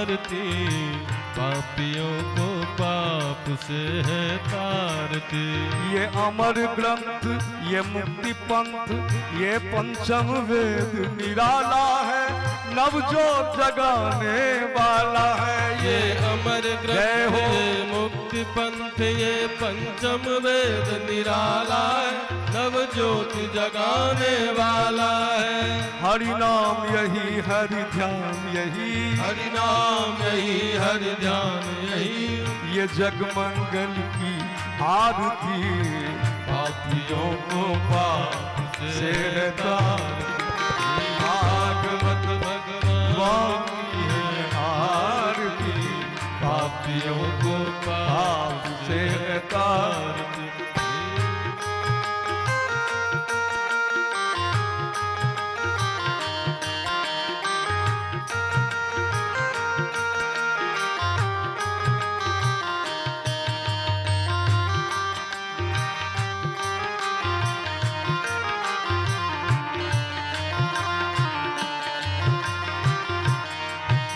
आरती, पापियों को पाप से है तारती। ये अमर ग्रंथ, ये मुक्ति पंथ, ये पंचम वेद निराला है, नवजोत जगाने वाला है। ये अमर जय ग्रंथ हो। ये मुक्ति पंथ, ये पंचम वेद निराला है, नव ज्योति जगाने वाला है। हरि नाम यही, हरि ध्यान यही, हरि नाम यही, हरि ध्यान यही, ये जग मंगल की आरती, पापियों को पाप से से है तारती। भागवत भगवान की है आरती, पापियों को पाप से है तारती।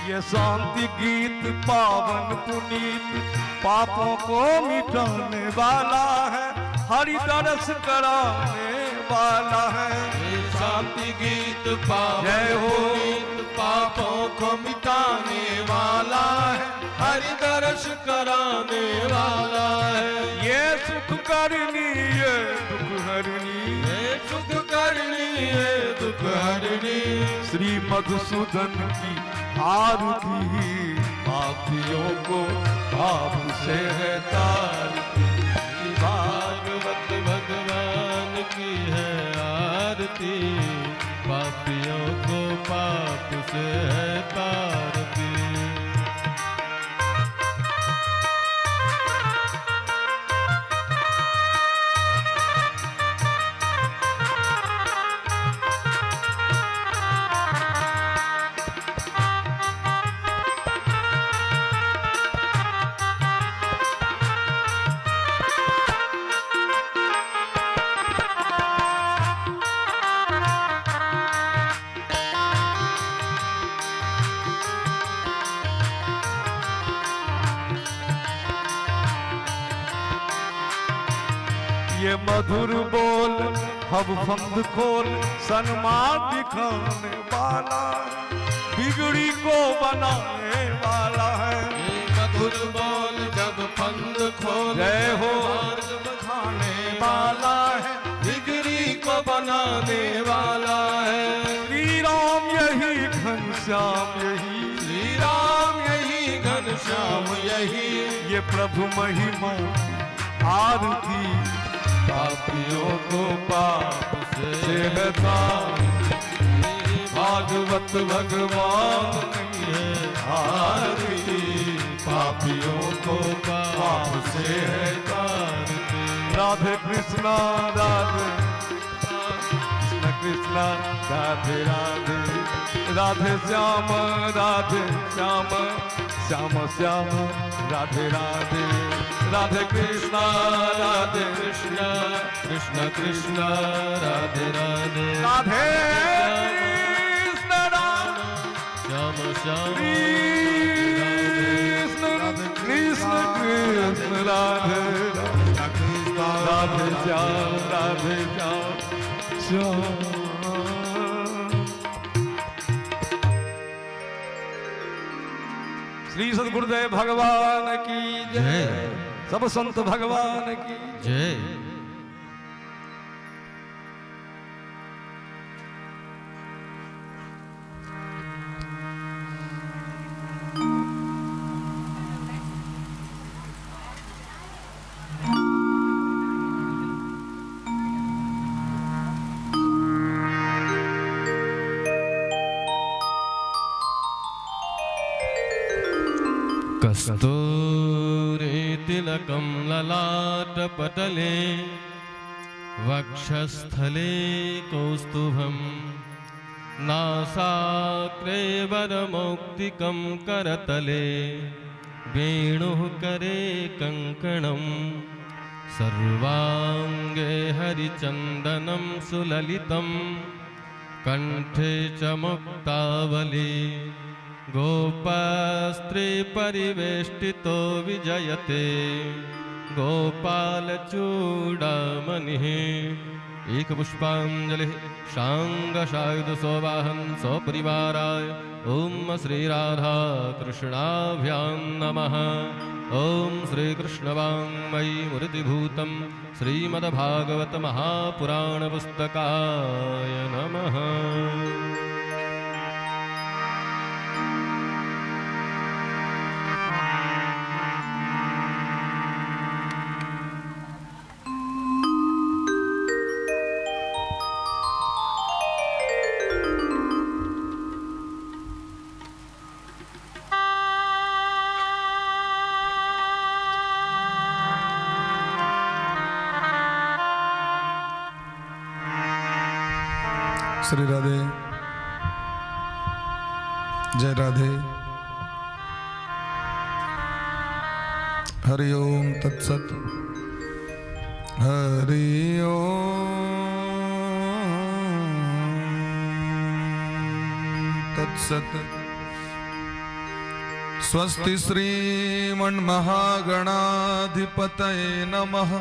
ये शांति गीत पावन पुनीत, पापों को मिटाने वाला है, हरि दर्श कराने वाला है। ये शांति गीत पावन जय हो। पुनीत, पापों को मिटाने वाला है, हरि दर्श कराने वाला है। ये सुख करनी, ये दुख हरनी, ये सुख करनी, ये दुख हरनी, श्री मधुसूदन की आरती, पापियों को पाप से है तारती। भागवत भगवान की है आरती, पापियों को पाप से है तारती। ये मधुर बोल हब फंद खोल, सन्मान दिखाने वाला, बिगड़ी को बनाने वाला है। ये मधुर बोल जब फंद खोल, जय हो। मार्ग दिखाने वाला है, बिगड़ी को बनाने वाला है। श्री राम यही, घनश्याम यही, श्री राम यही, घनश्याम यही, ये प्रभु महिमा की आरती, पापियों को पाप से से है तारती। भागवत भगवान की है आरती, पापियों को पाप से है तारती। राधे कृष्णा राधे कृष्ण कृष्णा राधे राधे, राधे श्याम राधे श्याम श्याम श्याम राधे राधे, राधे कृष्णा राधे कृष्ण कृष्ण कृष्ण राधे राधे, राधे कृष्ण राधे श्याम श्याम कृष्ण कृष्ण कृष्ण राधे राधे श्याम राधे श्याम श्याम। श्री सदगुरुदेव भगवान की जय, जय। सब संत भगवान की जय। कस्तूरी तिलकं ललाटपटले, वक्षस्थले कौस्तुभं, नासाग्रे वरमौक्तिकं, करतले वेणुः करे कङ्कणं, सर्वाङ्गे हरिचन्दनं सुललितं, कण्ठे च मुक्तावली। गोपस्त्री परिवेष्टितो विजयते गोपालचूडामणिः। एक पुष्पाञ्जलिः शाङ्गशायुधसोवाहं सपरिवाराय ॐ श्रीराधा कृष्णाभ्यां नमः। ॐ श्रीकृष्णवाङ्मयी मूर्तिभूतं श्रीमद्भागवतमहापुराणपुस्तकाय नमः। श्री राधे, जय राधे। हरि ओम तत्सत। हरि ओम तत्सत। स्वस्ति श्रीमन्महागणाधिपतये नमः।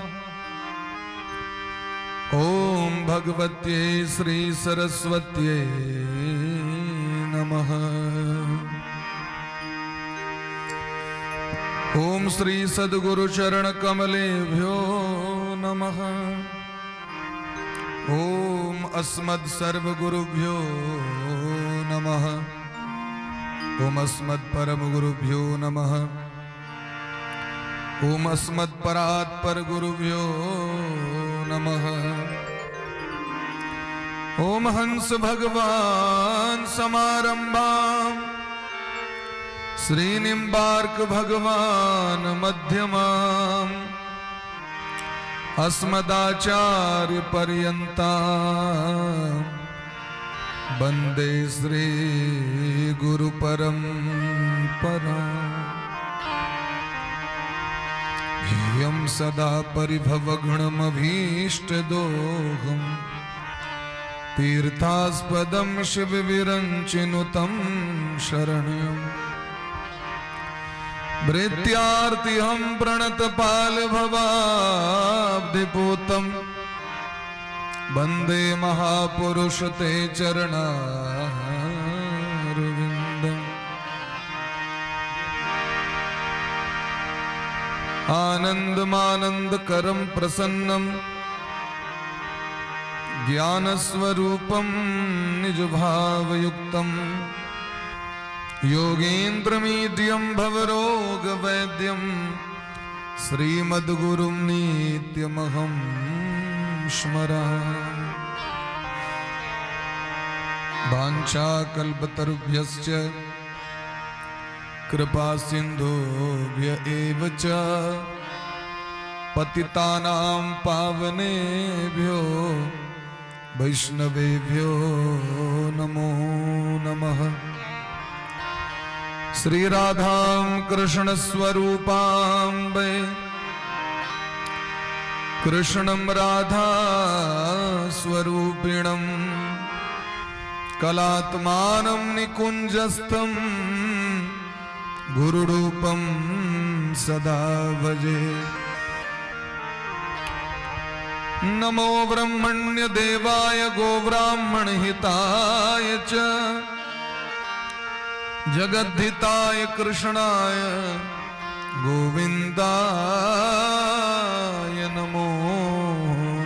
ॐ भगवत्यै श्री सरस्वत्यै नमः। ॐ श्री सद्गुरुचरणकमलेभ्यो नमः। ॐ अस्मद् सर्वगुरुभ्यो नमः। ॐ अस्मद् परमगुरुभ्यो नमः। ॐ अस्मद् परात्पर गुरुभ्यो नमः। ॐ हंस भगवान समारंभां श्रीनिम्बार्क भगवान मध्यमाम् अस्मदाचार्य पर्यन्तां वन्दे श्री गुरु परम्परा। ध्येयं सदा परिभवगुणमभीष्टदोहम् तीर्थास्पदं शिवविरञ्चिनुतं शरण्यम् भृत्यार्तिहं प्रणतपालभवाब्धिपूतं वन्दे महापुरुष ते चरणारविन्दम्। आनन्दमानन्दकरं प्रसन्नं ज्ञानस्वरूपं निजभावयुक्तं योगेन्द्रमीड्यं भवरोगवैद्यं श्रीमद्गुरुं नित्यमहं स्मरामि। वाञ्छाकल्पतरुभ्यश्च कृपासिन्धुभ्य एव च पतितानां पावनेभ्यो वैष्णवेभ्यो नमो नमः। श्री राधां कृष्णस्वरूपां वै कृष्णं राधा स्वरूपिणं कलात्मानं निकुञ्जस्थं गुरुरूपं सदा भजे। नमो ब्रह्मण्य देवाय गोब्राह्मण हिताय च जगद्धिताय कृष्णाय गोविन्दाय नमो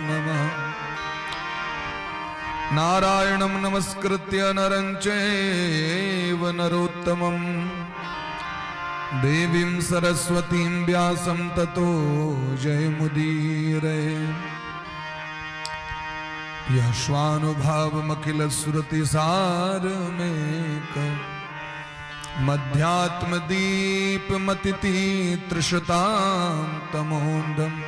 नमः। नारायणं नमस्कृत्य नरं चैव नरोत्तमम् देवीं सरस्वतीं व्यासं ततो जयमुदीरये। यश्वानुभावमखिलश्रुतिसारमेक मध्यात्मदीपमतितृषतां तमोन्दम्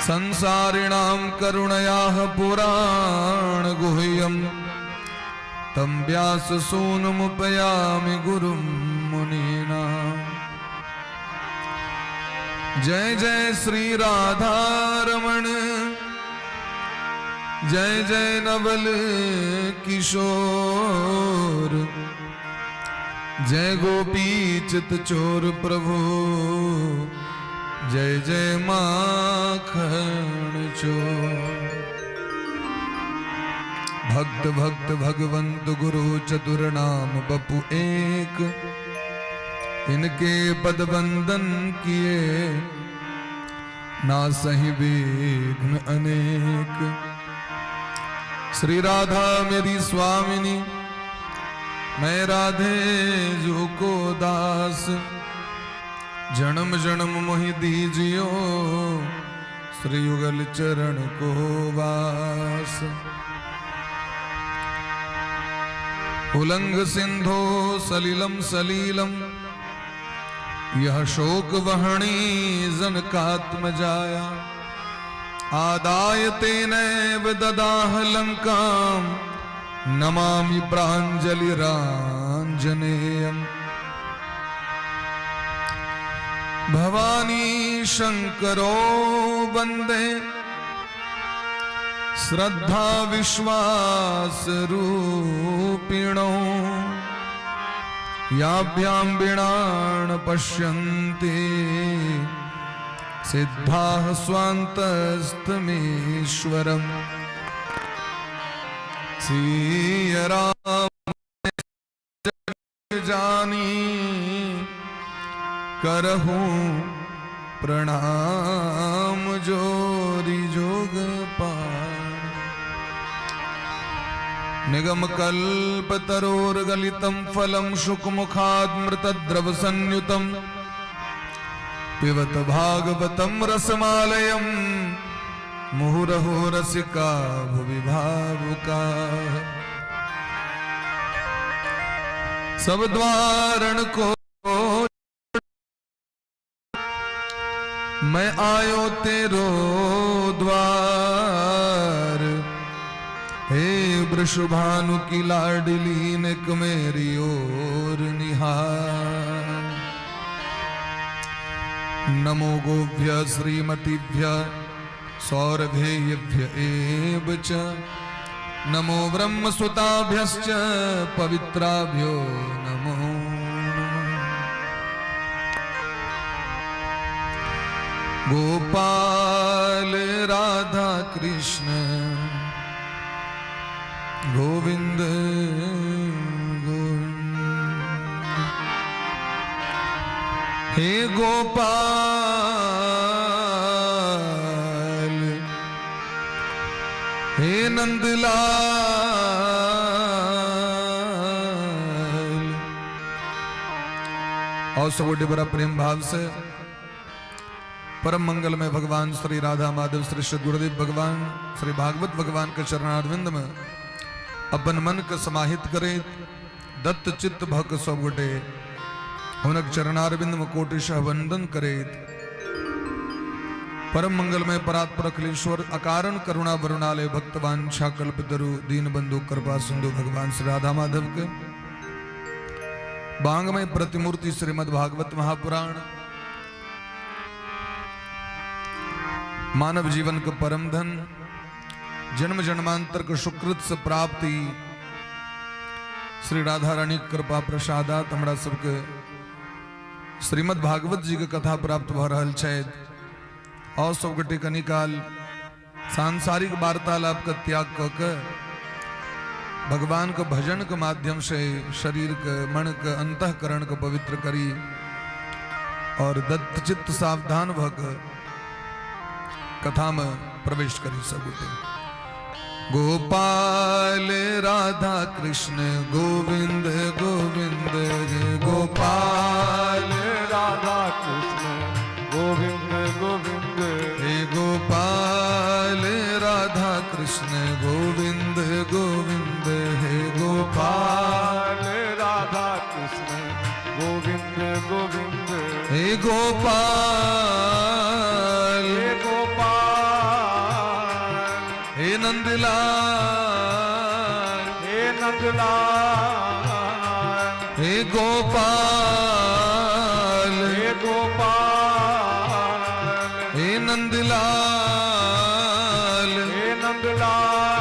संसारिणां करुणयाः पुराणगुह्यं तं व्याससूनुमुपयामि गुरुं मुनीनाम्। जय जय श्री राधारमण। जय जय नवल किशोर, जय गोपी चित चोर प्रभु, जय जय माखन चोर। भक्त भक्त भगवंत गुरु चतुर नाम बपु एक, इनके पद बंदन किए ना सही विघ्न अनेक। श्री राधा मेरी स्वामिनी, मैं राधे जू को दास, जन्म जन्म मोहि दीजियो श्री युगल चरण को वास। उलंग सिंधो सलिलम सलीलम, यह शोक वहणी जनकात्म जाया। आदाय तेनैव ददाह लंकाम, नमामि प्राञ्जलिराञ्जनेयम्। भवानी शंकरो वंदे, श्रद्धा विश्वास रूपिणो, याभ्यां विणान पश्यन्ति सिद्धाः स्वान्तस्थमीश्वरम्। सिय राम जानी, करहूं प्रणाम जोरी जोग पानी। निगम कल्प तरोर गलितं फलं शुकमुखादमृतद्रव संयुतं, पिबत भागवतं रसमालयं, मुहुरहो रसिका भुवि भावुकाः। सब द्वारन को मैं आयो तेरो द्वार, हे वृषभानु की लाडली, निक मेरी ओर निहार। नमो गोभ्य श्रीमतीभ्य सौरभेयभ्य एव च, नमो ब्रह्मसुताभ्यश्च पवित्राभ्यो नमो नमः। गोपाल राधा कृष्ण गोविंद गोविंद, हे गोपाल, हे नंदलाल। और सब गोटे बड़ा प्रेम भाव से परम मंगल में भगवान श्री राधा माधव, श्री श्री गुरुदेव भगवान, श्री भागवत भगवान के चरणारविंद में अपन मन के समाहित करे, दत्त चित्त भक्त सब गोटे हुनक चरणारविंद में कोटिशः वंदन करे, परम मंगल में परात्पर अखिलेश्वर अकारण करुणा वरुणालय भक्तवांछा कल्पतरु दीन बंधु कृपा सिंधु भगवान श्री राधा माधव के बांगमय प्रतिमूर्ति श्रीमद् भागवत महापुराण, मानव जीवन के परम धन, जन्म जन्मांतर के सुकृत से प्राप्ति श्री राधा रानी कृपा प्रसादात हमरा सबके श्रीमद् भागवत जी के कथा प्राप्त भ रहल छै। और सब गोटे कनिकाल सांसारिक वार्तालाप के त्याग क के भगवान के भजन के माध्यम से शरीर के, मन के, अंतःकरण के पवित्र करी और दत्त चित्त सावधान भ के कथा में प्रवेश करी सब गोटे। गोपाल राधा कृष्ण गोविंद गोविंद गोपाल राधा कृष्ण गोविंद गोविंद, हे गोपाल राधा कृष्ण गोविंद गोविंद, हे गोपाल राधा कृष्ण गोविंद गोविंद, हे गोपाल, हे गोपाल, हे नंदलाल, हे नंदलाल, हे गोपाल, हे गोपाल, हे नंदलाल, हे नंदलाल।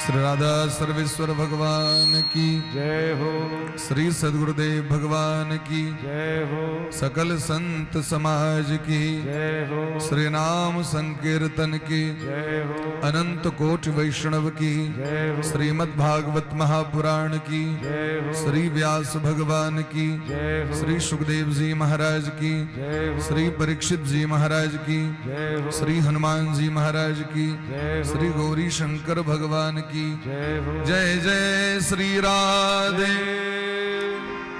श्री राधा सर्वेश्वर भगवान की जय हो। श्री सदगुरुदेव भगवान की जय हो। सकल संत समाज की जय हो। श्री नाम संकीर्तन की जय हो। अनंत कोटि वैष्णव की जय हो। श्रीमद् भागवत महापुराण की जय हो। श्री व्यास भगवान की जय हो। श्री सुखदेव जी महाराज की जय हो। श्री परीक्षित जी महाराज की जय हो। श्री हनुमान जी महाराज की जय हो। श्री गौरी शंकर भगवान की जय हो। जय जय श्री राधे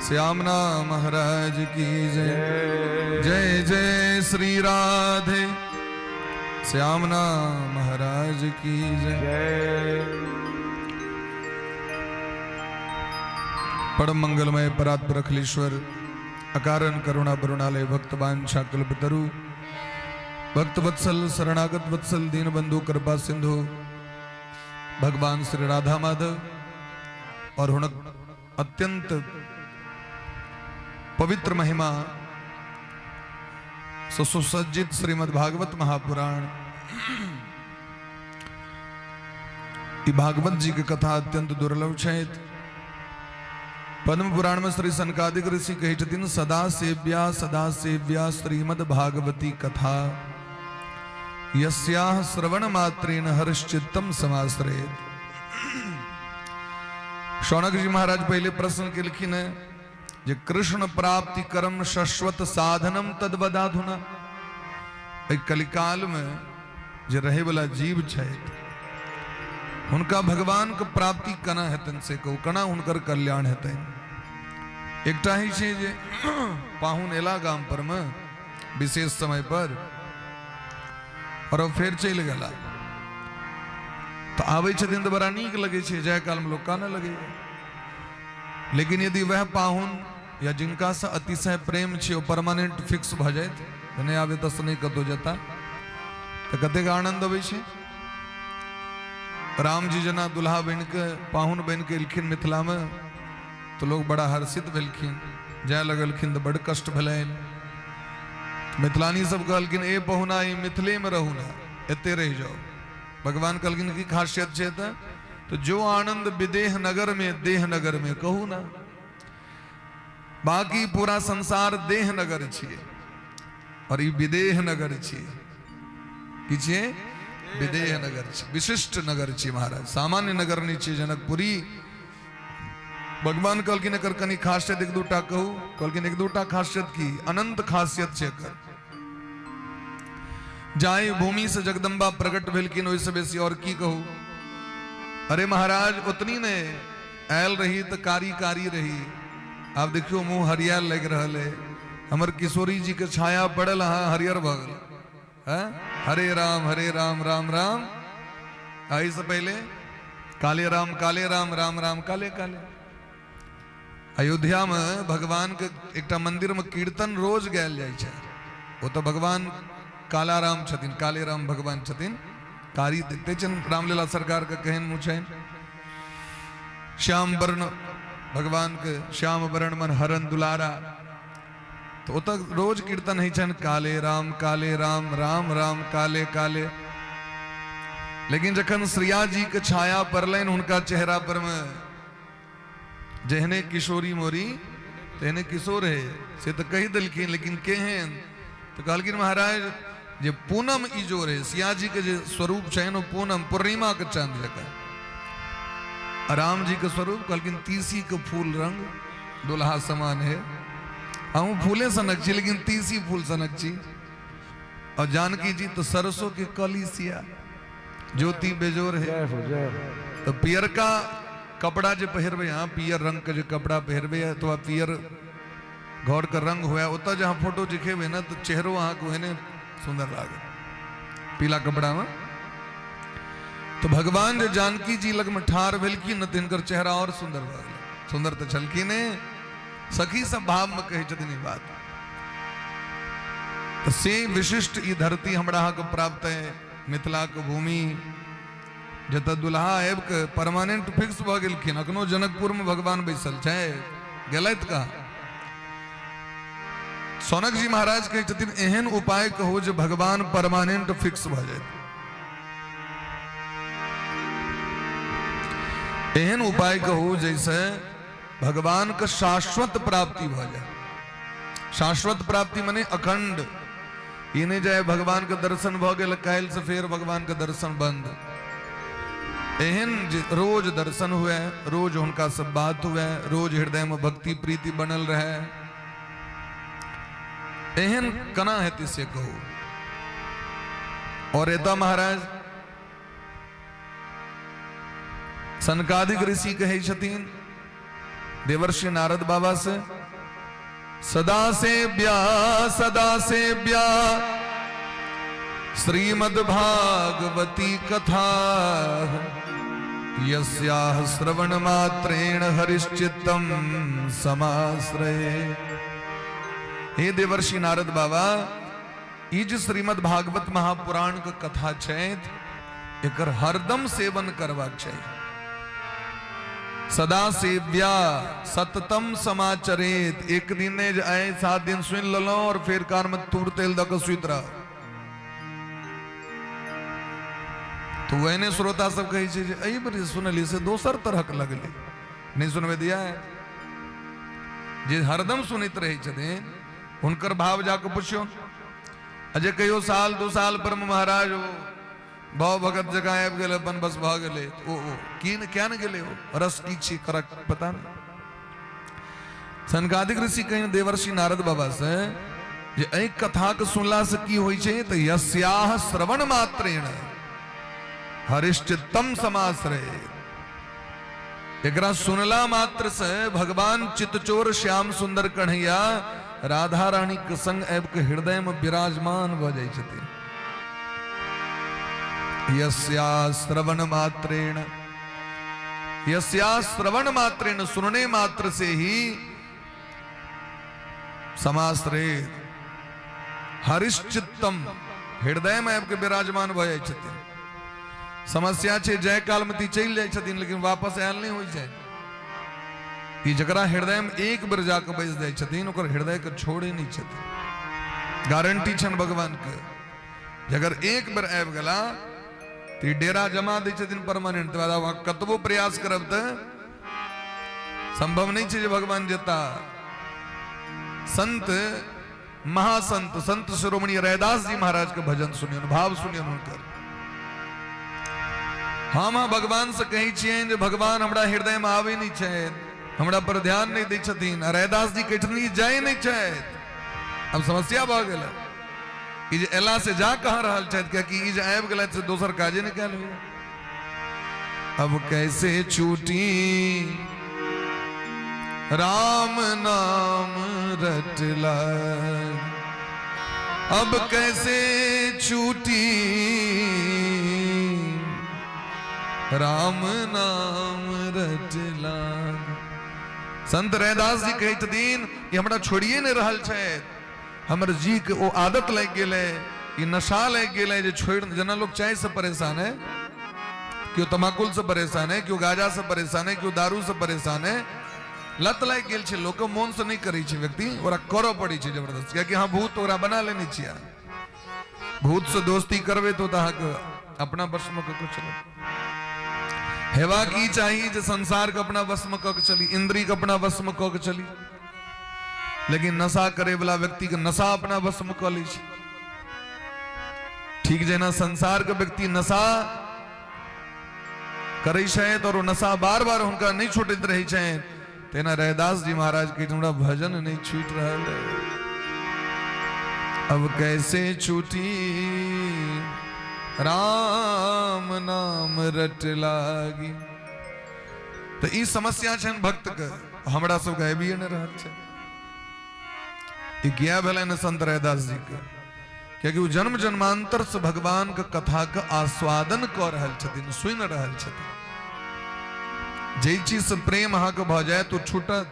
श्यामना महाराज की जय। जय जय श्री राधे श्यामना महाराज की जय। जय। परम मंगलमय परात्पर अखिलेश्वर अकारण करुणा करुणालय भक्त वांछा कल्पतरु भक्त वत्सल शरणागत वत्सल दीन बंधु कृपा सिंधु भगवान श्री राधा माधव और हुनक अत्यंत पवित्र महिमा सुसज्जित श्रीमद् भागवत महापुराण, ई भागवत जी के कथा अत्यंत दुर्लभ छथि। पद्म पुराण में श्री सनकादिक ऋषि कहै छथिन, सदा सेव्या सदा सेव्या श्रीमद् भागवती कथा यस्याह श्रवण मात्रेण हर्षचित्तम समाश्रयेत। शौनक जी महाराज पहले प्रश्न केलखिन है जे कृष्ण प्राप्ति कर्म शश्वत साधनम तद्वदाधुना। एहि कलिकाल में जे रहे वाला जीव छथि, हुनका भगवान के प्राप्ति केना हेतनि से कहू, केना हुनकर कल्याण हेतनि? एकटा ही छै जे पाहुन एला गाम पर में विशेष समय पर और फेर चलि गेला, तऽ आबै छथिन तऽ बड़ा नीक लगै छै, जाय कालमे लोक कानऽ लगैया। लेकिन यदि वएह पाहुन या जिनकासँ अतिशय प्रेम छै, ओ परमानेंट फिक्स भऽ जाइत तऽ नहि आबे तऽ नहि कतहु जेता, तऽ कतेक आनन्द अबै छै। रामजी जेना दुल्हा बनि कऽ, पाहुन बनि कऽ एलखिन मिथिलामे तऽ लोक बड़ा हर्षित भेलखिन, जाय लगलखिन तऽ बड्ड कष्ट भेलनि। मिथिलानी सब कहलखिन, ए पहुना, ई मिथिलेमे रहू ने, एते रहि जाउ। भगवान कहलखिन, की खासियत छै तऽ? तो जो आनंद विदेह नगर में, देह नगर में कहू ना। बाकी पूरा संसार देह नगर छियै और ई विदेह नगर छियै। की छियै? विदेह नगर छी, विशिष्ट नगर छी महाराज, सामान्य नगर नहि छियै जनकपुरी। भगवान कहलखिन, एकर कनि खासियत एक दूटा कहू। कहलखिन, एक दूटा खासियत की, अनंत खासियत छै एकर। जाहि भूमि से जगदम्बा प्रकट भेलखिन, ओहिसँ बेसी और की कहू? अरे महाराज, ओतनी ने आयल रही तऽ कारी कारी रही, आब देखियौ मुँह हरियाल लागि रहल है। हमर किशोरी जी के छाया पड़ल, अहाँ हरियर भऽ गेल। हैं? हरे राम हरे राम राम राम, एहिसँ पहिले काले राम काले राम राम राम काले काले। अयोध्या में भगवान के एकटा मंदिर में कीर्तन रोज गायल जाइ छै। ओ तऽ भगवान काला राम छथिन, काले राम भगवान छथिन। कारी देखते छनि रामलीला सरकार के केहन मुँह छनि, श्याम वर्ण भगवान के, श्याम वर्ण मन हरन दुलारा। तऽ ओतऽ रोज कीर्तन होइ छनि, काले राम काले राम राम राम काले काले। लेकिन जखन श्रिया जी के छाया पड़लनि हुनका चेहरा पर में, जेहने किशोरी मोरी तेहने किशोर है, से तऽ कहि देलखिन, लेकिन केहन? तऽ कहलखिन महाराज जे पूनम इजोर है। सिया जी के जे स्वरूप छनि ओ पूनम पूर्णिमा के चांद जकाँ, आ राम जी के स्वरूप कहलखिन तीसी के फूल रंग दुल्हा समान है। हमहूँ फूले सनक छी, लेकिन तीसी फूल सनक छी। और जानकी जी तो सरसों के कली सिया ज्योति बेजोर है। जय हो, जय हो। तो पियरका कपड़ा जे पहिरबै अहाँ, पियर रंग के जे कपड़ा पहिरबै अथवा पियर घर के रंग हुए, ओतऽ जे अहाँ फोटो झिखेबै ने तऽ चेहरो अहाँके ओहने सुंदर लागत पीला कपड़ा में। तो भगवान जे जानकी जी लग में ठाढ़ भेलखिन ने, तिनकर चेहरा और सुंदर भऽ गेलै। सुंदर तऽ छलखिन, सखी सब भाव में कहै छथिन ई बात। तऽ से विशिष्ट ई धरती हमरा अहाँके प्राप्त है, मिथिलाके भूमि, जतऽ दुल्हा आबि कऽ परमानेंट फिक्स भऽ गेलखिन। अखनो जनकपुरमे भगवान बैसल छै, गेलथि कहाँ? सौनक जी महाराज कहै छथिन, एहन उपाय कहू जे भगवान परमानेंट फिक्स भऽ जाय। एहन उपाय कहू जैसे भगवान के शाश्वत प्राप्ति भऽ जाय। शाश्वत प्राप्ति मने अखंड, ई नहि जाय भगवान के दर्शन भऽ गेल काल्हि से फेर भगवान के दर्शन बंद। एहन जे रोज दर्शन हुए, रोज हुनका सब बात हुए, रोज हृदय में भक्ति प्रीति बनल रहे, एहन केना हेतै से कहू। और एतऽ महाराज सनकादिक ऋषि कहै छथिन देवर्षि नारद बाबा से, सदा सेव्या सदा सेव्या श्रीमद् भागवती कथा, यस्याः श्रवण मात्रेण हरिश्चित्तम समाश्रये। हे देवर्षि नारद बाबा, ई जे श्रीमद् भागवत महापुराण के कथा छै, एकर हरदम सेवन करबाक चाही। सदा सेव्या सततम समाचरेत। एक दिन नहि जे आइ 7 दिन सुनि लेलहुँ और फेर कान में तूर तेल दऽ कऽ सुति रह। तऽ ओहने श्रोता सब कहै छै जे एहि बेर जे सुनलियै से दोसर तरहक लगलै, नहि सुनबै दिया। जे हरदम सुनैत रहै छथिन हुनकर भाव जाके पुछियौ। आ जे कहियो साल 2 साल पर में महाराज ओ भाव भगत जकाँ आबि गेल अपन बस भऽ गेलै, ओ की ने क्या ने गेलै, ओ रस की छी करक पता नहि। सनकादिक ऋषि कहीं देवर्षि नारद बाबा से जे एहि कथा के सुनला से की होइ छै, तऽ यस्याह श्रवण मात्रेण हरिश्चित्तम समाश्रय। एकरा सुनला मात्र से भगवान चितचोर श्याम सुंदर कन्हैया राधा रानी के संग आबि के हृदय में विराजमान भऽ जाइ छथिन। यस्या श्रवण मात्रेण, यस्या श्रवण मात्रेण, सुनने मात्र से ही समाश्रय हरिश्चित्तम, हृदय में आबि के विराजमान भऽ जाइ छथिन। समस्या छै जाय काल में चलि जाइ छथिन लेकिन वापस आयल नहि होइ छै। ई जकरा हृदय में एक बेर जाके बैस जाइ छथिन ओकर हृदय के छोड़े नहि छथिन, गारंटी छनि भगवान के। अगर एक बेर आबि गेला तऽ ई डेरा जमा दै छथिन परमानेंट, तकर बाद अहाँ कतबो प्रयास करब तऽ संभव नहि छै जे भगवान जेता। संत महासंत संत शिरोमणि रैदास जी महाराज के भजन सुनियन, भाव सुनियन हुनकर। हम भगवान से कहै छियनि जे भगवान हमरा हृदय में आबै नहि छथि, हमरा पर ध्यान नहि दै छथिन। आ रैदास जी कहै छथिन ई जाय नहि छथि। अब समस्या भऽ गेल ई जे एला से जा कहाँ रहल छथि, कियाकि ई जे आबि गेलथि से दोसर काजे नहि कयल होइए। अब कैसे छूटी राम नाम रटला, अब कैसे छूटी राम नाम रटला। संत रैदास जी कहै छथिन कि हमरा छोड़िए नहि रहल छथि, हमर जी के ओ आदत लागि गेलै, ई नशा लागि गेलै जे छोड़ि, जेना लोग चाय से परेशान है, केओ तमाकुल से परेशान है, केओ गाजा से परेशान है, केओ दारू से परेशान है, लत लागि गेल छै लोक, मोन से नहि करै छै व्यक्ति, ओकरा करऽ पड़ै छै जबरदस्त, कियाकि अहाँ भूत ओकरा बना लेने छियै। भूत से दोस्ती करबै तऽ अहाँके अपना वशमे कऽ के चलत। हेबा की चाही जे संसार के अपना वशमे कऽ के चली, इंद्री के अपना वशमे कऽ के चली, लेकिन नशा करे वाला व्यक्ति के नशा अपना वश में कऽ लै छै। ठीक जेना संसार के व्यक्ति नशा करै छथि और ओ नशा बार बार हुनका नहि छूटैत रहै छनि, तेना रैदास जी महाराज के हमरा भजन नहि छूटि रहल है, अब कैसे छूटी राम नाम रट लागी। तऽ ई समस्या छनि भक्त के, हमरा सबके आबिए नहि रहल छै। ई किया भेलनि संत रैदास जी के? कियाकि ओ जन्म जन्मांतर से भगवान के कथा के आस्वादन कऽ रहल छथिन, सुनि रहल छथिन। जाहि चीज से प्रेम अहाँके भऽ जायत ओ छूटत,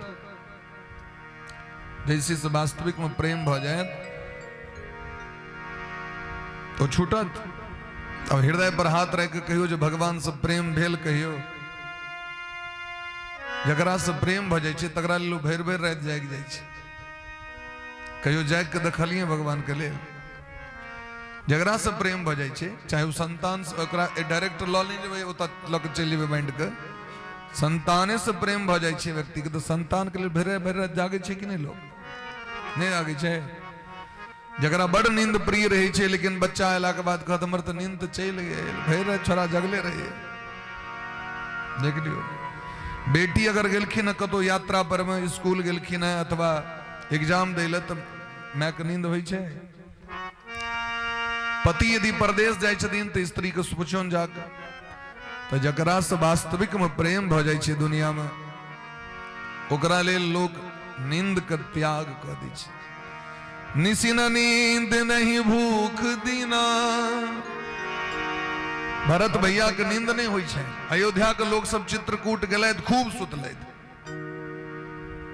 जाहि चीज से वास्तविक में प्रेम भऽ जायत तो छूटत। अब हृदय पर हाथ रख के कहियो जे भगवान से प्रेम भेल, कहियो जकरा से प्रेम भऽ जाइ छै तकरा लेल भरि भरि राति जागि जाइ छै। कहियो जागि के देखलियै भगवान के लेल? जकरा से प्रेम भऽ जाइ छै, चाहे ओ संतान से, ओकरा डायरेक्ट लऽ नहि जेबै, ओतऽ लऽ के चलि जेबै बांधि के, संताने से प्रेम भऽ जाइ छै व्यक्तिके, तऽ संतानके लेल भरि भरि राति जागै छै कि नहि लोक? नहि जागै छै? जकरा बड़ नींद प्रिय रहै छै, लेकिन बच्चा अयलाके बाद कहत हमर तऽ नींद तऽ चलि गेल, भरि राति छोड़ा जगले रहैए। देख लियौ, बेटी अगर गेलखिन हँ कतहु यात्रा पर मे, स्कूल गेलखिन हँ अथवा एग्जाम दै लए, तऽ मायके नींद होइ छै? पति यदि परदेश जाइ छथिन तऽ स्त्रीके पुछियौन जाकऽ। तऽ जकरासँ वास्तविकमे प्रेम भऽ जाइ छै दुनियामे, ओकरा लेल लोक नींदके त्याग कऽ दै छै। निशिन नींद नहीं भूख दीना। भरत भैया के नींद नहीं होइ छै। अयोध्या के लोग सब चित्रकूट गेलथि, खूब सुतलथि।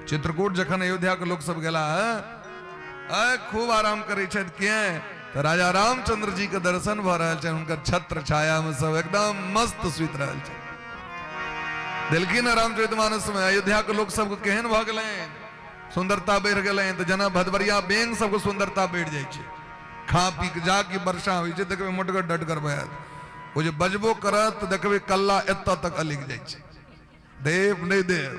चित्रकूट जखन अयोध्या के लोग सब गेला, खूब आराम करै छथि। किए? तऽ राजा रामचंद्र जी के दर्शन भऽ रहल छनि, हुनकर छत्र छाया में सब एकदम मस्त सुति रहल छै। देलखिन रामचरित मानस में अयोध्या के लोग सबके केहन भऽ गेलनि, सुंदरता बढ़ि गेलनि। तऽ जेना भदबरिया बेंग सबके सुंदरता बढ़ि जाइ छै, खा पी के जा के वर्षा होइ छै, देखबै मोटगर डटगर भऽ जायत। ओ जे बजबो करत तऽ देखबै कल्ला एतऽ तक अलगि जाइ छै। देव नहि देव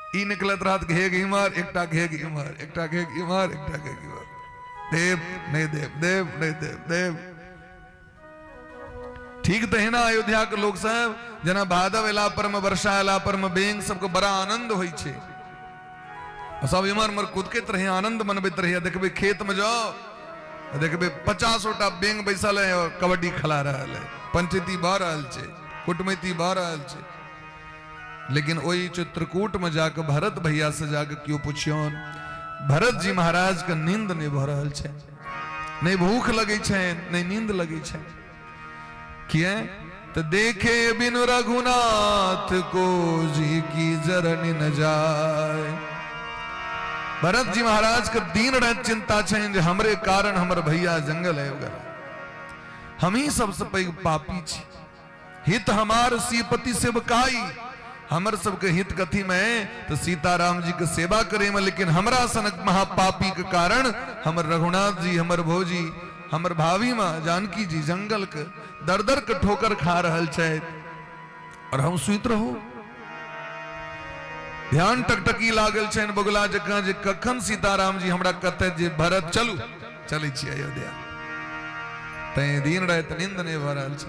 ई निकलत रहत, घेघ इम्हर एकटा, घेघ इम्हर एकटा, घेघ इम्हर एकटा, घेघ इम्हर। देव नहि देव, देव नहि देव, देव। ठीक तहिना अयोध्या के लोक सब जेना भादव एला पर में, वर्षा एला पर में बेंग सबके बड़ा आनंद होइ छै, सब इम्हर उम्हर कुदकैत रहे, आनंद मनबैत रहे। देखबै खेत में जाओ, देखबै 50 टा बेंग बैसल है और कबड्डी खेला रहल है, पंचायती भऽ रहल छै, कुटमैती भऽ रहल छै। लेकिन ओहि चित्रकूट में जाके भरत भैया से जाके केओ पुछियौन, भरत जी महाराज के नींद नहीं भऽ रहल छै, नहीं भूख लगै छै, नहीं नींद लगै छै। किए? तो देखे बिनु रघुनाथ को जी की जरनी न जाय। भरत जी महाराज के दिन रात चिंता छनि जे हमरे कारण हमर भैया जंगल आबि गेल, हम ही सबसे पैघ पापी छी। हित हमार सीपति सेवकाई, हमर सबके हित कथी में? तो सीताराम जी के सेवा करे में। लेकिन हमरा सनक महापापी के कारण हमर रघुनाथ जी, हमर भौजी, हमर भाभी माँ जानकी जी जंगल के दर दर के ठोकर खा रहल छथि और हम सुति रहू। ध्यान टकटकी लागल छनि बगुला जकाँ जे कखन सीताराम जी हमरा कहते जे भरत चलू, चलै छी अयोध्या। तैं दिन राति नींद नहि भऽ रहल छै।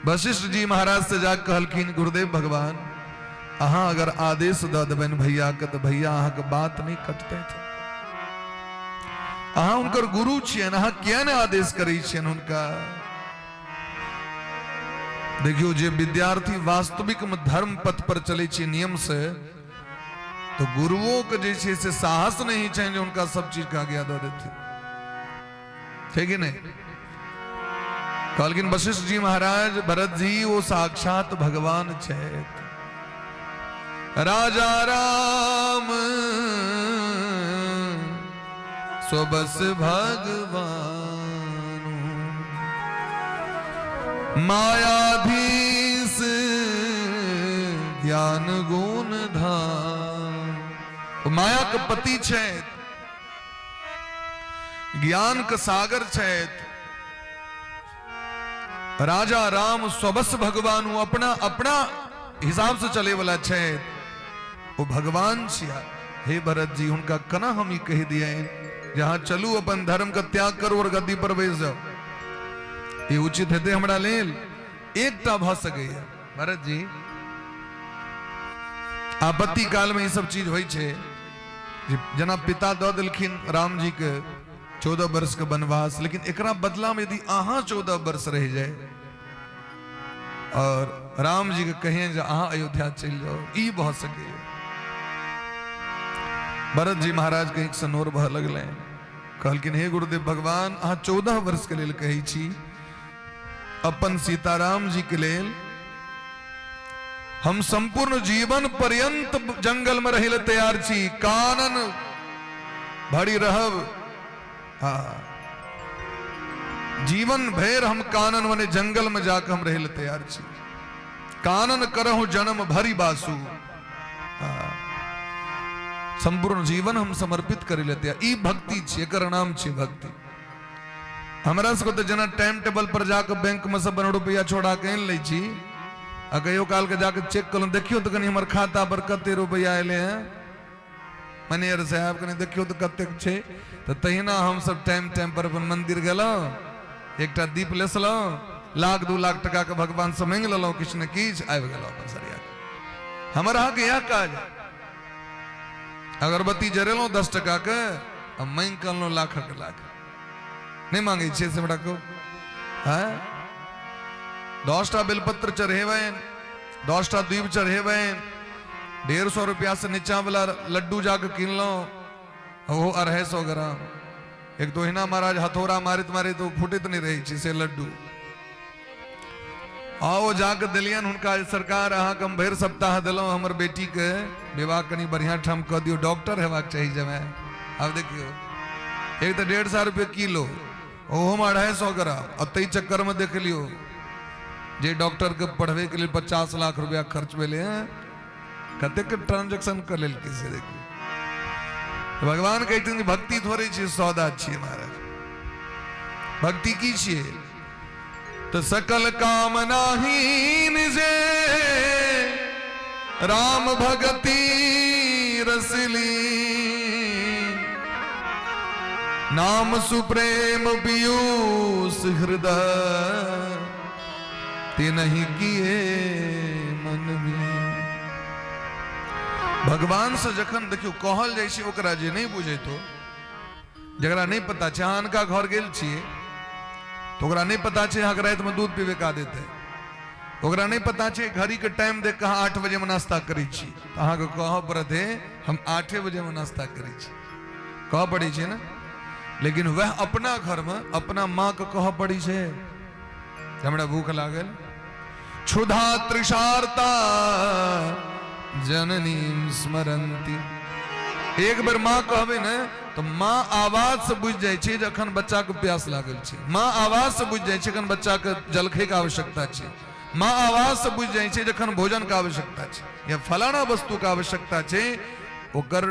वशिष्ठ जी महाराज से जाके कहलखिन, गुरुदेव भगवान, अहाँ अगर आदेश दऽ देबनि भैया के तऽ भैया अहाँके बात नहि कटतै। अहाँ हुनकर गुरु छियनि, अहाँ किया नहि आदेश करै छियनि हुनका? देखियौ, जे विद्यार्थी वास्तविक में धर्म पथ पर चलै छै नियम से, तो गुरुओं के जे छै से साहस नहीं छनि जे हुनका सब चीज के आज्ञा दऽ देथिन। छै कि नहि? कहलखिन वशिष्ठ जी महाराज, भरत जी, ओ साक्षात भगवान छथि। राजा राम स्वबस भगवान, मायाधीश ज्ञान गुण धाम। माया के पति छथि, ज्ञान के सागर छथि। राजा राम स्वबस भगवान, वो अपना अपना हिसाब से चले वाला छथि, वो भगवान छिया। हे भरत जी, हुनका केना हम ई कहि दिए जहां चलू, अपन धर्म के त्याग करू और गद्दी पर बैस जाओ? ई उचित हेतै हमरा लेल? एकटा भऽ सकैया भरत जी, आपत्ति काल में ई सब चीज होइ छै। जेना पिता दऽ देलखिन राम जी के 14 वर्ष के वनवास, लेकिन एकरा बदला में यदि अहाँ 14 वर्ष रहि जाए और राम जी के कहिए जे अहाँ अयोध्या चलि जाओ, ई भऽ सकैए। भरत जी महाराज के एक सनोर भऽ लगलै। कहलखिन, हे गुरुदेव भगवान, अहाँ 14 वर्ष के लेल कहै छी, अपन सीताराम जी के लेल हम संपूर्ण जीवन पर्यंत जंगल में रहे तैयार छी, कानन भरी रहब। हाँ, जीवन भरि हम कानन मने जंगल में जाकर हम रहे तैयार छी। कानन करहु जन्म भरी बासु। हाँ, संपूर्ण जीवन हम समर्पित करे ले तैयार। ई भक्ति छी, एकर नाम छी भक्ति। हमरा सबके तऽ जेना टाइम टेबल पर जाके बैंक में सब रुपया छोड़ा के आनि लै छी। आ कहियो कालके जाके चेक कलहुँ, देखियौ तऽ कनि हमर खाता पर कते रुपैआ एलै हँ मैनेजर साहब, कनि देखियौ तऽ कतेक छै। तऽ तहिना हमसब टाइम टाइम पर अपन मंदिर गेलहुँ, एकटा दीप लेसलहुँ, लाख 2 लाख टका के भगवान से मांगि लेलहुँ, किछु ने किछु आबि गेलहुँ अपन सरिया। हमर अहाँके इएह काज। अगरबत्ती जरेलहुँ 10 टका के आ मांगि कऽ अनलहुँ लाखक लाख। नहि मांगै छियै से हमरा कहू? हँ, 10टा बेलपत्र चढ़ेबनि, 10टा दीप चढ़ेबनि, 150 रुपया से नीचा वाला लड्डू जाके किनलहुँ, ओहो 250 ग्राम। एक तो ओहिना महाराज हथौड़ा मारैत मारैत ओ फूटैत नहि रहै छै से लड्डू। आ ओ जाके देलियनि हुनका, सरकार अहाँके हम भरि सप्ताह देलहुँ, हमर बेटीके विवाह कनि बढ़िआँ ठाम कऽ दियौ, डॉक्टर हेबाक चाही जमाय। आब देखियौ, एक तऽ 150 रुपये किलो, ओहोमे 250 ग्राम। आ ताहि चक्करमे देख लियौ जे डॉक्टरके पढ़बैके लेल 50 लाख रुपया खर्च भेलै हँ, कतेक ट्रांजेक्शन कऽ लेलकै से देखियौ। भगवान कहै छथिन भक्ति थोड़े छियै, सौदा छियै महाराज। भक्ति की छियै? तऽ सकल कामनाहीन जे राम भगति रसली, नाम सुप्रेम पीयूष हृदय ते नहीं किए मन में। भगवान से जखन देखियौ कहल जाइ छै ओकरा जे नहि बुझैत हो, जकरा नहि पता छै, अहाँ अनका घर गेल छियै तऽ ओकरा नहि पता छै अहाँके रातिमे दूध पीबैके आदत है, ओकरा नहि पता छै घड़ीके टाइम देख कऽ अहाँ 8 बजेमे नाश्ता करै छी, तऽ अहाँके कहऽ पड़त हे हम 8 बजेमे नाश्ता करै छी, कहऽ पड़ै छै ने। लेकिन वएह अपना घरमे अपना माँके कहऽ पड़ै छै हमरा भूख लागल। क्षुधा तृषार्ता जननी स्मरंती। एक बेर माँ कहबै ने तऽ माँ आवाज से बुझि जाइ छै जखन बच्चा के प्यास लागल छै, माँ आवाज से बुझि जाइ छै जखन बच्चा के जलखै के आवश्यकता छै, माँ आवाज से बुझि जाइ छै जखन भोजन के आवश्यकता छै या फलाना वस्तु के आवश्यकता छै, ओकर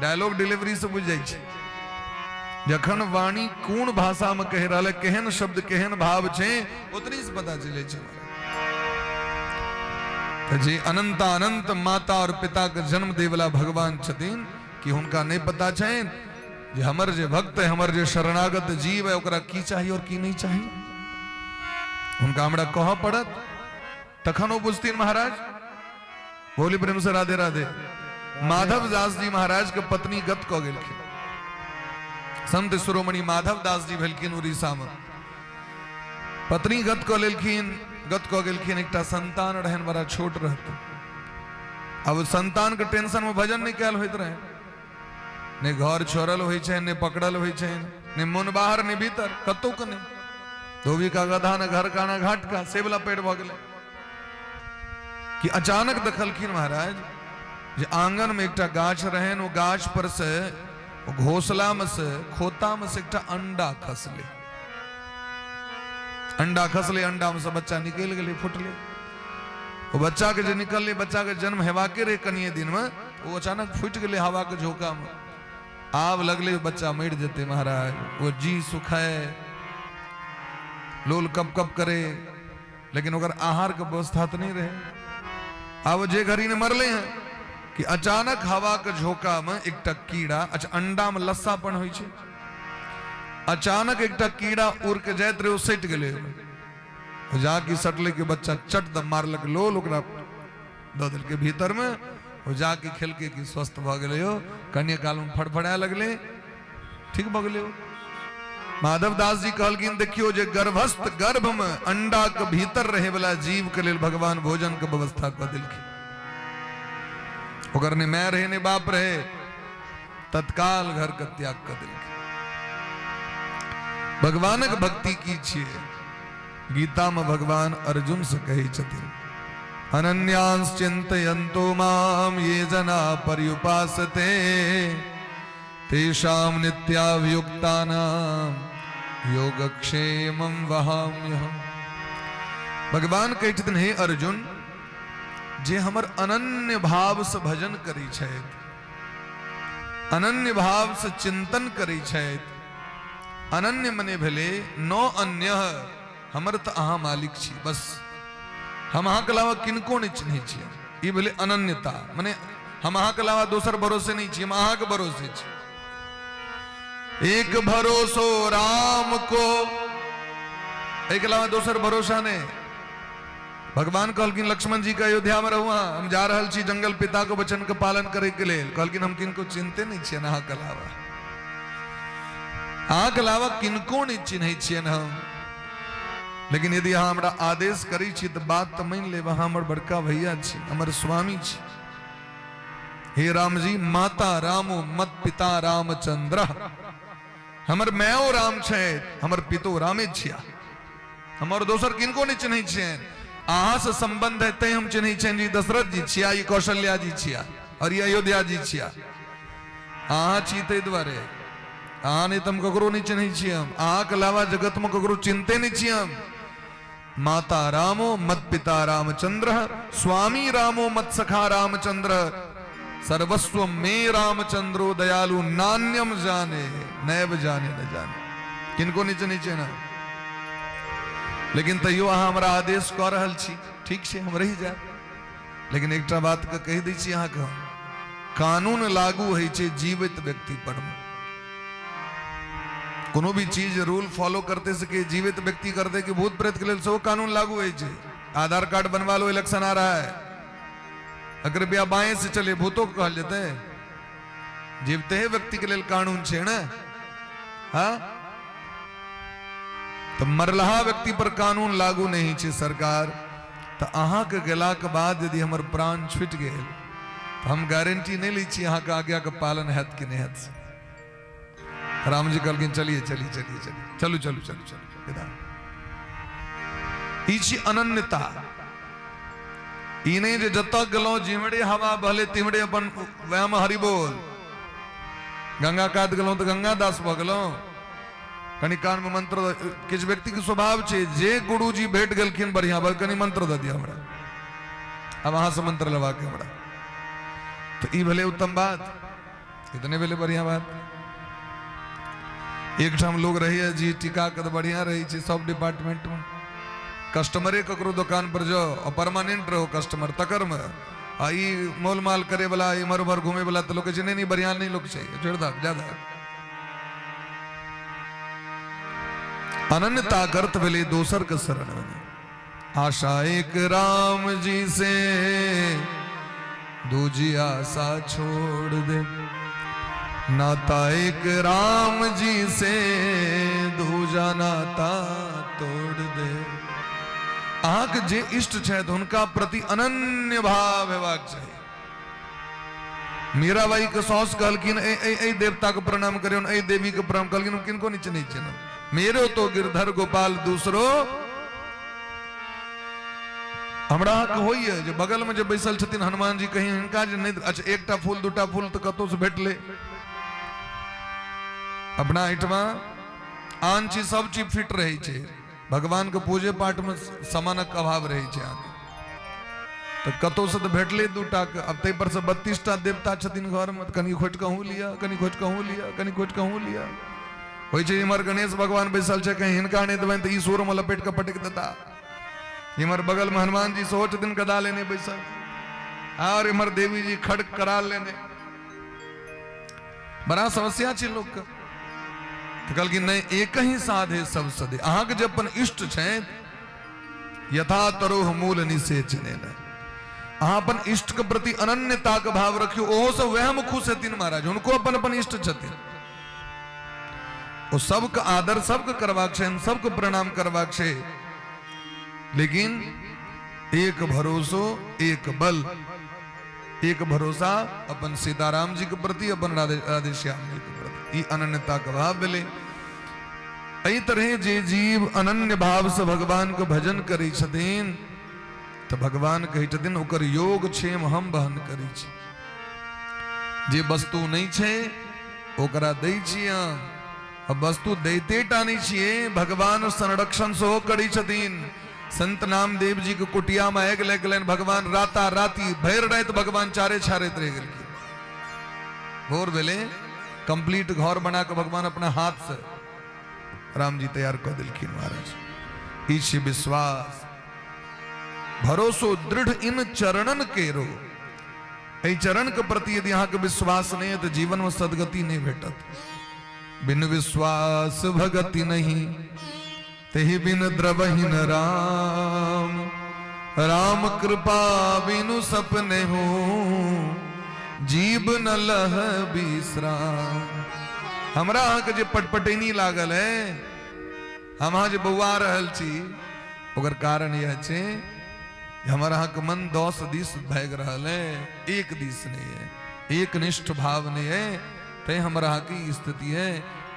डायलॉग डिलीवरी से बुझि जाइ छै जखन वाणी कोन भाषा में कहि रहल है, केहन शब्द केहन भाव छै, ओतनी से पता चलै छै। तऽ जे अनंत अनंत माता और पिता के जन्म दै वाला भगवान छथिन, कि हुनका नहि पता छनि जे हमर जे भक्त है, हमर जे शरणागत जीव है, ओकरा की चाही और की नहीं चाही? हुनका हमरा कहऽ पड़त तखन ओ बुझथिन महाराज। बोली प्रेम से राधे राधे। माधव दास जी महाराज के पत्नी गत कऽ गेलखिन। संत शिरोमणि माधव दास जी भेलखिन उड़ीसा में। पत्नी गत कऽ लेलखिन, गत कऽ गेलखिन। एकटा संतान रहनि, बड़ा छोट रहत। अब संतान के टेंशन में भजन नहीं कयल होइत रहे, नहि घर छोड़ल होइ छै, नहि पकड़ल होइ छै, नहि मोन बाहर नहि भीतर, कतौ के नहि। धोबी का गधा न घर का न घाट का, से वाला पेड़ भऽ गेलै। कि अचानक देखलखिन महाराज जे आंगन में एकटा गाछ रहनि, ओ गाछ पर से घोसला में से खोता में से एकटा अंडा खसले। अंडा खसले, अंडा में से बच्चा निकलि गेलै, फुटलै। ओ बच्चा के जे निकललै, बच्चा के जन्म हेबाके रहै कनिए दिन में, ओ अचानक फूटि गेलै हवा के झोंका में। आब लगलै बच्चा मरि जेतै महाराज। ओ जी सुखाए, लोल कप कप करे, लेकिन ओकर आहार के व्यवस्था तऽ नहि रहै। आब जे घड़ी ने मरलै हैं कि अचानक हवा के झोंका में एकटा कीड़ा, अच्छा अंडा में लस्सापन होइ छै, अचानक एकटा कीड़ा उड़ के जाइत रहै, ओ सटि गेलै। जाके सटलै कि बच्चा चट द मारलक लोल, ओकरा दऽ देलकै भीतर में। ओ जाके खेलकै कि स्वस्थ भऽ गेलै। ओ कनिए काल में फड़फड़ाए लगलै, ठीक भऽ गेलै। माधव दास जी कहलखिन देखियौ जे गर्भस्थ गर्भ में अंडा के भीतर रहे वाला जीव के लेल भगवान भोजन के व्यवस्था कऽ देलखिन। ओकर ने माय रहे ने बाप रहे, तत्काल घर के त्याग कऽ देलखिन। भगवानक भक्ति की छियै? गीता में भगवान अर्जुन से कहै छथिन, अनन्यांस चिंतयन्तो माम ये जना पर्युपासते तेषां नित्याभियुक्तानां योगक्षेमं वहाम्यहम्। भगवान कहै छथिन हे अर्जुन, जे हमर अनन्य भाव से भजन करै छथि, अनन्य भाव से चिंतन करै छथि, अनन्य मने भेलै न अन्य, हमर तऽ अहाँ मालिक छी, बस हम अहाँके अलावा किनको नहि चिन्है छियै। ई भेलै अनन्यता, मने हम अहाँके अलावा दोसर भरोसे नहि छी, हम अहाँके भरोसे छी। एक भरोसो राम को, एहिके अलावा दोसर भरोसा नहि। भगवान कहलखिन लक्ष्मण जी के अयोध्या में रहू अहाँ, हम जा रहल छी जंगल पिता के वचन के पालन करे के लेल। कहलखिन हम किनको चिन्हते नहि छियनि अहाँके अलावा, अहाँके अलावा किनको नहि चिन्है छियनि हम। लेकिन यदि अहाँ हमरा आदेश करै छी तऽ बात तऽ मानि लेब, अहाँ हमर बड़का भैया छी, हमर स्वामी छी। हे राम जी, माता रामो मत पिता रामचंद्र, हमर मायो राम छै, हमर पितो रामे छिया, हमर दोसर किनको नहि चिन्है छियनि। अहाँ से संबंध है तैं हम चिन्है छियनि जी दशरथ जी छिया, ई कौशल्या जी छिया और ई अयोध्या जी छिया। अहाँ छी ताहि दुआरे, अहाँ नहि तऽ हम ककरो नहि चिन्है छियै। हम अहाँके अलावा जगतमे ककरो चिन्हते नहि छियै। हम माता रामो मत पिता रामचंद्र, स्वामी रामो मत सखा रामचंद्र, सर्वस्व मे रामचंद्रो दयालु नान्यम जाने नैव जाने न जाने। किनको नहि चिन्है छियै ना, लेकिन तैयो अहाँ हमरा आदेश कऽ रहल छी, ठीक छै, हम रहि जायब। लेकिन एकटा बात के कहि दै छी अहाँके हम, कानून लागू होइ छै जीवित व्यक्ति पर। कोनो भी चीज रूल फॉलो करते सके जीवित व्यक्ति करते कि भूत प्रेत के लेल सेहो कानून लागू होइ छै। आधार कार्ड बनवा लो, इलेक्शन आ रहा है, कृपया बाएं से चले, भूतो के कहल जेतै। जीवते ही व्यक्ति के लेल कानून छै ने। हाँ, तऽ मरलहा व्यक्ति पर कानून लागू नहीं छै सरकार। तऽ अहाँके गेलाके बाद यदि हमर प्राण छूटि गेल तऽ हम गारंटी नहि लै छी अहाँके आज्ञाके पालन हैत कि नहि हैत। रामजी कहलखिन चलिए चलिए चलिए चलिए, चलू चलू चलू चलू। ई छी अनन्यता। ई नहि जे जतऽ गेलहुँ जिम्हरे हवा बहले तिम्हरे अपन वएहमे हरि बोल। गंगा कात गेलहुँ तऽ गंगा दास भऽ गेलहुँ, कनि कानमे मंत्र। किछु व्यक्तिके स्वभाव छै जे गुरुजी भेट गेलखिन बढ़िआँ, बस कनि मंत्र दऽ दिअ हमरा, आब अहाँसँ मंत्र लेबाक हमरा। तऽ ई भेलै उत्तम बात, ई तऽ नहि भेलै बढ़िआँ बात। एकठाम लोग रहैए जी टीका के तऽ बढ़िआँ रहै छै सब डिपार्टमेंटमे। कस्टमरे ककरो दोकान पर जाओ आ परमानेंट रहो कस्टमर तकरमे, आ ई मोल माल करे वाला इम्हर उम्हर घूमे वाला तऽ लोक कहै छै नहीं नहीं बढ़िया नहीं लोग छै, छोड़ दह ज्यादा। अनन्यता अर्थ भेलै दोसर के शरण में। आशा एक राम जी से, दूजी आशा छोड़ दे, नाता एक राम जी से, दूजा नाता तोड़ दे। अहाँके जे इष्ट छथि हुनका प्रति अनन्य भाव हेबाक चाही। मीराबाई के साउस कहलखिन ए ए ए देवता के प्रणाम करियौन, ए देवी के प्रणाम। कहलखिन हम किनको नहीं चिन्है छियनि, मेरो तो गिरधर गोपाल दूसरो। हमरा अहाँके होइए जे बगल में जे बैसल छथिन हनुमान जी, कहीं हिनका जे नहि, अच्छा एकटा फूल दूटा फूल तऽ कतौ से भेटलै। अपना एहिठमा आन चीज सब चीज फिट रहै छै, भगवान के पूजे पाठ में सामानक अभाव रहै छै अहाँके, तऽ कतौ से तऽ भेटलै दूटा के। अब ताहि पर से 32 टा देवता छथिन घर में, तऽ कनि खोटि कऽ अहूँ लिअ, कनि खोटि कऽ अहूँ लिअ, कनि खोटि कऽ अहूँ लिअ। होइ छै इम्हर गणेश भगवान बैसल छै, कहीं हिनका नहि देबनि तऽ ई सुर में लपेट कऽ पटकि देता। इम्हर बगल में हनुमान जी सेहो छथिन गदा लेने बैसल, और इम्हर देवी जी खड़ग कराल लेने। बड़ा समस्या छै लोकके। तऽ कहलखिन नहि, एक ही साधे सब सदे। अहाँके जे अपन इष्ट छथि, यथा तरोह मूल निषेचने न, अहाँ अपन इष्ट के प्रति अनन्यता के भाव रखियौ, ओहो सब वएह में खुश हेथिन महाराज। हुनको अपन अपन इष्ट छथिन, ओ सबके आदर सबके करबाक छै, सबके प्रणाम करबाक छै, लेकिन एक भरोसो एक बल, एक भरोसा अपन सीताराम जी के प्रति, अपन राधे राधे श्याम जी के प्रति, ई अनन्यता के भाव भेलै। एहि तरह जे जीव अनन्य भाव से भगवान के भजन करै छथिन तऽ भगवान कहै छथिन ओकर योग क्षेम हम वहन करै छी। जे वस्तु नहि छै ओकरा दै छी हम, आ वस्तु दैते टा नहि छियै, भगवान संरक्षण सेहो करै छथिन। संत नामदेव जी के कुटिया में आगि लागि गेलनि, भगवान राता राति भरि राति भगवान चारे छाड़ैत रहि गेलखिन। भोर भेलै, कंप्लीट घर बना के भगवान अपना हाथ से राम जी तैयार कऽ देलखिन महाराज। ई छै विश्वास। भरोसो दृढ़ इन चरणन केरो। एहि चरण के प्रति यदि अहाँके विश्वास नहि है तऽ जीवन में सदगति नहि भेटत। बिन विश्वास भगति नहीं, तेहि बिन द्रवहि न राम। राम कृपा बिनु सपने हो, जीव न लह विश्राम। हमरा अहाँके जे पटपटेनी लागल है, हम अहाँ जे बौआ रहल छी, ओकर कारण यह छै जे हमर अहाँके मन 10 दिस भागि रहल है, एक दिस नहीं है, एकनिष्ठ भाव नहीं है, तैं हमर अहाँके ई स्थिति है।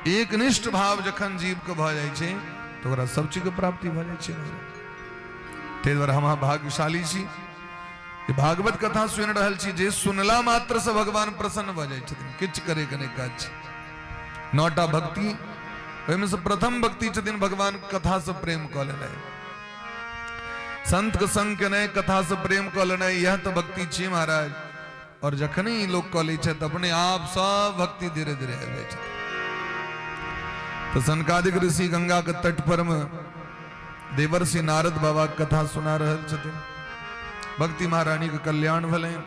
एकनिष्ठ भाव जखन जीवके भऽ जाइ छै तऽ ओकरा सब चीजके प्राप्ति भऽ जाइ छै। ताहि दुआरे हम अहाँ भाग्यशाली छी जे भागवत कथा सुनि रहल छी, जे सुनला मात्र से भगवान प्रसन्न भऽ जाइ छथिन, किछु करैके नहि काज छै। 9टा भक्ति, ओहिमे से प्रथम भक्ति छथिन भगवान कथा से प्रेम कऽ लेनाइ, संत के संग केनाइ, कथा से प्रेम कऽ लेनाइ, यह तऽ भक्ति छी महाराज। और जखने ई लोक कऽ लै छथि, अपने आप सब भक्ति धीरे धीरे आबि जाइ छथि। तऽ सनकादिक ऋषि गंगा के तट पर में देवर्षि नारद बाबा के कथा सुना रहल छथिन। भक्ति महारानी के कल्याण भेलनि।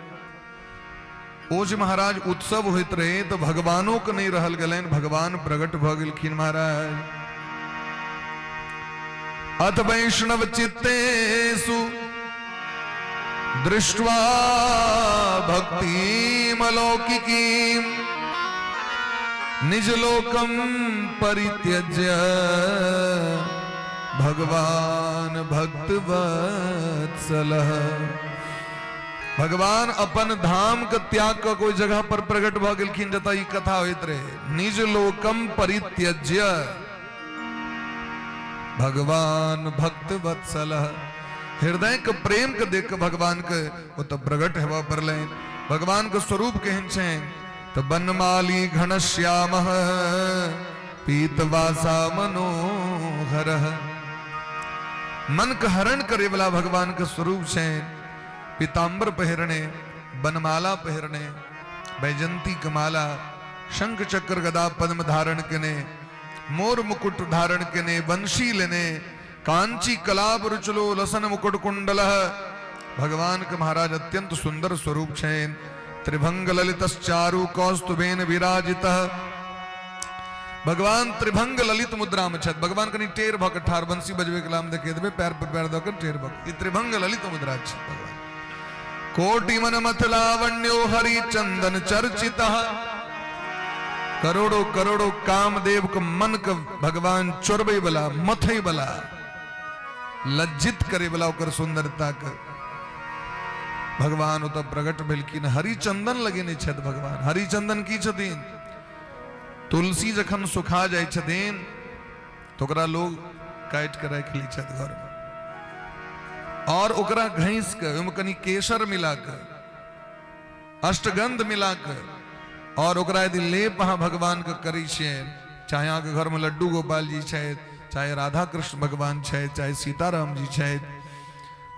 ओ जे महाराज उत्सव होइत रहे तऽ भगवानो के नहि रहल गेलनि, भगवान प्रकट भऽ गेलखिन महाराज। अथ वैष्णव चित्तेषु दृष्ट्वा भक्तिमलौकिकीं निजलोकं परित्यज्य भगवान भक्तवत्सलः। भगवान अपन धाम के त्याग कऽ कोई जगह पर प्रकट भऽ गेलखिन जतऽ ई कथा होइत रहे। निज लोकम परित्यज्य भगवान भक्त वत्सल, हृदय के प्रेम के देख के भगवान के ओतऽ प्रकट हेबऽ पड़लनि। भगवान के स्वरूप केहन छनि? तऽ बनमाली घनश्याम पीतवासा मनोहर, मन के हरण करे वाला भगवान के स्वरूप छनि। पीताम्बर पहिरने, बनमाला पहिरने, वैजंती के माला, शंख चक्र गदा पद्म धारण केने, मोर मुकुट धारण केने, वंशी लेने, कांची कलाप रुचलो लसन मुकुट कुंडल, भगवान के महाराज अत्यंत सुंदर स्वरूप छनि। त्रिभंग ललितश्चारु कौस्तुभेन विराजित, भगवान त्रिभंग ललित मुद्रा में छथि। भगवान कनि टेढ़ भऽ कऽ ठाढ़, बंसी बजबै के लाम देखे देबै, पैर पर पैर दऽ कऽ टेढ़ भऽ कऽ, ई त्रिभंग ललित मुद्रा छै भगवान। कोटि मन मथ लावण्यो हरि चंदन चर्चित, करोड़ों करोड़ों कामदेव के मन के भगवान चोरबै वाला, मथै वाला, लज्जित करे वाला ओकर सुंदरता के भगवान ओतऽ प्रकट भेलखिन। हरिचंदन लगेने छथि भगवान। हरिचंदन की छथिन? तुलसी जखन सुखा जाइ छथिन तऽ ओकरा लोग काटि कऽ राखि लै छथि घरमे और ओकरा घैस कऽ ओहिमे कनि केसर मिला कऽ, अष्टगंध मिला कऽ और ओकरा यदि लेप अहाँ भगवानके करै छियै, चाहे अहाँके घरमे लड्डू गोपाल जी छथि, चाहे राधा कृष्ण भगवान छथि, चाहे सीताराम जी छथि,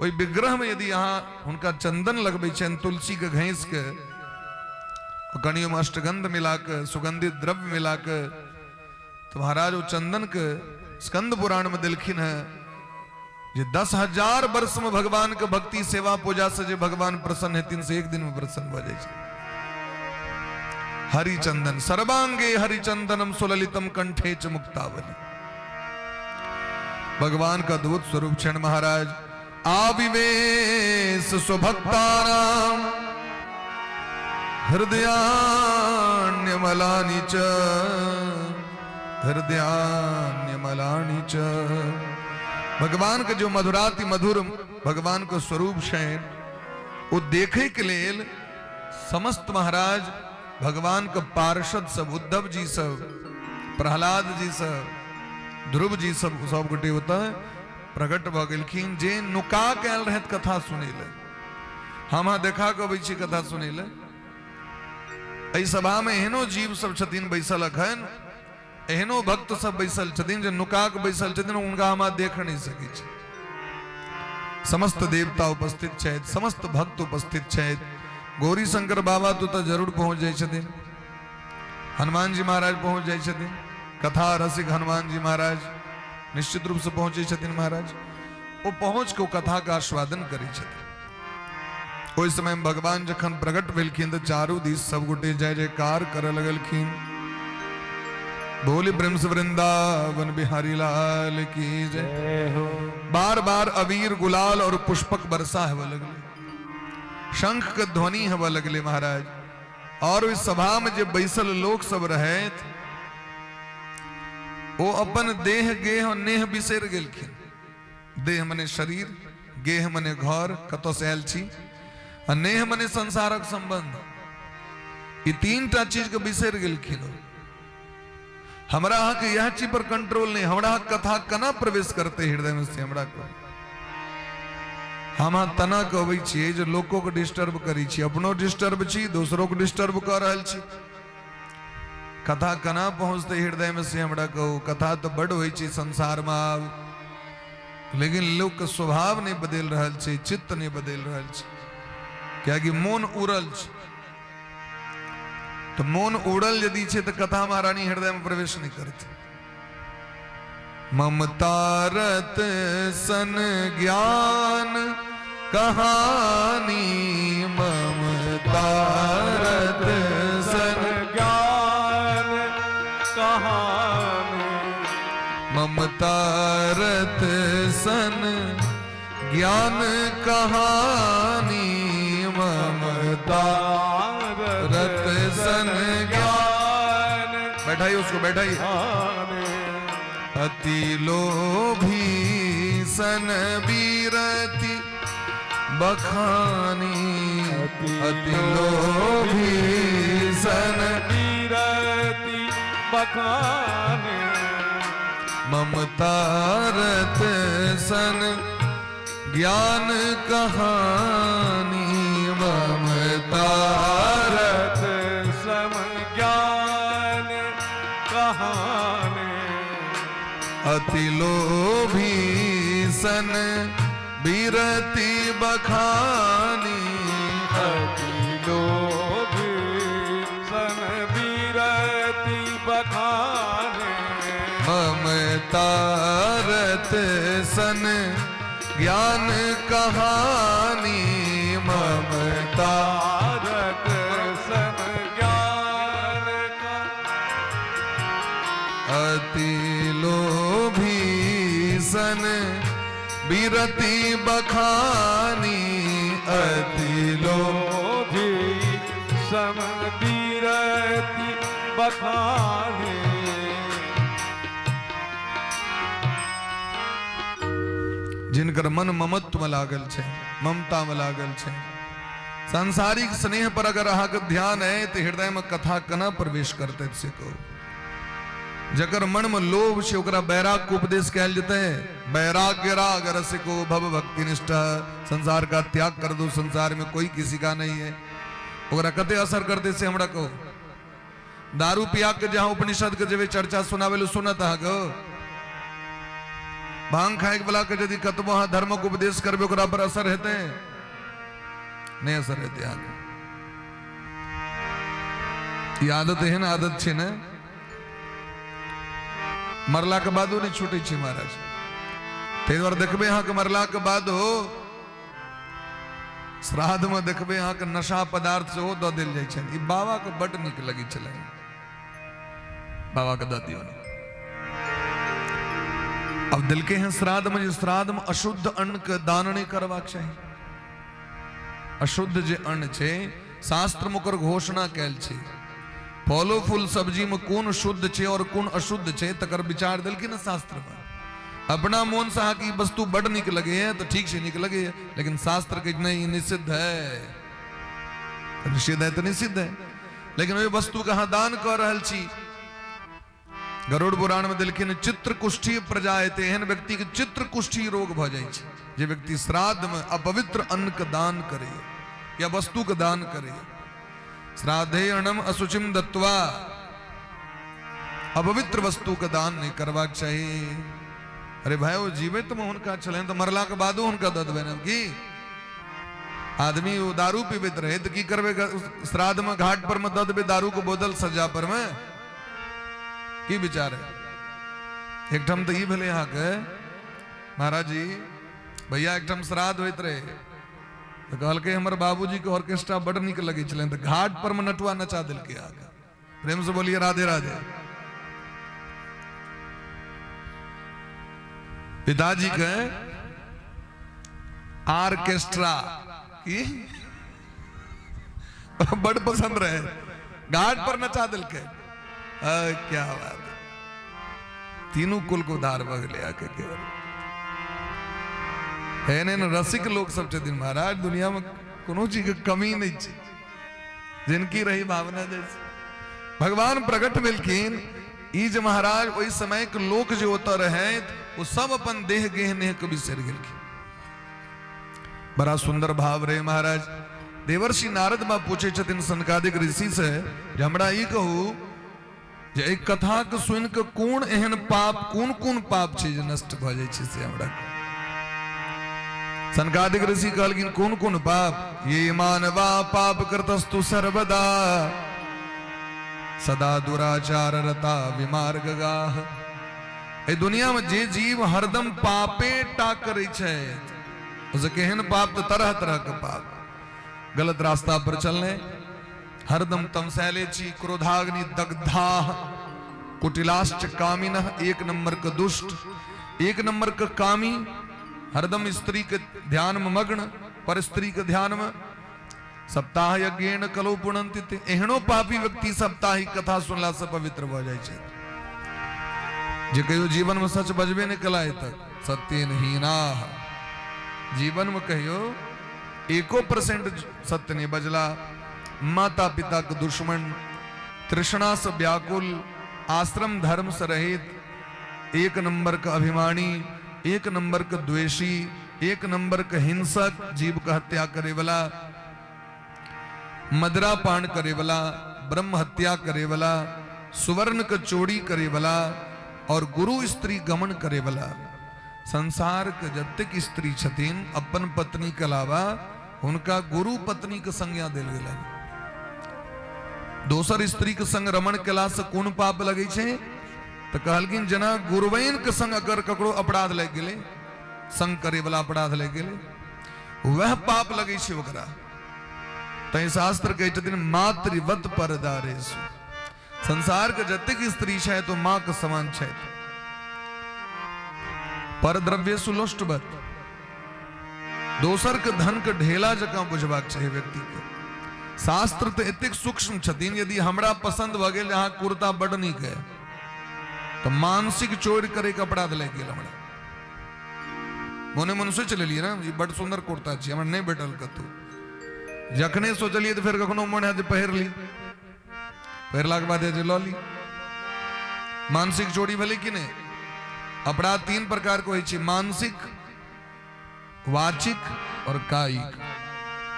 ओहि विग्रहमे यदि अहाँ हुनका चंदन लगबै छियनि, तुलसीके घैस कऽ कनि ओहिमे अष्टगंध मिला कऽ, सुगंधित द्रव्य मिला कऽ, तऽ महाराज ओ चंदन के स्कंद पुराण में देलखिन है जे 10,000 वर्ष में भगवान के भक्ति सेवा पूजा से जे भगवान प्रसन्न हेथिन से एक दिन में प्रसन्न भऽ जाइ छै। हरिचंदन सर्वांगे हरिचंदनम सुललितम कंठे च मुक्तावली, भगवान का अद्भुत स्वरूप क्षण महाराज। आविवेश स्वभक्तानाम हृदयान्यमलानि च, हृदयान्यमलानि च। भगवान के जो मधुराति मधुर भगवान के स्वरूप छै, ओ देखे के लेल समस्त महाराज भगवान के पार्षद सब, उद्धव जी सब, प्रहलाद जी सब, ध्रुव जी सब, सब गोटे ओतऽ प्रकट भऽ गेलखिन जे नुका के आयल रहथि कथा सुनै लए। हम अहाँ देखा कऽ अबै छी कथा सुनै लए। एहि सभामे एहनो जीव सब छथिन बैसल अखन, एहनो भक्त सब बैसल छथिन जे नुका कऽ बैसल छथिन, हुनका हम अहाँ देख नहि सकै छी। समस्त देवता उपस्थित छथि, समस्त भक्त उपस्थित छथि। गौरी शंकर बाबा तो तऽ जरूर पहुँच जाइ छथिन, हनुमान जी महाराज पहुँच जाइ छथिन, कथा रसिक हनुमान जी महाराज निश्चित रूप से पहुँचै छथिन महाराज। ओ पहुँच के ओ कथा के आस्वादन करै छथिन। ओहि समय में भगवान जखन प्रकट भेलखिन तऽ चारू दिस सब गोटे जय जयकार करऽ लगलखिन। बोली प्रेम से वृंदावन बिहारी लाल की जय। बार बार अबीर गुलाल और पुष्पक वर्षा हेबऽ लगले, शंख के ध्वनि हेबऽ लगले महाराज। और ओहि सभा में जे बैसल लोक सब रहथि ओ अपन देह गेह और नेह बिसरि गेलखिन। देह मने शरीर, गेह मने घर कतऽ से आयल छी, आ नेह मने संसारक संबंध, ई तीन टा चीज के बिसरि गेलखिन। हमरा अहाँके इएह चीज पर कंट्रोल नहीं, हमरा अहाँके कथा केना प्रवेश करते हृदय में से हमरा कहू। हम अहाँ तना कहबै छियै जे लोको के डिस्टर्ब करै छी, अपनो डिस्टर्ब छी, दोसरो के डिस्टर्ब कऽ रहल छी। कथा केना पहुँचतै हृदय में से हमरा कहू। कथा तऽ बड होइ छै संसार में आब, लेकिन लोक के स्वभाव नहीं बदलि रहल छै, चित्त नहीं बदलि रहल छै, कियाकि मोन उड़ल छै। तऽ मोन उड़ल यदि छै तऽ कथा महारानी हृदय में प्रवेश नहीं करतै। ममतारत सन ज्ञान कहानी, ममतारत सन ज्ञान कहानी, ममतारत सन ज्ञान कहानी, ममता रत सन ज्ञान बैठाइए उसको, बैठाइए। अति लोभी सन बीरति बखानी, अति लोभी सन बीरति बखानी, ममतारत सन ज्ञान कहानी, ममतारत रत सम ज्ञान कहानी, अति लोभी सन बीरति बखानी, अति लोभी सन बीरति बखानी, ममतारत सन ज्ञान कहानी, ममता रत सम ज्ञान का अति लोभी सन बीरति बखानी, अति लोभी सम बीरति बखानी। जिनकर मन ममत्व में लागल छै, ममता में लागल छै, सांसारिक स्नेह पर अगर अहाँके ध्यान है तो हृदय में कथा केना प्रवेश करते से कहू। जकर मन में लोभ छै ओकरा वैराग के उपदेश कयल जेतै। वैराग्य राग रसिको भव भक्ति निष्ठा, संसार का त्याग कर दो, संसार में कोई किसी का नहीं है। ओकरा कते असर करते से हमरा कहू। दारू पिया के जहां उपनिषद के जेबै चर्चा सुनाबै लए, सुनत अहाँके? भांग खाए वाला के यदि कतबो अहाँ धर्मक उपदेश करबै, ओकरा पर असर हेतै? नहि असर हेतै अहाँके। ई आदत एहन आदत छै ने, मरला के बादो नहि छूटै छै महाराज। ताहि दुआरे देखबै अहाँके मरला के बादो श्राद्ध में देखबै अहाँके नशा पदार्थ सेहो दऽ देल जाइ छनि। ई बाबा के बड्ड नीक लगै छलनि, बाबा के दऽ दियौ। अब देलकै हैं श्राद्ध में, जे श्राद्ध में अशुद्ध अन्न के दान नहि करबाक चाही। अशुद्ध जे अन्न छै, शास्त्र में ओकर घोषणा कयल छै। फलो फूल सब्जी में कोन शुद्ध छै और कोन अशुद्ध छै, तकर विचार देलखिन ने शास्त्र में। अपना मोन से अहाँके ई वस्तु बड नीक लगैए तऽ ठीक छै, नीक लगैए, लेकिन शास्त्र के नहि, ई निषिद्ध है। तऽ निषिद्ध है तऽ निषिद्ध है, लेकिन ओहि वस्तु के अहाँ दान कऽ रहल छी। गरुड़ पुराण में देलखिन चित्र कुष्ठी प्रजा हेतै, एहन व्यक्ति के चित्र कुष्ठी रोग भऽ जाइ छै जे व्यक्ति श्राद्ध में अपवित्र अन्न के दान करैए या वस्तु के दान करैए। श्राद्धे अणम अशुचिम दत्वा, अपवित्र वस्तु के दान नहीं करबाक चाही। अरे भाई, ओ जीवित में हुनका छलनि तऽ मरला के बादो हुनका दऽ देबनि की? आदमी ओ दारू पीबैत रहे तऽ की करबै? श्राद्ध में घाट पर में दऽ देबै दारू के बोतल सज्जा पर में? की विचार है? एकठाम तऽ ई भेलै अहाँके महाराज जी, भैया एकठाम श्राद्ध होइत रहे तऽ कहलकै हमर बाबूजी के ऑर्केस्ट्रा बड नीक लगै छलनि, तऽ घाट पर मे नटुआ नचा देलकै आके। प्रेम से बोलिए राधे राधे। पिताजी के आर्केस्ट्रा की बड़ पसंद रहे, घाट पर नचा देलकै। क्या बात, तीनू कुल के उद्धार भऽ गेलै आके। केवल एहन एहन रसिक लोक सब छथिन महाराज, दुनिया में कोनो चीज के कमी नहीं छै, जिनकी रही भावना जैसे भगवान प्रकट भेलखिन। ई जे महाराज ओहि समय के लोक जे ओतऽ रहैत ओ सब अपन देह गेह नेह के बिसरि गेलखिन। बड़ा सुंदर भाव रहे महाराज। देवर्षि नारद बा पूछे छथिन सनकादिक ऋषि से जे हमरा ई कहू जे एहि कथा के सुनि के कोन एहन पाप, कोन कोन पाप छै जे नष्ट भऽ जाइ छै से हमरा। सनकादिक ऋषि कहलखिन कोन कोन पाप? ये मानवा पाप कृतस्तु सर्वदा सदा दुराचार रता विमार्ग गाह। एहि दुनिया में जे जीव हरदम पापे टा करै छै, ओसे केहन पाप? तऽ तरह तरह के पाप, गलत रास्ता पर चलने, हरदम तमसैले छी, क्रोधाग्नि दग्धा कुटिलाश्च कामिन, एक नंबर के दुष्ट, एक नंबर के कामी, हरदम स्त्री के ध्यान में मग्न, पर स्त्री के ध्यान में, सप्ताह यज्ञेन कलो पुनंति। एहनो पापी व्यक्ति साप्ताहिक कथा सुनला से पवित्र भऽ जाइ छै। जे कहियो जीवन में सच बजबे नहि कला तक, सत्येन हीनाह, जीवन में कहियो एको परसेंट सत्य नहीं बजला, माता पिता के दुश्मन, तृष्णा से व्याकुल, आश्रम धर्म से रहित, एक नंबर का अभिमानी, एक नंबर के द्वेषी, एक नंबर के हिंसक, जीव के हत्या करे वाला, मदरा पान करे वाला, ब्रह्म हत्या करे वाला, सुवर्ण के चोरी करे वाला और गुरु स्त्री गमन करे वाला। संसार के जतेक स्त्री छथिन अपन पत्नी के अलावा हुनका गुरु पत्नी के संज्ञा देल गेलनि। दोसर स्त्री के संग रमण केला से कोन पाप लगै छै? तऽ कहलखिन जेना गुरुवैन के संग अगर ककरो अपराध लागि गेलै, संग करे वाला अपराध लागि गेलै, वह पाप लगै छै ओकरा। तैं शास्त्र कहै छथिन मातृवत परदारेषु, संसार के जतेक स्त्री छै तो मां के समान छै। पर द्रव्य सुलोष्टवत, दोसर के धन के ढेला जकां बुझबाक चाही व्यक्ति के। शास्त्र तऽ एतेक सूक्ष्म छथिन, यदि हमरा पसंद भऽ गेल अहाँ कुर्ता बड नीक है, तऽ मानसिक चोरी करे के अपराध लागि गेल हमरा। मोने मोन सोचि लेलियै ने ई बड सुंदर कुर्ता छै, हमरा नहि भेटल कतौ। जखने सोचलियै तऽ फेर कखनो मोन हैत जे पहिर ली, पहिरलाके बाद जे लऽ ली। मानसिक चोरी भेलै कि नहि? अपराध तीन प्रकार के होइ छै, मानसिक, वाचिक और कायिक।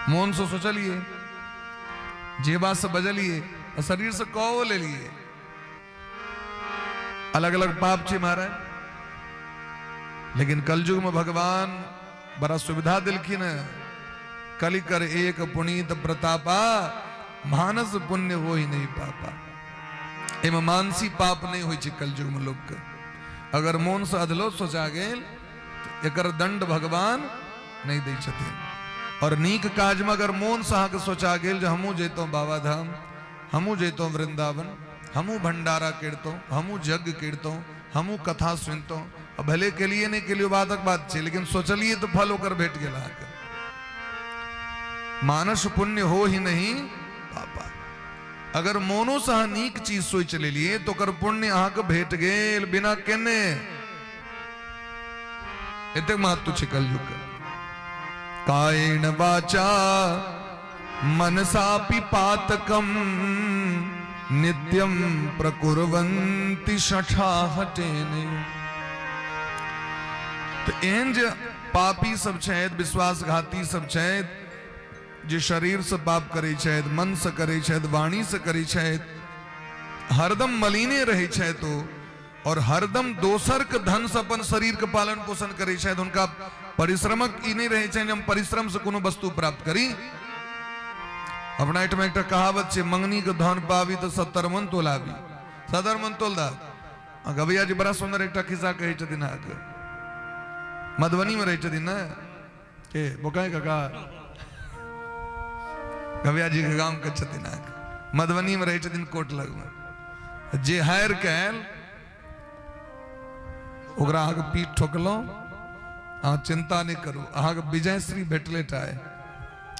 मोन से सोचलिए, जेबा से बजलिए और शरीर से कहो लेलिए, अलग अलग पाप छै महाराज। लेकिन कलयुग में भगवान बड़ा सुविधा दिलखिन है। कलि कर एक पुनीत प्रतापा, मानस पुण्य हो ही नहीं पापा। एमे मानसी पाप नहीं होइ छै कलयुग में लोग के। अगर मोन से अधलो सोचा गेल तऽ एकर दंड भगवान नहीं दै छथिन। और नीक काज में अगर मोन से अहाँके सोचा गेल जे हमहूँ जैतहुँ बाबा धाम, हमहूँ जैतहुँ वृंदावन, हमहूँ भंडारा करितहुँ, हमहूँ यज्ञ करितहुँ, हमहूँ कथा सुनितहुँ, आ भले केलिए नहीं केलिए बातक बात छै, लेकिन सोचलिए तऽ फल ओकर भेट गेल अहाँके। मानस पुण्य हो ही नहीं पापा। अगर मोनो से अहाँ नीक चीज सोचि लेलिए तऽ ओकर पुण्य अहाँके भेट गेल बिना केने। एतेक महत्व छै कलयुग के। कायेन वाचा मनसापि पातकम नित्यम प्रकुर्वन्ति शठाहटेने। तऽ एहन जे पापी सब छथि, विश्वासघाती सब छथि, जे शरीर से पाप करै छथि, मन से करै छथि, वाणी से करै छथि, हरदम मलिने रहै छथि ओ, और हरदम दोसर के धन से अपन शरीर के पालन पोषण करै छथि, हुनका परिश्रमक ई नहि रहै छनि हम परिश्रम से कोनो वस्तु प्राप्त करी। अपना एहिठाम एकटा कहावत छै, मंगनी के धन पाबी तऽ 70 मन तोलाबी। 70 मन तोल दा। गवैया जी बड़ा सुंदर एकटा खिस्सा कहै छथिन अहाँके। मधुबनीमे रहै छथिन ने के बोकाई काका गविया जी के गाम के छथिन अहाँके मधुबनीमे रहै छथिन कोट लगमे जे हारि के आयल ओकरा अहाँके पीठ ठोकलहुँ अहाँ चिंता नहि करू अहाँके विजयश्री भेटले टा अइ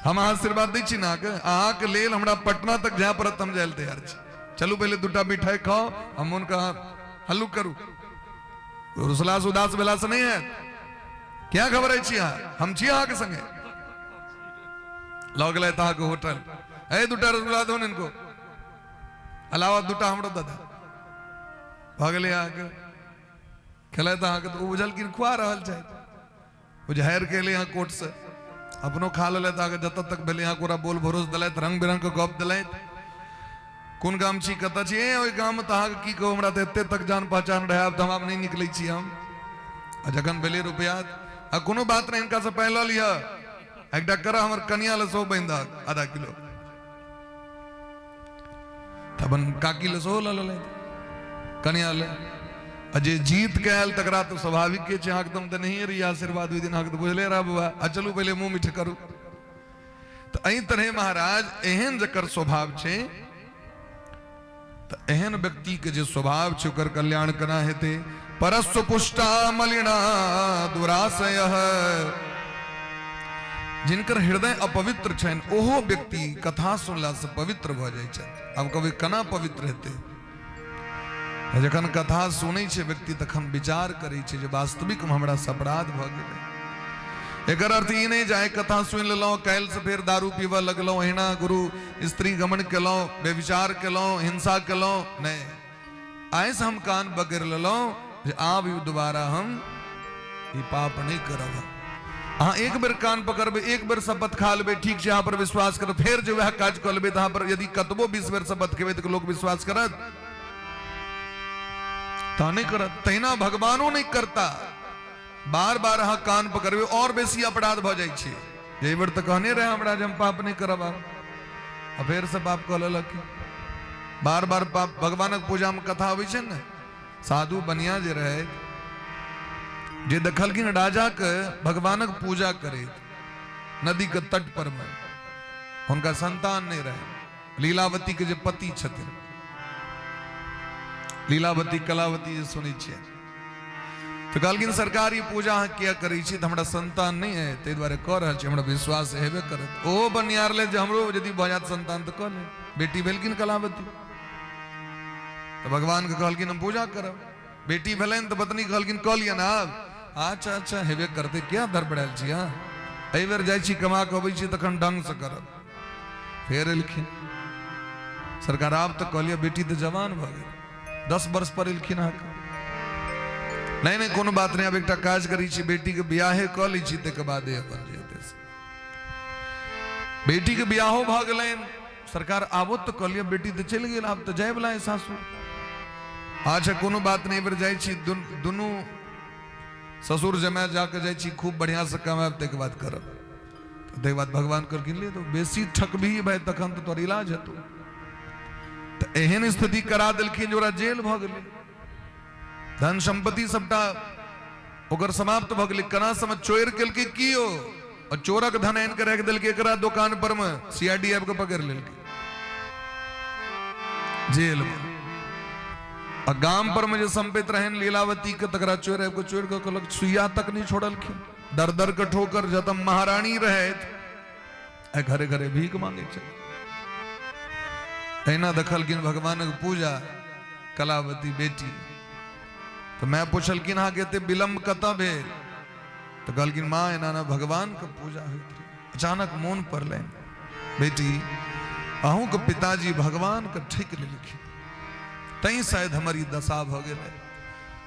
हम अहाँ आशीर्वाद दै छी ने अहाँके अहाँके लेल हमरा पटना तक जाय पड़त हम जाय लए तैयार छी चलू पहिले दूटा मिठाई खाउ हम मोनके अहाँ हल्लुक करू रुसलासँ उदास भेलासँ नहि हैत क्या घबराइ छी अहाँ हम छी अहाँके संगे लऽ गेलथि अहाँके होटल ए दूटा रसगुल्ला दो ने इनको अलावा दूटा हमरो दऽ दे भऽ गेलै अहाँके खेलथि अहाँके तऽ ओ बुझलखिन खुआ रहल छथि ओ जे हारि के एलै अहाँ कोर्टसँ अपनो खा लेलथि अहाँके जतऽ तक भेलै अहाँके ओकरा बोल भरोस देलथि रंग बिरंगके गप देलथि कोन गाम छी कतऽ छी ए ओहि गाममे तऽ अहाँके की कहू हमरा तऽ एते तक जान पहचान रहै आब तऽ हम आब नहि निकलै छी हम आ जखन भेलै रुपैआ आ कोनो बात नहि हिनकासँ पाइ लऽ लिअ एकटा करऽ हमर कनिया लए सेहो बान्हि दहक आधा किलो तऽ अपन काकी लए सेहो लऽ लेलथि कनिया लए आ जे जीत के आयल तकरा तऽ स्वाभाविके छै अहाँके तऽ हम तऽ नहिए रही आशीर्वाद ओहि दिन अहाँके तऽ बुझले रहब बौआ आ चलू पहिले मुँह मीठ करू तऽ एहि तरहे महाराज एहन जकर स्वभाव छै तऽ एहन व्यक्तिके जे स्वभाव छै ओकर कल्याण केना हेतै परस्व पुष्टा मलिना दुराशय जिनकर हृदय अपवित्र छनि ओहो व्यक्ति कथा सुनलासँ पवित्र भऽ जाइ छथि आब कहबै केना पवित्र हेतै जखन कथा सुनै छै व्यक्ति तखन विचार करै छै जे वास्तविकमे हमरा से अपराध भऽ गेलै एकर अर्थ ई नहि जे आइ कथा सुनि लेलहुँ काल्हिसँ फेर दारू पीबऽ लगलहुँ अहिना गुरु स्त्री गमन केलहुँ व्यभिचार केलहुँ हिंसा केलहुँ नहि आइसँ हम कान पकड़ि लेलहुँ जे आब ई दोबारा हम ई पाप नहि करब अहाँ एक बेर कान पकड़बै एक बेर शपथ खा लेबै ठीक छै अहाँ पर विश्वास करब फेर जे वएह काज कऽ लेबै तऽ अहाँ पर यदि कतबो 20 बेर शपथ खेबै तऽ लोक विश्वास करत तऽ नहि करत तहिना भगवानो नहि करता बार बार अहाँ कान पकड़बै और बेसी अपराध भऽ जाइ छै एहि बेर तऽ कहने रहे हमरा जे हम पाप नहि करब आब आ फेर से पाप कऽ लेलक बार बार पाप भगवानक पूजामे कथा अबै छै ने साधु बनिया जे रहे जे देखलखिन राजाके भगवानक पूजा करैत नदीके तट पर मे हुनका संतान नहि रहे लीलावती के जे पति छथिन लीलावती कलावती जे सुनै छियै तऽ कहलखिन सरकार ई पूजा अहाँ किया करै छी तऽ हमरा संतान नहि है ताहि दुआरे कऽ रहल छी हमरा विश्वास हेबे करत ओहो बनियार ले जे हमरो यदि भऽ जायत संतान तऽ कऽ ले बेटी भेलखिन कलावती तऽ भगवानके कहलखिन हम पूजा करब बेटी भेलनि तऽ पत्नी कहलखिन कऽ लिअ ने आब अच्छा अच्छा हेबे करतै किया धड़बड़ायल छी अहाँ एहि बेर जाइ छी कमा कऽ अबै छी तखन ढङ्गसँ करब फेर एलखिन सरकार आब तऽ कहलियै बेटी तऽ जवान भऽ गेल 10 वर्ष पर एलखिन अहाँके नहि नहि कोनो बात नहि आब एकटा काज करै छी बेटीके बियाहे कऽ लै छी ताहिके बादे अपन जे हेतै से बेटीके बियाहो भऽ गेलनि सरकार आबो तऽ कहलियै बेटी तऽ चलि गेल आब तऽ जायवला है सासुर अच्छा कोनो बात नहि बेर जाइ छी दुनू ससुर जमाय जाके जाइ छी खूब बढ़िआँ से कमायब ताहिके बाद करब ताहिके बाद भगवान कहलखिन ले तो बेसी ठकबही भाय तखन तऽ तोहर इलाज हेतौ तऽ एहन स्थिति करा देलखिन जे ओकरा जेल भऽ गेलै धन सम्पत्ति सबटा ओकर समाप्त भऽ गेलै केना समय चोरि केलकै की ओ और चोरक धन आनि के राखि देलकै एकरा दोकान पर मे सीआईडी आबि के पकड़ि लेलकै जेल मे आ गाम पर मे जे सम्पत्ति रहनि लीलावती के तकरा चोरि आबि के चोरि कऽ कहलक सुइया तक नहि छोड़लखिन दर दर के ठोकर जतऽ महारानी रहथि आ घरे घरे भीख मांगे छै एहिना देखलखिन भगवानक पूजा कलावती बेटी तऽ माय पुछलखिन अहाँके एते विलम्ब कतऽ भेल तऽ कहलखिन माँ एना एना भगवानके पूजा होइत रहै अचानक मोन पड़लनि बेटी अहूँके पिताजी भगवानके ठकि लेलखिन तैं शायद हमर ई दशा भऽ गेलै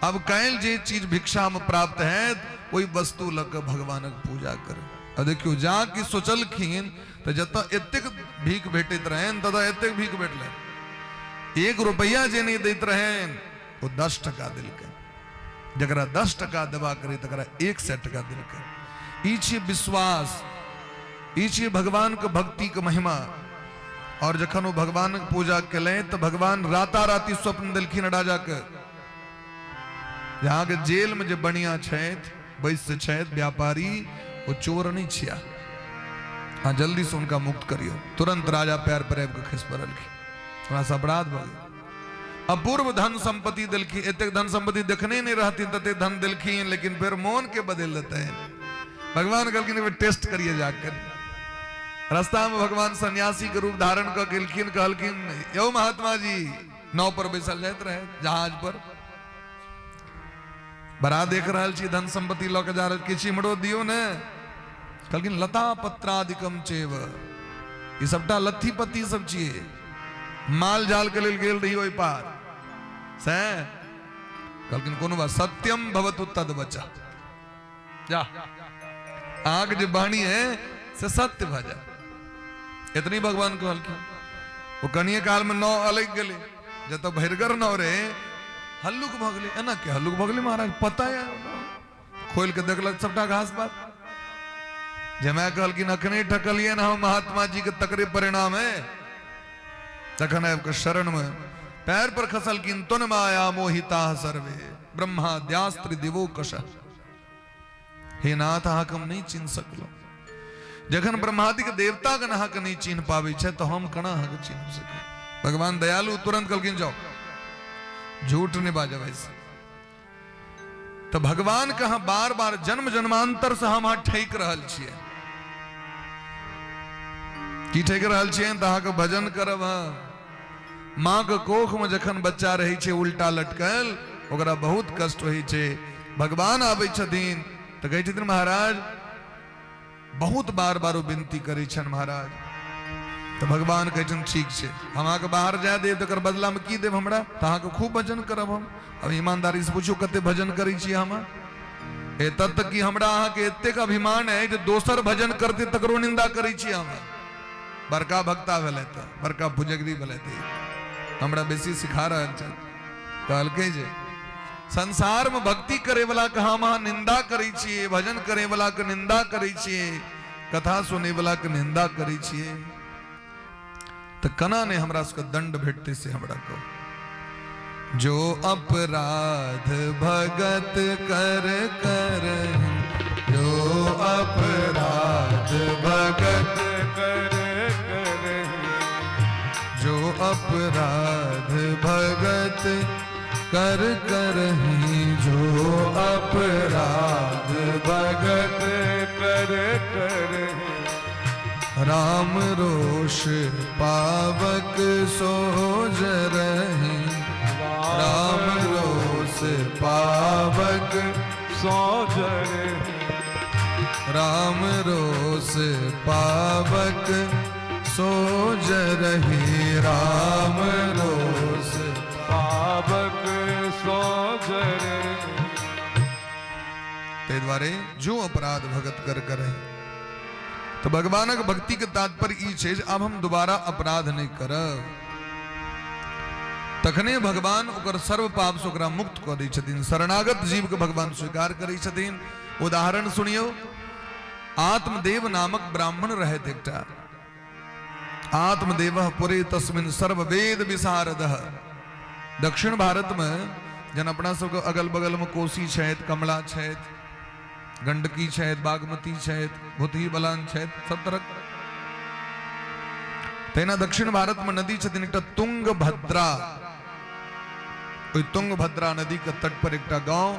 अब काल्हि जे चीज भिक्षामे प्राप्त हैत ओहि वस्तु लऽ कऽ भगवानक पूजा करू आ देखियौ जा कि सोचलखिन तऽ जतऽ एतेक भीख भेटैत रहनि ततऽ एतेक भीख भेटलनि 1 रुपैआ जे नहि दैत रहनि ओ 10 टका देलकनि जकरा 10 टका देबाक रहै तकरा 100 टका देलकनि ई छियै विश्वास ई छियै भगवानके भक्तिके महिमा और जखन ओ भगवानक पूजा केलनि तऽ भगवान राताराति स्वप्न देलखिन राजाके जे अहाँके जेलमे जे बनिया छथि वैश्य छथि व्यापारी, ओ चोर नहि छिया, अहाँ जल्दीसँ हुनका मुक्त करियौ। तुरंत राजा पैर पर आबि कऽ खसि पड़लखिन, हमरा अपराध भऽ गेल। अपूर्व धन संपत्ति देलखिन, एतेक धन संपत्ति देखने नहि रहथिन ततेक धन देलखिन, लेकिन फेर मोन के बदलि देतनि। भगवान कहलखिन टेस्ट करिए जाकर। रास्ता में भगवान सन्यासी के रूप धारण कऽ गेलखिन, कहलखिन यौ महात्मा जी, नाव पर बैसल जाइत रहे जहाज पर, बड़ा देख रहल छी धन संपत्ति लऽ के जा रहल, किछु इम्हरो दियौ ने। कहलखिन लता पत्रादिकम चेव, ई सबटा लत्ती पत्ती सब छियै, माल जाल के लेल गेल रही ओहि पार से। कहलखिन कोनो बात, सत्यम भवतु तद बचा, जा अहाँके जे वाणी है से सत्य भऽ जाए, इतनी भगवान कहलखिन। ओ कनिए काल में नाव अलगि गेलै, जतऽ भरिगर नाव रहे हल्लुक भऽ गेलै। एना के हल्लुक भऽ गेलै महाराज पता है, खोलि के देखलक सबटा घास पात। जमाय कहलखिन अखने ठकलियै ने हम महात्मा जी के, तकरे परिणाम है। तखन आबि कऽ शरण में पैर पर खसलखिन, तुन माया मोहिता सर्वे ब्रह्माद्यास्त्र दिवो कश, हे नाथ अहाँके हम नहि चिन्ह सकलहुँ। जखन ब्रह्मादिक देवतागण अहाँके नहि चिन्ह पाबै छै तऽ हम केना अहाँके चिन्ह सकब। भगवान दयालु तुरंत कहलखिन जाओ, झूठ नहि बाजब ऐसे। तऽ भगवान के अहाँ बार बार जन्म जन्मांतर से हम अहाँ ठकि रहल छियै। की ठकि रहल छियै? तऽ अहाँके भजन करब। हम माँ के कोख में जखन बच्चा रहै छै उल्टा लटकल, ओकरा बहुत कष्ट होइ छै। भगवान आबै छथिन तऽ कहै छथिन महाराज, बहुत बार बार ओ विनती करै छनि महाराज। तऽ भगवान कहै छथिन ठीक छै, हम अहाँके बाहर जाय देब, तकर बदलामे की देब हमरा? तऽ अहाँके खूब भजन करब हम। अब ईमानदारीसँ पूछू कते भजन करै छियै हम? एतऽ तक कि हमरा अहाँके एतेक अभिमान है जे दोसर भजन करते तकरो निंदा करै छियै हम। बड़का भक्ता भेलै तऽ बड़का पुजगरी भेलै तऽ हमरा बेसी सिखा रहल छथि। कहलकै जे संसार में भक्ति करे वाला के हम अहाँ निंदा करै छियै, भजन करे वाला के निंदा करै छियै, कथा सुनै वाला के निंदा करै छियै, तऽ केना नहि हमरा सबके दंड भेटतै से हमरा कहू। जो अपराध भगत कर कर, जो अपराध भगत कर कर, जो अपराध भगत कर करही, जो अपराध भगत कर कर, राम रोष पावक सोज रही, राम रोष पावक सोज रही, राम रोष पावक सोज रही, राम रोष पावक सोज रही। ताहि दुआरे जो अपराध भगत कर करे, तऽ भगवानक भक्ति के तात्पर्य ई छै जे आब हम दोबारा अपराध नहि करब। तखने भगवान ओकर सर्व पाप से ओकरा मुक्त कऽ दै छथिन। शरणागत जीव के भगवान स्वीकार करै छथिन। उदाहरण सुनियौ, आत्मदेव नामक ब्राह्मण रहथि एकटा। आत्मदेव पुरे तस्मिन सर्व वेद विशारद। दक्षिण भारत में जन अपना सबके अगल बगल में कोसी छथि, कमला छथि, गंडकी छथि, बागमती छथि, भुतही बलान छथि, सब तरह। तहिना दक्षिण भारत में नदी छथिन एकटा तुंगभद्रा। ओहि तुंगभद्रा नदी के तट पर एकटा गांव,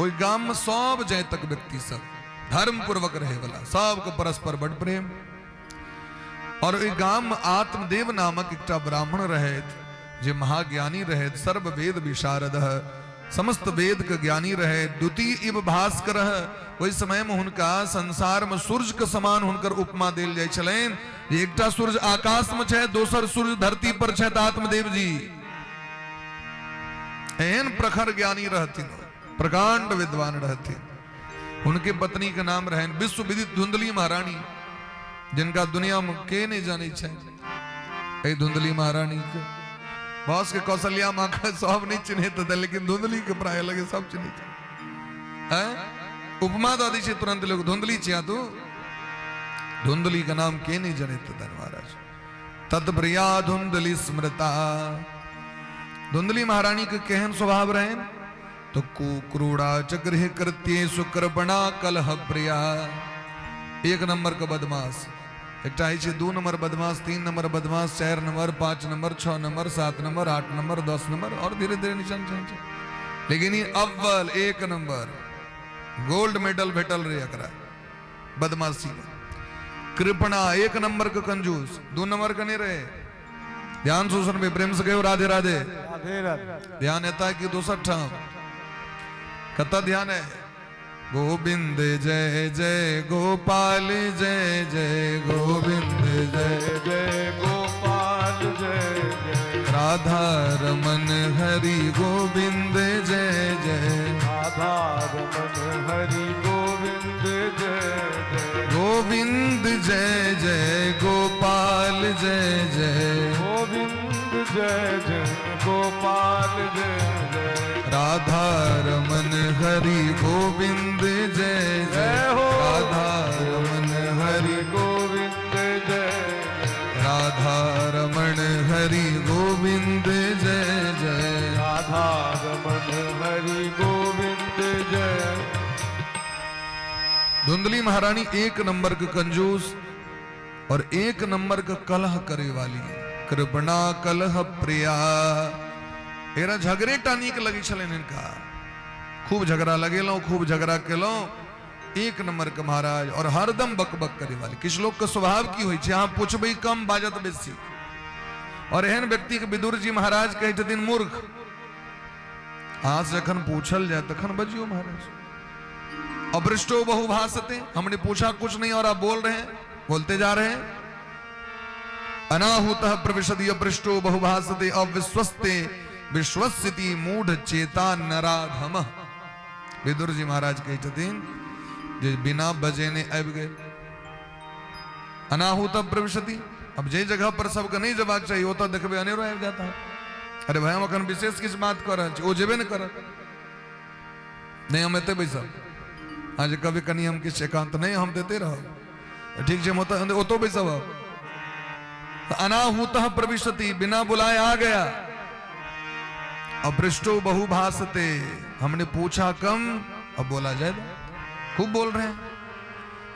ओहि गाम में सब जातक व्यक्ति सब धर्म पूर्वक रहे वाला, सबके परस्पर बड़ प्रेम। और ओहि गाम में आत्मदेव नामक एकटा ब्राह्मण रहथि जे महाज्ञानी रहथि, सर्व वेद विशारद, समस्त वेद के ज्ञानी रहे। द्वितीय इव भास्कर, ओहि समय में हुनका संसार में सूर्य के समान हुनकर उपमा देल जाइ छलनि जे एकटा सूर्य आकाश में छै, दोसर सूर्य धरती पर छै आत्मदेव जी। एहन प्रखर ज्ञानी रहथिन, प्रकांड विद्वान रहथिन। उनके पत्नी के नाम रहन विश्व विदित धुंधली महारानी, जिनका दुनिया में के नहीं जाने छै। धुंधली महारानी के बॉस के कौशल्या माँ के सब नहीं चिन्हैत हेतै, लेकिन धुंधली के प्राय लगे सब चिन्हैत हैं। उपमा दऽ दै छै तुरंत लोग, धुंधली छिया तू। धुंधली के नाम के नहीं जनैत हेतनि महाराज। तत्प्रिया धुंधली स्मृता। धुंधली महारानी के केहन स्वभाव रहनि? तो कुक्रूड़ा च गृह कृत्येषु कृपणा कलह प्रिया। एक नंबर के बदमाश एकटा होइ छै, 2 नंबर बदमाश, 3 नंबर बदमाश, 4 number, 5 number, 6 number, 7 number, 8 number, 10 number और धीरे धीरे निशान छै छै। लेकिन ई अव्वल 1 नंबर गोल्ड मेडल भेटल रहे एकरा बदमाशी में। कृपणा 1 नंबर के कंजूस, 2 नंबर के नहीं रहे। ध्यान से सुनबे, प्रेम से कहियो राधे राधे। राधे राधे। ध्यान एता कि दोसर ठाम? कतऽ ध्यान है? गोविंद जय जय गोपाल जय जय गोविंद जय जय जय गोपाल जय जय राधा रमन हरि गोविंद जय जय राधा रमन हरि गोविंद जय जय गोविंद जय जय गोपाल जय जय गोविंद जय जय गोपाल जय जय राधा रमन हरि गोविंद जय जय जय हो। राधा रमन हरि गोविंद जय राधा रमन हरि गोविंद जय जय राधा रमन हरि गोविंद जय। धुंधली महारानी 1 नंबर के कंजूस और 1 नंबर के कलह करे वाली, कृपणा कलह प्रिया। एकरा झगड़े टा नीक लगै छलनि हिनका। खूब झगड़ा लगेलहुँ, खूब झगड़ा केलहुँ, 1 नंबर के महाराज। और हरदम बकबक करे वाली। किछु लोक के स्वभाव की होइ छै, अहाँ पुछबै कम, बाजत बेसी। और एहन व्यक्ति के विदुर जी महाराज कहै छथिन मूर्ख। अहाँ से जखन पूछल जाय तखन बजियो महाराज। अपृष्टो बहुभाषते, हमने पूछा कुछ नहीं और आप बोल रहे हैं, बोलते जा रहे हैं। अनाहुत प्रविशति अपृष्टो बहुभाषते अविश्वस्ते विश्वस्ति मूढ़ चेता नराधम। विदुर जी महाराज कहै छथिन जे बिना बजेने आबि गेल। अनाहुत प्रविशति, अब जे जगह पर सबके नहीं जेबाक चाही ओतऽ देखबै अनेरो आबि जाता है। अरे भाई, हम अखन विशेष किछु बात कऽ रहल छी, ओ जेबे नहि करत। नहीं, हम एतै बैसब। हाँ, जे कभी कनि हम किछु एकांत नहीं, हम देते रहब। ठीक छै, हम ओतऽ ओतौ बैसब। अब तऽ अनाहुत प्रविशति, बिना बुलाए आ गया। अपृष्टो बहुभाषते, हमने पूछा कम, अब बोला जाए, खूब बोल रहे हैं।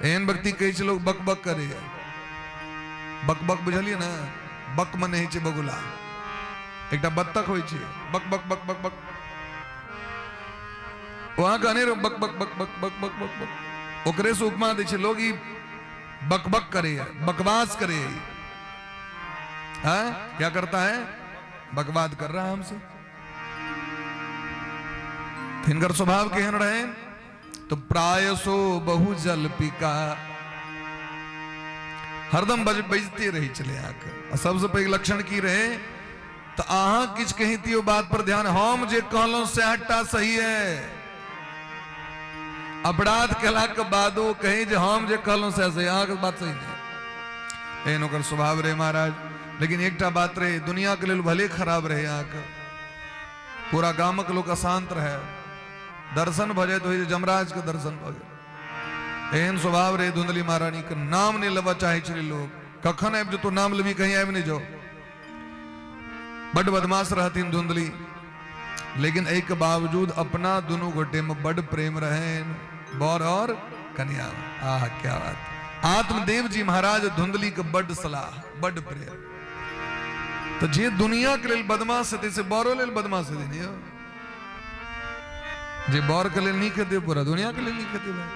एहन व्यक्ति कहै छै लोग बक बक करे। बक बक बुझलियै ने? बक मने होइ छै बगुला। एकटा बत्तख होइ छै, बक बक बक बक बक। वहां के अनेरो बक बक बक बक बक बक बक बक। ओकरे से उपमा दै छै लोग, ई बक बक करे, बकवास करे। हाँ, क्या करता है? बकवाद कर रहा है हमसे। हिनकर स्वभाव केहन रहे? तो प्रायसो बहु जल्पिका, हरदम बजते रही छलै अहाँके। आ सबसँ पैघ लक्षण की रहे? तऽ अहाँ किछु कहितियो बात पर ध्यान, हम जे कहलहुँ सएह टा सही है। अपराध केलाक बादो कही जे हम जे कहलहुँ सएह सही, अहाँके बात सही नहि। एहन ओकर स्वभाव रहे महाराज। लेकिन एकटा बात रहे, दुनिया के लेल भले खराब रहे अहाँके, पूरा गामक लोक अशांत रहे, दर्शन भऽ जाय तऽ होइ जे जमराज के दर्शन भऽ गेल। एहन स्वभाव रहे धुंधली महारानी के। नाम नहि लेबऽ चाहै छलै लोक, कखन आबि जेतौ नाम लेबी, कहीं आबि नहि जाओ। बड बदमाश रहथिन धुंधली, लेकिन एहिके बावजूद अपना दुनू गोटे में बड प्रेम रहनि, बर और कन्या। आह क्या बात। आत्मदेव जी महाराज धुंधली के बड सलाह, बड प्रेम। तऽ जे दुनिया के लेल बदमाश हेतै से बरो लेल बदमाश हेतै ने यौ। जे बर के लेल नीक हेतै पूरा दुनिया के लेल नीक हेतै भाई।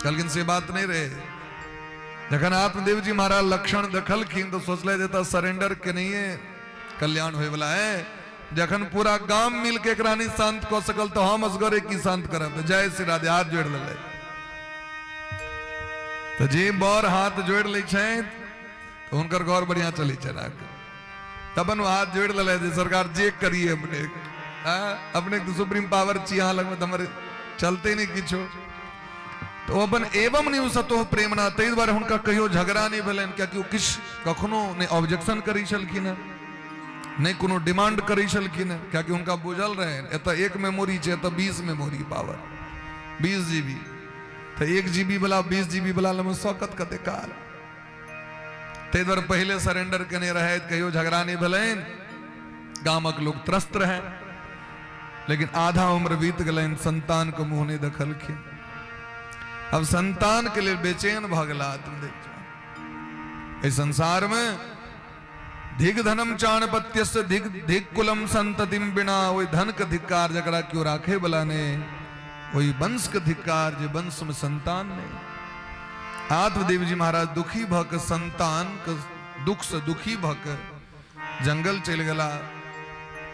कहलखिन से बात नहीं रहे। जखन आत्मदेव जी महाराज लक्षण देखलखिन तऽ सोचले जे तऽ सरेंडर केनहिए कल्याण होय वाला है। जखन पूरा गाम मिल के एकरा नहीं शांत कऽ सकल तऽ हम असगरे की शांत करब। तऽ जय श्री राधे, हाथ जोड़ि लेलै। तऽ जे बर हाथ जोड़ि लै छथि तऽ हुनकर घर बढ़िया चलै छनि अहाँके। तबन ओ हाथ जोड़ि लेलै जे सरकार जे करिए अपने, अपने तऽ सुप्रीम पावर छी, अहाँ लगमे तऽ हमर चलते नहि किछो। तऽ ओ अपन एवं नहि सतो प्रेमना, ताहि दुआरे हुनका कहियो झगड़ा नहि भेलनि, कियाकि ओ किछु कखनो नहि ऑब्जेक्शन करै छलखिन हेँ, नहि कोनो डिमांड करै छलखिन हेँ, कियाकि हुनका बुझल रहनि एतऽ 1 मेमोरी छै, एतऽ 20 मेमोरी पावर, 20 जी बी, तऽ 1 जी बी वाला 20 जी बी वाला लग सकत कते काल। ताहि दुआरे पहिले सरेंडर केने रहथि, कहियो झगड़ा नहि भेलनि। गामक लोक त्रस्त रहै। लेकिन आधा उम्र बीत गेलनि, संतान के मुंह नहि देखलखिन। अब संतान के लेल बेचैन भऽ गेला आत्मदेव जी। एहि संसार में धिग धनम चाणपत्यस्य धिग धिग कुलम संततिम बिना, ओहि धन के धिक्कार जकरा केओ राखे वाला ने, ओहि वंश के धिक्कार जे वंश में संतान ने। आत्मदेव जी महाराज दुखी भऽ के, संतान के दुख से दुखी भऽ के जंगल चलि गेला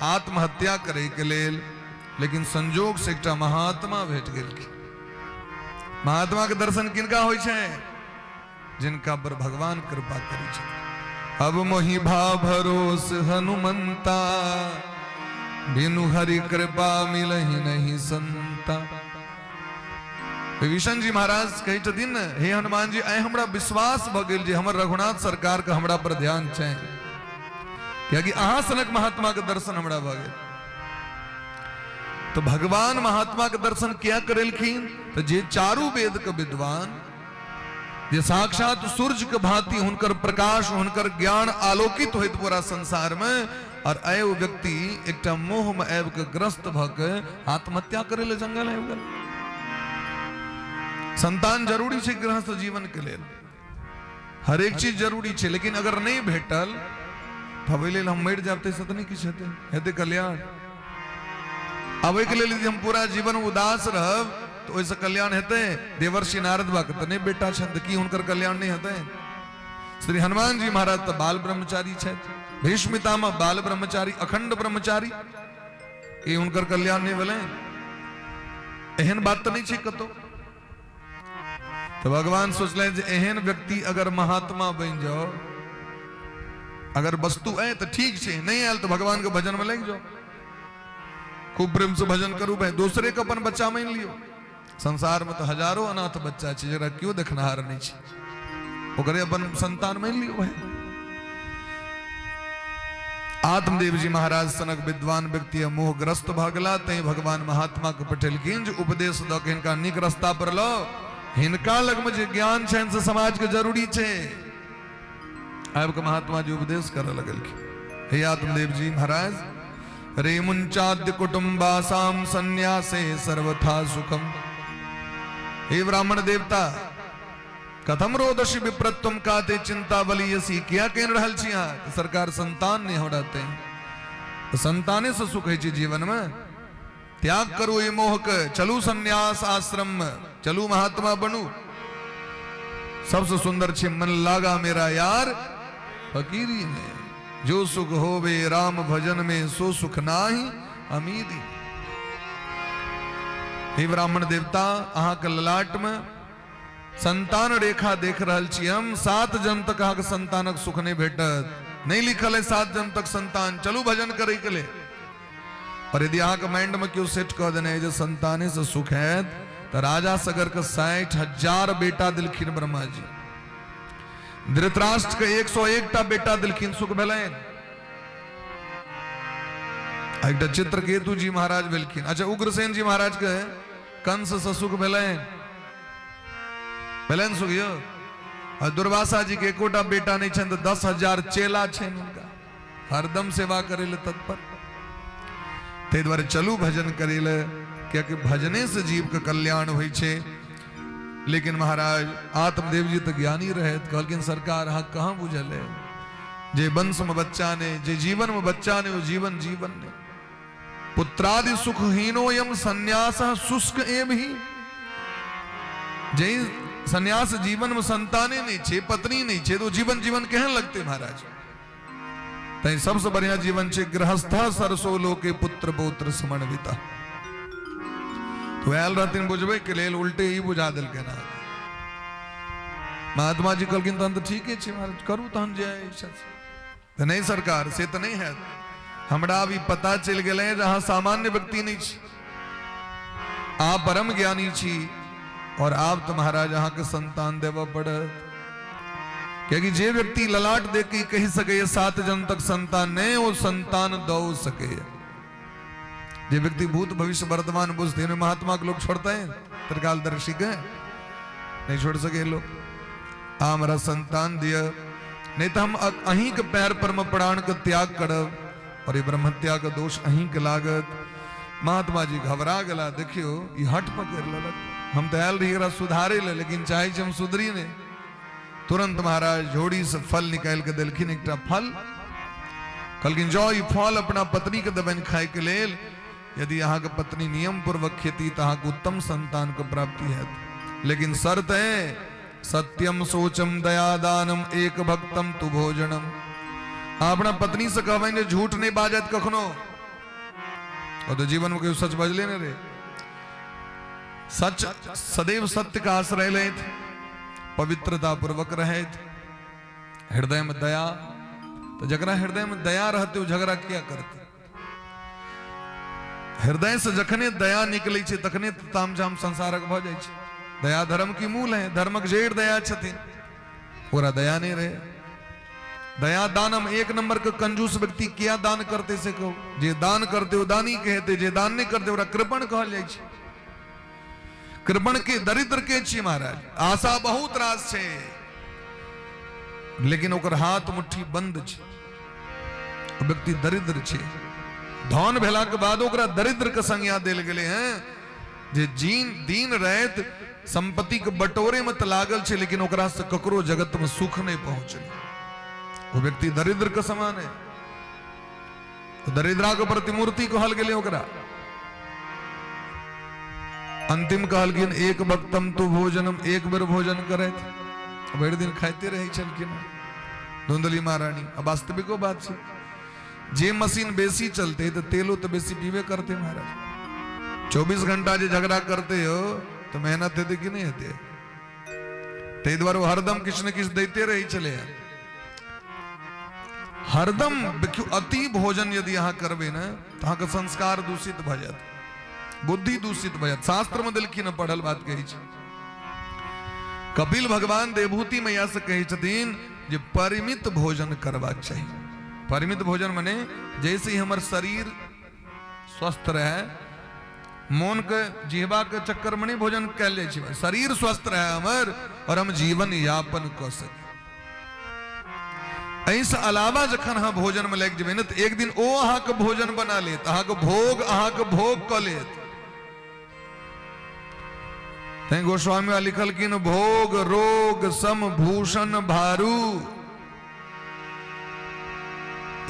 आत्महत्या करे के लेल। लेकिन संजोग से एकटा महात्मा भेट गेलखिन। महात्मा के दर्शन किनका होइ छै? जिनका पर भगवान कृपा करै छथिन। अब मोहि भा भरोस हनुमंता, बिनु हरि कृपा मिलहि नहीं संता। विभीषण जी महाराज कहै छथिन, हे हनुमान जी, आइ हमरा विश्वास भऽ गेल जे हमर रघुनाथ सरकार के हमरा पर ध्यान छै, कियाकि अहाँ सनक महात्मा के दर्शन हमरा भऽ गेल। तो भगवान महात्मा के दर्शन किया करेलखिन? तो जे चारू वेद के विद्वान, जे साक्षात सूर्य के भांति हुनकर प्रकाश, हुनकर ज्ञान आलोकित होइत पूरा संसार में, और आए ओ व्यक्ति एकटा मोह में आबि के ग्रस्त भऽ के आत्महत्या करे ले जंगल आबि गेल। संतान जरूरी छै गृहस्थ जीवन के लेल, हरेक चीज जरूरी छै, लेकिन अगर नहि भेटल तऽ ओहि लेल हम मरि जायब ताहिसँ तऽ नहि किछु हेतै, हेतै कल्याण। आब ओहिके लेल यदि हम पूरा जीवन उदास रहब तऽ ओहिसँ कल्याण हेतै? देवर्षि नारद बाबा के तऽ नहि बेटा छनि, तऽ की हुनकर कल्याण नहि हेतै? श्री हनुमान जी महाराज तऽ बाल ब्रह्मचारी छथि, भीष्म पितामह बाल ब्रह्मचारी, अखंड ब्रह्मचारी, ई हुनकर कल्याण नहि भेलै? एहन बात तऽ नहि छै कतौ। तऽ भगवान सोचलनि जे एहन व्यक्ति अगर महात्मा बनि जाओ, अगर वस्तु आए तऽ ठीक छै, नहि आयल तऽ भगवान के भजन में लागि जाओ, खूब प्रेम से भजन करू भाई, दोसरे के अपन बच्चा मानि लियौ। संसार में तऽ हजारों अनाथ बच्चा छै जकरा केओ देखनिहार नहि छै, ओकरे अपन संतान मानि लियौ भाई। आत्मदेव जी महाराज सनक विद्वान व्यक्ति मोहग्रस्त भऽ गेला, तैं भगवान महात्मा के पठेलखिन जे उपदेश दऽ के हिनका नीक रास्ता पर लो, हिनका लगमे जे ज्ञान छनि से समाज के जरूरी छै। आबि के महात्मा जी उपदेश करऽ लगलखिन, हे आत्मदेव जी महाराज, रे मुंचाद्य कुटुंबासाम संन्यासे सर्वथा सुखम। हे ब्राह्मण देवता, कथम रोदसी विप्रत्वम काते चिंता बलियसी, किया कह रहल छी अहाँ? सरकार संतान नहीं हमरा ते, तो संताने से सुख होइ छै जीवन में। त्याग करू ई मोह के, चलू संन्यास आश्रम में, चलू महात्मा बनू। सबसे सुंदर छे मन लागा मेरा यार फकीरी में, जो सुख होवे राम भजन में सो सुख नाही अमीरी। हे ब्राह्मण देवता, अहाँ के ललाट में संतान रेखा देख रहल छी हम, 7 जन्म तक अहाँके संतानक सुख नहि भेटत, नहि लिखल है 7 जन्म तक संतान, चलू भजन करे के लिए। पर यदि अहाँके माइंड में केओ सेट कऽ देने जे संताने से सुख हैत, तऽ राजा सगर के 60,000 बेटा दिलखिन ब्रह्मा जी, धृतराष्ट्र के 101 टा बेटा दिलखिन, सुख भेलनि। एकटा चित्रकेतु जी महाराज भेलखिन। अच्छा, उग्रसेन जी महाराज के कंस से सुख भेलनि, भेलनि सुख यौ? आ दुर्वासा जी के एकोटा बेटा नहि छनि तऽ 10,000 चेला छनि हुनका, हरदम सेवा करै लए तत्पर। ताहि दुआरे चलू भजन करै लए, कियाकि भजने से जीव के कल्याण होइ छै। लेकिन महाराज आत्मदेव जी तऽ ज्ञानी रहथि, कहलखिन सरकार अहाँ कहाँ बुझल है, जे वंश में बच्चा ने, जे जीवन में बच्चा ने, वो जीवन जीवन ने। पुत्रादि सुखहीनोयम संन्यास शुष्क एव ही, जे संन्यास जीवन में संताने नहीं छे, पत्नी नहीं छे, तो जीवन जीवन केहन लगते महाराज? तैं सबसे बढ़िया जीवन छे गृहस्थ सरसो लोके पुत्र पौत्र समन्विता। तो आयल रहथिन बुझबे के लेल, उल्टे ही बुझा देलकै ना। महात्मा जी कहलखिन तहन तऽ ठीके छै महाराज, करू तहन जे इच्छा छै। तऽ नहि सरकार, से तऽ नहि हैत, हमरा अभी पता चलि गेलै जे अहाँ सामान्य व्यक्ति नहि छी, अहाँ परम ज्ञानी छी, और आब तऽ महाराज अहाँके संतान देबऽ पड़त। कियाकि जे व्यक्ति ललाट देख के कहि सकैए 7 जन्म तक संतान नहि, ओ संतान दऽ सकैए। जे व्यक्ति भूत भविष्य वर्तमान बुझते हैं, महात्मा के लोग छोड़ते हैं त्रिकालदर्शी के नहीं छोड़ सके लोग। आ हमारा संतान दिया, नहीं तो हम अहीं के पैर पर में प्राण के त्याग करब और ये ब्रह्मत्या के दोष अहीं के लागत। महात्मा जी घबरा गेला, देखियो ई हट पकड़ लेलक, हम तऽ आयल रही एकरा सुधारे ले, लेकिन चाहे छी हम सुधरी नहि। तुरंत महाराज झोड़ी से फल निकालि के देलखिन, एकटा फल। कहलखिन जाओ ई फल अपना पत्नी के देबनि खाय के लेल, यदि अहाँके पत्नी नियम पूर्वक खेती तऽ अहाँके उत्तम संतान के प्राप्ति हैत, लेकिन शर्त है सत्यम शोचम दयादानम एक भक्तम तु भोजनम। अपना पत्नी से कहबनि जे झूठ नहीं बाजत कखनो, और तो जीवन में कहियो सच बजले नहीं रे। सच सदैव सत्य का आश्रय लेत, पवित्रता पूर्वक रहत, हृदय में दया। तो जकरा हृदय में दया रहते वो झगड़ा किया करते। हृदय से जखने दया निकले छै तखने तामझाम संसारक भऽ जाइ छै। दया धर्म की मूल है, धर्मक जड़ि दया छथिन, ओकरा दया नहीं रहे। दया दानम एक नंबर के कंजूस व्यक्ति किया दान करते से कहू, जे दान करते ओ दानी कहते, जे दान नहीं करते ओकरा कृपण कहल जाइ छै। कृपण के दरिद्र के छी महाराज, आशा बहुत रास छै लेकिन ओकर हाथ मुट्ठी बंद छै, व्यक्ति दरिद्र छै। धन भेला के बाद ओकरा दरिद्र के संज्ञा देल गेलै हैं, जे जीन दिन राति संपत्ति के बटोरे में तऽ लागल छै लेकिन ओकरा से ककरो जगत में सुख नहीं पहुंचल, वो व्यक्ति दरिद्र के समान है। तो दरिद्रा के प्रतिमूर्ति कहल गेलै ओकरा। अंतिम कहलखिन एक भक्तम तु भोजनम, एक बेर भोजन करैत भरि दिन खाइते रहै छलखिन धुंधली महारानी। अब वास्तविको बात छै, जे मशीन बेसी चलते तो तेलो तो बेसी पीबे करते महाराज। 24 घंटा जे झगड़ा करते हो तो मेहनत हेतै कि नहीं हेतै? ताहि दुआरे ओ हरदम किछु ने किछु दैते रहै छलै। हरदम देखियौ, अति भोजन यदि अहाँ करबै ने तऽ अहाँके संस्कार दूषित भऽ जायत, बुद्धि दूषित भऽ जायत। शास्त्र में देलखिन हँ, पढ़ल बात कहै छै। कपिल भगवान देवहूति मैया से कहै छथिन जे परिमित भोजन करबाक चाही। परिमित भोजन मने जैसे ही हमर शरीर स्वस्थ रहे, मोन के जिहबा के चक्कर में नहीं भोजन कयल जाइ छै, शरीर स्वस्थ रहे हमर और हम जीवन यापन कऽ सकी। एहिसँ अलावा जखन अहाँ भोजन में लागि जेबै ने तऽ एक दिन ओ अहाँके भोजन बना लेत, अहाँके भोग अहाँके भोग कऽ लेत। तैं गोस्वामी लिखलखिन भोग रोग सम भूषण भारू।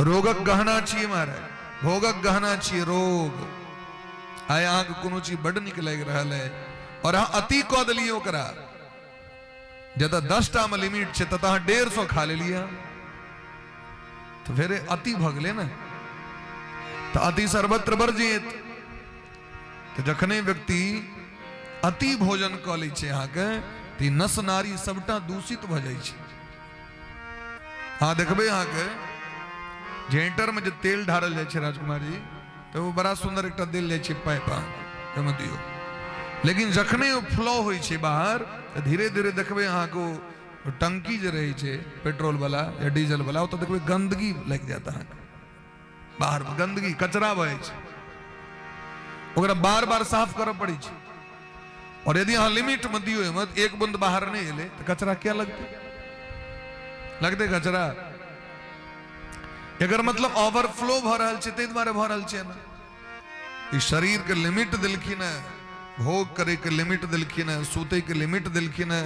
रोगक गहना छियै महाराज, भोगक गहना छियै रोग। आइ अहाँके कोनो चीज बड्ड नीक लागि रहल है और अहाँ अति कऽ देलियै ओकरा, जतऽ 10 टा मे लिमिट छै ततऽ अहाँ 150 खा लेलियै, तऽ फेर अति भऽ गेलै ने। तऽ अति सर्वत्र वर्जित। तऽ जखने व्यक्ति अति भोजन कऽ लै छै अहाँके, तऽ ई नस नाड़ी सबटा दूषित भऽ जाइ छै। अहाँ देखबै अहाँके जेंटर में जे तेल ढारल जाइ छै राजकुमार जी, तऽ ओ बड़ा सुन्दर एकटा देल जाइ छै पाइप, अहाँके ओहिमे दियौ, लेकिन जखने ओ फ्लो होइ छै बाहर तऽ धीरे धीरे देखबै अहाँके ओ टंकी जे रहै छै पेट्रोल वाला या डीजल वाला, ओतऽ देखबै गंदगी लागि जायत अहाँके, बाहर मे गंदगी कचरा भऽ जाइ छै, ओकरा बार बार साफ करऽ पड़ै छै। और यदि अहाँ लिमिट मे दियौ ओहिमे, एक बूंद बाहर नहि एलै तऽ कचरा किया लगतै? लगतै कचरा। एकर मतलब ओवरफ्लो भऽ रहल छै, ताहि दुआरे भऽ रहल छै ने। ई शरीर के लिमिट देलखिन है, भोग करे के लिमिट देलखिन है, सुते के लिमिट देलखिन है,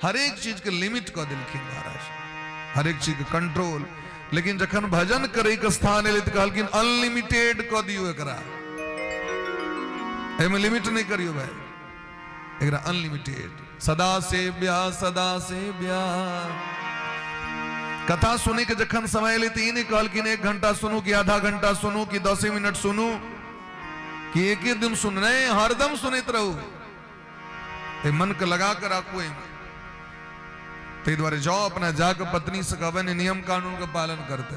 हरेक चीज के लिमिट कऽ देलखिन महाराज, हरेक चीज के कंट्रोल। लेकिन जखन भजन करे के स्थान एलै तऽ कहलखिन अनलिमिटेड कऽ दियौ एकरा, एहिमे लिमिट नहि करियौ भाई, एकरा अनलिमिटेड। सदा सेव्या सदा सेव्या। कथा सुने के जखन समय एलै तऽ ई नहि कहलखिन 1 घंटा सुनू कि आधा घंटा सुनू कि 10 मिनट सुनू कि एक दिन सुन, नहीं, हरदम सुनैत रहू, एहि मन के लगा के राखू एहिमे। ताहि दुआरे जाओ अपना जाके पत्नी से कहबै ने नियम कानून के पालन करते।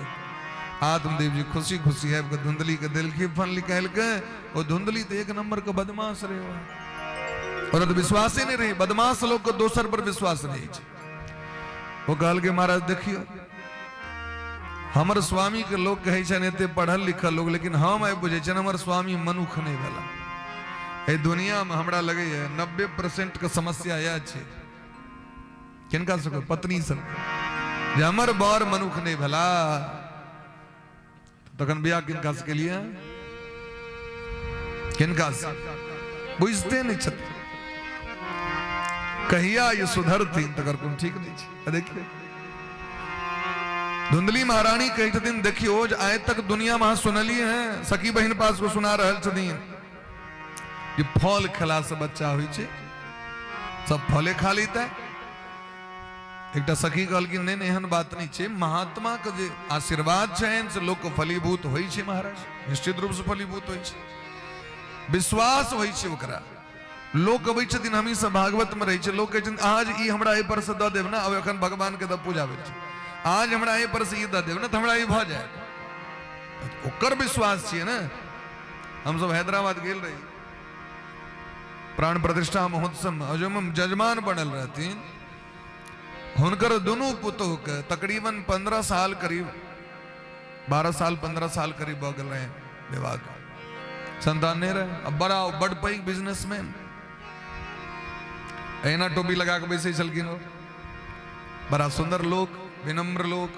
आत्मदेव जी खुशी खुशी आबि कऽ धुंधली के देलखिन फल निकालि के। ओ धुंधली तऽ एक नंबर के बदमाश रहे, ओकरा तऽ विश्वासे नहि रहे, बदमाश लोग के दोसर पर विश्वास नहि छै। ओ कहलकै महाराज देखियौ हमर स्वामी के लोग कहै छनि एते पढ़ल लिखल लोग, लेकिन हम आइ बुझै छियनि हमर स्वामी मनुख नहि भेला। एहि दुनिया में हमरा लगैया 90% के समस्या इएह छै किनका सबके, पत्नी सबके, जे हमर बर मनुख नहि भेला। तखन बियाह किनका से केलिए? किनका से बुझते नहि छथिन। कहिया ये सुधरथिन तकर कोनो ठीक नहि छै। देखियौ, धुंधली महारानी कहै छथिन, देखियौ जे आइ तक दुनिया मे अहाँ सुनलियै हैं, सखी बहिन पास को सुना रहल छथिन जे फल खेला से बच्चा होइ छै, सब फले खा लेतै। एकटा सखी कहलखिन, नहि नहि, एहन बात नहि छै, महात्मा के जे आशीर्वाद छनि से लोक के फलीभूत होइ छै महाराज, निश्चित रूप से फलीभूत होइ छै, विश्वास होइ छै ओकरा। लोक अबै छथिन, हमही सब भागवत में रहै छै, लोक कहै छथिन, आज ई हमरा एहि पर से दऽ देब ने, आब एखन भगवान के तऽ पूजा भेल छै, आज हमरा एहि पर से ई दऽ देब ने तऽ हमरा ई भऽ जायत, ओकर विश्वास छियै ने। हमसब हैदराबाद गेल रही प्राण प्रतिष्ठा महोत्सव में, ओहिमे जजमान बनल रहथिन, हुनकर दुनू पुतोहके तकरीबन 15 साल करीब, 12 साल 15 साल करीब भऽ गेल रहै विवाहके, संतान नहि रहै। अब बड़ा बड पैघ बिजनेसमैन, एना टोपी लगा के बैसै छलखिन ओ, बड़ा सुंदर लोक, विनम्र लोक,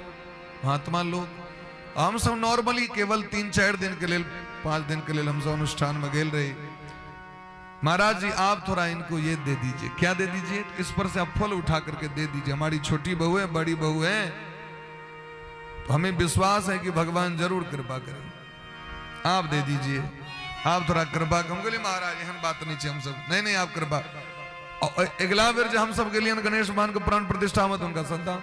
महात्मा लोक। हम सब नॉर्मली केवल 3-4 दिन के लेल, 5 दिन के लेल हम सब अनुष्ठान में गेल रही। महाराज जी आप थोड़ा इनको ये दे दीजिए। क्या दे दीजिए? इस पर से आप फल उठा करके दे दीजिए, हमारी छोटी बहू है, बड़ी बहू है, तो हमें विश्वास है कि भगवान जरूर कृपा करेंगे, आप दे दीजिए, आप थोड़ा कृपा। हम बोले महाराज एहन बात नहीं हम सब, नहीं नहीं आप कृपा। अगला बेर जे हम सब गेलियन गणेश भगवान के प्राण प्रतिष्ठा में, उनका संतान।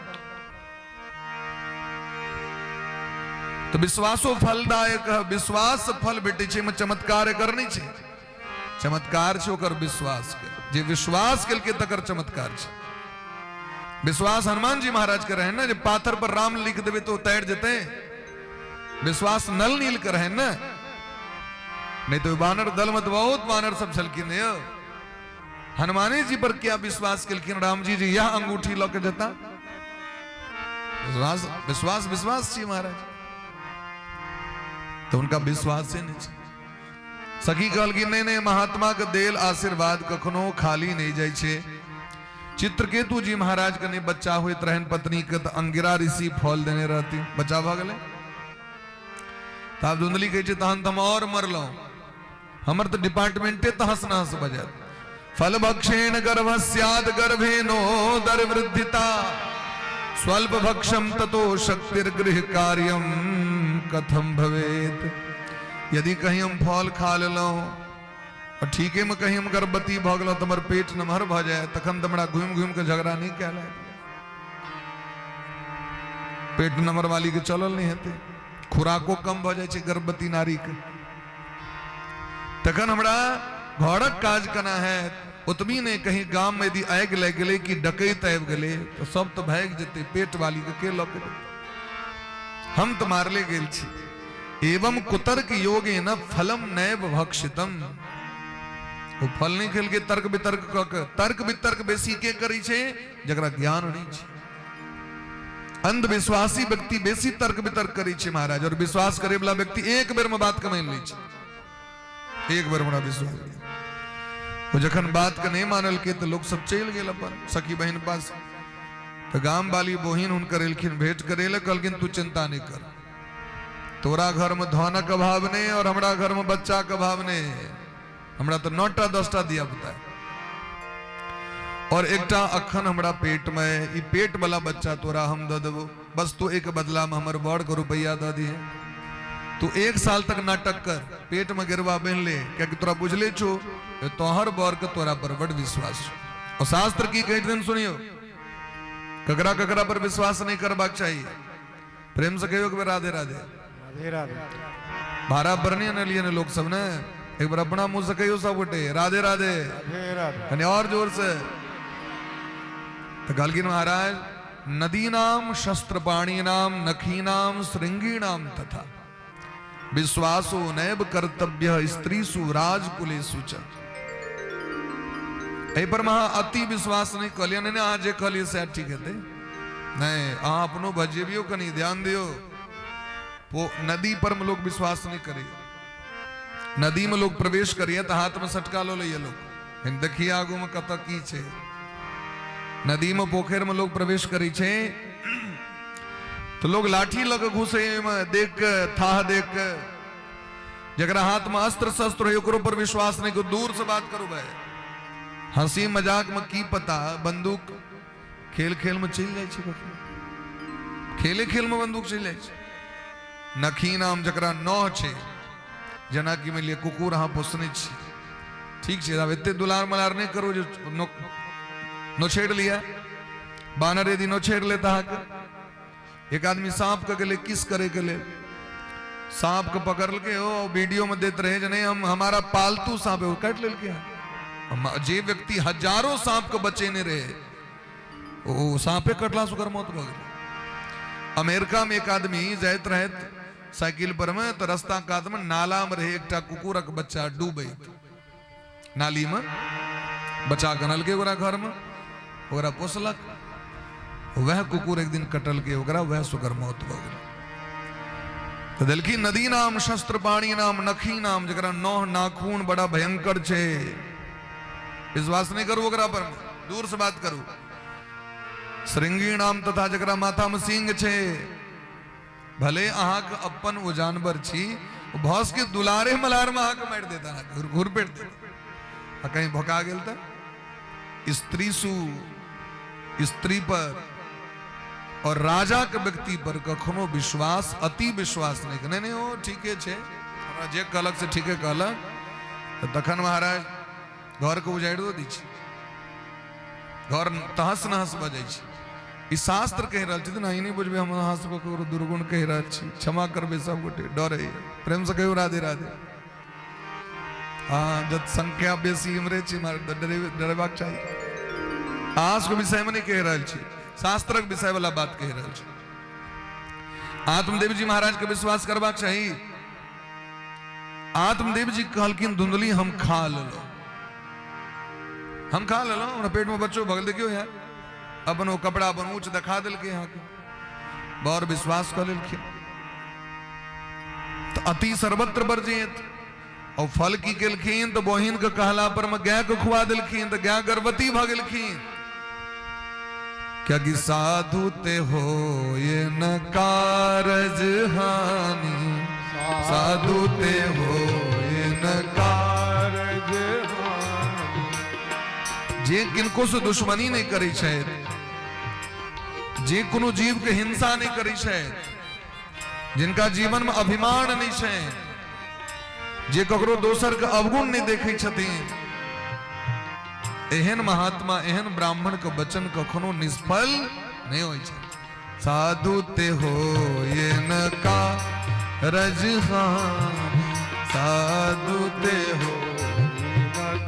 तो विश्वासो फलदायक है, विश्वास फल भेटै छै, एहिमे चमत्कार एकर नहि छै, चमत्कार छै ओकर विश्वास के, जे विश्वास केलकै तकर चमत्कार छै। विश्वास हनुमान जी महाराज के रहे ने, जे पाथर पर राम लिख देबै तो तैर जेतै। विश्वास नल नील के रहे ने, नहीं तो वानर दल में तो बहुत वानर सब छलखिन यौ। हनुमानी जी पर क्या विश्वास केलखिन राम जी जी यह अंगूठी लऽ के जेता। विश्वास विश्वास विश्वास छी महाराज, तो उनका विश्वास ही नहीं छै। सखी कहलखिन नहीं नहीं, महात्मा के देल आशीर्वाद कखनो खाली नहीं जाइ छै। चित्रकेतु जी महाराज के नहीं बच्चा होइत रहन पत्नी के, तऽ अंगिरा ऋषि फल देने रहती, बच्चा भऽ गेलै। तऽ आब धुंधली कहै छै, तहन तऽ हम आओर मरलहुँ, हमर तऽ डिपार्टमेंटे तहस नहस भऽ जायत। फल भक्षेण गर्भ स्याद गर्भेनो दर वृद्धिता, स्वल्प भक्षम ततो शक्तिर गृह कार्यम कथम भवेत। यदि कहीं हम फल खा लेलहुँ और ठीके में कहीं हम गर्भवती भऽ गेलहुँ तऽ हमर पेट नमहर भऽ जाय, तखन तऽ हमरा घुमि घुमि के झगड़ा नहि कयल हैत। पेट नमहर वाली के चलल नहि हेतै, खुराको कम भऽ जाइ छै गर्भवती नारी के, तखन हमरा घरक काज केना हैत। ओतबी नहि, कहीं गाम में यदि आगि लागि गेलै कि डकैत आबि गेलै तऽ सब तऽ भागि जेतै, पेट वाली के के लऽ के जेतै, हम तऽ मारले गेल छी। एवं कुतर्क योगेन फलम नैव भक्षितम, ओ फल नहि खेलकै तर्क वितर्क कऽ के। तर्क वितर्क बेसी के करै छै? जकरा ज्ञान नहि छै। अंधविश्वासी व्यक्ति बेसी तर्क वितर्क करै छै महाराज, और विश्वास करे वाला व्यक्ति एक बेर में बात के मानि लै छै, एक बेर हमरा विश्वास। ओ जखन बात के नहि मानलकै तऽ लोक सब चलि गेल अपन सखी बहिन पास। तऽ गाम वाली बहिन हुनकर एलखिन भेंट करे लए, कहलखिन तू चिंता नहि कर, तोरा घर में धनक अभाव नहि और हमरा घर में बच्चा के अभाव नहि, हमरा तऽ 9टा 10टा धिया पुता और एकटा अखन हमरा पेट में, ई पेट वाला बच्चा तोरा हम दऽ देबो, बस तू एक बदला में हमर बड़ के रुपया दऽ दिहे, तू 1 साल तक नाटक कर, पेट में गिरवा बन्हि ले, कियाकि तोरा बुझले छौ तोहर बर के तोरा पर बड़ विश्वास छौ। और शास्त्र की कहै छथिन सुनियो, ककरा ककरा पर विश्वास नहीं करबाक चाहिए। प्रेम से कहियो एक बेर राधे राधे। राधे राधे। भाड़ा पर नहीं अनलिए ने लोग सब ने, एक बार अपना मुंह से कहियो सब गोटे राधे राधे। राधे राधे। कनी और जोर से। तो कहलखिन महाराज, नदी नाम शस्त्र पाणी नाम नखी नाम श्रृंगी नाम तथा विश्वासो नैव कर्तव्य स्त्रीसु राजकुलेषु च। एहि पर महा अति विश्वास नहीं कहलियै, नहीं अहाँ जे कहलियै सएह ठीक हेतै, नहीं अहाँ अपनो भजेबियो कनी ध्यान दियो। नदी पर में लोग विश्वास नहीं करिए, नदी में लोग प्रवेश करिए तो हाथ में सटका लो लैए लोग, देखिए आगू में कतऽ की छै। नदी में पोखरि में लोग प्रवेश करै छै तो लोग लाठी लऽ के घुसे, ओहिमे देख के थाह देख के। जकरा हाथ में अस्त्र शस्त्र होय ओकरो पर विश्वास नहीं करू, दूर से बात करू भाई। हंसी मजाक में की पता बंदूक खेल खेल में चलि जाइ छै, कखनो खेले खेल में बंदूक चलि जाइ छै। नखी नाम जकरा नह छै, जेनाकि मानि लिअ कुकुर अहाँ पोसने छी, ठीक छै, आब एते दुलार मलार नहि करू जे नोछेड़ लिअ। बानर यदि नोछेड़ लेत अहाँके, एक आदमी सांप के गेलै किस करे के लेल, सांप के पकड़लकै, ओ वीडियो में देत रहे जे नहीं हम हमारा पालतू सांप है, ओ काटि लेलकै। जे व्यक्ति हजारों सांप के बचेने रहे ओ सांपे कटला से ओकर मौत भऽ गेलै। अमेरिका में एक आदमी जाइत रहैत साइकिल पर में, तऽ रस्ता कात में नाला में रहे एकटा कुकुरक बच्चा डूबैत, नाली में बचा के अनलकै ओकरा घर में, ओकरा पोसलक। वह कुकुर एक दिन कटलकै ओकरा, वह से ओकर मौत भऽ गेलै। तऽ देलखिन नदी नाम शस्त्र पाणी नाम नखी नाम, जकरा नौह नाखून बड़ा भयंकर छै, विश्वास नहीं करू ओकरा पर, दूर से बात करू। श्रृंगी नाम तथा जकरा माथा में सिंह छै, भले अहाँके अपन ओ जानवर छी, भऽ सके दुलारे मलार में अहाँके मारि देत, अहाँके घुरपेट देत, आ कहीं भोका गेल तऽ। स्त्री सु स्त्री पर और राजा के व्यक्ति पर कखनो विश्वास, अति विश्वास नहीं, नहीं नहीं ओ ठीके छै, हमरा जे कहलक से ठीके कहलक, तऽ तखन महाराज घर के उजाड़ियो दै छै, घर तहस नहस भऽ जाइ छै। ई शास्त्र कहि रहल छै, नहि नहि बुझबै हम अहाँ सबके ककरो दुर्गुण कहि रहल छी, क्षमा करबै सब गोटे, डर होइए। प्रेम से कहियौ राधे राधे। हाँ, जब संख्या बेसी इमरे छी डरेबाक चाही। अहाँ सबके विषयमे नहि कहि रहल छी, शास्त्रक विषय वाला बात कहि रहल छी। आत्मदेव जी महाराज के विश्वास करबाक चाही। आत्मदेव जी कहलखिन धुंधली हम खा लेलहुँ, हम खा लेलहुँ, हमरा पेट में बच्चो भगल, देखियो यार अपन वो कपड़ा अपन ऊंच देखा देलकै अहाँके, बड़ विश्वास कऽ लेलखिन। तऽ अति सर्वत्र वर्जित। और फल की केलखिन तऽ बहिन के कहला पर में गाय के खुआ देलखिन तऽ गाय गर्भवती भऽ गेलखिन। कियाकि साधु ते हो ये न कारज हानि, साधु ते हो ये न कारज हानि। जे किनको से दुश्मनी नहीं करै छथि, जे कोनो जीव के हिंसा नहीं करै छथि, जिनका जीवन में अभिमान नहीं छै, जे ककरो दोसर के अवगुण नहीं देखै छथिन, एहन महात्मा एहन ब्राह्मण के वचन कखनो निष्फल नहीं होइ छै। साधु ते हो ये न का रजहान, साधु ते हो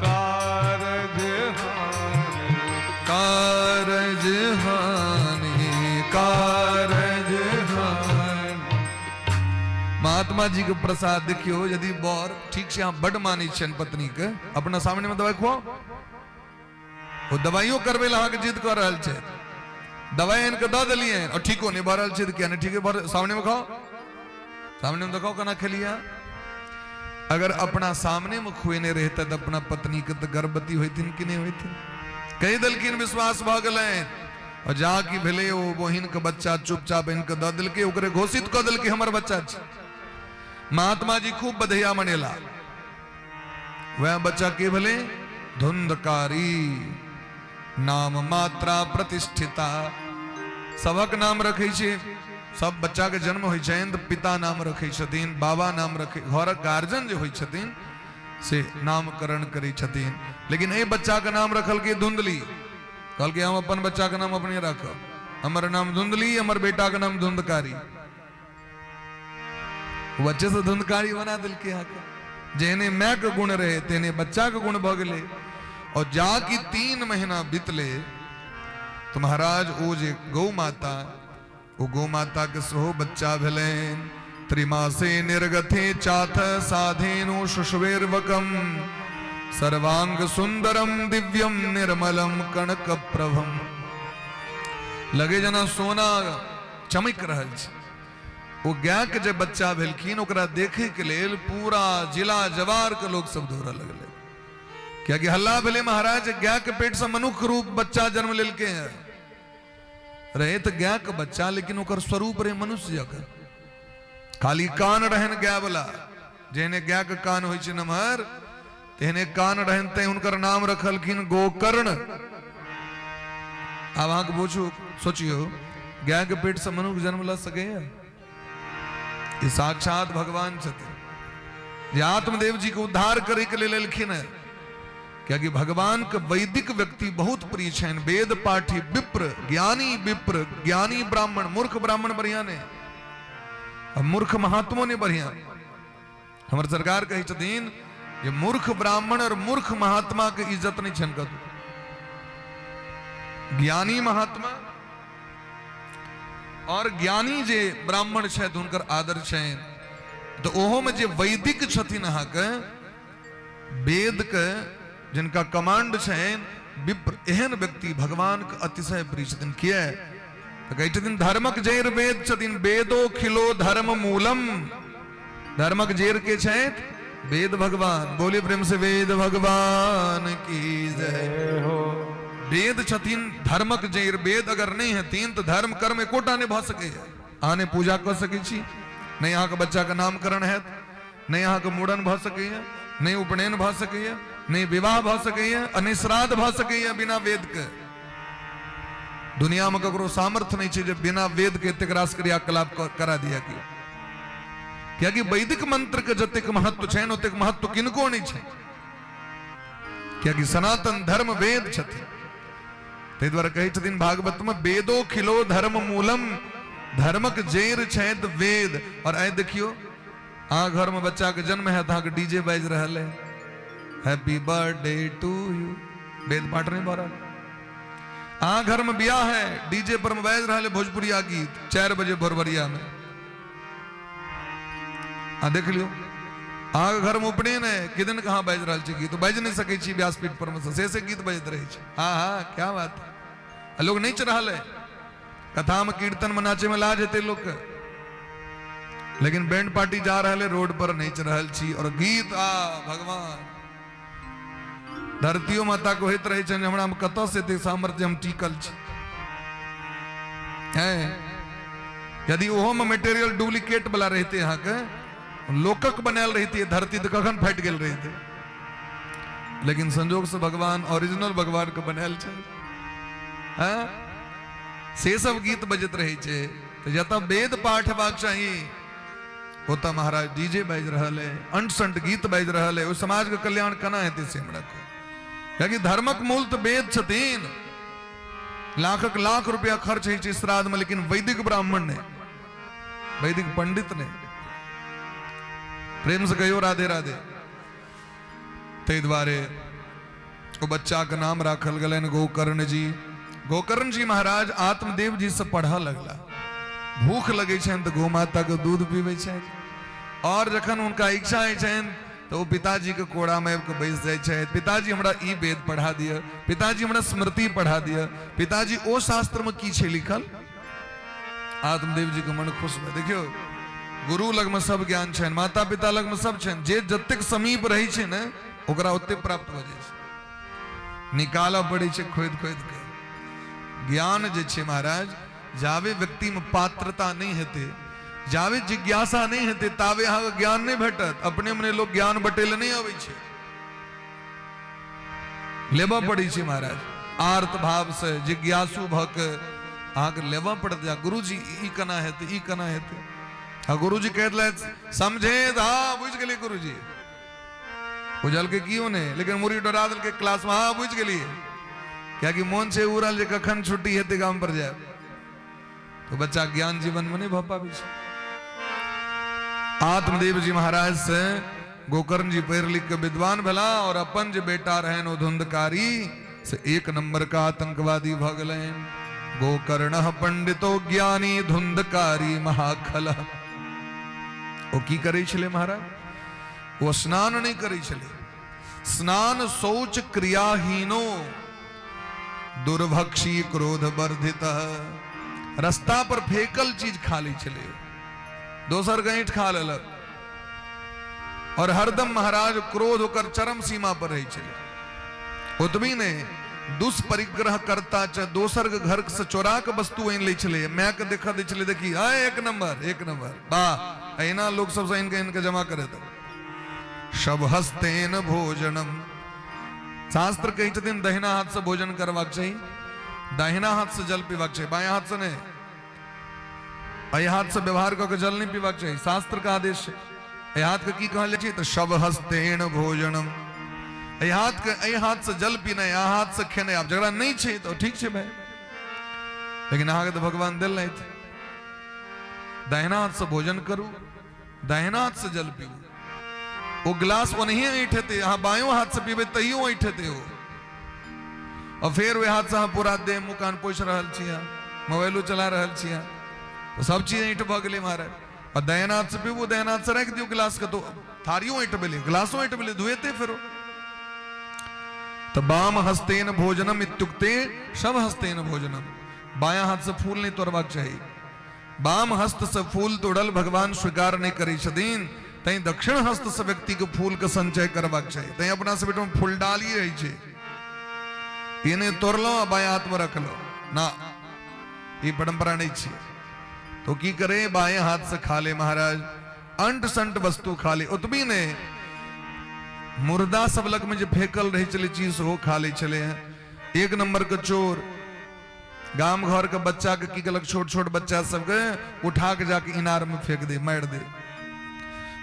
कारज हानि, कारज हानि, कारज हानि। महात्मा जी के प्रसाद देखियो, यदि बर ठीक से अहाँ बड मानै छियनि पत्नी के, अपना सामने में दवाई खुआओ, ओ दवाइयो करबै लए अहाँके जिद कऽ रहल छै, दवाई आनि कऽ दऽ देलियै और ठीको नहि भऽ रहल छै, तऽ किया नहि ठीके भऽ, सामने में खाओ, सामने में देखाओ केना खेलियै। अगर अपना सामने में खुएने रहते तऽ अपना पत्नी के तऽ गर्भवती होइथिन कि नहि होइथिन? कहि देलखिन, विश्वास भऽ गेलनि। और जा की भेलै, ओ बहिन के बच्चा चुपचाप आनि कऽ दऽ देलकै, ओकरे घोषित कऽ देलकै हमर बच्चा छै। महात्मा जी खूब बधैया मनेला। वह बच्चा के भेलै धुंधकारी, नाम मात्रा प्रतिष्ठिता। सबक नाम रखै छै, सब बच्चा के जन्म होइ छनि तऽ पिता नाम रखै छथिन, बाबा नाम रखै, घरक गार्जियन जे होइ छथिन से नामकरण करै छथिन। लेकिन एहि बच्चा के नाम रखलकै धुंधली। कहलकै हम अपन बच्चा के नाम अपने राखब, हमर नाम धुंधली, हमर बेटा के नाम धुंधकारी। बच्चे से धुंधकारी बना देलकै अहाँके। जेहने माय के गुण रहे तेहने बच्चा के गुण भऽ गेलै। और जा कि 3 महीना बीतले तो महाराज ओ जे गौ माता, ओ गौ माता के सेहो बच्चा भेलनि। त्रिमासे निर्गथे चाथ साधेनु शुश्वेर्वकम सर्वांग सुंदरम दिव्यम निर्मलम कनक प्रभम। लगे जना सोना चमक रहल छै। ओ गाय के जे बच्चा भेलखिन ओकरा देखे के लेल पूरा जिला जवार के लोग सब दौड़ऽ लगलै, कियाकि हल्ला भेलै महाराज गाय के पेट से मनुख रूप बच्चा जन्म लेलकै हैं। रहे तऽ गाय के बच्चा, लेकिन ओकर स्वरूप रहे मनुष्य जकाँ, खाली कान रहन गाय वाला। जेहने गायके कान होइ छै नमहर तेहने कान रहनि, तैं हुनकर नाम रखलखिन गोकर्ण। आब अहाँके पूछू, सोचियौ, गायके पेट से मनुष्य जन्म लऽ सकैया? ई साक्षात भगवान छथिन जे आत्मदेव जी के उद्धार करे के लेल एलखिन है, कियाकि भगवान के वैदिक व्यक्ति बहुत प्रिय छनि। वेद पाठी विप्र, ज्ञानी विप्र, ज्ञानी ब्राह्मण, मूर्ख ब्राह्मण बढ़िया ने, आ मूर्ख महात्मो ने बढ़िया। हमर सरकार कहै छथिन जे मूर्ख ब्राह्मण और मूर्ख महात्मा के इज्जत नहीं छनि कतौ। ज्ञानी महात्मा और ज्ञानी जे ब्राह्मण छथि हुनकर आदर छनि। तऽ ओहोमे जे वैदिक छथिन अहाँके वेदके जिनका कमांड छनि विप्र, एहन व्यक्ति भगवानके अतिशय प्रिय छथिन। किया तऽ कहै छथिन धर्मक जड़ि वेद छथिन। वेदो खिलो धर्म मूलम, धर्मक जड़ि के छथि? वेद भगवान। बोले प्रेम से वेद भगवान की जय हो। वेद छथिन धर्मक जड़ि। वेद अगर नहीं हेथिन तऽ धर्म कर्म एकोटा नहि भऽ सकैए। अहाँ नहि पूजा कऽ सकै छी, नहि अहाँके बच्चाके नामकरण हैत, नहि अहाँके मूड़न भऽ सकैए, नहि उपनयन भऽ सकैए, नहि विवाह भऽ सकैए आ नहि श्राद्ध भऽ सकैए बिना वेदके। दुनियामे ककरो सामर्थ्य नहि छै जे बिना वेदके एतेक रास क्रियाकलाप करा दिया। किया? कियाकि वैदिक मंत्र के जतेक महत्व छनि ओतेक महत्व किनको नहि छै, कियाकि सनातन धर्म वेद छथिन। ताहि दुआरे कहै छथिन भागवत में वेदो खिलो धर्म मूलम, धर्मक जड़ि छथि वेद। और आइ देखियो, अहाँ घर में बच्चा के जन्म है, अहाँके डीजे बाजि रहल है, हैप्पी बर्थडे टू यू, वेद पाठ नहीं भऽ रहल। अहाँ घर में बियाह है, डीजे पर में बाजि रहल है भोजपुरिया गीत 4 बजे भोरबरिया में। आ देख लियो, अहाँके घर में उपनयन है, किदन कहाँ बाजि रहल छै गीत, बाजि नहि सकै छी व्यासपीठ पर में से से गीत बजैत रहै छै। हाँ हाँ क्या बात है, आ लोग नाचि रहल है कथा में, कीर्तन में नाचे में लाज हेतै लोग के, लेकिन बैंड पार्टी जा रहल है, रोड पर नाचि रहल छी और गीत आ भगवान। धरतियो माता के होइत रहै छनि हमरा में कतऽ से एते सामर्थ्य, हम टिकल छी। हैं, यदि ओहो में मटेरियल डुप्लीकेट वाला रहिते, अहाँके लोकक बनायल रहिते धरती, तऽ कखन फाटि गेल रहिते। लेकिन संजोग से भगवान ओरिजिनल भगवान के बनायल छै। हैं, से सब गीत बजैत रहै छै। तऽ जतऽ वेद पाठ हेबाक चाही ओतऽ महाराज डीजे बाजि रहल है, अंट संट गीत बाजि रहल है। ओहि समाज के कल्याण केना हेतै से हमरा कहू? कियाकि धर्मक मूल तऽ वेद छथिन। लाखक लाख रुपया खर्च होइ छै श्राद्ध में, लेकिन वैदिक ब्राह्मण नहि, वैदिक पंडित नहि। प्रेम से कहियो राधे राधे। ताहि दुआरे ओ बच्चाके नाम राखल गेलनि गोकर्ण जी। गोकर्ण जी महाराज आत्मदेव जी से पढ़ऽ लगला। भूख लगै छनि तऽ गौ माताके दूध पीबै छथि, और जखन हुनका इच्छा होइ छनि तऽ ओ पिताजीके कोरामे आबि कऽ बैस जाइ छथि। पिताजी हमरा ई वेद पढ़ा दिअ, पिताजी हमरा स्मृति पढ़ा दिअ, पिताजी ओ शास्त्रमे की छै लिखल। आत्मदेव जी के मन खुश भए, देखियौ गुरु लगमे सब ज्ञान छनि, माता पिता लगमे सब छनि, जे जतेक समीप रहै छै ने ओकरा ओते प्राप्त भऽ जाइ छै। निकालऽ पड़ै छै खोदि खोदि के ज्ञान जे छै महाराज। जाबे व्यक्तिमे पात्रता नहि हेतै, जाबे जिज्ञासा नहि हेतै, ताबे अहाँके ज्ञान नहि भेटत। अपने मने लोक ज्ञान बटै लए नहि अबै छै, लेबऽ पड़ै छै महाराज। आर्त भाव से जिज्ञासु भऽ के अहाँके लेबऽ पड़त। जा गुरुजी ई केना हेतै, ई केना हेतै। आ गुरुजी कहि देलथि समझे, हाँ बुझि गेलियै गुरुजी। बुझलकै कियो नहि, लेकिन मुड़ी डोरा देलकै क्लासमे, हाँ बुझि गेलियै। कियाकि मोन छै उड़ल जे कखन छुट्टी हेतै गाम पर जायब। तो बच्चा ज्ञान जीवन में नहीं भऽ पाबै छै। आत्मदेव जी महाराज से गोकर्ण जी पढ़ि लिख के विद्वान भेला, और अपन जे बेटा रहन ओ धुंधकारी से एक नंबर का आतंकवादी भऽ गेलनि। गोकर्ण पंडितो ज्ञानी धुंधकारी महाखल। ओ की करै छलै महाराज? ओ स्नान नहि करै छलै। स्नान शौच क्रियाहीनो दुर्भक्षी क्रोध वर्धित। रस्ता पर फेकल चीज खा लै छलै, दोसर गैंठ खा लेलक, और हरदम महाराज क्रोध ओकर चरम सीमा पर रहै छलै। ओतबी नहि, दुष्परिग्रह करता च, दोसर के घर से चोरा के वस्तु आनि लै छलै, माय के देखऽ दै छलै, देखी आ एक नंबर, एक नंबर, वाह। एहिना लोक सबसँ आनि के जमा करे। सब हस्तेन भोजनम। शास्त्र कहै छथिन दहिना हाथ से भोजन करबाक चाही, दाहिना हाथ से जल पीबाक चाही, बायां हाथ से नहि। एहि हाथ से व्यवहार कऽ के जल नहि पीबाक चाही, शास्त्र के आदेश छै। एहि हाथ के की कहल जाइ छै? तऽ सब हस्तेन भोजनम। एहि हाथ के, एहि हाथ से जल पीनाइ, आ हाथ से खेनाइ। आब जकरा नहि छै तऽ ठीक छै भाई, लेकिन अहाँके तऽ भगवान देल नहि। दाहिना हाथ से भोजन करू, दाहिना हाथ से जल पीबू। ओ गिलास ओनाहिए ऐंठ हेतै, अहाँ बायों हाथ से पीबै तैयो ऐंठ हेतै ओ। और फेर ओहि हाथ से अहाँ पूरा देह मुँह कान पोछि रहल छी, अहाँ मोबाइलो चला रहल छी अहाँ, तऽ सब चीज ऐंठ भऽ गेलै महाराज। आ दाहिना हाथ से पीबू, दाहिना हाथ से राखि दियौ गिलास के, तो थारियो ऐंठ भेलै, गिलासो ऐंठ भेलै, धुएतै फेरो। तऽ वाम हस्तेन भोजनम इत्युक्ते सब हस्तेन भोजनम। बायां हाथ से फूल नहि तोड़बाक चाही। वाम हस्त से फूल तोड़ल भगवान स्वीकार नहि करै छथिन, तैं दक्षिण हस्त से व्यक्ति के फूल के संचय करबाक चाही। तैं अपना सब ओहिठाम फूलडाली रहै छै, एने तोड़लहुँ आ बायां हाथ में रखलहुँ ना, ई परंपरा नहीं छियै। तो की करे, बाएं हाथ से खा ले महाराज, अंट संट वस्तु खा ले। ओतबी ने मुर्दा सब लग में जे फेकल रहे छलै चीज सेहो खा ले छलै हैं। एक नंबर के चोर। गाम घर के बच्चा के की केलक, छोट छोट बच्चा सबके उठा के जाके इनार में फेंक दे, मारि दे।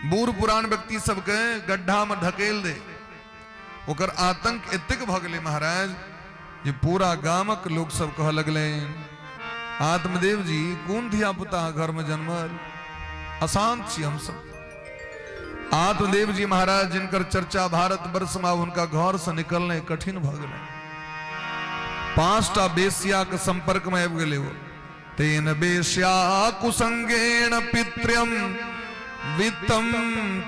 बूढ़ पुरान व्यक्ति सबके गड्ढा में ढकेल दे। ओकर आतंक एतेक भऽ गेलै महाराज जे पूरा गामक लोक सब कहऽ लगलै, आत्मदेव जी कोन धिया पुता घर में जन्मल, अशांत छी हमसब। आत्मदेव जी महाराज जिनकर चर्चा भारत वर्ष में, हुनका घर से निकलना कठिन भऽ गेलै। 5टा बेसिया के संपर्क में आबि गेलै ओ। तेन बेश्या कुसंगेण पित्र्यम वित्तम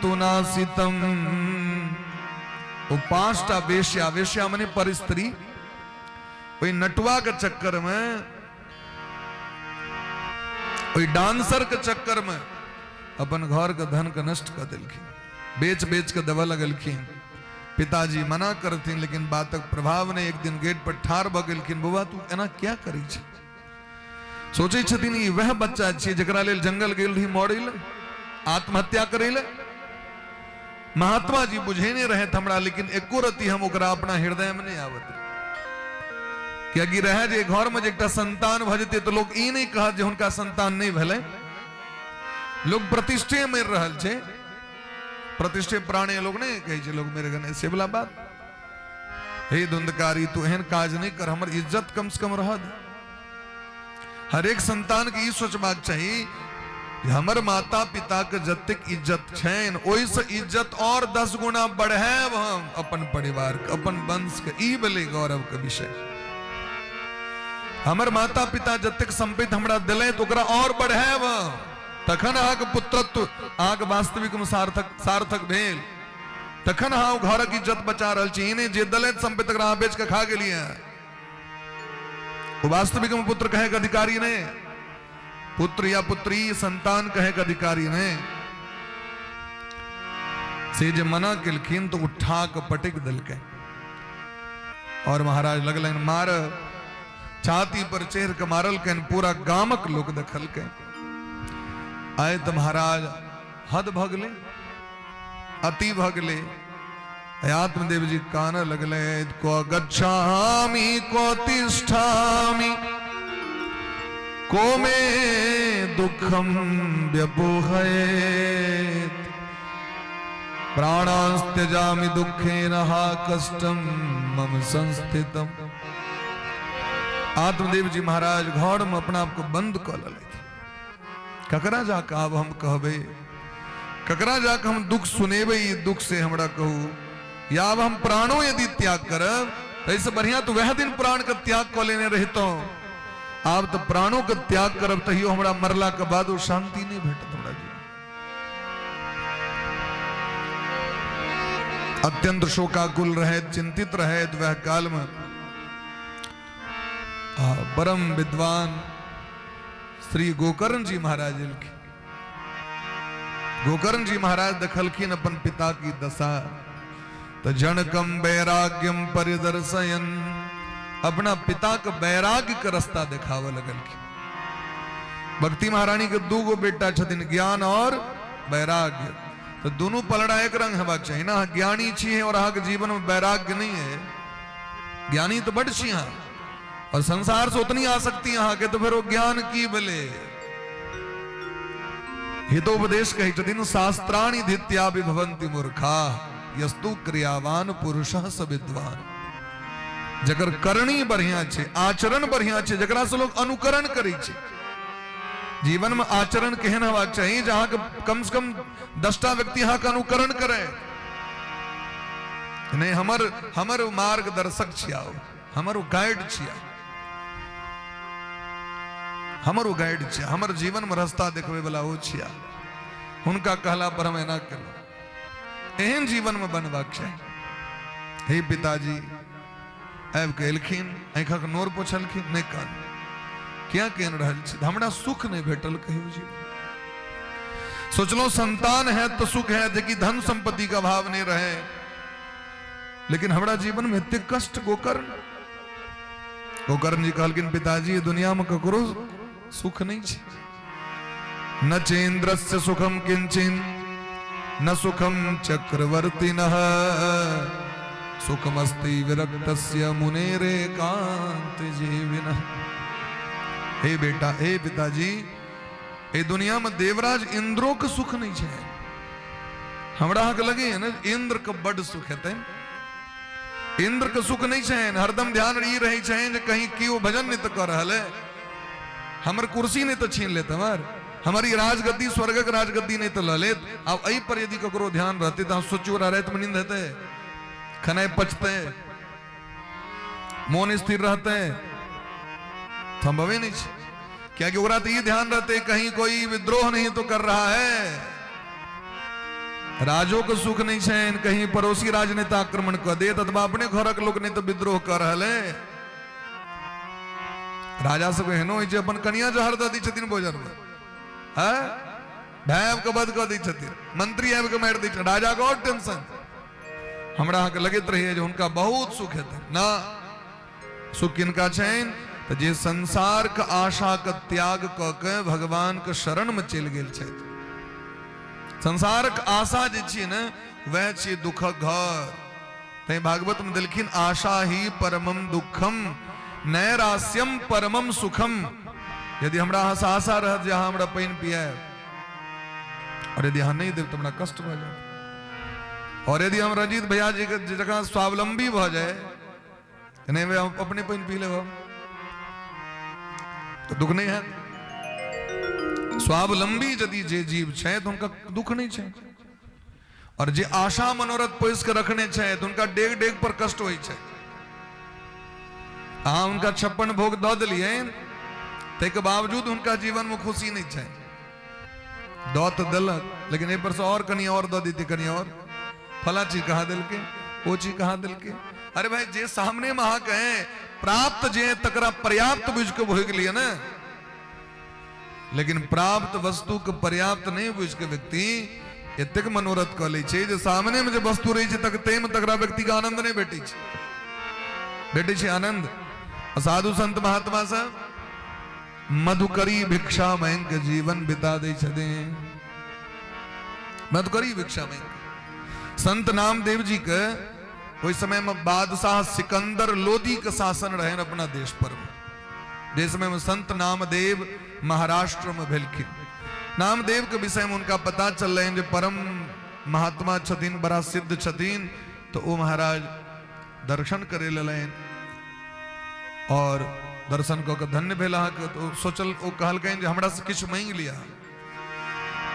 तु नासितम। ओ 5टा बेश्या, वेश्या मने पर स्त्री, ओहि नटुआ के चक्कर में, ओहि डांसर के चक्कर में अपन घर के धन के नष्ट कर देलखिन, बेच बेच के देबऽ लगलखिन। पिताजी मना करथिन लेकिन बातक प्रभाव नहि। एक दिन गेट पर ठाढ़ भऽ गेलखिन, बौआ तू एना किया करै छै? सोचै छथिन ई वएह बच्चा छियै जकरा लेल जंगल गेल रही मरै लए, आत्महत्या करै लए। महात्मा जी बुझेने रहथि हमरा, लेकिन एको रति हम ओकरा अपना हृदय में नहि आबत। कियाकि रहै जे घर में जे एकटा संतान भऽ जेतै तऽ लोक ई नहि कहत जे हुनका संतान नहि भेलै। लोक प्रतिष्ठे मरि रहल छै, प्रतिष्ठे प्राणे लोक नहि कहै छै, लोक मरि गेलै से वला बात। हे धुंधकारी, तू एहन काज नहि कर, हमर इज्जत कम से कम रह दे। हरेक संतान के ई सोचबाक चाही जे हमर माता पिता के जतेक इज्जत छनि ओहिसँ इज्जत और 10 गुना बढ़ायब हम अपन परिवार के, अपन वंश के। ई भेलै गौरव के विषय। हमर माता पिता जतेक संपत्ति हमरा देलथि ओकरा और बढ़ायब हम, तखन अहाँके पुत्रत्व अहाँके वास्तविक में सार्थक सार्थक भेल, तखन अहाँ घरक इज्जत बचा रहल छी। ई नहि जे देलथि संपत्ति तकरा अहाँ बेच के खा गेलियै। वो वास्तविक में पुत्र कहे के अधिकारी नहीं, पुत्र या पुत्री संतान कहे के अधिकारी नहीं। से जे मना केलखिन तो उठा के पटक देलकै और महाराज लगलनि मार, छाती पर चढ़ के मारलकनि, पूरा गामक लोक देखलकै। आय तऽ महाराज हद भऽ गेलै, अति भऽ गेलै। आत्मदेव जी कान लगले, को गच्छामि को तिष्ठामि को मे दुखम व्यपोहयेत, प्राणास्त्यजामि दुखेन हा कष्टम मम संस्थितम। आत्मदेव जी महाराज घर में अपना आप को बंद कऽ लेलथि। ककरा जाके आब हम कहबै, ककरा जाके हम दुख सुनेबै, ई दुख से हमरा कहू, या आब हम प्राणो यदि त्याग करब तऽ एहिसँ बढ़िया तऽ वएह दिन प्राण के त्याग कऽ लेने रहितहुँ। आब तऽ प्राणो के त्याग करब तहियो हमरा मरला के बाद ओ शांति नहि भेटत हमरा जीवन। अत्यंत शोकाकुल रहैत, चिंतित रहैत वह काल में परम विद्वान श्री गोकर्ण जी महाराज एलखिन। गोकर्ण जी महाराज देखलखिन अपन पिता की दशा, तो जनकम वैराग्यम परिदर्शयन, अपना पिता के वैराग्य के रास्ता देखावे लगलखिन। भक्ति महारानी के 2 गो बेटा छथिन, ज्ञान और वैराग्य। तऽ दुनू पलड़ा एक रंग हेबाक चाही ने। अहाँ ज्ञानी छी और अहाँके जीवन में वैराग्य नहीं है, ज्ञानी तो बड छी अहाँ और संसार से उतनी आसक्ति अहाँके, तो फिर वो ज्ञान की भेलै? हितोपदेश कहै छथिन, शास्त्राणि धित्या भवन्ति मूर्खा यस्तु क्रियावान पुरुष स विद्वान। जकर करणी बढ़िया छै, आचरण बढ़िया छै, जकरा से लोग अनुकरण करै छै। जीवन में आचरण केहन हेबाक चाही जे अहाँके कम से कम 10टा व्यक्ति अहाँके अनुकरण करे। नहि, हमर हमर मार्गदर्शक छिया, हमर ओ गाइड छिया, हमर ओ गाइड छिया, हमर जीवन में रास्ता देखबै वाला ओ छिया, हुनका कहला पर हम एना केलहुँ। एहन जीवन में बनबाक चाही। हे पिताजी आबि कऽ एलखिन, आँखिक नोर पोछलखिन, नहि कान, किया केन रहल छी? हमरा सुख नहि भेटल कहियो जीवन। सोचलहुँ संतान है तो सुख है, जेकि धन संपत्ति का अभाव नहीं रहे, लेकिन हमरा जीवन में एते कष्ट। गोकर्ण गोकर्ण जी कहलखिन, पिताजी, ये दुनिया में ककरो सुख नहीं छै। न चेन्द्रस्य सुखम किंचिन न सुखम चक्रवर्तिनः सुखमस्ति विरक्तस्य मुनेरेकांत जीविनः। हे बेटा, हे पिताजी, ए दुनिया में देवराज इंद्रो के सुख नहीं छै। हमरा अहाँके लगैए ने इंद्र के बड सुख हेतै? इंद्र के सुख नहीं छै। हरदम ध्यान ई रहै छै जे कहीं केओ भजन नहीं तऽ कऽ रहल है, हमर कुर्सी नहीं तऽ छीन लेत, हमर हमर ई राजगद्दी, स्वर्गक राजगद्दी नहीं तऽ लऽ लेत। आब एहि पर यदि ककरो ध्यान रहतै तऽ अहाँ सोचियो, ओकरा रातिमे नींद हेतै? खेनाइ पचतै? मोन स्थिर रहतै? संभवे नहीं छै। कियाकि ओकरा तऽ ई ध्यान रहतै कहीं कोई विद्रोह नहीं तो कर रहा है। राजो के सुख नहीं छै, कहीं पड़ोसी राज नहीं तऽ आक्रमण कऽ देत अथवा अपने घरक लोक नहीं तऽ विद्रोह कऽ रहल है। राजा सब एहनो होइ छै, अपन कनिया जहर दऽ दै छथिन भोजन में, हैं भाय आबि कऽ वध कऽ दै छथिन, मंत्री आबि कऽ मारि दै छथिन। राजा के और टेंशन। हमरा अहाँके लगैत रहैए जे हुनका बहुत सुख हेतै ना। सुख किनका छनि? तऽ जे संसारके आशाके त्याग कऽ के भगवानके शरणमे चलि गेल छथि। संसारक आशा जे छियै ने, वएह छियै दुखक घर। तैं भागवतमे देलखिन, आशा ही परमम दुखम नैरास्यम परमम सुखम। यदि हमरा अहाँसँ आशा रहत जे अहाँ हमरा पानि पियाएब, और यदि अहाँ नहि देब तऽ हमरा कष्ट भऽ जायत। और यदि हम रंजीत भैया जी के जकाँ स्वावलंबी भऽ जाय, तऽ नहि हम अपने पानि पी लेब तऽ दुख नहि हैत। स्वावलंबी यदि जे जीव छै तऽ हुनका दुख नहि छै, और जे आशा मनोरथ पोसि के रखने छै तऽ हुनका डेग डेग पर कष्ट होइ छै। अहाँ हुनका 56 भोग दऽ देलियनि, ताहिके बावजूद हुनका जीवनमे खुशी नहि छै। दऽ तऽ देलक, लेकिन एहि पर से और कनि और दऽ देती, कनि और फला चीज कहाँ देलकै, ओ चीज कहाँ देलकै। अरे भाई, जे सामने में अहाँके है, प्राप्त जे है, तकरा पर्याप्त बुझि के भोगि लिअ ने। लेकिन प्राप्त वस्तु के पर्याप्त नहीं बुझि के व्यक्ति एतेक मनोरथ कऽ लै छै जे सामने में जे वस्तु रहै छै तक ताहिमे तकरा व्यक्ति के आनंद नहि भेटै छै। भेटै छै आनंद साधु संत महात्मा सब मधुकरी भिक्षा मांगि के जीवन बिता दै छथिन। मधुकरी भिक्षा मांगि। संत नामदेव जी के ओहि समय में बादशाह सिकंदर लोदी के शासन रहनि अपना देश पर में। जे समय में संत नामदेव महाराष्ट्र में भेलखिन, नामदेव के विषय में उनका पता चललनि जे परम महात्मा छथिन, बड़ा सिद्ध छथिन, तो ओ महाराज दर्शन करे लेलनि और दर्शन कऽ के धन्य भेल अहाँके। तऽ सोचल, ओ कहलकनि जे हमरा से किछु मांगि लिअ,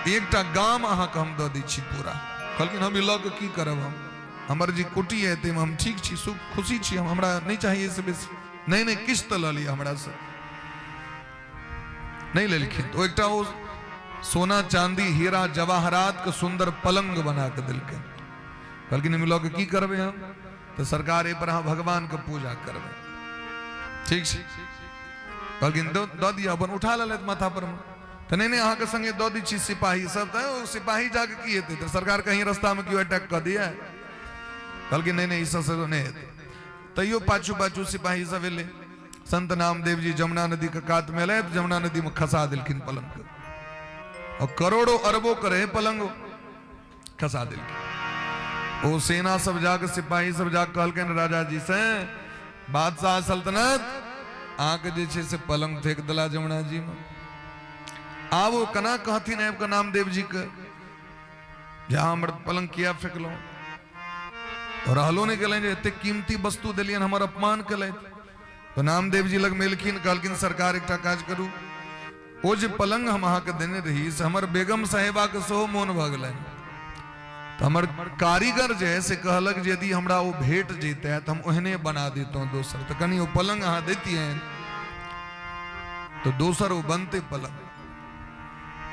एकटा गाम अहाँके हम दऽ दै छी पूरा। कहलखिन, हम ई लऽ कऽ की करब? हम हमर जे कुटी है ताहिमे हम ठीक छी, सुख खुशी छी हम, हमरा नहि चाही एहिसँ बेसी। नहि नहि, किछु तऽ लऽ लिअ हमरासँ। नहि लेलखिन। तऽ ओ एकटा ओ सोना चांदी हीरा जवाहरात के सुंदर पलंग बना कऽ देलखिन। कहलखिन, एहिमे लऽ कऽ की करबै हम? तऽ सरकार, एहि पर अहाँ भगवानके पूजा करबै। ठीक छै, कहलखिन, दऽ दिअ। अपन उठा लेलथि माथा पर मे। तऽ नहि नहि, अहाँके संगे दऽ दै छी। सिपाही सब तऽ ओ सिपाही जाके की हेतै? तऽ सरकार, कहीं रास्तामे केओ अटैक कऽ दिए। कहलखिन, नहि नहि, ई सब से नहि हेतै। तैयो पाछू पाछू सिपाही सब एलै। संत नामदेव जी जमुना नदी के कात में एलै, जमुना नदी में खसा देलखिन पलंग के। और करोड़ों अरबों के रहे पलंग, खसा देलखिन। ओ सेना सब जाके, सिपाही सब जाके कहलकनि राजा जी से, बादशाह सल्तनत, अहाँके जे छै से पलंग फेंक देला जमुना जी में। आब ओ केना कहथिन आबि कऽ नामदेव जी के जे अहाँ हमर पलंग किया फेकलहुँ? रहलो नहि गेलनि जे एतेक कीमती वस्तु देलियनि, हमर अपमान केलथि। तऽ नामदेव जी लग एलखिन, कहलखिन सरकार एकटा काज करू, ओ जे पलंग हम अहाँके देने रही से हमर बेगम साहेबाके सेहो मोन भऽ गेलनि, तऽ हमर कारीगर जे है से कहलक जे यदि हमरा ओ भेट जैते तऽ हम ओहने बना देतहुँ दोसर, तऽ कनि ओ पलंग अहाँ दैतियनि तऽ दोसर ओ बनतै पलंग।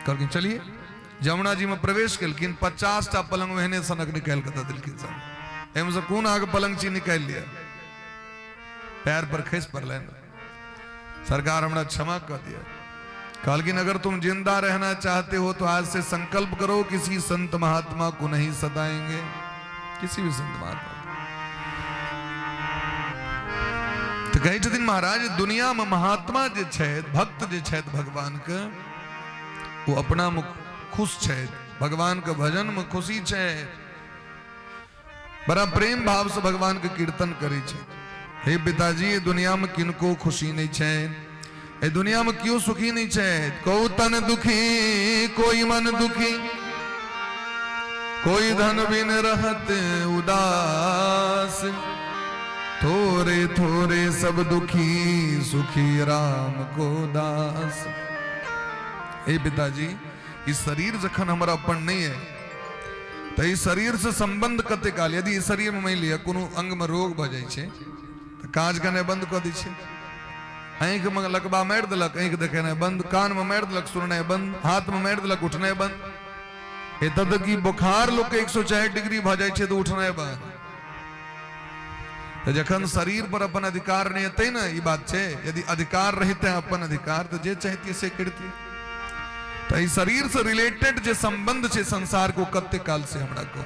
कहलखिन चलिए। जमुना जी में प्रवेश केलखिन, 50 टा पलंग ओहने सनक निकालि कऽ दऽ देलखिन। सर, एहिमे से कोन अहाँके पलंग छी, निकालि लिअ। पैर पर खसि पड़लनि, सरकार हमरा क्षमा कर दिया। कहलखिन अगर तुम जिंदा रहना चाहते हो तो आज से संकल्प करो किसी संत महात्मा को नहीं सताएंगे, किसी भी संत महात्मा को। तो कहै छथिन महाराज, दुनिया में महात्मा जे छथि, भक्त जे छथि भगवान के, वो अपना में खुश छथि, भगवान के भजन में खुशी छै, बड़ा प्रेम भाव से भगवान के कीर्तन करै छै। हे पिताजी, ये दुनिया में किनको खुशी नहीं छै, ए दुनिया में क्यों सुखी नहीं छै? को तन दुखी, कोई मन दुखी, कोई धन बिन रहत उदास, थोरे थोरे सब दुखी, सुखी राम को दास। हे पिताजी, ई शरीर जखन हमर अपन नहीं है तऽ ई शरीरसँ सम्बन्ध कते काल? यदि ई शरीरमे मानि लिअ कोनो अङ्गमे रोग भऽ जाइ छै तऽ काज केनाइ बन्द कऽ दै छै। आँखिमे लकबा मारि देलक, आँखि देखेनाइ बन्द, कानमे मारि देलक, सुननाइ बन्द, हाथमे मारि देलक, उठनाइ बन्द। एतऽ तक कि बोखार लोकके 104 डिग्री भऽ जाइ छै तऽ उठनाइ बन्द। तऽ जखन शरीर पर अपन अधिकार नहि एतै ने, ई बात छै, यदि अधिकार रहितै अपन अधिकार तऽ जे चाहतियै से करितियै। तऽ एहि शरीरसँ रिलेटेड जे सम्बन्ध छै संसार को कते काल से हमरा कहू।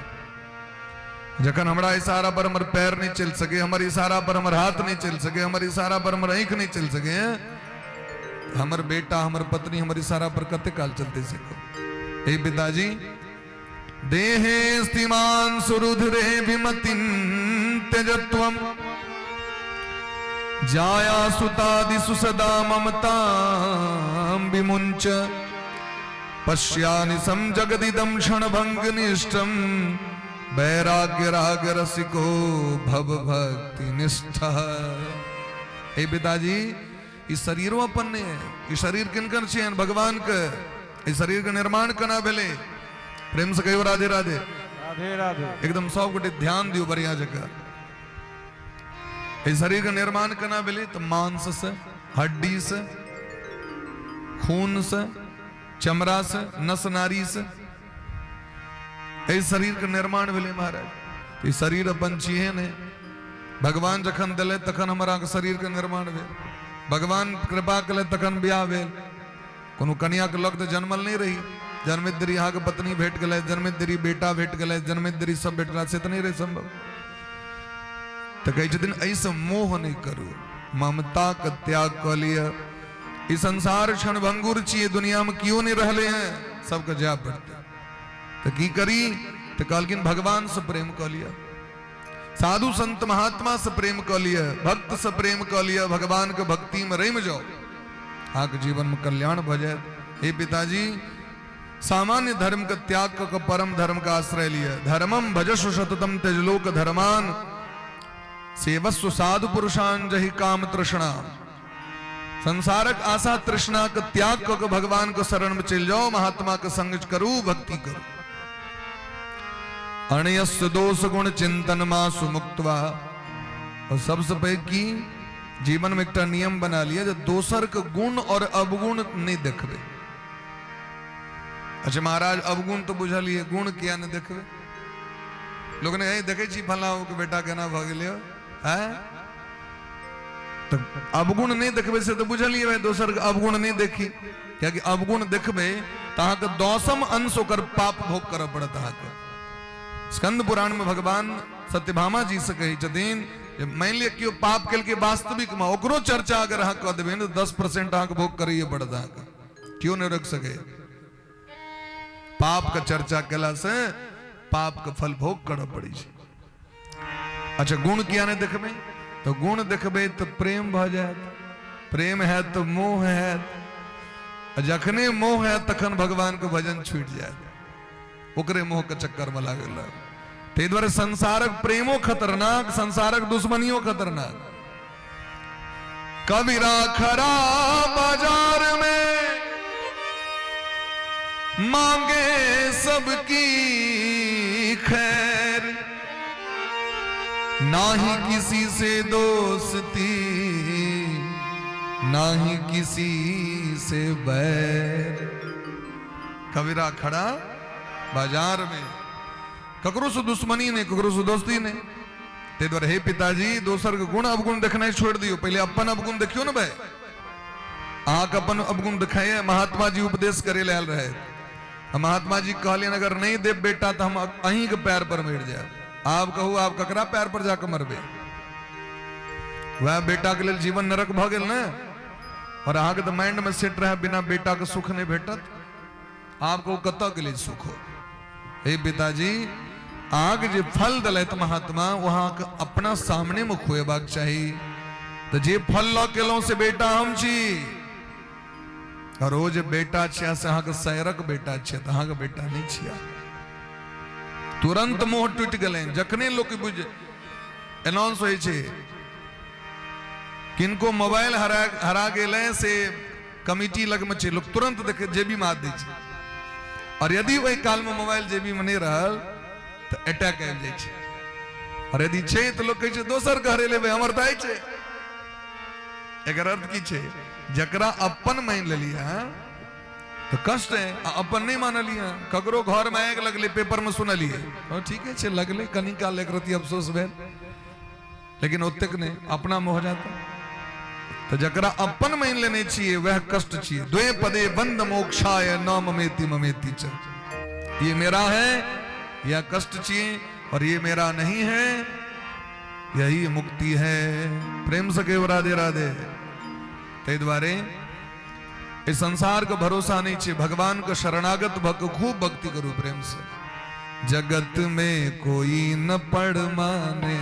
जखन हमरा इशारा पर हमर पैर नहि चलि सके, हमर इशारा पर हमर हाथ नहि चलि सके, हमर इशारा पर हमर आँखि नहि चलि सके, हमर बेटा, हमर पत्नी हमर इशारा पर कते काल चलते से कहू। हे पिताजी, देहे स्थिमान सुरुधिरे विमतिं त्यजत्वं जाया सुतादिषु सदा ममतां विमुञ्च पश्यानि सं जगदिदं क्षणभङ्गनिष्ठं वैराग्य राग रसिको भव भक्ति निष्ठः। हे पिताजी, ई शरीरो अपन नहि है, ई शरीर किनकर छियनि? भगवान के। ई शरीर के निर्माण केना भेलै? प्रेम से कहियो राधे राधे। राधे राधे। एकदम सब गोटे ध्यान दियौ बढ़िया जगह। एहि शरीर के निर्माण केना भेलै? तऽ मांस से, हड्डी से, खून से, चमड़ा से, नस नाड़ी से एहि शरीर के निर्माण भेलै महाराज। ई शरीर अपन छिहे नहि, भगवान जखन देलथि तखन हमर अहाँके शरीर के निर्माण भेल। भगवान कृपा केलथि तखन बियाह भेल। कोनो कनियाके लग तऽ जन्मल नहि रही, जन्मैत देरी अहाँके पत्नी भेट गेलै, जन्मैत देरी बेटा भेट गेलै, जन्मैत देरी सब भेट गेला, से तऽ नहि रहै सम्भव। तऽ कहै छथिन एहिसँ मोह नहि करू, ममताके त्याग कऽ लिअ। ई संसार क्षणभंगुर छियै, दुनियामे केओ नहि रहलै हैं, सबके जाय पड़तै। तऽ की करी? तऽ कहलखिन भगवानसँ प्रेम कऽ लिअ, साधु संत महात्मा से प्रेम कऽ लिअ, भक्त से प्रेम कऽ लिअ, भगवान के भक्ति में रमि जाओ, अहाँके जीवन में कल्याण भऽ जायत। हे पिताजी, सामान्य धर्म के त्याग कऽ के परम धर्म के आश्रय लिअ। धर्मम भजस्व सततम त्यजलोक धर्मान सेवस्व साधु पुरुषान जहि काम तृष्णा। संसारक आशा तृष्णा के त्याग कऽ के भगवान के शरण में चलि जाओ, महात्मा के संग करू, भक्ति करू। अणयस्य दोष गुण चिंतन मासु मुक्तवा। और सबसे पैघ की जीवन में एकटा नियम बना लिया जे दोसर के गुण और अवगुण नहीं देखबे। अच्छा महाराज, अवगुण तो बुझलिए, गुण किया नहीं देखबे? लोग ने देखे छी फलां के बेटा केना भऽ गेलै हैं, तऽ अवगुण नहि देखबै से तऽ बुझलियै भाई, दोसर के अवगुण नहि देखी, कियाकि अवगुण देखबै तऽ अहाँके दसम अंश ओकर पाप भोग करऽ पड़त अहाँके। स्कंद पुराण में भगवान सत्यभामा जी से कहै छथिन जे मानि लिअ केओ पाप केलकै वास्तविक में, ओकरो चर्चा अगर अहाँ कऽ देबै ने तऽ 10% अहाँके भोग करैए पड़त अहाँके, केओ नहि रोकि सकैए। पाप के चर्चा केला से पापके फल भोग करऽ पड़ै छै। अच्छा, गुण किया नहि देखबै? तऽ गुण देखबै तऽ प्रेम भऽ जायत, प्रेम हैत तऽ मोह हैत, आ जखने मोह हैत तखन भगवानके भजन छूटि जायत, ओकरे मोहके चक्करमे लागल रहब। ताहि दुआरे संसारक प्रेमो खतरनाक, संसारक दुश्मनियो खतरनाक। कबीरा खरा बाजार में मांगे सबकी खैर, ना ही किसी से दोस्ती, ना ही किसी से बैर। कबीरा खड़ा बाजार में, ककरो से दुश्मनी नहीं, ककरो से दोस्ती नहीं। ताहि दुआरे हे पिताजी, दोसर के गुण अवगुण देखनाइ छोड़ि दियौ, पहिले अपन अवगुण देखियौ ने भाई। अहाँके अपन अवगुण देखाइए। महात्मा जी उपदेश करे लए आयल रहे, महात्मा जी कहलियनि अगर नहीं देब बेटा तऽ हम अहींके पैर पर मरि जायब। आब कहू, आब ककरा पैर पर जाके मरबै? वएह बेटा के लेल जीवन नरक भऽ गेल ने। और अहाँके तऽ माइंड में सेट रहे बिना बेटा के सुख नहीं भेटत। आब कहू कतऽ गेलै सुख? हे पिताजी, अहाँके जे फल देलथि महात्मा, ओ अहाँके अपना सामने में खुएबाक चाही। तऽ जे फल लऽ के एलहुँ से बेटा हम छी, और ओ जे बेटा छियै से अहाँके सैरक बेटा छियै, तऽ अहाँके बेटा नहि छियै। तुरंत मोह टूटि गेलनि। जखने लोक बुझ एनाउंस होइ छै किनको मोबाइल हरा हरा गेलै से कमिटी लगमे छै, लोक तुरंत देखे जेबी में हाथ दै छै, और यदि ओहि कालमे मोबाइल जेबीमे नहि रहल तऽ अटैक आबि जाइ छै। और यदि छै तऽ लोक कहै छै दोसर के हरेलेबै, हमर तऽ आइ छै। एकर अर्थ की छै? जकरा अपन मानि लेलियै हँ तऽ कष्ट है, आ अपन नहि मानलियै हँ, ककरो घरमे आगि लगलै, पेपरमे सुनलियै, हँ ठीके छै लगलै, कनि काल एक रति अफसोस भेल, लेकिन ओतेक नहि, अपना मोह जाता। तऽ जकरा अपन मानि लेने छियै वएह कष्ट छियै। द्वे पदे बंद मोक्षाय न ममेति ममेति च। ये मेरा है यह कष्ट छियै, और ये मेरा नहीं है यही मुक्ति है। प्रेम से कहियो राधे राधे। ताहि दुआरे एहि संसार के भरोसा नहीं छै, भगवान के शरणागत भऽ के खूब भक्ति करू प्रेम से। जगत में कोई न पढ़ माने,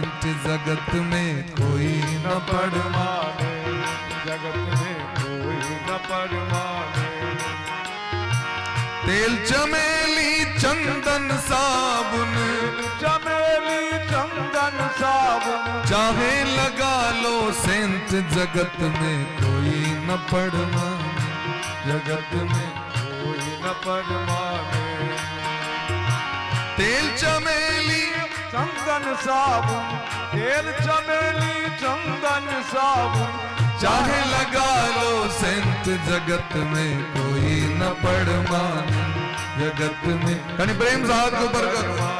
जगत में कोई न पढ़ माने, जगत में कोई न पढ़ माने। तेल चमेली चंदन साबुन, चमेली चंदन साबुन, चाहे लगा लो सेंट, जगत में कोई न पढ़ माने, जगत में कोई न पढ़ माने। तेल चमेली चंदन साबुन, तेल चमेली चंदन साबुन, चाहे लगा लो सेंट, जगत में कोई न पढ़ माने, जगत में। कनि प्रेम से हाथ के ऊपर करो।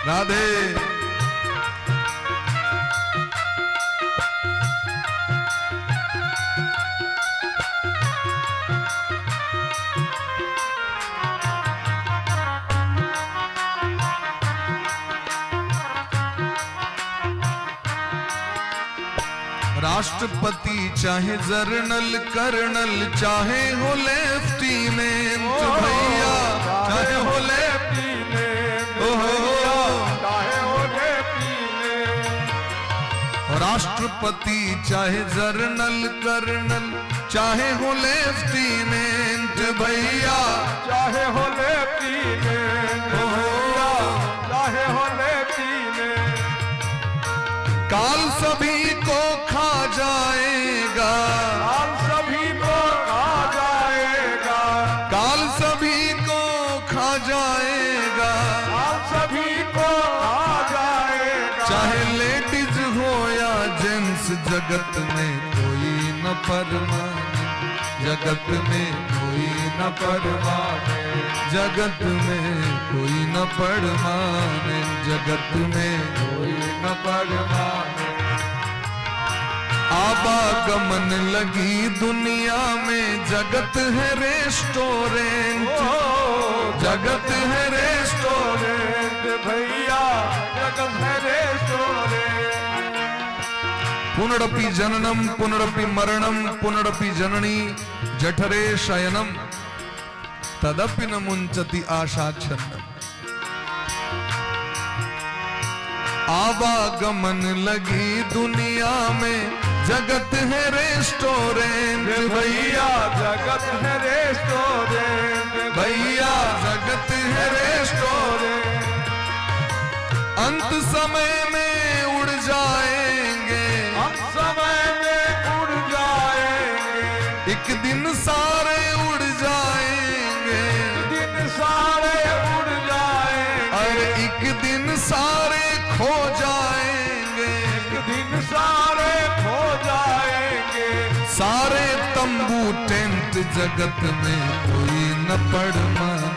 राधे। राष्ट्रपति चाहे जर्नल कर्नल चाहे हो लेफ्टिनेंट भैया, चाहे हो लेफ्टिनेंट ओहो। चाहे हो लेफ्टिनेंट। राष्ट्रपति चाहे जर्नल कर्नल चाहे हो लेफ्टिनेंट भैया, चाहे हो लेफ्टिनेंट भैया, चाहे हो लेफ्टिनेंट। काल सभी को खा जाएगा, काल सभी को खा जाएगा, काल सभी को खा जाएगा, काल सभी को खा जाएगा, चाहे लेडीज हो या जेंट्स, जगत में कोई न परमाने, जगत में कोई न परमाने, जगत में कोई न परमाने, जगत में कोई न परमाने। आवागमन लगी दुनिया में, जगत है रेस्टोरेंट, जगत है रेस्टोरेंट। पुनरपि जननम पुनरपि मरणम पुनरपि जननी जठरे शयनम तदपि न मुंचति आशा छन्नम। आवागमन लगी दुनिया में, जगत है रेस्टोरेंट भैया, जगत है रेस्टोरेंट भैया जगत है रेस्टोरेंट। अंत समय में उड़ जाएंगे, हम समय में उड़ जाएंगे, एक दिन सारे उड़ जाएंगे, दिन सारे उड़ जाएंगे, और एक दिन सारे खो जाएंगे, एक दिन सारे खो जाएंगे। सारे तंबू टेंट जगत में कोई न पड़मान,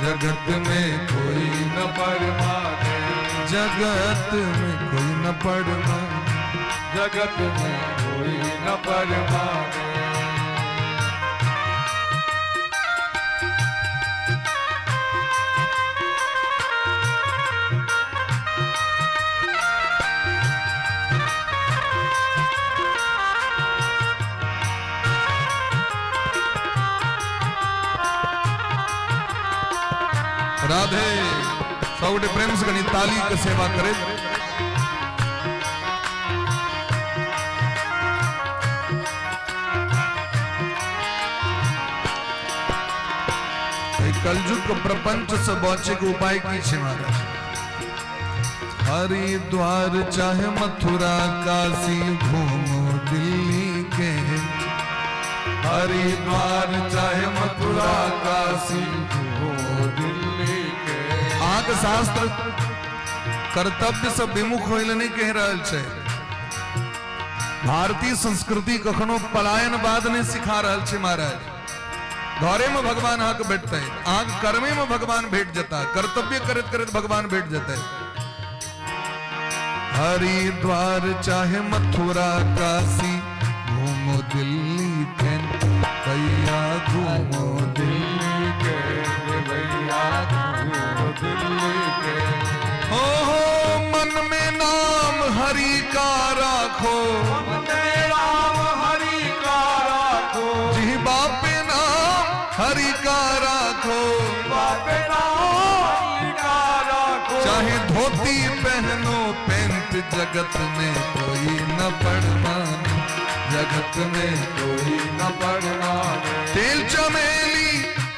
जगत में कोई न परमाने, जगत में कोई न पड़मान, जगत में कोई न परमाने। राधे। सबगोटे प्रेम से कनी ताली के सेवा करे। एहि कलयुग के प्रपंच से बचे के उपाय की छै महाराज? हरिद्वार चाहे मथुरा काशी घूमो दिल्ली के, हरिद्वार चाहे मथुरा काशी हो दिल्ली के। अहाँके शास्त्र कर्तव्य से विमुख होय लए नहि कहि रहल छै। भारतीय संस्कृति कखनो पलायनवाद नहि सिखा रहल छै महाराज। घरे में भगवान अहाँके भेटतै, अहाँके कर्मे में भगवान भेट जेता, कर्तव्य करैत करैत भगवान भेट जेतै। हरिद्वार चाहे मथुरा काशी घूमो दिल्ली कैंट भैया, घूमो दिल्ली दिल्ली के भैया, घूमो दिल्ली के। हो हो, मन में नाम हरि का राखो, मन में राम हरि का राखो, जिह्वा पे नाम हरि का राखो, बापे नाम हरि का राखो, चाहे धोती पहनो पेंट, जगत में कोई न पड़मान, जगत में कोई न परमाने। तेल चमेली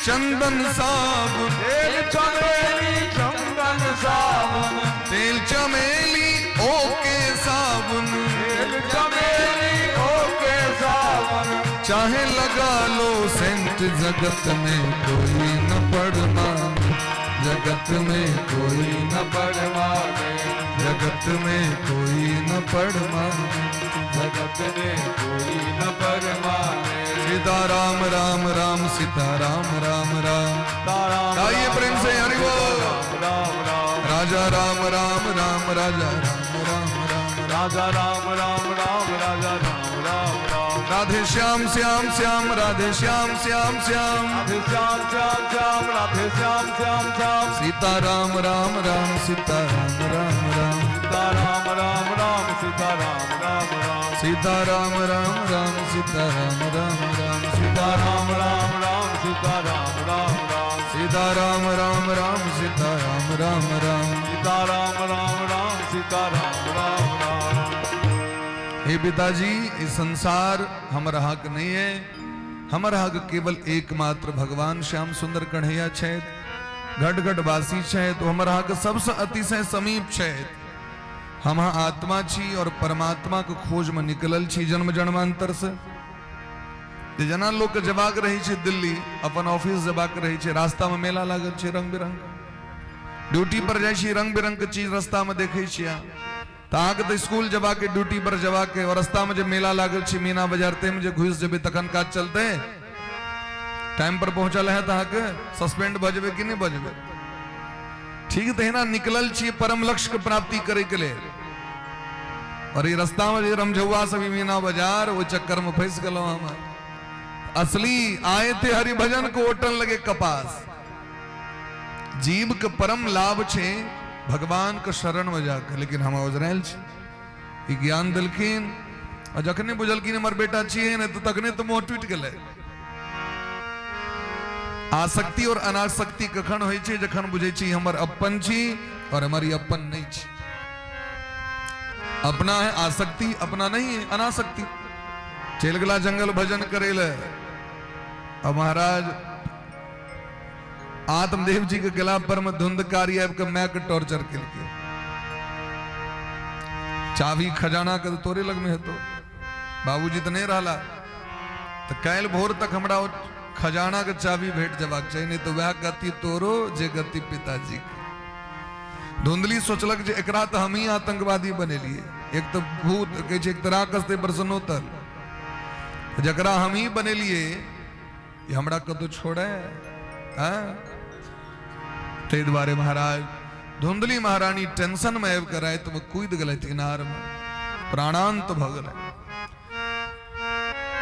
चंदन साबुन, तेल चमेली चंदन साबुन, तेल चमेली ओके साबुन, तेल चमेली ओके साबुन, चाहे लगा लो सेंट, जगत में कोई न पड़मान, जगत में कोई न परमाने, जगत में कोई न पड़मान, जगत में कोई न परमाने। सीता राम राम राम, सीता राम राम राम, सीताराम। गाइए प्रेम से हरि बोल। राम राम। राजा राम राम राम, राजा राम राम राम, राजा राम राम राम, राजा राम राम राम, राधे श्याम श्याम श्याम, राधे श्याम श्याम श्याम, राधे श्याम श्याम श्याम, राधे श्याम श्याम श्याम, सीता राम राम राम, सीता राम राम राम, सीता राम राम राम, सीता राम राम राम, सीता राम राम राम, सीता राम राम राम, सीता राम राम राम, सीता राम राम राम, सीता राम राम राम, सीता राम राम राम, सीता राम राम राम, सीता राम राम राम। हे पिताजी, ये संसार हमर हक नहीं है। हमर हक केवल एकमात्र भगवान श्याम सुंदर कन्हैया छथि, घट घट वासी छथि, तो हमर हक सबसे अतिशय समीप छथि। हम आत्मा छी और परमात्मा के खोज में निकलल छी जन्म जन्मांतर से। जे जेना लोक के जेबाक रहै छै दिल्ली, अपन ऑफिस जेबाक रहै छै, रास्ता में मेला लागल छै रंग बिरंग। ड्यूटी पर जाइ छी, रंग बिरंग के चीज रास्ता में देखै छियै। तऽ अहाँके तऽ स्कूल जेबाक, ड्यूटी पर जेबाक, और रास्ता में जे मेला लागल छै मीना बाजार, ताहिमे जे घुसि जेबै तखन काज चलतै? टाइम पर पहुंचल है तऽ अहाँके सस्पेंड भऽ जेबै कि नहि भऽ जेबै? ठीक तहिना निकलल छी परम लक्ष्य के प्राप्ति करे के लेल, और ई रास्ता में जे रमझौआ सब ई मीना बाजार, ओहि चक्कर में फंसि गेलहुँ हम। असली आए थे हरि भजन को ओटन लगे कपास। जीव के परम लाभ छे भगवान के शरण में जाकर, लेकिन हम ओझरायल छी। ई ज्ञान दिलखिन। आ जखने बुझलखिन हमर बेटा छियै ने, तऽ तखने तऽ मोह टूटि गेलै। आसक्ति और अनासक्ति कखन होइ छै? जखन बुझै छी हमर अपन छी और हमर ई अपन नहि छी। अपना है आसक्ति, अपना नहीं है अनासक्ति। चलि गेला जंगल भजन करे ले। अब महाराज आत्मदेव जी के गला पर में धुंधकारी आबि के my के टॉर्चर केलकै। चाभी खजाना के तोरे लग में हेतो, बाबूजी तऽ नहि रहला, तऽ काल्हि भोर तक हमरा ओ खजाना के चाभी भेट जबाक चाही, नहीं तऽ वएह गति तोरो जे गति पिताजी के। धुंधली सोचलक जे एकरा तऽ हमही आतंकवादी बनेलिए, एक तऽ भूत कहै छै, एक तऽ राक्षस ते प्रसन्नोत्तर, जकरा हमही बनेलिए ई हमरा कतौ छोड़े? ताहि दुआरे महाराज धुंधली महारानी टेंशन में आबि कऽ रातिमे कूदि गेलथि इनारमे, प्राणांत भऽ गेलै।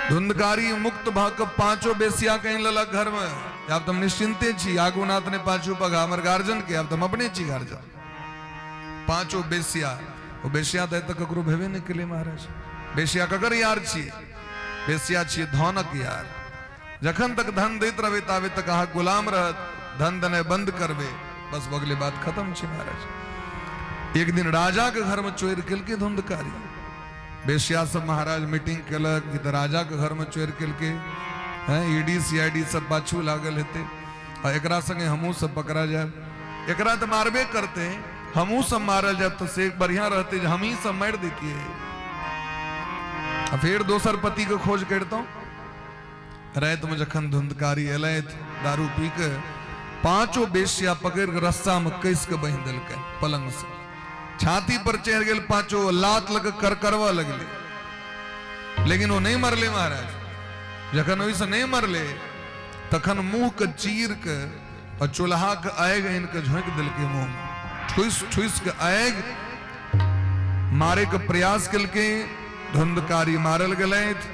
धुंधकारी मुक्त भऽ कऽ पांचो बेसिया के आनि लेलक घरमे। आब तऽ हम निश्चिन्ते छी, आगू नाथ ने पाछू पग, हमर गार्जन के, आब तऽ हम अपने छी गार्जन। पांचो बेसिया, ओ बेसिया तऽ एतऽ ककरो भेबे नहि केलै महाराज। बेसिया ककर यार छियै? बेसिया छियै धनक यार। जखन तक धन दैत रहबै ताबे तक अहाँ गुलाम रहत, धन देनाइ बंद करबै बस भऽ गेलै, बात खत्म छै महाराज। एक दिन राजा के घर में चोरि केलकै धुंधकारी। बेसिया सब महाराज मीटिंग केलक कि तऽ राजा के घर में चोरि केलकै हैं, ईडी सीआईडी सब पाछू लागल हेतै आ एकरा संगे हमहूँ सब पकड़ा जायब, एकरा तऽ मारबे करते, हमहूँ सब मारल जायब तऽ से बढ़िया रहते जे हमही सब मारि दैतियै आ फेर दोसर पति के खोज करितहुँ। रातिमे जखन धुंधकारी एलथि दारू पी के, पांचो बेश्या पकड़ के रस्सा में कस के बांधि देलकै, पलंग से छाती पर चढ़ गेल पांचो, लात लग करकरवा लगले, लेकिन ओ नहीं मरले महाराज। जखन ओहिसँ नहीं मरले तखन मुंह के चीर के और चूल्हा के आगि आनि के झोंकि देलकै मुंह में, ठुसि ठुसि के आगि मारे के प्रयास केलकै। धुंधकारी मारल गेलथि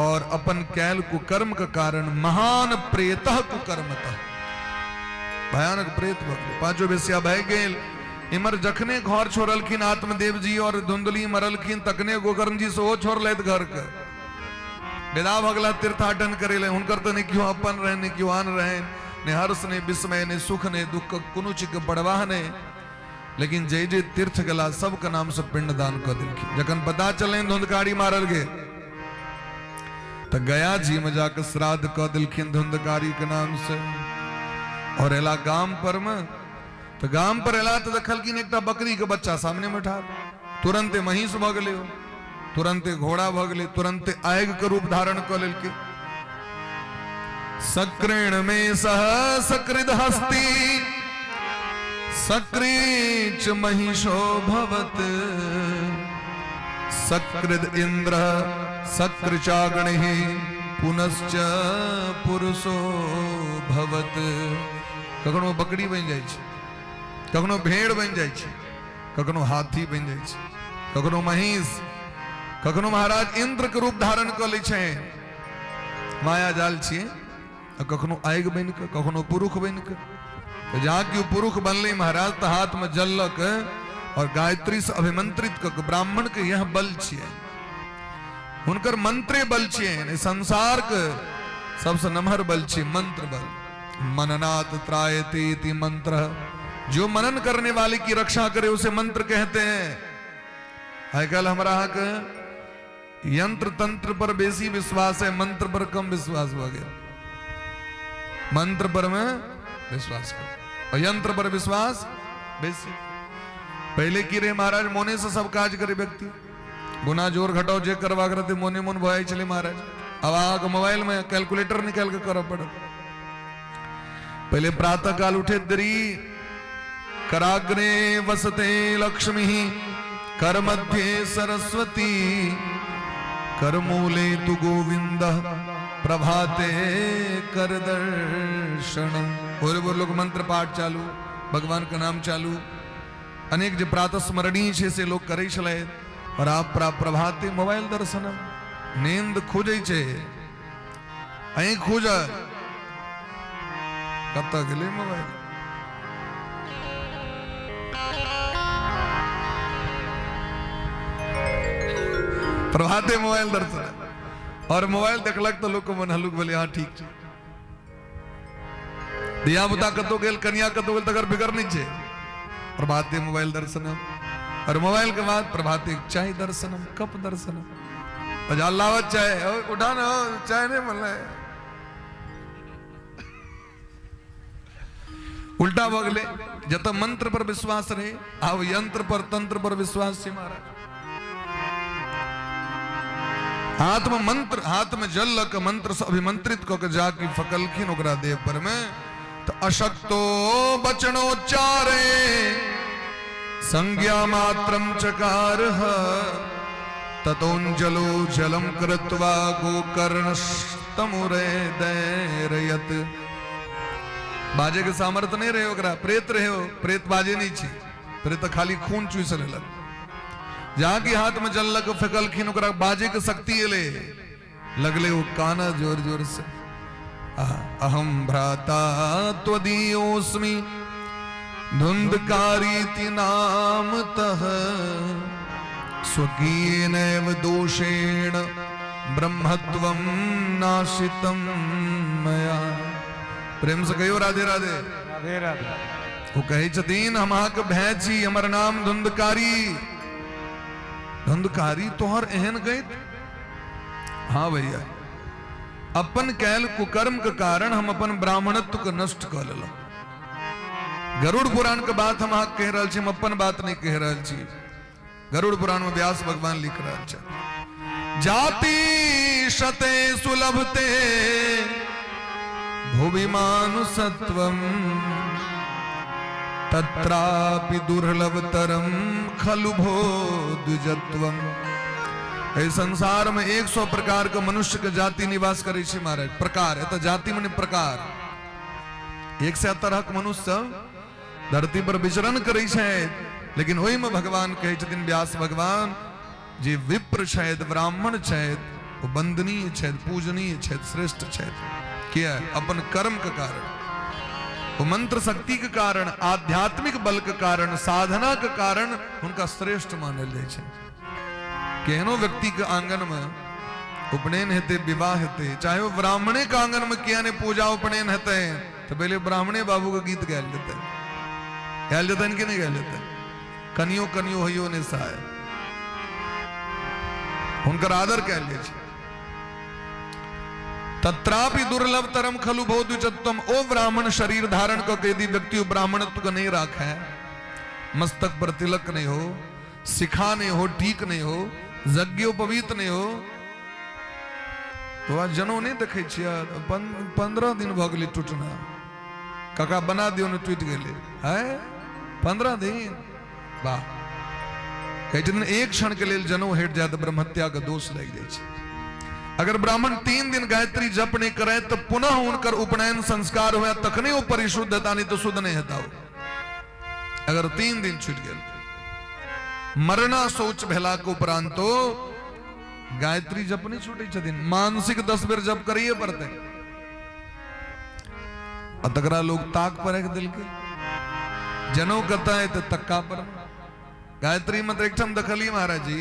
और अपन कैल कुकर्म के कारण महान प्रेतः कुकर्मतः भयानक प्रेत भऽ गेलै। पांचो बेसिया भागि गेल। इमर जखने घर छोड़लखिन आत्मदेव जी और धुंधली मरलखिन तखने गोकर्ण जी सेहो छोड़लथि घर के, विदा भऽ गेला तीर्थाटन करे ले। हुनकर तऽ नहि केओ अपन रहनि, नहि केओ आन रहनि, नहि हर्ष नहि विस्मय, नहि सुख नहि दुख, कोनो चीजके परवाह नहि। लेकिन जे जे तीर्थ गेला सबके नाम से पिंडदान कऽ देलखिन। जखन पता चलनि धुंधकारी मारल गेल तऽ गया जी में जाके श्राद्ध कऽ देलखिन धुंधकारी के नाम से। और एला गाम पर में, तऽ गाम पर एला तऽ देखलखिन एकटा बकरी के बच्चा सामने में ठाढ़, तुरंते महींस भऽ गेलै, तुरंते घोड़ा भऽ गेलै, तुरंते आगि के रूप धारण कऽ लेलकै। सकृण में सह सकृद हस्ती सकृच महिषो भवत सकृद इंद्र सकृचागणि पुनश्च पुरुषो भवत। कखनो बकरी बनि जाइ छै, कखनो भेड़ बनि जाइ छै, कखनो हाथी बनि जाइ छै, कखनो महींस, कखनो महाराज इंद्र के रूप धारण कऽ लै छै। माया जाल छियै। आ कखनो आगि बनि कऽ, कखनो पुरुष बनि कऽ। तऽ जहाँ केओ पुरुष बनलै महाराज तऽ हाथमे जल लऽ कऽ और गायत्री से अभिमंत्रित कऽ के, ब्राह्मण के यह बल छियै, हुनकर मंत्रे बल छियै, संसार के सबसे नमहर बल छियै मंत्र बल। मननात् त्रायते इति मंत्र, जो मनन करने वाले की रक्षा करे उसे मंत्र कहते हैं। आइ काल्हि हमरा अहाँके यंत्र तंत्र पर बेसी विश्वास है, मंत्र पर कम विश्वास भऽ गेल। मंत्र पर में विश्वास कम और यंत्र पर विश्वास बेसी। पहले की रहे महाराज, मोने से सब काज करे व्यक्ति, गुना जोर घटाओ जे करबाक रहते मोने मोन भऽ जाइ छलै महाराज। अब अहाँके मोबाइल में कैलकुलेटर निकालि के करऽ पड़त। पहले प्रातः काल उठे देरी, कराग्रे वसते लक्ष्मी कर मध्ये सरस्वती करमूले तु गोविंद प्रभाते कर दर्शन। भोरे भोर लोग मंत्र पाठ चालू, भगवान के नाम चालू, अनेक जे प्रातः स्मरणीय छै से लोग करै छलै। और आप प्रभाते मोबाइल दर्शन, नींद खुजै छै, अहीं खुजल, कतऽ गेलै मोबाइल? प्रभाते मोबाइल दर्शन। और मोबाइल देखलक तऽ लोकके मन हल्लुक भेलै, हँ ठीक छै। धिया पुता कतौ गेल, कनिया कतौ गेल, तकर फिकर नहि छै। प्रभाते मोबाइल दर्शनम, और मोबाइल के बाद प्रभाते चाय दर्शनम, कप दर्शनम। बजा लावत चाय, उठा ना, चाय नहीं मिल रहा है। उल्टा भऽ गेलै। जतऽ मंत्र पर विश्वास रहे, आब यंत्र पर तंत्र पर विश्वास छै महाराज। हाथ में मंत्र, हाथ में जल लऽ कऽ मंत्र से अभिमंत्रित कऽ के जाके फकलखिन ओकरा देह पर में, तऽ अशक्तो वचनोच्चारे संज्ञा मात्रम चकार ततोंजलो जलम कृत्वा गोकर्णस्तमुरे दैरयत। बाजे के सामर्थ्य नहीं रहे ओकरा, प्रेत रहे हो, प्रेत बाजे नहीं छी, प्रेत तऽ खाली खून चूस लेलक। जहाँ की हाथ में जल लग फेकलखिन, ओकरा बाजे के शक्ति एले, लगले ओ काना जोर जोर से, अहम भ्राता त्वदीयोस्मि धुंधकारीति नामतः स्वकीयेनैव दोषेण ब्रह्मत्वं नाशितं मया। प्रेम से कहियो राधे राधे। राधे राधे। ओ कहै छथिन, हम अहाँके भाय छी, हमर नाम धुंधकारी। धुंधकारी तोहर एहन गैत? हाँ भैया, अपन कैल कुकर्म के कारण हम अपन ब्राह्मणत्व के नष्ट कऽ लेलहुँ। गरुड़ पुराण के बात हम अहाँके कहि रहल छी, हम अपन बात नहीं कहि रहल छी। गरुड़ पुराण में व्यास भगवान लिख रहल छथि, जाति शते सुलभते भुवि मानुषत्वम तत्रापि दुर्लभतरम खलु भो द्विजत्वम। एहि संसार में 100 प्रकार के मनुष्य के जाति निवास करै छै महाराज। प्रकार, एतऽ जाति मने प्रकार। 100 तरहक मनुष्य सब धरती पर विचरण करै छै, लेकिन ओहिमे भगवान कहै छथिन व्यास भगवान, जे विप्र छथि, ब्राह्मण छथि, ओ वंदनीय छथि, पूजनीय छथि, श्रेष्ठ छथि। किया? अपन कर्म के कारण, ओ मंत्र शक्ति के कारण, आध्यात्मिक बल के कारण, साधना के कारण हुनका श्रेष्ठ मानल जाइ छै। केहनो व्यक्ति के आंगन में उपनयन हेतै, विवाह हेतै, चाहे वो ब्राह्मणे के आंगन में किया नहीं पूजा उपनयन हेतै, तऽ पहिले ब्राह्मणे बाबू के गीत गायल जेतै। गायल जेतनि कि नहि गायल जेतै? कनियो कनियो होइयो नहि सहाय, हुनकर आदर कयल जाइ छै। तत्रापि दुर्लभ तरम खलु भो द्विजत्वम। ओ ब्राह्मण शरीर धारण कऽ के यदि व्यक्ति ब्राह्मणत्व के नहीं राखे, मस्तक पर तिलक नहीं हो, शिखा नहीं हो, टीक नहीं हो, यज्ञोपवीत नहीं हो, तो आज जनो नहीं देखे छियै, 15 दिन भऽ गेलै टूटना, काका बना दियौ ने, टूटि गेलै है 15 दिन। वाह, कहै छथिन एक क्षण के लेल जनो हटि जाय तऽ ब्रह्महत्या के दोष लागि जाइ छै। अगर ब्राह्मण 3 दिन गायत्री जप नहीं करे तो पुनः हुनकर उपनयन संस्कार हुए तखने वो परिशुद्ध हेता, नहीं तो शुद्ध नहीं हेता। अगर 3 दिन छूटि गेल, मरना शौच भेलाक उपरांतो गायत्री जप नहीं छूटै छथिन, मानसिक 10 बेर जप करैए पड़तै। आ तकरा लोग ताक पर राखि देलकै, जनौ कतऽ है तऽ तक्का पर। गायत्री मंत्र एकठाम देखलियै महाराज जी,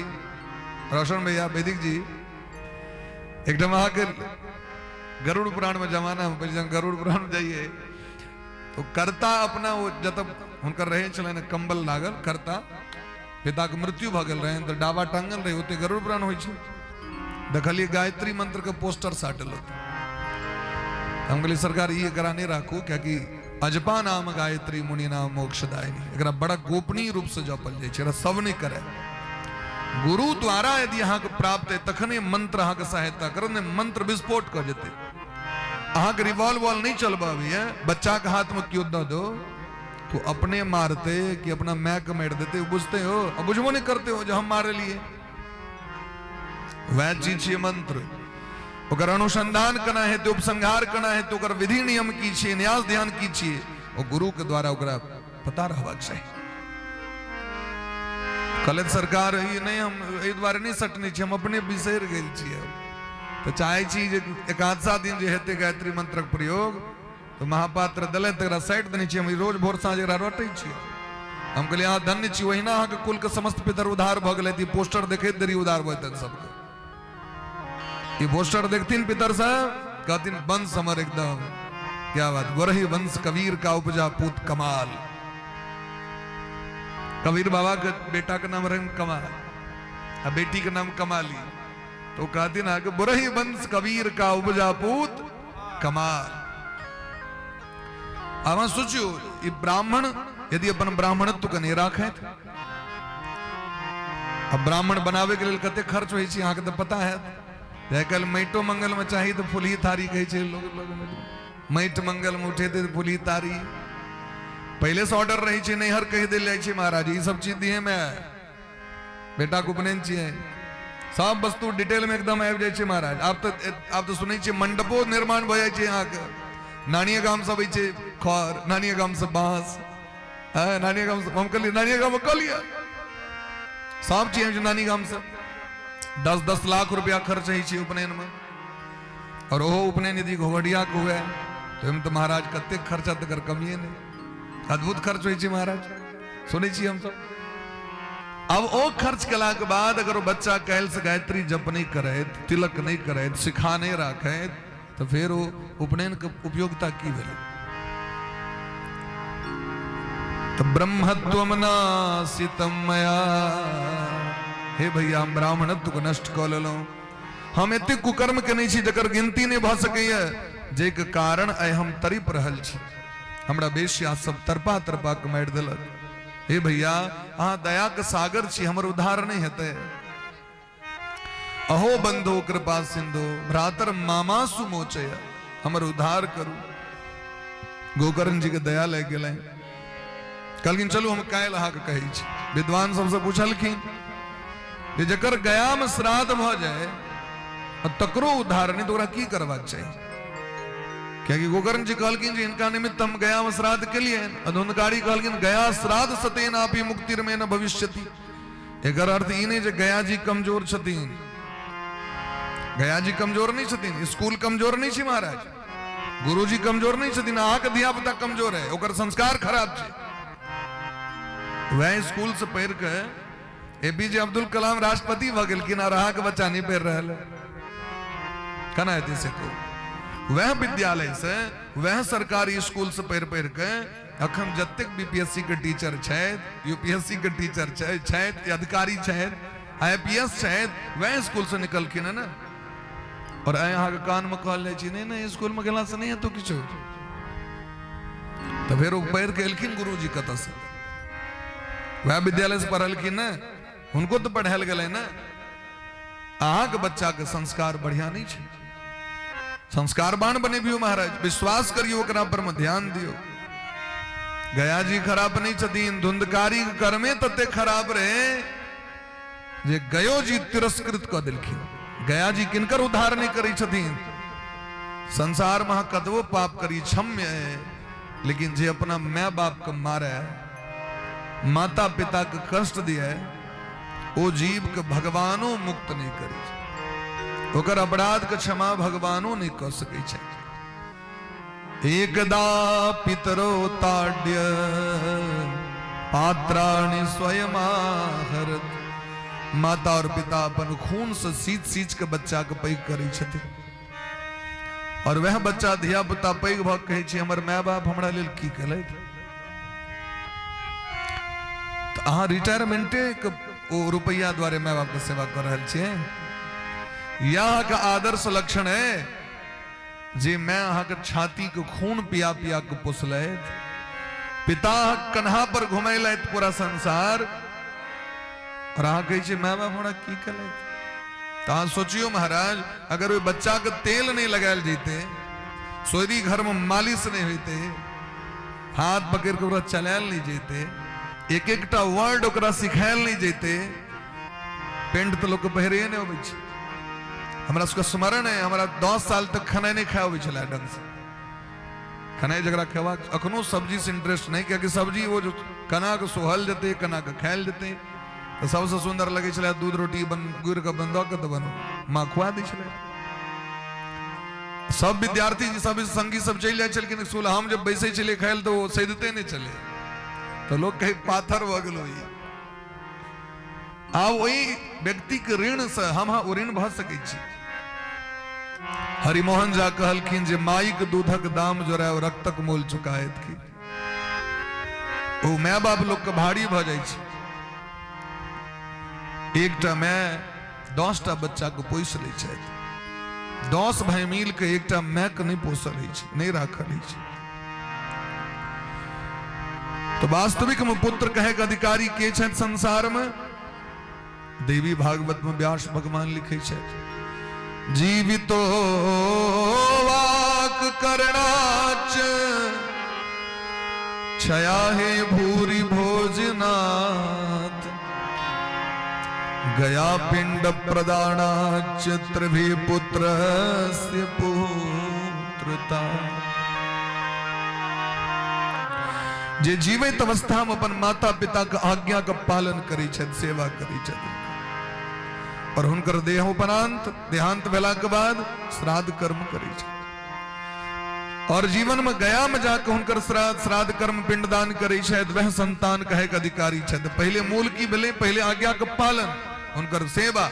रोशन भैया, वैदिक जी, एकठाम अहाँके गरुड़ पुराण में जमाना में पहिले गरुड़ पुराण में जाइए तो कर्ता अपना ओ जतऽ हुनकर रहै छलनि कंबल लागल, कर्ता पिता के मृत्यु भऽ गेल रहनि तऽ डाबा टांगल रहै, ओते गरुड़ पुराण होइ छै। देखलियै गायत्री मंत्र के पोस्टर साटल होते। हम कहलियै सरकार ई एकरा नहि राखू, कियाकि अजपा नाम गायत्री मुनि नाम मोक्षदायिनी, एकरा बड़ा गोपनीय रूप से जपल जाइ छै, एकरा सब नहि करे। गुरु द्वारा यदि अहाँके प्राप्त है तखने मंत्र अहाँके सहायता करत, नहि मंत्र विस्फोट कऽ जेतै। अहाँके रिवॉल्व नहीं चलबा अबैया, बच्चा के हाथ में क्यों दऽ दो तो अपने मारते कि अपना my के मारि देते, बुझते हो और बुझबो नहीं करते हो जो हम मारे लिए। वह चीज छियै मंत्र, ओकर अनुसंधान केना हेतै, उपसंहार केना हेतै, ओकर विधि नियम की छियै, न्यास ध्यान की छियै, ओ गुरु के द्वारा ओकरा पता रहबाक चाही। कहलथि सरकार ई नहि, हम एहि दुआरे नहि सटने छी, हम अपने बिसरि गेल छियै, तऽ चाहै छी जे एकादशा दिन जे हेतै गायत्री मंत्रक प्रयोग, तऽ महापात्र देलथि तकरा साटि देने छियै, हम रोज भोर साँझ एकरा रटै छियै। हम कहलियै अहाँ धन्य छी, ओहिना अहाँके कुलके समस्त पितर उद्धार भऽ गेलथि, ई पोस्टर देखैत देरी उद्धार भऽ जेतनि सबके। ई पोस्टर देखथिन पितर साहब, कहथिन वंश हमर एकदम क्या बात। गोरही वंश कबीर का उपजा पूत कमाल। कबीर बाबा के बेटा के नाम रहे कमाल आ बेटी के नाम कमाली। तो कहथिन कि बुरही वंश कबीर का उपजा पूत कमाल। आब अहाँ सोचियो, ई ब्राह्मण यदि अपन ब्राह्मणत्व के नहि राखैत, अब ब्राह्मण बनावे के लेल कते खर्च होइ छै अहाँके तऽ पता हैत। आइ काल्हि माटिो मंगल में चाही तऽ फुलही थारी कहै छै लोग, लोग माटि मंगल में उठेतै तऽ फुलही तारी। पहिले से ऑर्डर रहै छै, नैहर कहि देल जाइ छै, महाराज ई सब चीज दिहे में बेटा के उपनयन छियै, सब वस्तु डिटेल में एकदम आबि जाइ छै महाराज। आब तऽ सुनै छियै मंडपो निर्माण भऽ जाइ छै अहाँके, नानिये गाम से अबै छै खर, नानिये गाम से बांस, हँ नानिये गाम से। हम कहलियै नानिये गाम कऽ लिअ, सब चीज आबि छै नानी गाम से। 10-10 लाख रुपया खर्च होइ छै उपनयन में, और ओहो उपनयन यदि घोघडिया के हुए तऽ ओहिमे तऽ महाराज कतेक खर्चा तकर कमिए नहि, अद्भुत खर्च होइ छै महाराज, सुनै छियै हमसब। अब ओ खर्च केलाके बाद अगर ओ बच्चा काल्हि से गायत्री जप नहि करैत, तिलक नहि करैत, शिखा नहि राखैत, तऽ फेर ओ उपनयन के उपयोगिता की भेलै? तऽ ब्रह्मत्वम नासितम मया। हे भैया, हम ब्राह्मणत्व के नष्ट कऽ लेलहुँ, हम एतेक कुकर्म केने छी जकर गिनती नहि भऽ सकैए, जाहिके कारण आइ हम तड़पि रहल छी, हमरा वेश्या सब तड़पा तड़पा के मारि देलक। हे भैया, अहाँ दया के सागर छी, हमर उद्धार नहि हेतै? अहो बंधो कृपा सिंधु भ्रातर मामा सुमोचय, हमर उद्धार करू। गोकर्ण जी के दया लागि गेलै, कहलखिन चलू हम काल्हि अहाँके कहै छी। विद्वान सबसँ पुछलखिन जे जकर गया में श्राद्ध भऽ जाय आ तकरो उद्धार नहि, तऽ ओकरा की करबाक चाही? कियाकि गोकर्ण जी कहलखिन जे हिनका निमित्त हम गया में श्राद्ध केलियै। अधुनकारी कहलखिन गया श्राद्ध सतेनापि मुक्तिर्मे न भविष्यति। एकर अर्थ ई नहि जे गया जी कमजोर छथिन, गया जी कमजोर नहि छथिन, स्कूल कमजोर नहि छै महाराज, गुरुजी कमजोर नहि छथिन, अहाँके धिया पुता कमजोर है, ओकर संस्कार खराब छै। वएह स्कूल से पढ़ि के एपीजे अब्दुल कलाम राष्ट्रपति भऽ गेलखिन और अहाँके बच्चा नहि पढ़ि रहल है, केना हेतै से कहू? वएह विद्यालय से, वएह सरकारी स्कूल से पढ़ि पढ़ि के अखन जतेक बीपीएससी के टीचर छथि, यूपीएससी के टीचर छथि, अधिकारी छथि, आईपीएस छथि, वएह स्कूल से निकलखिन है ने। और आइ अहाँके कानमे कहल जाइ छै नहि नहि स्कूलमे गेलासँ नहि हेतौ किछु। तऽ फेर ओ पढ़ि के एलखिन गुरुजी कतऽसँ? वएह विद्यालय से पढ़लखिन ने, हुनको तऽ पढ़ायल गेलै ने। अहाँके बच्चाके संस्कार बढ़िया नहि छै, संस्कारवान बनेबियौ महाराज, विश्वास करियौ, ओकरा पर में ध्यान दियौ। गया जी खराब नहीं छथिन, धुंधकारी कर्मे तते खराब रहे जे गयो जी तिरस्कृत कऽ देलखिन। गया जी किनकर उद्धार नहीं करै छथिन? संसार में अहाँ कतबो पाप करी क्षम्य है, लेकिन जे अपना my बाप के मारे, माता पिता के कष्ट दिए, ओ जीव के भगवानो मुक्त नहीं करै छै, ओकर अपराध के क्षमा भगवानो नहीं कऽ सकै छै। एकदा पितरो ताड्य पात्राणि स्वयमाहरत। माता और पिता अपन खून से सींच सींच के बच्चा के पैघ करै छथिन, और वह बच्चा धिया पुता पैघ भऽ कहै छै हमर माय बाप हमरा लेल की केलथि। तऽ अहाँ रिटायरमेंटे के ओ रुपैआ द्वारे माय बाप के सेवा कऽ रहल छियै? यह अहाँके आदर्श लक्षण है जे माय अहाँके छाती के खून पिया पिया के पोसलथि, पिता अहाँके कन्हा पर घुमेलथि पूरा संसार, और अहाँ कहै छियै माय बाप हमरा की केलथि। तऽ अहाँ सोचियौ महाराज, अगर ओहि बच्चा के तेल नहि लगायल जैते, सोयरी घर में मालिश नहि होइते, हाथ पकड़ि के ओकरा चलायल नहि जैते, एक एकटा वर्ड ओकरा सिखायल नहि जैते। पेंट तऽ लोकके पहिरैए नहि अबै छै। हमरा सबके स्मरण है, हमरा 10 साल तक खेनाइ नहि खाय अबै छलै ढंगसँ। खेनाइ जकरा खेबाक, अखनो सब्जी से इंटरेस्ट नहि, कियाकि सब्जी ओ जो केना कऽ सोहल जेतै, केना कऽ खायल जेतै। तऽ सबसँ सुन्दर लगै छलै दूध रोटी बन गुड़ि कऽ बन दऽ कऽ तऽ बन माँ खुआ दै छलै। सब विद्यार्थी जी सब संगी सब चलि जाइ छलखिन स्कूल, हम जब बैसै छलियै खाय लए तऽ ओ सैदते नहि छलै, तऽ लोक कहै पाथर भऽ गेल। ओहि आब ओहि व्यक्तिके ऋणसँ हम अहाँ ऋण भऽ सकै छी। हरिमोहन झा कहलखिन जे माइक दूधक दाम जोड़ाय रक्तक मोल चुकायत की। ओ my बाप लोक के भारी भऽ जाइ छै। एकटा माय 10टा बच्चा के पोसि लै छथि, 10 भाई मिल के एकटा माय के नहि पोसल होइ छै, नहि राखल होइ छै। तो वास्तविक में पुत्र कहे के अधिकारी के छथि संसार में? देवी भागवत में व्यास भगवान लिखे छथि, जीवितो वाक करणाच छया हे भूरि भोजनाथ गया पिंड प्रदानाच त्रिभि पुत्रस्य पुत्रता। जे जीवित अवस्था में अपन माता पिता के आज्ञा के पालन करै छथि, सेवा करै छथि, और हुनकर देह उपरांत देहांत भेला के बाद श्राद्ध कर्म करै छथि, और जीवन में गया में जाकर हुनकर श्राद्ध कर्म पिंडदान करै छथि, वह संतान कहे के अधिकारी छथि। पहले मूल की भेलै? पहले आज्ञा के पालन, हुनकर सेवा।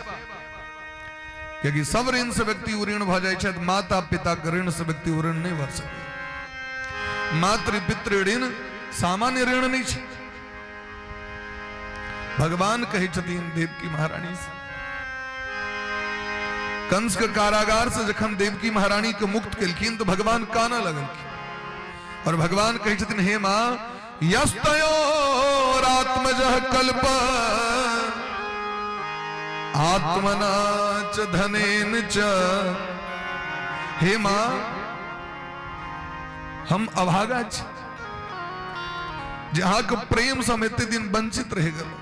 क्योंकि सब ऋण से व्यक्ति उऋण भऽ जाइ छथि, माता पिता के ऋण से व्यक्ति उऋण नहीं भऽ सकै। मातृ पितृ ऋण सामान्य ऋण नहीं छै। भगवान कहै छथिन देवकी महारानी से, कंस के कारागार से जखन देवकी महारानी के मुक्त केलखिन तो भगवान कानऽ लगलखिन, और भगवान कहै छथिन, हे माँ, यस्तयोरात्मजः कल्प आत्मना च धनेन च। हे माँ, हम अभागा छी जे अहाँके प्रेम से हम एते दिन वंचित रहि गेलहुँ।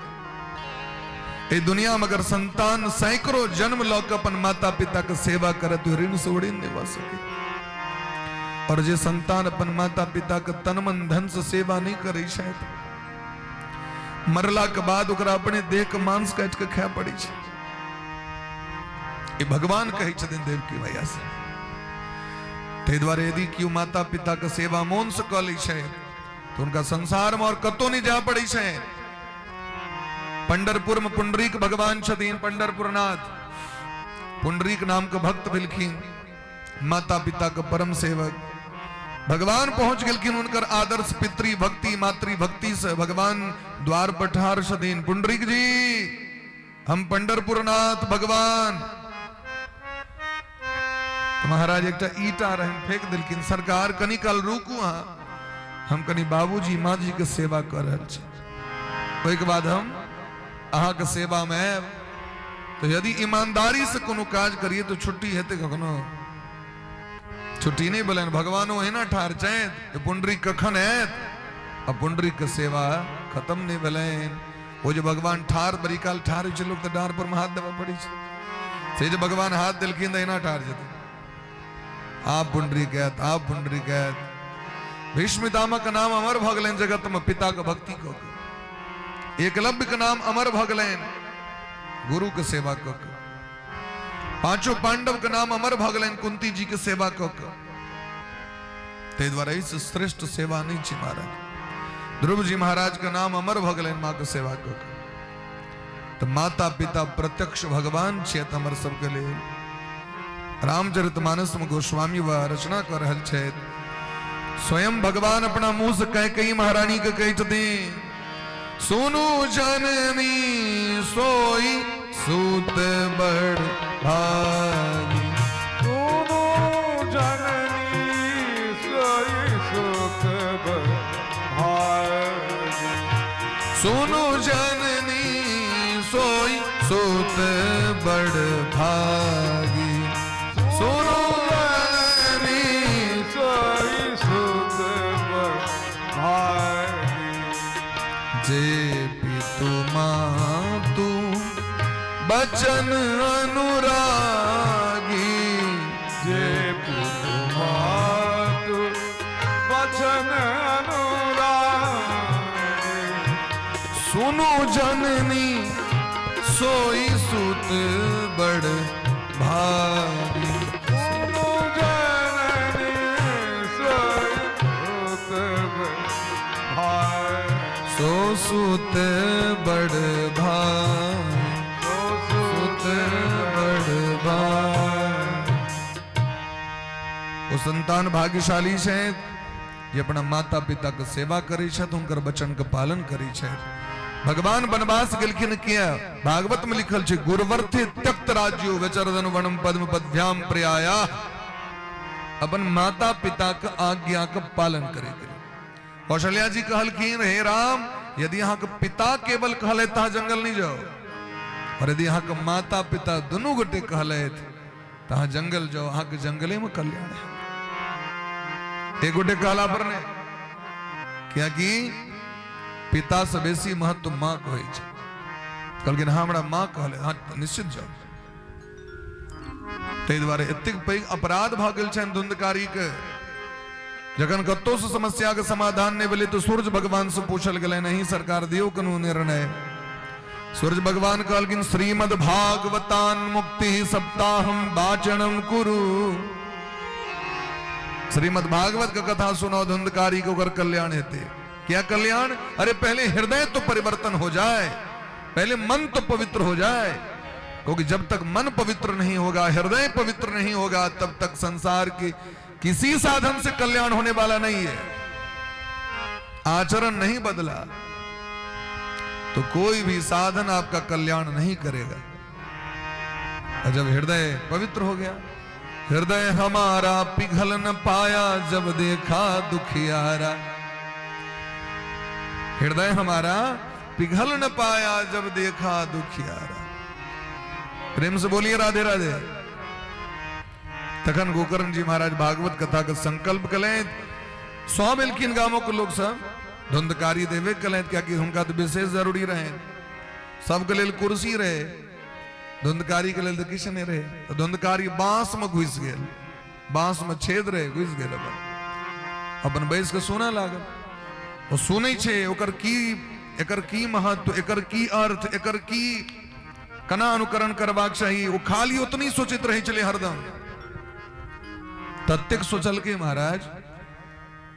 एहि दुनिया में अगर संतान सैकड़ों जन्म लऽ के अपन माता पिता के सेवा करत, ऋण से ऋण नहीं भऽ सके। और जे संतान अपन माता पिता के तन मन धन से सेवा नहीं करै छथि, मरला के बाद ओकरा अपने देह के मांस काटि के खाय पड़ै छै। ई भगवान कहै छथिन देवकी मैया से। ताहि दुआरे यदि केओ माता पिता के सेवा मोन से कऽ लै छै तऽ हुनका संसार में और कतौ नहि जाय पड़ै छै। पंडरपुर में पुंडरीक भगवान छथिन, पंडरपुरनाथ पुंडरीक नाम के भक्त भेलखिन, माता पिता के परम सेवक। भगवान पहुंच गेलखिन हुनकर आदर्श पितृ भक्ति मातृ भक्ति से भगवान द्वार पर ठाढ़ छथिन। पुंडरीक जी, हम पंडरपुरनाथ भगवान। तो महाराज एकटा ईटा रहन फेंक देलखिन, सरकार कनी काल रुकू अहाँ, हम कनी बाबूजी माँ जी के सेवा कर रहल छी, ओहिके बाद हम अहाँके सेवा में आयब। तो यदि ईमानदारी से कोनो काज करिए तो छुट्टी हेतै कखनो? छुट्टी नहीं भेलनि। भगवानो एहिना ठाढ़ छथि जे पुंडरीक कखन आयत, आ पुंडरीक के सेवा खत्म नहीं भेलनि। ओ जे भगवान ठाढ़ बड़ी काल ठाढ़ होइ छै लोक तऽ डाँड़ पर मे हाथ देबऽ पड़ै छै, से जे भगवान हाथ देलखिन तऽ एहिना ठाढ़ छथिन। आब पुंडरीक आयत, आब पुंडरीक आयत। भीष्म पितामह के नाम अमर भऽ गेलनि जगत में पिता के भक्ति कऽ के। एकलव्य के नाम अमर भऽ गेलनि गुरु के सेवा कऽ के। पांचों पांडव के नाम अमर भऽ गेलनि कुंती जी के सेवा कऽ के। ताहि दुआरे एहिसँ श्रेष्ठ सेवा नहि छै महाराज। ध्रुव जी महाराज के नाम अमर भऽ गेलनि माँ के सेवा कऽ के। तऽ माता पिता प्रत्यक्ष भगवान छथि हमर सबके लेल। रामचरित मानस में गोस्वामी व रचना कऽ रहल छथि, स्वयं भगवान अपना मुंह से कह कही महारानी के कहै छथिन, सुनु जननी सोई सूत बड़ भागी। सुनु जननी सोई सुत बड़ भागी। सुनु जननी सोई सुत बड़ भागी। सुनु जननी सोई सुत बड़ भागी। जे पितु मातु बचन अनुरागी। जे पितु मातु बचन अनुरागी। सुनु जननी सोई सुत बड़ भागी। सुनु जननी सोई सुत बड़ भागी। सो सुत बड़ भागी। सो सुत सुत बड़ भागी। ओ संतान भाग्यशाली छथि जे अपना माता पिता के सेवा करै छथि, हुनकर वचन के पालन करै छथि। भगवान वनवास गेलखिन किया? भागवत में लिखल छै, गुरुवर्थे त्यक्त राज्यो विचरदन वनम पद्म पद्भ्याम प्रयाया। अपन माता पिता के आज्ञा के पालन करे के। कौशल्या जी कहलखिन, हे राम, यदि अहाँ के पिता केवल कहले तहाँ जंगल नहीं जाओ, और यदि अहाँ के माता पिता दुनू गोटे कहलथि तऽ अहाँ जंगल जाओ, अहाँ के जंगले में कल्याण है। एक गोटे कहला पर नहीं, कियाकि पिता से बेसी महत्व माँ के होइ छै। कहलखिन, हाँ, हमरा माँ कहले, हाँ, निश्चित जाओ। ताहि दुआरे एतेक पैघ अपराध भऽ गेल छनि धुंधकारी के। जखन कतौ से समस्या के समाधान नहि भेलै तऽ सूर्य भगवान से पूछल गेलै, नहीं सरकार, दियौ कोनो निर्णय। सूर्य भगवान कहलखिन, श्रीमद भागवतान मुक्ति सप्ताहम वाचनम कुरु। श्रीमद भागवत के कथा सुनो धुंधकारी के, ओकर कल्याण हेतै। क्या कल्याण? अरे पहले हृदय तो परिवर्तन हो जाए, पहले मन तो पवित्र हो जाए, क्योंकि जब तक मन पवित्र नहीं होगा, हृदय पवित्र नहीं होगा, तब तक संसार के किसी साधन से कल्याण होने वाला नहीं है। आचरण नहीं बदला तो कोई भी साधन आपका कल्याण नहीं करेगा। और जब हृदय पवित्र हो गया, हृदय हमारा पिघल न पाया जब देखा दुखियारा, हृदय हमारा पिघल न पाया जब देखा दुखियारा। प्रेम से बोलिए राधे राधे। तखन गोकर्ण जी महाराज भागवत कथा के संकल्प कलथि। सब एलखिन, गामों के लोग सब धुंधकारी देवे कलथि, कियाकि हुनका तो विशेष जरूरी रहे। सबके लेल कुर्सी रहे, धुंधकारी के लेल तऽ किछु नहि रहे। तऽ धुंधकारी बांस में घुसि गेल, बांस में छेद रहे, घुसि गेल, अपन अपन बैस के सुनऽ लागल। ओ सुनै छै, ओकर की, एकर की महत्व, एकर की अर्थ, एकर की केना अनुकरण करबाक चाही, ओ खाली ओतनी सोचैत रहै छलै हरदम। ततेक सोचलकै महाराज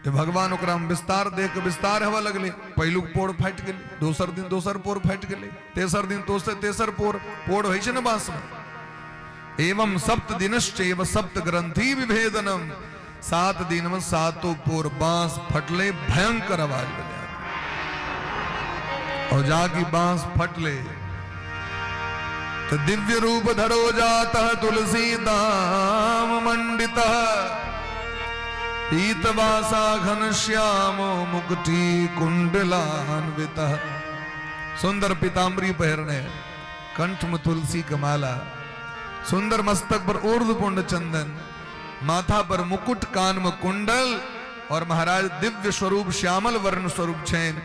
जे भगवान ओकरा में विस्तार देख के विस्तार हेबऽ लगलै। पहिलुक पोर फाटि गेलै, दोसर दिन दोसर पोर फाटि गेलै, तेसर दिन दोसर तेसर पोर। पोर होइ छै ने बांसमे। एवं सप्त दिनश्चैव सप्त ग्रंथि विभेदनम। 7 दिन में सातो पोर बांस फटले, भयंकर आवाज भेलै। और जाकि बांस फटले तो दिव्य रूप धरो जात तुलसी दाम मंडित, पीतवासा घन श्यामो मुकुटी कुंडलान्वित। सुंदर पीताम्बरी पहिरने, कंठ में तुलसी के माला, सुंदर मस्तक पर ऊर्ध्वपुंड चंदन, माथा पर मुकुट, कान में कुंडल, और महाराज दिव्य स्वरूप श्यामल वर्ण स्वरूप छनि।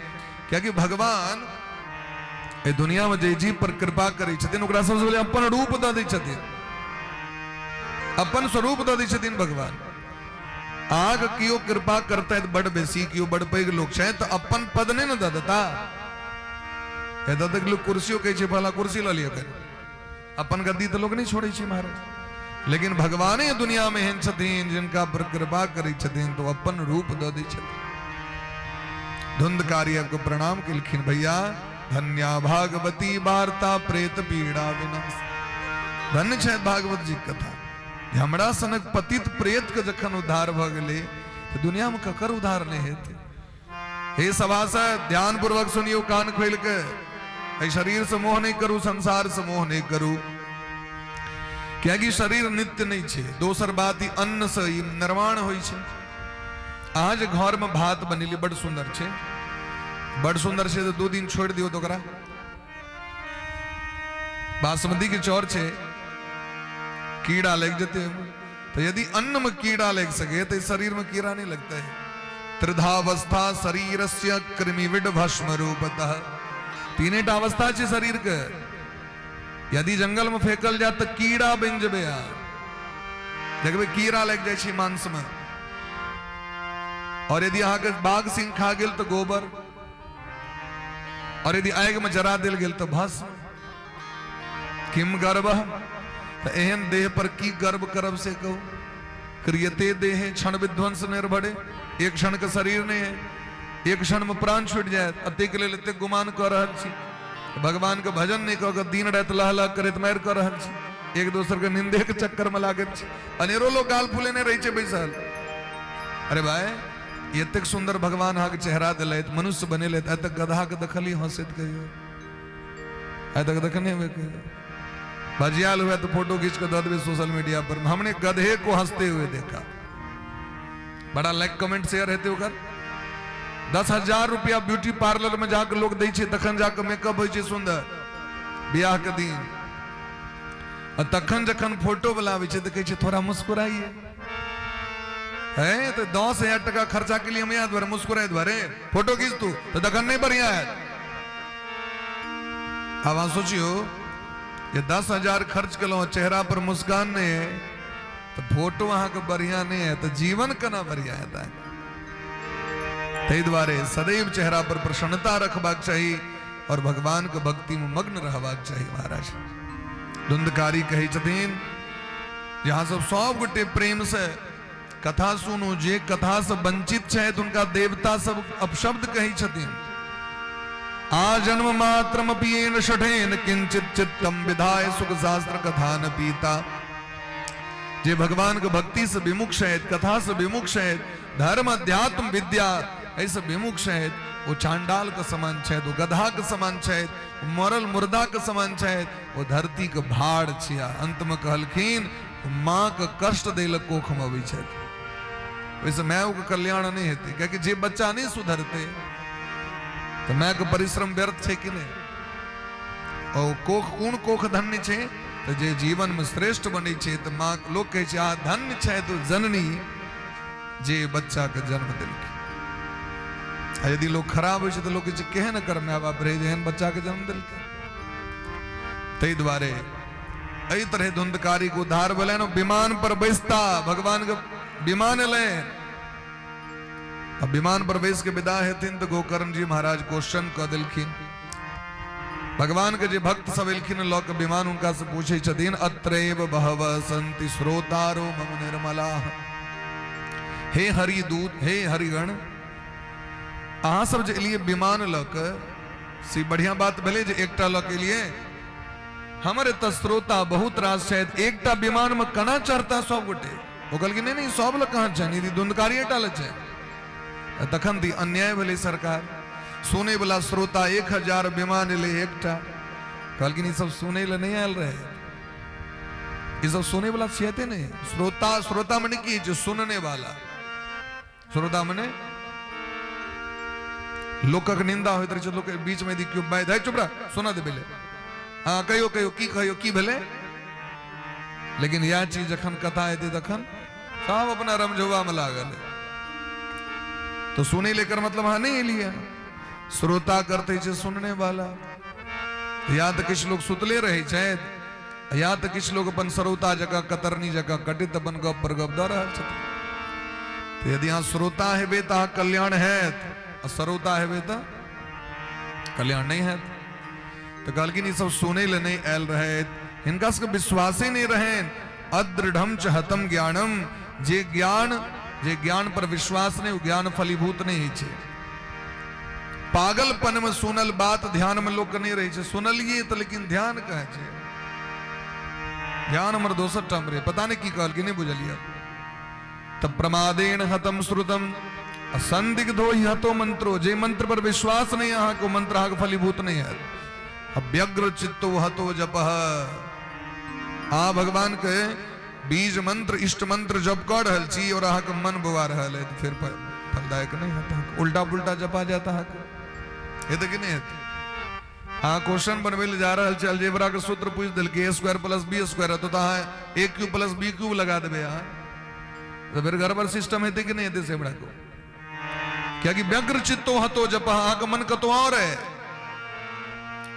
कियाकि भगवान एहि दुनिया में जे जीव पर कृपा करै छथिन, ओकरा सबसँ पहिले अपन रूप दऽ दै छथिन, अपन स्वरूप दऽ दै छथिन भगवान। आग केओ कृपा करतै बड बेसी, केओ बड पैघ लोक छै तऽ अपन पद नहि ने दऽ देता। एतऽ तक लोक कुर्सियो कहै छै, फला कुर्सी लऽ लिअ कनि, अपन गद्दी तऽ लोक नहि छोड़ै छै महाराज। लेकिन भगवाने दुनिया में एहन छथिन, जिनका पर कृपा करै छथिन तऽ अपन रूप दऽ दै छथिन। धुंधकारी आपको प्रणाम केलखिन, भैया धन्या भागवती वार्ता प्रेत पीड़ा विनाश। धन्य छै भागवत जी के कथा। हमरा सनक पतित प्रेत के जखन उद्धार भऽ गेलै तऽ दुनिया में ककर उद्धार नहि हेतै? हे सभासद, ध्यान पूर्वक सुनियो, कान खोल के। एहि शरीर से मोह नहीं करू, संसार से मोह नहीं करू, कियाकि शरीर नित्य नहीं छै। दोसर बात, ई अन्न से ई निर्माण होइ छै। अहाँ जे घर में भात बनेली, बड़ सुंदर छै, बड़ सुंदर छै, तऽ 2 दिन छोड़ि दियौ तऽ ओकरा बासमती के चाउर छै, कीड़ा लागि जेतै ओहिमे। तो यदि अन्न में कीड़ा लग सके तो शरीर में कीड़ा नहीं लगता है। त्रिधावस्था शरीरस्य कृमिविड भस्म रूपतः। तीने टा अवस्था छै शरीर के। यदि जंगल में फेकल जाए तो कीड़ा बनि जेबै अहाँ। देखबै कीड़ा लागि जाइ छै मांस में। और यदि अहाँके बाघ सिंह खा गेल तो गोबर, और यदि आगि में जरा देल गेल तो भस्म। किम गर्व, तऽ एहन देह पर की गर्व करब से कहू? क्रियते देहे क्षण विध्वंस निर्भरे। एक क्षण के शरीर नहीं है, एक क्षण में प्राण छूट जाए, एतेक लेल एतेक गुमान कऽ रहल छी, भगवान के भजन नहीं कऽ के दिन राति लह लह करैत मारि कऽ रहल छी। एक दोसर के निंदे के चक्कर में लागत छै। अनेरो लोग गाल फुलेने रहै छै बैसल। अरे भाई, एतेक सुंदर भगवान अहाँके चेहरा देलथि, मनुष्य बनेलथि, आइ तक गधा के देखली हंसैत कहियो? आइ तक देखने हेबै कहियो? भजियाल हुए तो फोटो खींच के दऽ देबै सोशल मीडिया पर, हमने गधे को हंसते हुए देखा। बड़ा लाइक कमेंट शेयर हेतै ओकर। 10,000 रुपया ब्यूटी पार्लर में जाके लोग दै छै, तखन जाके मेकअप होइ छै सुंदर बियाह के दिन। आ तखन जखन फोटो वाला आबै छै तऽ कहै छै थोड़ा मुस्कुराइए। है तऽ 10,000 टका खर्चा के लिए हम यहाँ दुआरे मुस्कुराए दुआरे फोटो खींच तू तऽ तखन नहीं बढ़िया है। आब अहाँ सोचियो जे 10,000 खर्च केलहुँ, चेहरा पर मुस्कान नहीं है, तऽ फोटो अहाँके बढ़िया नहीं है तऽ जीवन केना बढ़िया हेतै? ताहि दुआरे सदैव चेहरा पर प्रसन्नता रखबाक चाही और भगवान के भक्ति में मग्न रहबाक चाही। महाराज धुंधकारी कहै छथिन जे अहाँ सब सब गोटे प्रेम से कथा सुनू। जे कथा से वंचित छथि हुनका देवता सब अपशब्द कहै छथिन। आ जन्म मात्रमपि येन षठेन किंचित चित्तम विधाय सुख शास्त्र कथा न पीता। जे भगवान के भक्ति से विमुख छथि, कथा से विमुख छथि, धर्म अध्यात्म विद्या एहिसँ विमुख छथि, ओ चांडाल के समान छथि, ओ गधा के समान छथि, मरल मुर्दा के समान छथि, ओ धरती के भार छिया। अंत में कहलखिन माँ के कष्ट दै लए कोख में अबै छथि, ओहिसँ माय के कल्याण नहि हेतै, कियाकि जे बच्चा नहि सुधरतै तऽ माय के परिश्रम व्यर्थ छै कि नहि? ओ कोख कोन कोख धन्य छै? तऽ जे जीवन में श्रेष्ठ बनै छै तऽ माँ लोक कहै छै आ धन्य छै तो जननी जे बच्चा के जन्म देलकै। आ यदि लोग खराब होइ छै तऽ लोक कहै छै केहन एकर माय बाप रहै जे एहन बच्चा के जन्म देलकै। ताहि दुआरे एहि तरहे धुंधकारी के उद्धार भेलनि। विमान पर बैसता भगवान के विमान एलनि आ विमान पर बैस के विदा हेथिन तऽ गोकर्ण जी महाराज क्वेश्चन कऽ देलखिन। भगवान के जे भक्त सब एलखिन लऽ के विमान, हुनका से पूछै छथिन अत्रैव बहव संति श्रोतारो मम निर्मला। हे हरि दूत, हे हरिगण, अहाँ सब जे एलियै विमान लऽ के से बढ़िया बात भेलै जे एकटा लऽ के एलियै। हमर एतऽ श्रोता बहुत रास छथि, एकटा विमान में केना चढ़ता सब गोटे? ओ कहलखिन नहीं नहीं, सब लग कहाँ छनि, यदि धुंधकारिये टा लग छनि। तखन दी अन्याय भेलै सरकार, सुनै वाला श्रोता 1000 विमान एलै एकटा। कहलखिन ई सब सुनै लए नहि आयल रहे, ई सब सुनै वाला छियते नहि। श्रोता, श्रोता मने की छै? सुनने वाला। श्रोता मने लोकक निंदा होइत रहै छै, लोक बीच में यदि केओ बाजि, चुप रह, सुना देबै ले, हँ कहियो कहियो की कहियो की भेलै। लेकिन इएह चीज जखन कथा हेतै तखन सब अपना रमझुआ में लागल है। तो सुने लेकर मतलब अहाँ नहीं एलियै। श्रोता करते छै सुनने वाला। या तऽ किछु लोग सुतले रहै छथि, या तऽ किछु लोग अपन श्रोता जकाँ कतरनी जकाँ कटैत अपन गप पर गप दऽ रहल छथिन। तऽ यदि अहाँ श्रोता हेबै तऽ अहाँ कल्याण हैत, आ श्रोता हेबै तऽ कल्याण नहि हैत। तऽ कहलखिन ई सब सुनै लए नहि आयल रहथि, हिनका सबके विश्वासे नहि रहनि। अदृढ़म च हतम ज्ञानम, जे ज्ञान पर विश्वास नहि ओ ज्ञान फलीभूत नहि होइ छै। पागलपन में सुनल बात ध्यान में लोक नहि रहै छै। सुनलियै तऽ लेकिन ध्यान कहाँ छै? ध्यान हमर दोसर ठाम रहै, पता नहि की कहलकै, नहि बुझलियै। तऽ प्रमादेन हतम श्रुतम संदिग्धो ही हतो मंत्रो, जे मंत्र पर विश्वास नहीं अहाँके ओ मंत्र अहाँके फलीभूत नहीं हैत। व्यग्र चित्तो हतो जपह, अहाँ भगवान के बीज मंत्र इष्ट मंत्र जप कऽ रहल छी और अहाँके मन बौआ रहल है, तऽ फिर फलदायक नहीं हैत अहाँके, उल्टा पुल्टा जपा जायत अहाँके, हेतै कि नहीं हेतै? अहाँ क्वेश्चन बनबै लए जा रहल छी, अलजेब्रा के सूत्र पूछि देलकै A square plus B square, तऽ अहाँ A cube plus B cube लगा देबै अहाँ, तऽ फिर गड़बड़ सिस्टम हेतै कि नहि हेतै से हमरा को? कियाकि व्यग्र चित्तो हतो जप, अहाँके मन कतौ और है,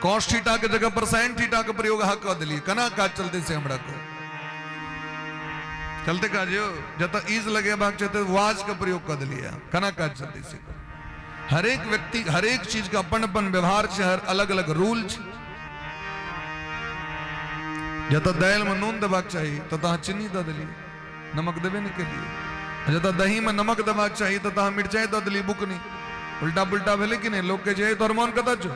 कॉस थीटा के जगह पर साइन थीटा के प्रयोग अहाँ कऽ देलियै, केना काज चलतै से हमरा को? चलते काज यौ? जतऽ is लगेबाक छै तऽ वाज के प्रयोग कऽ देलियै, केना काज चलतै से? हरेक व्यक्ति हरेक चीज के अपन अपन व्यवहार छै, हर अलग अलग रूल छै। जतऽ दालि में नून देबाक चाही ततऽ अहाँ चीनी दऽ देलियै, नमक देबे नहि केलियै। जतऽ दही में नमक देबाक चाही ततऽ अहाँ मिरचाइ दऽ देलियै बुकनी, उल्टा पुल्टा भेलै कि नहि? लोक कहै छै तोहर मोन कतऽ छौ?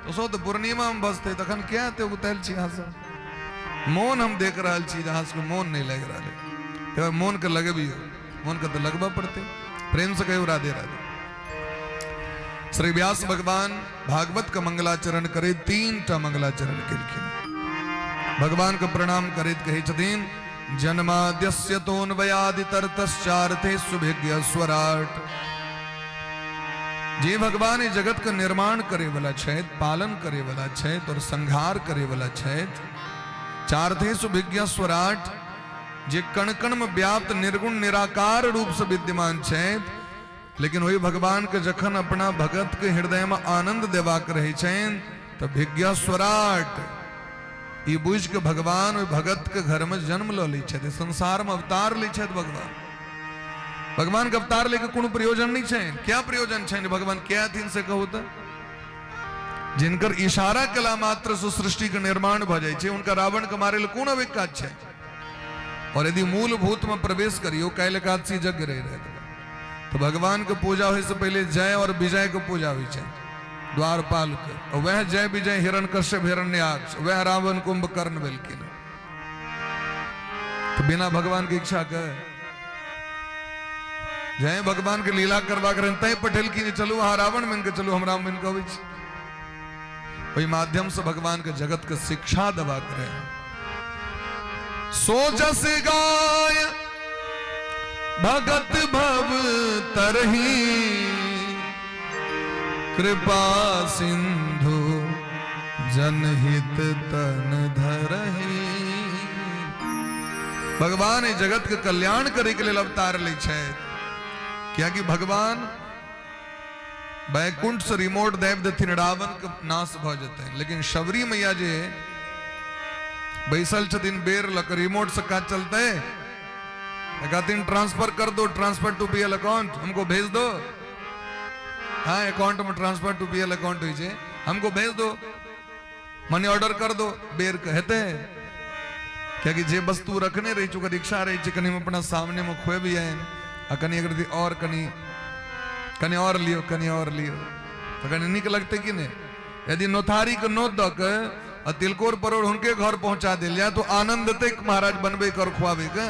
तो सो तऽ पूर्णिमा में बसतै, तखन किया एते उतायल छी अहाँ सब? मोन हम देख रहल छी जे अहाँ सबके मोन नहि लागि रहल है। तऽ मोन के लगबियौ, मोन के तऽ लगबऽ पड़तै। प्रेम से कहियौ राधे राधे। श्री व्यास भगवान भागवत के मंगलाचरण करे 3 टा मंगलाचरण केलखिन। भगवान के प्रणाम करैत कहै छथिन, जन्माद्यस्य तोन्वयादितर्तश्चार्थे सुभिज्ञ स्वराट। जे भगवान इस जगत के निर्माण करे वाला छथि, पालन करे वाला छथि और संहार करे वाला छथि, चार्थे सुभिज्ञ स्वराट, जे कण कण में व्याप्त निर्गुण निराकार रूप से विद्यमान छथि, लेकिन वही भगवान के जखन अपना भगत के हृदय में आनंद देबाक रहे छनि तऽ भिज्ञ स्वराट ई बुझि के भगवान ओहि भगत के घर में जन्म लऽ लै छथि, संसार में अवतार लै छथि। भगवान भगवान के अवतार लेके कोनो प्रयोजन नहीं छै। क्या प्रयोजन छै भगवान क्या हथिन से कहू तऽ? जिनकर इशारा कला मात्र से सृष्टि के निर्माण भऽ जाइ छै, उनका रावण के मारे लए कोन अबैक काज छै? और यदि मूलभूत में प्रवेश करियो, काल्हि एकादशी यज्ञ रहे रहे तो भगवान के पूजा होय से पहले जय और विजय के पूजा होइ छै, द्वारपाल के। और वह जय विजय हिरण्यकश्यप हिरण्याक्ष, वह रावण कुंभकर्ण भेलखिन। तो बिना भगवान के इच्छा के जय भगवान के लीला करवा के तय पटेल की चलू अहाँ रावण बन के चलू, हम राम बन के अबै छी। ओहि माध्यम से भगवान के जगत के शिक्षा देवा करे। सोजस गाय भगत भव तरही, कृपा सिंधु जनहित तन धरही। भगवान एहि जगत के कल्याण करे के लेल अवतार लै छथि, कियाकि भगवान वैकुंठ से रिमोट दाबि देथिन, रावण के नाश भऽ जेतै। लेकिन शबरी मैया जे बैसल छथिन बेर लऽ कऽ, रिमोट से काज चलतै? कहथिन ट्रांसफर कर दो, ट्रांसफर टू पीएल अकाउंट हमको भेज दो। हाँ, अकाउंट में ट्रांसफर टू पीएल अकाउंट होइ छै, हमको भेज दो, मनी ऑर्डर कर दो। बेर के हेतै? कियाकि जे वस्तु रखने रहै छै ओकर इच्छा रहै छै कनि हम अपना सामने में खुएबियनि आ कनि एक रति और कनि कनि और लियौ, कनि और लियौ, तऽ कनि नीक लगतै कि नहि? यदि नोथारी के नोत दऽ के आ तिलकोर परोड़ हुनके घर पहुंचा देल जाय तो आनंद देतै महाराज बनबै के और खुआबै के,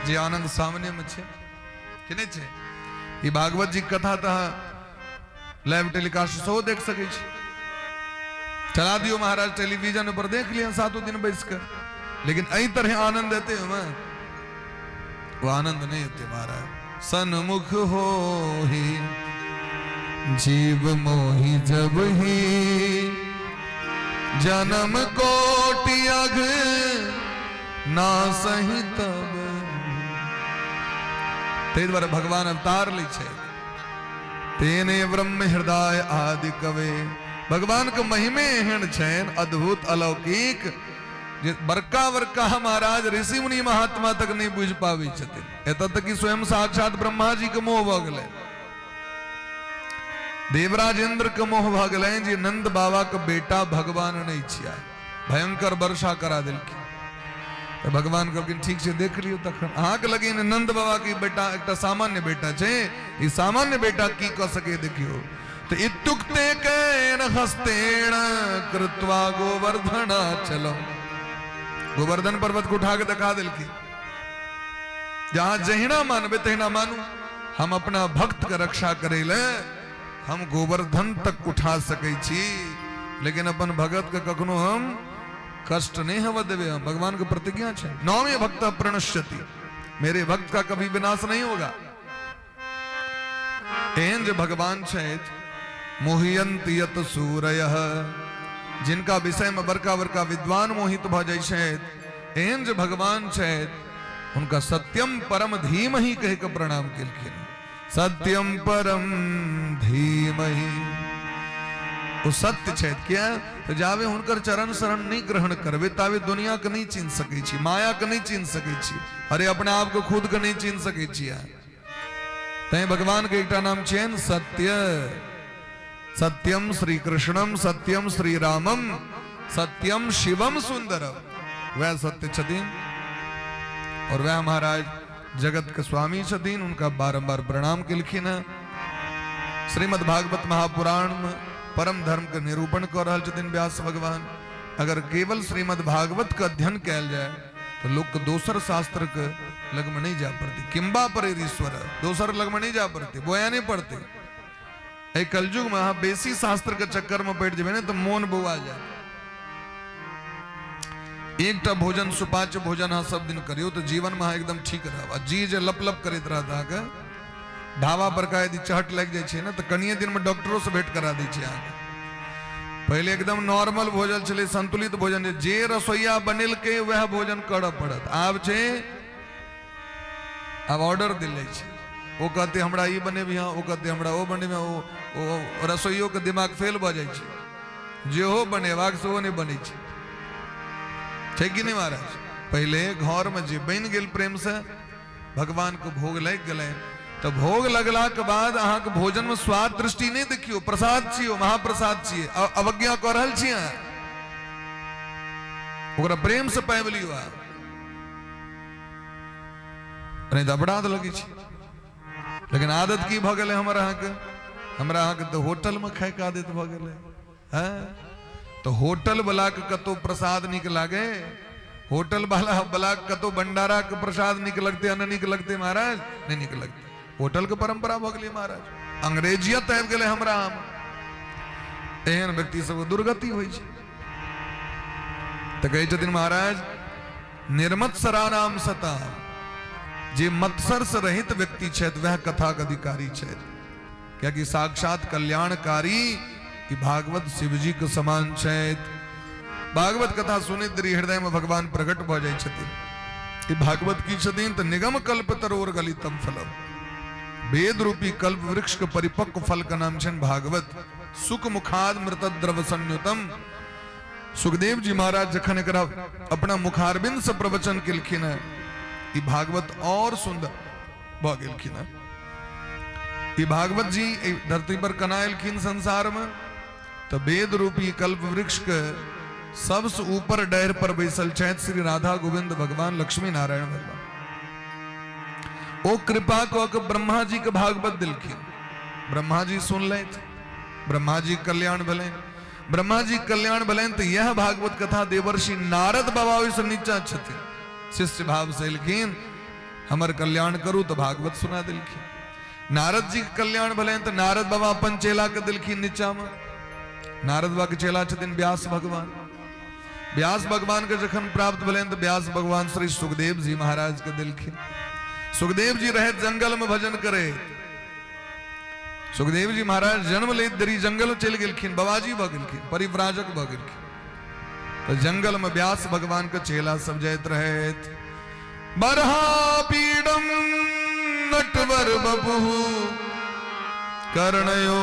जे आनंद सामने में छै कि नहि छै? ई भागवत जी के कथा तऽ लाइव टेलीकास्ट सेहो देख सकै छी। चला दियौ महाराज टेलीविजन पर, देख लिअ सातो दिन बैस के, लेकिन एहि तरह आनंद एतै ओहिमे? वो आनंद नहीं एतै महाराज। सन्मुख हो ही जीव मोहि जब ही, जन्म कोटि अघ ना सही तब। ताहि दुआरे भगवान अवतार लै छै। तेने ब्रह्म हृदय आदि कवे। भगवान के महिमे एहन छनि अद्भुत अलौकिक जे बड़का बड़का महाराज ऋषि मुनि महात्मा तक नहीं बुझि पाबै छथिन। एतऽ तक कि स्वयं साक्षात ब्रह्मा जी के मोह भऽ गेलै, देवराज इंद्र के मोह भऽ गेलनि जे नंद बाबा के बेटा भगवान नहीं छिया। भयंकर वर्षा करा देलखिन। तऽ भगवान कहलखिन ठीक छै, देख लियौ। तखन अहाँके लगे नंद बाबा के बेटा एकटा सामान्य बेटा छै, ई सामान्य बेटा की कऽ सके देखियौ। तऽ इत्युक्ते केन हस्तेन कृत्वा गोवर्धन चलो, गोवर्धन पर्वत के उठा के देखा देलखिन। जहाँ जहिना मानबै तहिना मानू, हम अपना भक्त के रक्षा करै ले हम गोवर्धन तक उठा सकै छी, लेकिन अपन भगत के कखनो हम कष्ट नहीं हवा देवे। हम भगवान के प्रतिज्ञा छै, नौमे भक्त प्रणश्यति, मेरे भक्त का कभी विनाश नहीं होगा। एहन जे भगवान छथि, मोहियंत यत सूरय, जिनका विषय में बड़का बड़का विद्वान मोहित भऽ जाइ छथि, एहन जे भगवान छथि, हुनका सत्यम परम धीमहि कहि के प्रणाम केलखिन। सत्यम परम धीमहि, ओ सत्य छथि। किया तऽ जाबे हुनकर चरण शरण नहि ग्रहण करबै ताबे दुनिया के नहि चिन्ह सकै छी, माया के नहि चिन्ह सकै छी, अरे अपने आप के खुद के नहि चिन्ह सकै छी। तैं भगवान के एकटा नाम छियनि सत्य। सत्यम श्री कृष्णम, सत्यम श्री रामम, सत्यम शिवम सुंदरम, वह सत्य छथिन और वह महाराज जगत के स्वामी छथिन। उनका बारंबार प्रणाम केलखिन हैं। श्रीमद् भागवत महापुराण में परम धर्म के निरूपण कऽ रहल छथिन व्यास भगवान। अगर केवल श्रीमद् भागवत के अध्ययन कयल जाय तऽ लोक के दोसर शास्त्र के लगमे नहि जाय पड़तै। किम्बा पर ईश्वर, दोसर लगमे नहि जाय पड़तै, बोया नहि पड़तै। एहि कलयुग में अहाँ बेसी शास्त्र के चक्कर में पड़ि जेबै ने तऽ मोन बौआ जायत। एकटा भोजन, सुपाच्य भोजन अहाँ सब दिन करियौ तऽ जीवन में अहाँ एकदम ठीक रहब। आ जी जे लप लप करैत रहत अहाँके, ढाबा पर का यदि चहट लागि जाइ छै ने तऽ कनिये दिन में डॉक्टरो से भेंट करा दै छै अहाँके। पहिले एकदम नॉर्मल भोजन छलै, संतुलित भोजन, जे रसोइया बनेलकै वएह भोजन करऽ पड़त। आब छै, आब ऑर्डर देल जाइ छै, ओ कहते हमरा ई बनेबिहँ, ओ कहते हमरा ओ बनेबिहँ। ओ रसोइयो के दिमाग फेल भऽ जाइ छै, जेहो बनेबाक सेहो नहि बनै छै। छै कि नहि महाराज? पहिले घरमे जे बनि गेल प्रेम से भगवान के भोग लागि गेलनि तऽ भोग लगलाके बाद अहाँके भोजनमे स्वाद दृष्टि नहि देखियौ, प्रसाद छियै, महाप्रसाद छियै, अवज्ञा कऽ रहल छी अहाँ, ओकरा प्रेम से पाबि लियौ अहाँ, नहि तऽ अपराध लगै छै। लेकिन आदत की भऽ गेलै हमर अहाँके? हमरा अहाँके तऽ होटलमे खायके आदत भऽ गेलै। हैं तऽ होटल वाला के कतौ प्रसाद नीक लागे? होटल वाला वाला के कतौ भंडारा के प्रसाद नीक लगते? अन्न नीक लगते महाराज? नहीं नीक लगते। होटल के परंपरा भऽ गेलै महाराज, अंग्रेजियत आबि गेलै हमरा। एहन व्यक्ति सबके दुर्गति होइ छै। तऽ कहै छथिन महाराज, निर्मत्सराणाम सता, जे मत्सर से रहित व्यक्ति छथि वह कथाक अधिकारी छथि, कियाकि साक्षात कल्याणकारी ई भागवत शिवजी के समान छथि। भागवत कथा सुनैत देरी हृदय में भगवान प्रकट भऽ जाइ छथिन। ई भागवत की छथिन? तऽ निगम कल्प तरोर गलितम फलम, वेद रूपी कल्प वृक्ष के परिपक्व फल के नाम छनि भागवत। सुख मुखाद मृत द्रव संयुतम, सुखदेव जी महाराज जखन एकरा अपना मुखारबिंद से प्रवचन केलखिन है, ई भागवत और सुंदर भऽ गेलखिन है। ई भागवत जी एहि धरती पर कना एलखिन संसार में? तऽ वेद रूपी कल्प वृक्ष के सबसे ऊपर डहर पर बैसल छथि श्री राधा गोविंद भगवान, लक्ष्मी नारायण भगवान। ओ कृपा कऽ के ब्रह्मा जी के भागवत देलखिन। ब्रह्मा जी सुनलथि, ब्रह्मा जी कल्याण भेलनि। ब्रह्मा जी कल्याण भेलनि तऽ यह भागवत कथा देवर्षि नारद बाबा ओहिसँ नीचा छथिन, शिष्य भाव से एलखिन, हमर कल्याण करू, तऽ भागवत सुना देलखिन। नारद जी के कल्याण भेलनि तऽ नारद बाबा अपन चेला के देलखिन नीचा में। नारद बाबा के चेला छथिन व्यास भगवान। व्यास भगवान के जखन प्राप्त भेलनि तऽ व्यास भगवान श्री सुखदेव जी महाराज के देलखिन। सुखदेव जी रहत जंगल में भजन करे। सुखदेव जी महाराज जन्म लैत देरी जंगल चलि गेलखिन, बाबाजी भऽ गेलखिन, परिव्राजक भऽ गेलखिन। तऽ जंगल में व्यास भगवान के चेला सब जाइत रहैत। बरहा पीडम नटवर बबुहु कर्णयो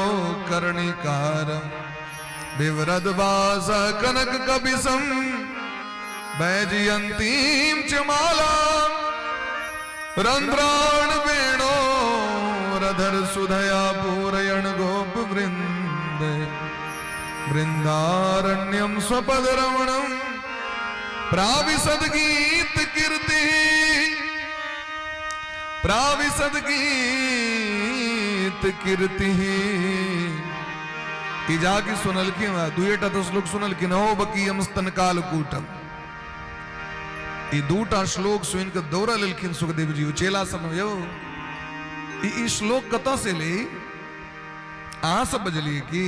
कर्णिकारम विवरद वास कनक कबिसम वैजयंतीम च माला रंध्राण वेणो रधर सुधया पूरयण गोप वृंद वृंदारण्यम स्वपद रमणम प्राविशद गीत कीर्ति प्राविशद गीत कीर्ति। ई जाके सुनलखिन, दुएटा तऽ श्लोक सुनलखिन, ओ बकीयम स्तन काल कूटम, ई दूटा श्लोक सुनि कऽ दौड़ल एलखिन सुखदेव जी। चेला सब, यौ ई श्लोक कतऽ से एलै? अहाँ सब बजलियै की?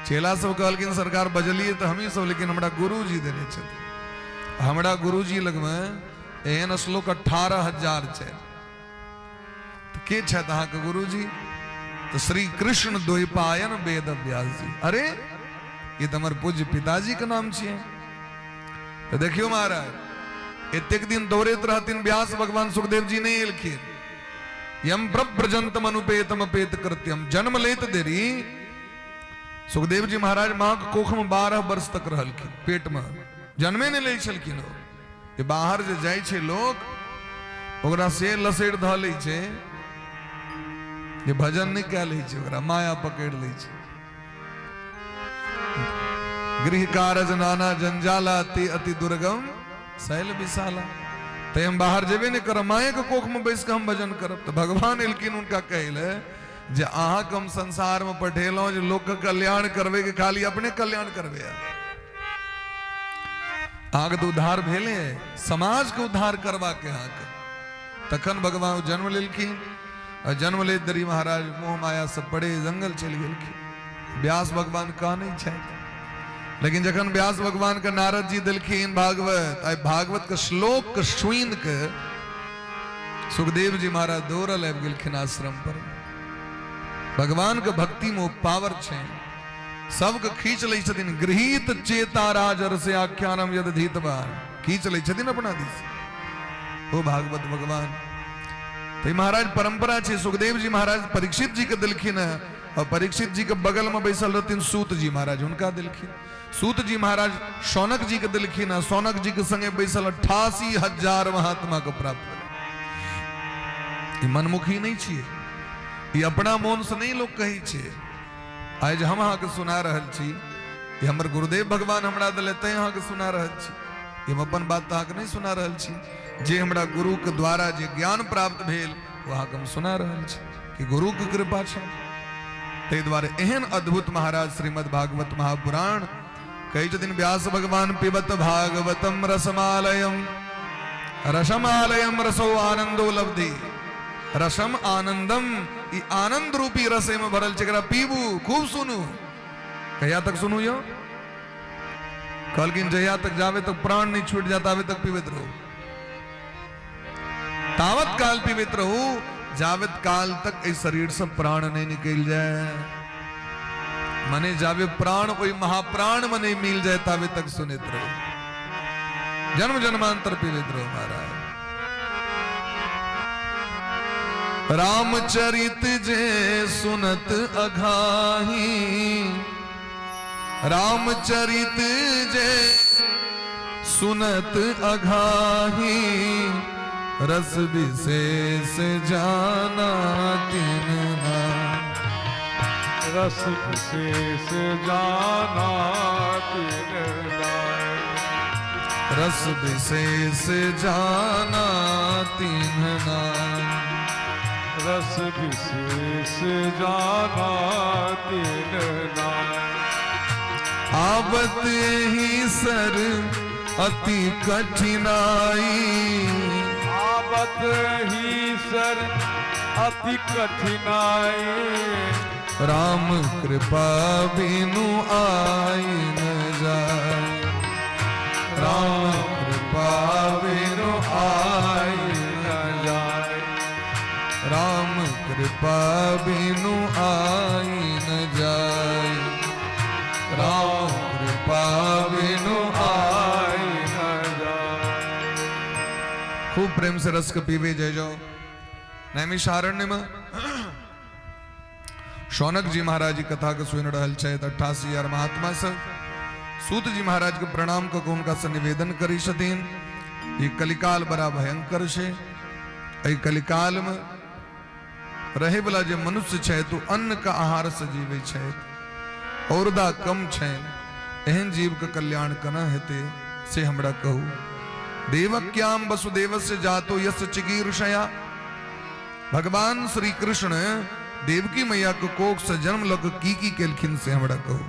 चेला सब कहलखिन, सरकार बजलियै तऽ हमही सब, लेकिन हमरा गुरुजी देने छथिन। हमरा गुरुजी लगमे एहन श्लोक 18,000 छै। तऽ के छथि अहाँके गुरुजी? तऽ श्री कृष्ण द्वैपायन वेद व्यास जी। अरे ई तऽ हमर पूज्य पिताजी के नाम छियै। तऽ देखियौ महाराज, एतेक दिन दौड़ैत रहथिन व्यास भगवान, सुखदेव जी नहि एलखिन। यम प्रव्रजंतम अनुपेतम अपेत कृत्यम, जन्म लैत देरी सुखदेव जी महाराज माँ के कोख में 12 वर्ष तक रहलखिन, पेट में जन्मे नहि लै छलखिन। ओ जे बाहर जे जाइ छै लोक, ओकरा से लसैड़ धऽ लै छै जे भजन नहि कए लै छै, ओकरा माया पकड़ि लै छै। गृह कारज नाना जंजाला अति अति दुर्गम शैल विशाला। ते हम बाहर जेबे नहि करब, माये के कोख में बैस के हम भजन करब। तऽ भगवान एलखिन हुनका कहै लए जे अहाँके हम संसारमे पठेलहुँ जे लोकके कल्याण करबै कि खाली अपने कल्याण करबै? अहाँके तऽ उद्धार भेले, समाजके उद्धार करबाके अहाँके। तखन भगवान जन्म लेलखिन आ जन्म लैत देरी महाराज मोह माया से पड़े जंगल चलि गेलखिन। व्यास भगवान कह नहीं छथि, लेकिन जखन व्यास भगवान के नारद जी देलखिन भागवत, आइ भागवत के श्लोक के सुनि के सुखदेव जी महाराज दौड़ल आबि गेलखिन आश्रम पर। भगवान के भक्ति में पावर छै, सबके खींच लै छथिन। गृहीत चेता राजर से आख्यानम यद धीतवान, खींच लै छथिन अपना दिस ओ भागवत भगवान। तो महाराज परंपरा छै, सुखदेव जी महाराज परीक्षित जी के देलखिन है और परीक्षित जी के बगल में बैसल रहथिन सूत जी महाराज, हुनका देलखिन। सूत जी महाराज शौनक जी के देलखिन है, शौनक जी के संगे बैसल 88,000 महात्मा के प्राप्त भेलै। ई मनमुखी नहीं छियै, ई अपना मोन से नहीं लोग कहै छै। आइ जे हम अहाँके सुना रहल छी, ई हमर गुरुदेव भगवान हमरा देले तैं अहाँके सुना रहल छी। ई हम अपन बात तऽ अहाँके नहि सुना रहल छी। जे हमरा गुरुके द्वारा जे ज्ञान प्राप्त भेल ओ अहाँके हम सुना रहल छी कि गुरुके कृपा छै। ताहि दुआरे एहन अद्भुत महाराज श्रीमद् भागवत महापुराण कहै छथिन व्यास भगवान, पिबत भागवतम रसमालयम रसमालयम रसो आनंदो लब्धि। रसम आनंदम, ई आनंद रूपी रस एहिमे भरल छै, एकरा पीबू, खूब सुनू। कहिया तक सुनू यौ? कहलखिन जहिया तक जाबे तक प्राण नहीं छूट जाता ताबे तक पीबैत रहू। तावत काल पीबैत रहू जाबत काल तक एहि शरीर से प्राण नहीं निकल जाए, मने जाबे प्राण ओहि महाप्राण में नहीं मिल जाए ताबे तक सुनैत रहू, जन्म जन्मांतर पीबैत रहू। महाराज रामचरित जे सुनत अघाही, रामचरित जे सुनत अघाही, रस विशेष जाना तिन नाम। रस विशेष जाना तिन नाम। रस विशेष जाना तिन नाम। रस विशेष जाना तिन नाम। आवत ही सर अति कठिनाई, आवत ही सर अति कठिनाई, राम कृपा बिनु आई न जाय। राम कृपा बिनु आई न जाय। राम कृपा बिनु आई न जाय। राम कृपा बिनु आई न जाय। खूब प्रेम से रस के पीवे जय जाओ। नैमिषारण्य में शौनक जी महाराज जी कथा के सुनि रहल छथि। 88,000 महात्मा सब सूत जी महाराज के प्रणाम कऽ के हुनका से निवेदन करै छथिन, ई कलिकाल बड़ा भयंकर छै। एहि कलिकाल में रहै वाला जे मनुष्य छथि ओ अन्न के आहार से जीवे छथि, औरदा कम छनि, एहन जीव के कल्याण केना हेतै से हमरा कहू। देवक्याम वसुदेव से जातो यस चिकीर्षया, भगवान श्री कृष्ण देवकी मैया के कोख से जन्म लऽ कऽ की की केलखिन से हमरा कहू।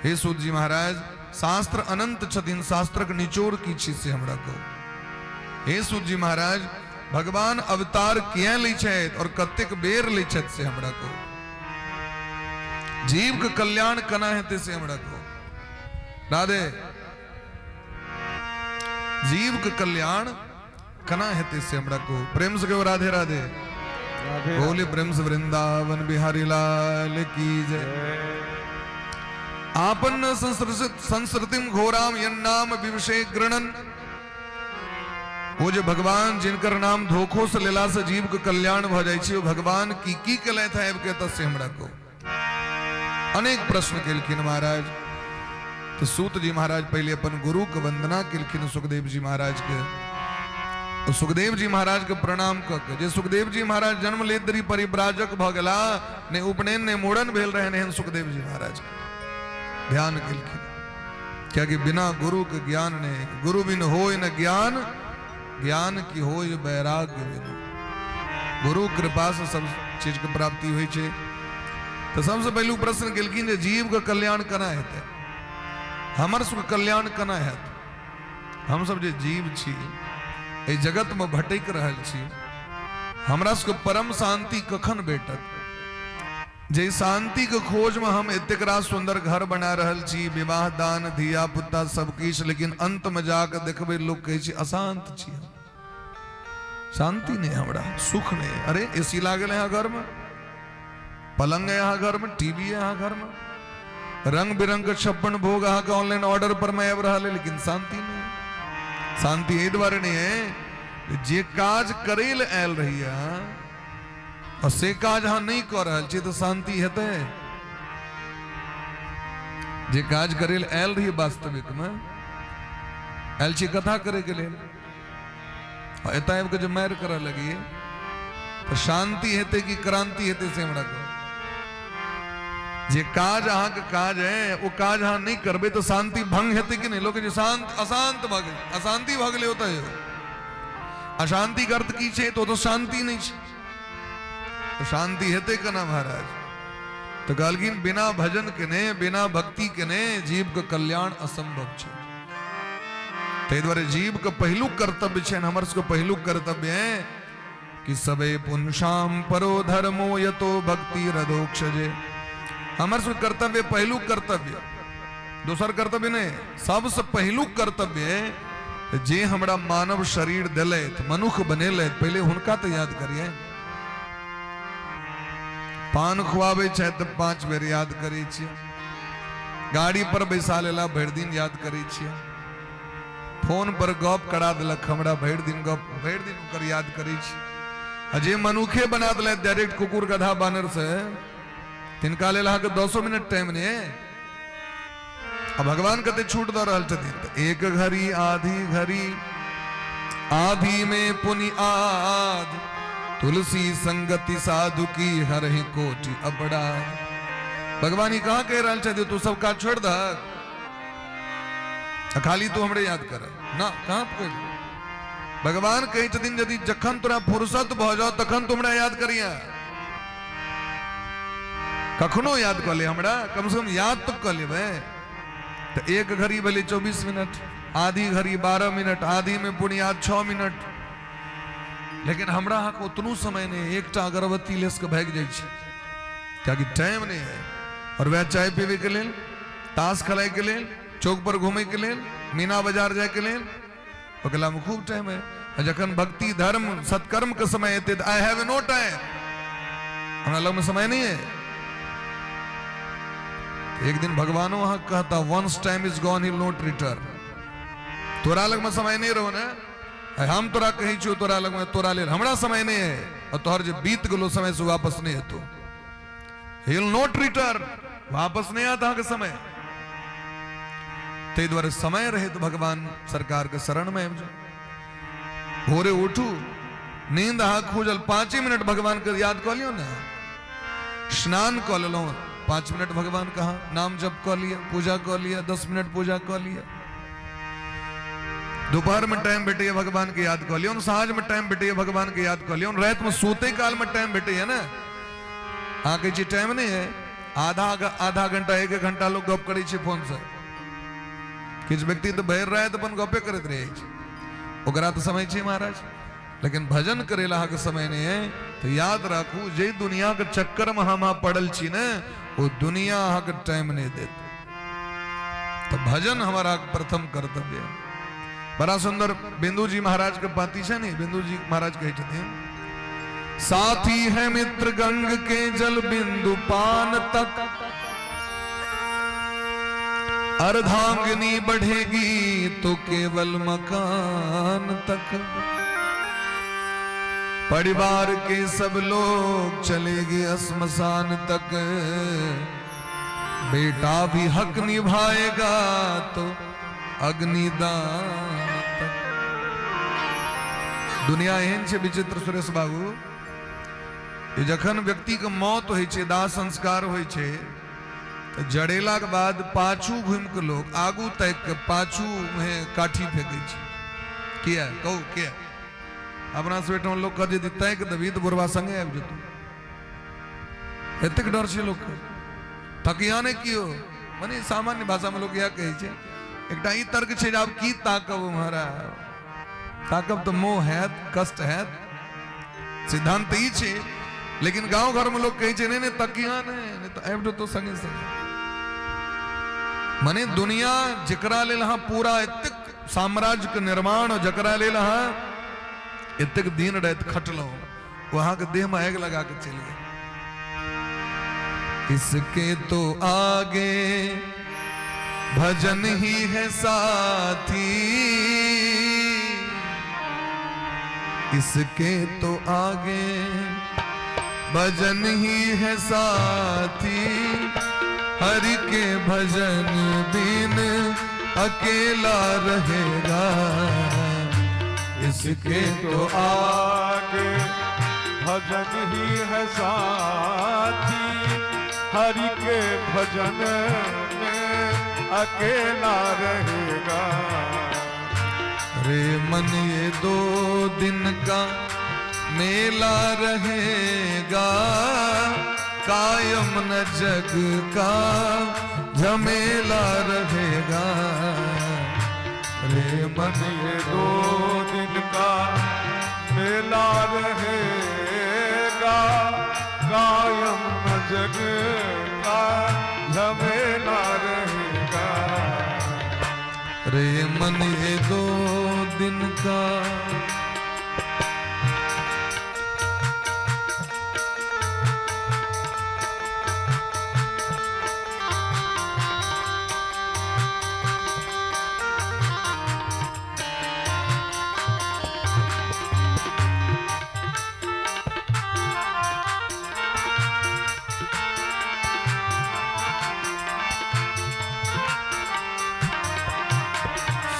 हे सूत जी महाराज, शास्त्र अनंत छथिन, शास्त्रक निचोड़ की छी से हमरा कहू। हे सूत जी महाराज, भगवान अवतार किया लै छथि और कतेक बेर लै छथि से हमरा कहू। जीव के कल्याण केना हेतै से हमरा कहू। राधे, जीव के कल्याण केना हेतै से हमरा कहू। प्रेम से कहो राधे राधे। राधे। बोले प्रेम से वृंदावन बिहारी लाल की जय। आपन्न संस्कृतिम घोराम यन्नाम विवशे गृणन, ओ जे भगवान जिनकर नाम धोखो से लेला से जीव के कल्याण भ जाइ छै, ओ भगवान की की केलथि आबि के तऽ से हमरा कहू। अनेक प्रश्न केलखिन महाराज। तो सूत जी महाराज पहले अपन गुरु के वंदना केलखिन सुखदेव जी महाराज के। तो सुखदेव जी महाराज के प्रणाम क के, जे सुखदेव जी महाराज जन्म लेत देरी परिव्राजक भ गेला, ने उपनयन ने मूड़न भेल रहनि एहन सुखदेव जी महाराज के ध्यान केलखिन। कियाकि बिना गुरु के ज्ञान ने, गुरु बिन होय न ज्ञान, ज्ञान की होय वैराग्य बिनु। गुरु कृपा से सब चीजके प्राप्ति होइ छै। तऽ सबसँ पहिलुक प्रश्न केलखिन जे जीवके कल्याण केना हेतै, हमर सबके कल्याण केना हेतै? हमसब जे जीव छी, एहि जगतमे भटकि रहल छी, हमरा सबके परम शांति कखन भेटत? जे शांतिके खोजमे हम एतेक रास सुन्दर घर बना रहल छी, विवाह दान, धिया पुता सब किछु, लेकिन अंतमे जाके देखबै लोक कहै छै अशांत छी हम, शांति नहि, हमरा सुख नहि। अरे एसी लागल है अहाँ घरमे, पलंग है अहाँ घरमे, टीवी है अहाँ घरमे, रंग बिरंग के 56 भोग अहाँके ऑनलाइन ऑर्डर पर में आबि रहल है, लेकिन शांति नहीं। शांति एहि दुआरे नहीं है जे काज करै लए आयल रही अहाँ और से काज अहाँ नहीं कऽ रहल छी तऽ शांति हेतै? जे काज करै लए आयल रही, वास्तविक में आयल छी कथा करे के लेल, आ एतऽ आबि कऽ जे मारि करऽ लगिए तऽ शांति हेतै कि क्रांति हेतै से हमरा कहू। जे काज अहाँके काज है ओ काज अहाँ नहि करबै तऽ शांति भंग हेतै कि नहि? लोक जे शांत अशांत भऽ गेल, अशांति भऽ गेलै ओतऽ। यौ अशांति के अर्थ की छै? तऽ ओतऽ शांति नहि छै, तऽ शांति हेतै केना महाराज? तऽ कहलखिन बिना भजन केने, बिना भक्ति केने जीवके कल्याण असंभव छै। ताहि दुआरे जीवके पहिलुक कर्तव्य छै, हमर सबके पहिलुक कर्तव्य है कि सबे पुंसाम परो धर्मो यतो भक्ति रदोक्षजे। हमर सबके कर्तव्य, पहिलुक कर्तव्य, दोसर कर्तव्य नहि, सबसे पहिलुक कर्तव्य है जे हमरा मानव शरीर देलथि, मनुख बनेलथि, पहिले हुनका तऽ याद करिए। पान खुआबै छथि तऽ 5 बेर याद करै छियै, गाड़ी पर बैसा लेला भरि दिन याद करै छियै, फोन पर गप करा देलक हमरा भरि दिन गप, भरि दिन ओकर याद करै छी। आ जे मनुखे बना देलथि डायरेक्ट कुकुर गधा बानर से, तिनका लेल अहाँके 10 मिनट टाइम नहि। आ भगवान कते छूट दऽ रहल छथिन तऽ एक घड़ी आधी घड़ी आधी में पुनि आध, तुलसी संगति साधु की हरहि कोटि अपराध। भगवान ई कहाँ कहि रहल छथि तू सब काज छोड़ि दहक आ खाली तू हमरे याद कर ना, कहाँ कहि? भगवान कहै छथिन यदि जखन तोरा फुर्सत भऽ जाओ तखन तू हमरा याद करिया। कखनो याद कऽ ले हमरा, कम से कम याद तऽ कऽ लेबै। तऽ एक घड़ी भेलै 24 मिनट, आधी घड़ी 12 मिनट, आधी में बुनियाद 6 मिनट, लेकिन हमरा अहाँके ओतनो समय नहि, एकटा अगरबत्ती लेस के भागि जाइ छै कियाकि टाइम नहि है। और वएह चाय पीबै के लेल, ताश खेलाय के लेल, चौक पर घूमै के लेल, मीना बाजार जाय के लेल, ओकरा में खूब टाइम है। आ जखन भक्ति धर्म सत्कर्म के समय एतै तऽ I have no time, हमरा लग में समय नहीं है। एक दिन भगवानो अहाँ कहता once time is gone he not return. तोरा लग में समय नहीं रहो ने, हम तोरा कहै छियौ तोरा लग में तोरा लेल हमरा समय नहीं है, और तोहर जे बीत गेलो समय से वापस नहीं हेतौ। ही will not return, वापस नहीं आता अहाँके समय। ताहि दुआरे समय रहे तऽ भगवान सरकार के शरण में आबि जाउ। भोरे उठू, नींद अहाँ खुजल 5 मिनट भगवान के याद कऽ लियौ ने, स्नान कऽ लेलहुँ 5 मिनट भगवान कहाँ नाम जप कऽ लिअ, पूजा कऽ लिअ, 10 मिनट पूजा कऽ लिअ। दोपहर में टाइम भेटैया भगवान के याद कऽ लियौ, साँझ में टाइम भेटैया भगवान के याद कऽ लियौ, राति में सुतै काल में टाइम भेटैया ने। अहाँ कहै छी टाइम नहीं है, आधा आधा घंटा 1 घंटा लोग गप करै छै फोन से। किछु व्यक्ति तऽ भरि राति अपन गपे करैत रहै छै, ओकरा तऽ समय छै महाराज, लेकिन भजन करै लए अहाँके समय नहीं है। तऽ याद राखू जे दुनिया के चक्कर में हम अहाँ पड़ल छी ने, ओ दुनिया अहाँके टाइम नहीं देत। तऽ भजन हमारा प्रथम कर्तव्य है। बड़ा सुंदर बिंदु जी महाराज के पाती छै ने, बिंदु जी महाराज कहै छथिन साथी है मित्र गंग के जल बिंदु पान तक, अर्धांगिनी बढ़ेगी तो केवल मकान तक, परिवार के सब लोग चलेंगे श्मशान तक, बेटा भी हक निभाएगा तो अग्निदान तक। दुनिया एहन छै विचित्र सुरेश बाबू, जे जखन व्यक्ति के मौत होइ छै, दाह संस्कार होइ छै, तऽ जड़ेलाके बाद पाछू घुमि के लोग आगू ताकि के पाछू मुँहे काठी फेंकै छै। किया कहू किया? अपना सब ओहिठाम लोग कहत यदि ताकि देबही तऽ बुढ़वा संगे आबि जेतौ। एतेक डर छै लोकके। तकिया नहि कियो, मने सामान्य भाषामे लोक इएह कहै छै। एकटा ई तर्क छै जे आब की ताकब उम्हरा, ताकब तऽ मोह हैत, कष्ट हैत, सिद्धांत ई छै। लेकिन गाँव घरमे लोक कहै छै नहि नहि तकिया नहि, नहि तऽ आबि जेतौ संगे संगे। मने दुनिया जकरा लेल अहाँ पूरा एतेक साम्राज्यके निर्माण, जकरा लेल अहाँ एतेक दिन राति खटलहुँ, ओ अहाँके देहमे आगि लगा के चलि गेल। इसके तो आगे भजन ही है साथी, इसके तो आगे भजन ही है साथी, हरि के भजन बिन अकेला रहेगा। इसके तो आगे भजन ही है साथी, हरि के भजन में अकेला रहेगा। रे मन ये 2 दिन का मेला रहेगा, कायम न जग का झमेला रहेगा। रे मन ये 2 दिन का मेला रहेगा, कायम न जग का झमेला रहेगा। रे मन ये 2 दिन का।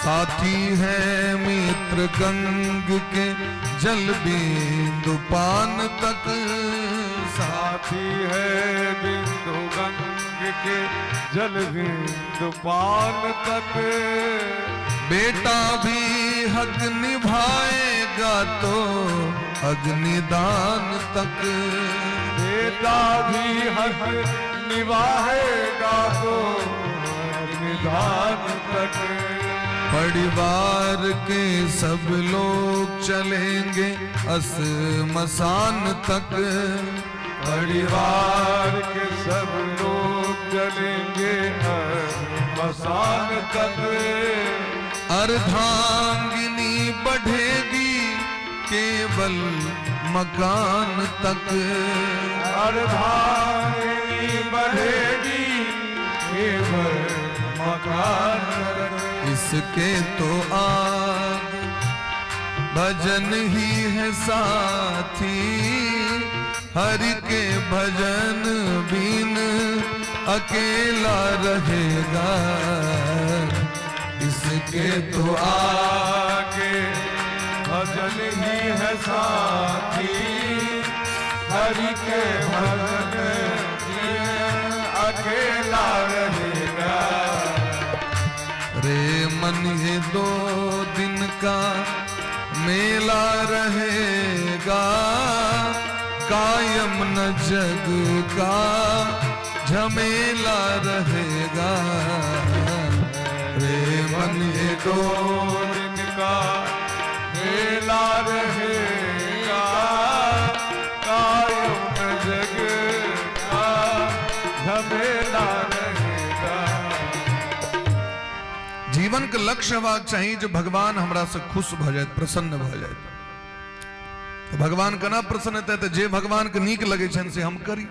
साथी है मित्र गंग के जल बिंदु पान तक, साथी है बिंदु गंग के जल बिंदु पान तक, बेटा भी हक निभाएगा तो अग्निदान तक, बेटा भी हक निभाएगा तो अग्निदान तक, परिवार के सब लोग चलेंगे असमसान तक, परिवार के सब लोग चलेंगे असमसान तक, अर्धांगिनी बढ़ेगी केवल मकान तक, अर्धांगिनी बढ़ेगी केवल मकान तक। इसके तो आग भजन ही है साथी, हरि के भजन बिन अकेला रहेगा। इसके तो आगे भजन ही है साथी, हरि के भजन बिन अकेला रहेगा। रे मन ये 2 दिन का मेला रहेगा, कायम न जग का झमेला रहेगा। रे मन ये 2 दिन का मेला रहेगा, कायम न जग का झमेला रहेगा। जीवन के लक्ष्य हेबाक चाही जे भगवान हमरा से खुश भ जाए, प्रसन्न भ जाए। तो भगवान केना प्रसन्न हेतै? तऽ जे भगवान के नीक लगै छनि से हम करी।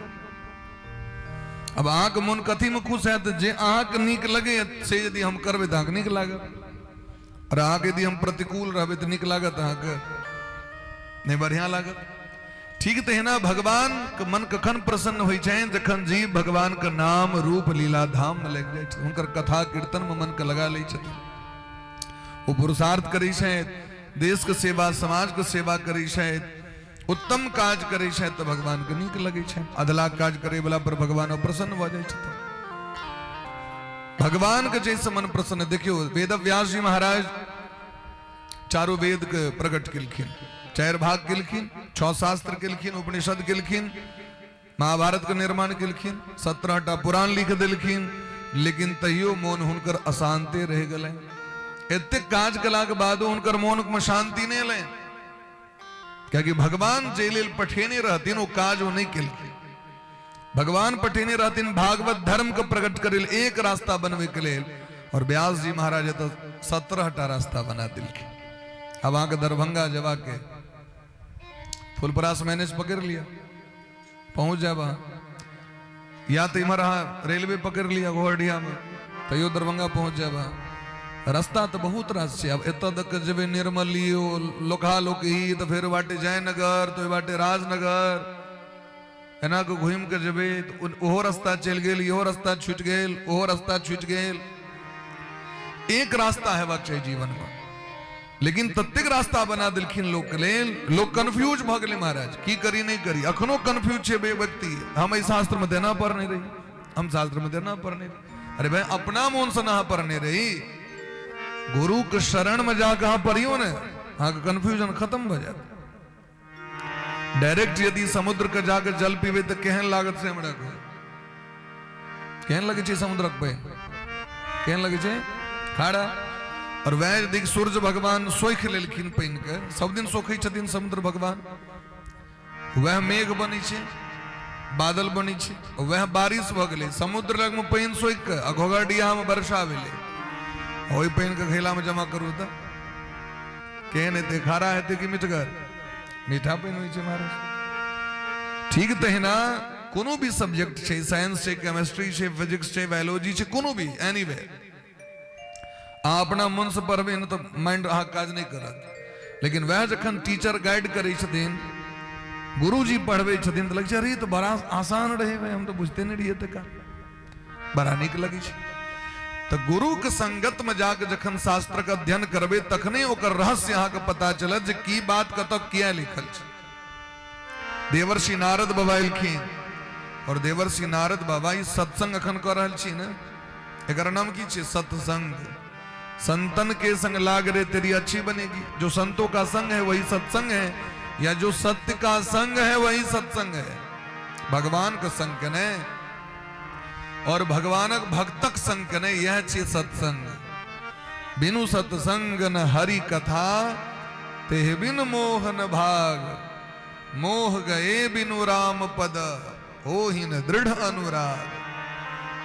अब अहाँके मोन कथीमे खुश हैत? जे अहाँके नीक लगैए से यदि हम करबै तऽ अहाँके नीक लागत, और अहाँके यदि हम प्रतिकूल रहबै तऽ नीक लागत अहाँके? नहि बढ़िआँ लागत। ठीक तहिना भगवान के मन कखन प्रसन्न होइ छनि? जखन जीव भगवान के नाम रूप लीला धाम में लागि जाइ छथिन, हुनकर कथा कीर्तन में मन के लगा लै छथिन, ओ पुरुषार्थ करै छथि, देश के सेवा समाज के सेवा करै छथि, उत्तम काज करै छथि तऽ भगवान के नीक लगै छनि। अधला काज करे वाला पर भगवान प्रसन्न भऽ जाइ छथिन। भगवान के जैसे मन प्रसन्न, देखियौ वेद व्यास जी महाराज चारू वेद के प्रकट केलखिन, 4 भाग केलखिन, 6 शास्त्र केलखिन, उपनिषद केलखिन, महाभारत के निर्माण केलखिन, 17टा पुराण लिख देलखिन, लेकिन तैयो मोन हुनकर अशांते रहि गेलनि। एतेक काज केलाके बादो हुनकर मोन में शांति नहि एलनि, कियाकि भगवान जे लेल पठेने रहथिन ओ काज ओ नहि केलखिन। भगवान पठेने रहथिन भागवत धर्म के प्रकट करे लेल, एक रास्ता बनवे के लेल, और व्यास जी महाराज एतऽ 17टा रास्ता बना देलखिन। अब अहाँके दरभंगा जयबाक के फुलपरास मैनेज पकड़ लिया, पहुंच जायब अहाँ, या तो इम्हर अहाँ रेलवे पकड़ लिया घोरडिया में, तैयो दरभंगा पहुंच जायब अहाँ। रास्ता तो बहुत रास छै। अब एतऽ दऽ कऽ जेबै निर्मली, ओ लोकहा लोकही, तऽ फेर बाटे जयनगर, तऽ ओहि बाटे राजनगर, एना कऽ घुमि कऽ जेबै तऽ ओहो रास्ता चलि गेल, इहो रास्ता छूटि गेल, ओहो रास्ता छूटि गेल। एक रास्ता हेबाक चाही जीवनमे, लेकिन ततेक रास्ता बना देलखिन लोक लेल, लोक कंफ्यूज भऽ गेलै महाराज, की करी नहि करी। अखनो कंफ्यूज छै व्यक्ति, हम एहि शास्त्रमे देना पढ़ने रही, हम शास्त्रमे देना पढ़ने रही। अरे भाई, अपना मोन से अहाँ पढ़ने रही, गुरु के शरण में जाके अहाँ पढ़ियो ने, अहाँके कंफ्यूजन खत्म भऽ जायत। डायरेक्ट यदि समुद्र के जाके जल पीबे तऽ केहन लागत से हमरा कहू, केहन लगै छै समुद्रक पानि, केहन लगै छै खारा। और वएह यदि सूर्य भगवान सोखि लेलखिन पानि के, सब दिन सोखै छथिन समुद्र भगवान, वएह मेघ बनै छै, बादल बनै छै, वएह बारिश भऽ गेलै। समुद्र लगमे पानि सोखि कऽ आ घोघरडीहामे वर्षा भेलै, ओहि पानिके घैलामे जमा करू तऽ केहन हेतै, खारा हेतै कि मिठगर? मीठा पानि होइ छै महाराज। ठीक तहिना कोनो भी सब्जेक्ट छै, साइंस छै, केमिस्ट्री छै, फिजिक्स छै, बायोलॉजी छै, कोनो भी एनीवे, अहाँ अपना मनसँ पढ़बै ने तऽ माइंड अहाँ काज नहि करत। लेकिन वएह जखन टीचर गाइड करै छथिन, गुरुजी पढ़बै छथिन, तऽ लगै छै अरे तऽ बड़ा आसान रहै भाई, हम तऽ बुझते नहि रहियै, तऽ बड़ा नीक लगै छै। तऽ गुरुके संगतमे जाके जखन शास्त्रके अध्ययन करबै तखने ओकर रहस्य अहाँके पता चलत जे की बात कतऽ किया लिखल छै। देवर्षि नारद बाबा एलखिन, और देवर्षि नारद बाबा ई सत्संग अखन कऽ रहल छी ने, एकर नाम की छै? सत्संग। संतन के संग लाग रे तेरी अच्छी बनेगी। जो संतों का संग है वही सत्संग है, या जो सत्य का संग है वही सत्संग है। भगवान के संग के ने और भगवानक भक्तक संग के ने, यह छी सत्संग। बिनु सत्संग न हरि कथा, तेह बिन मोहन भाग, मोह गए बिनु राम पद, होहिन दृढ़ अनुराग।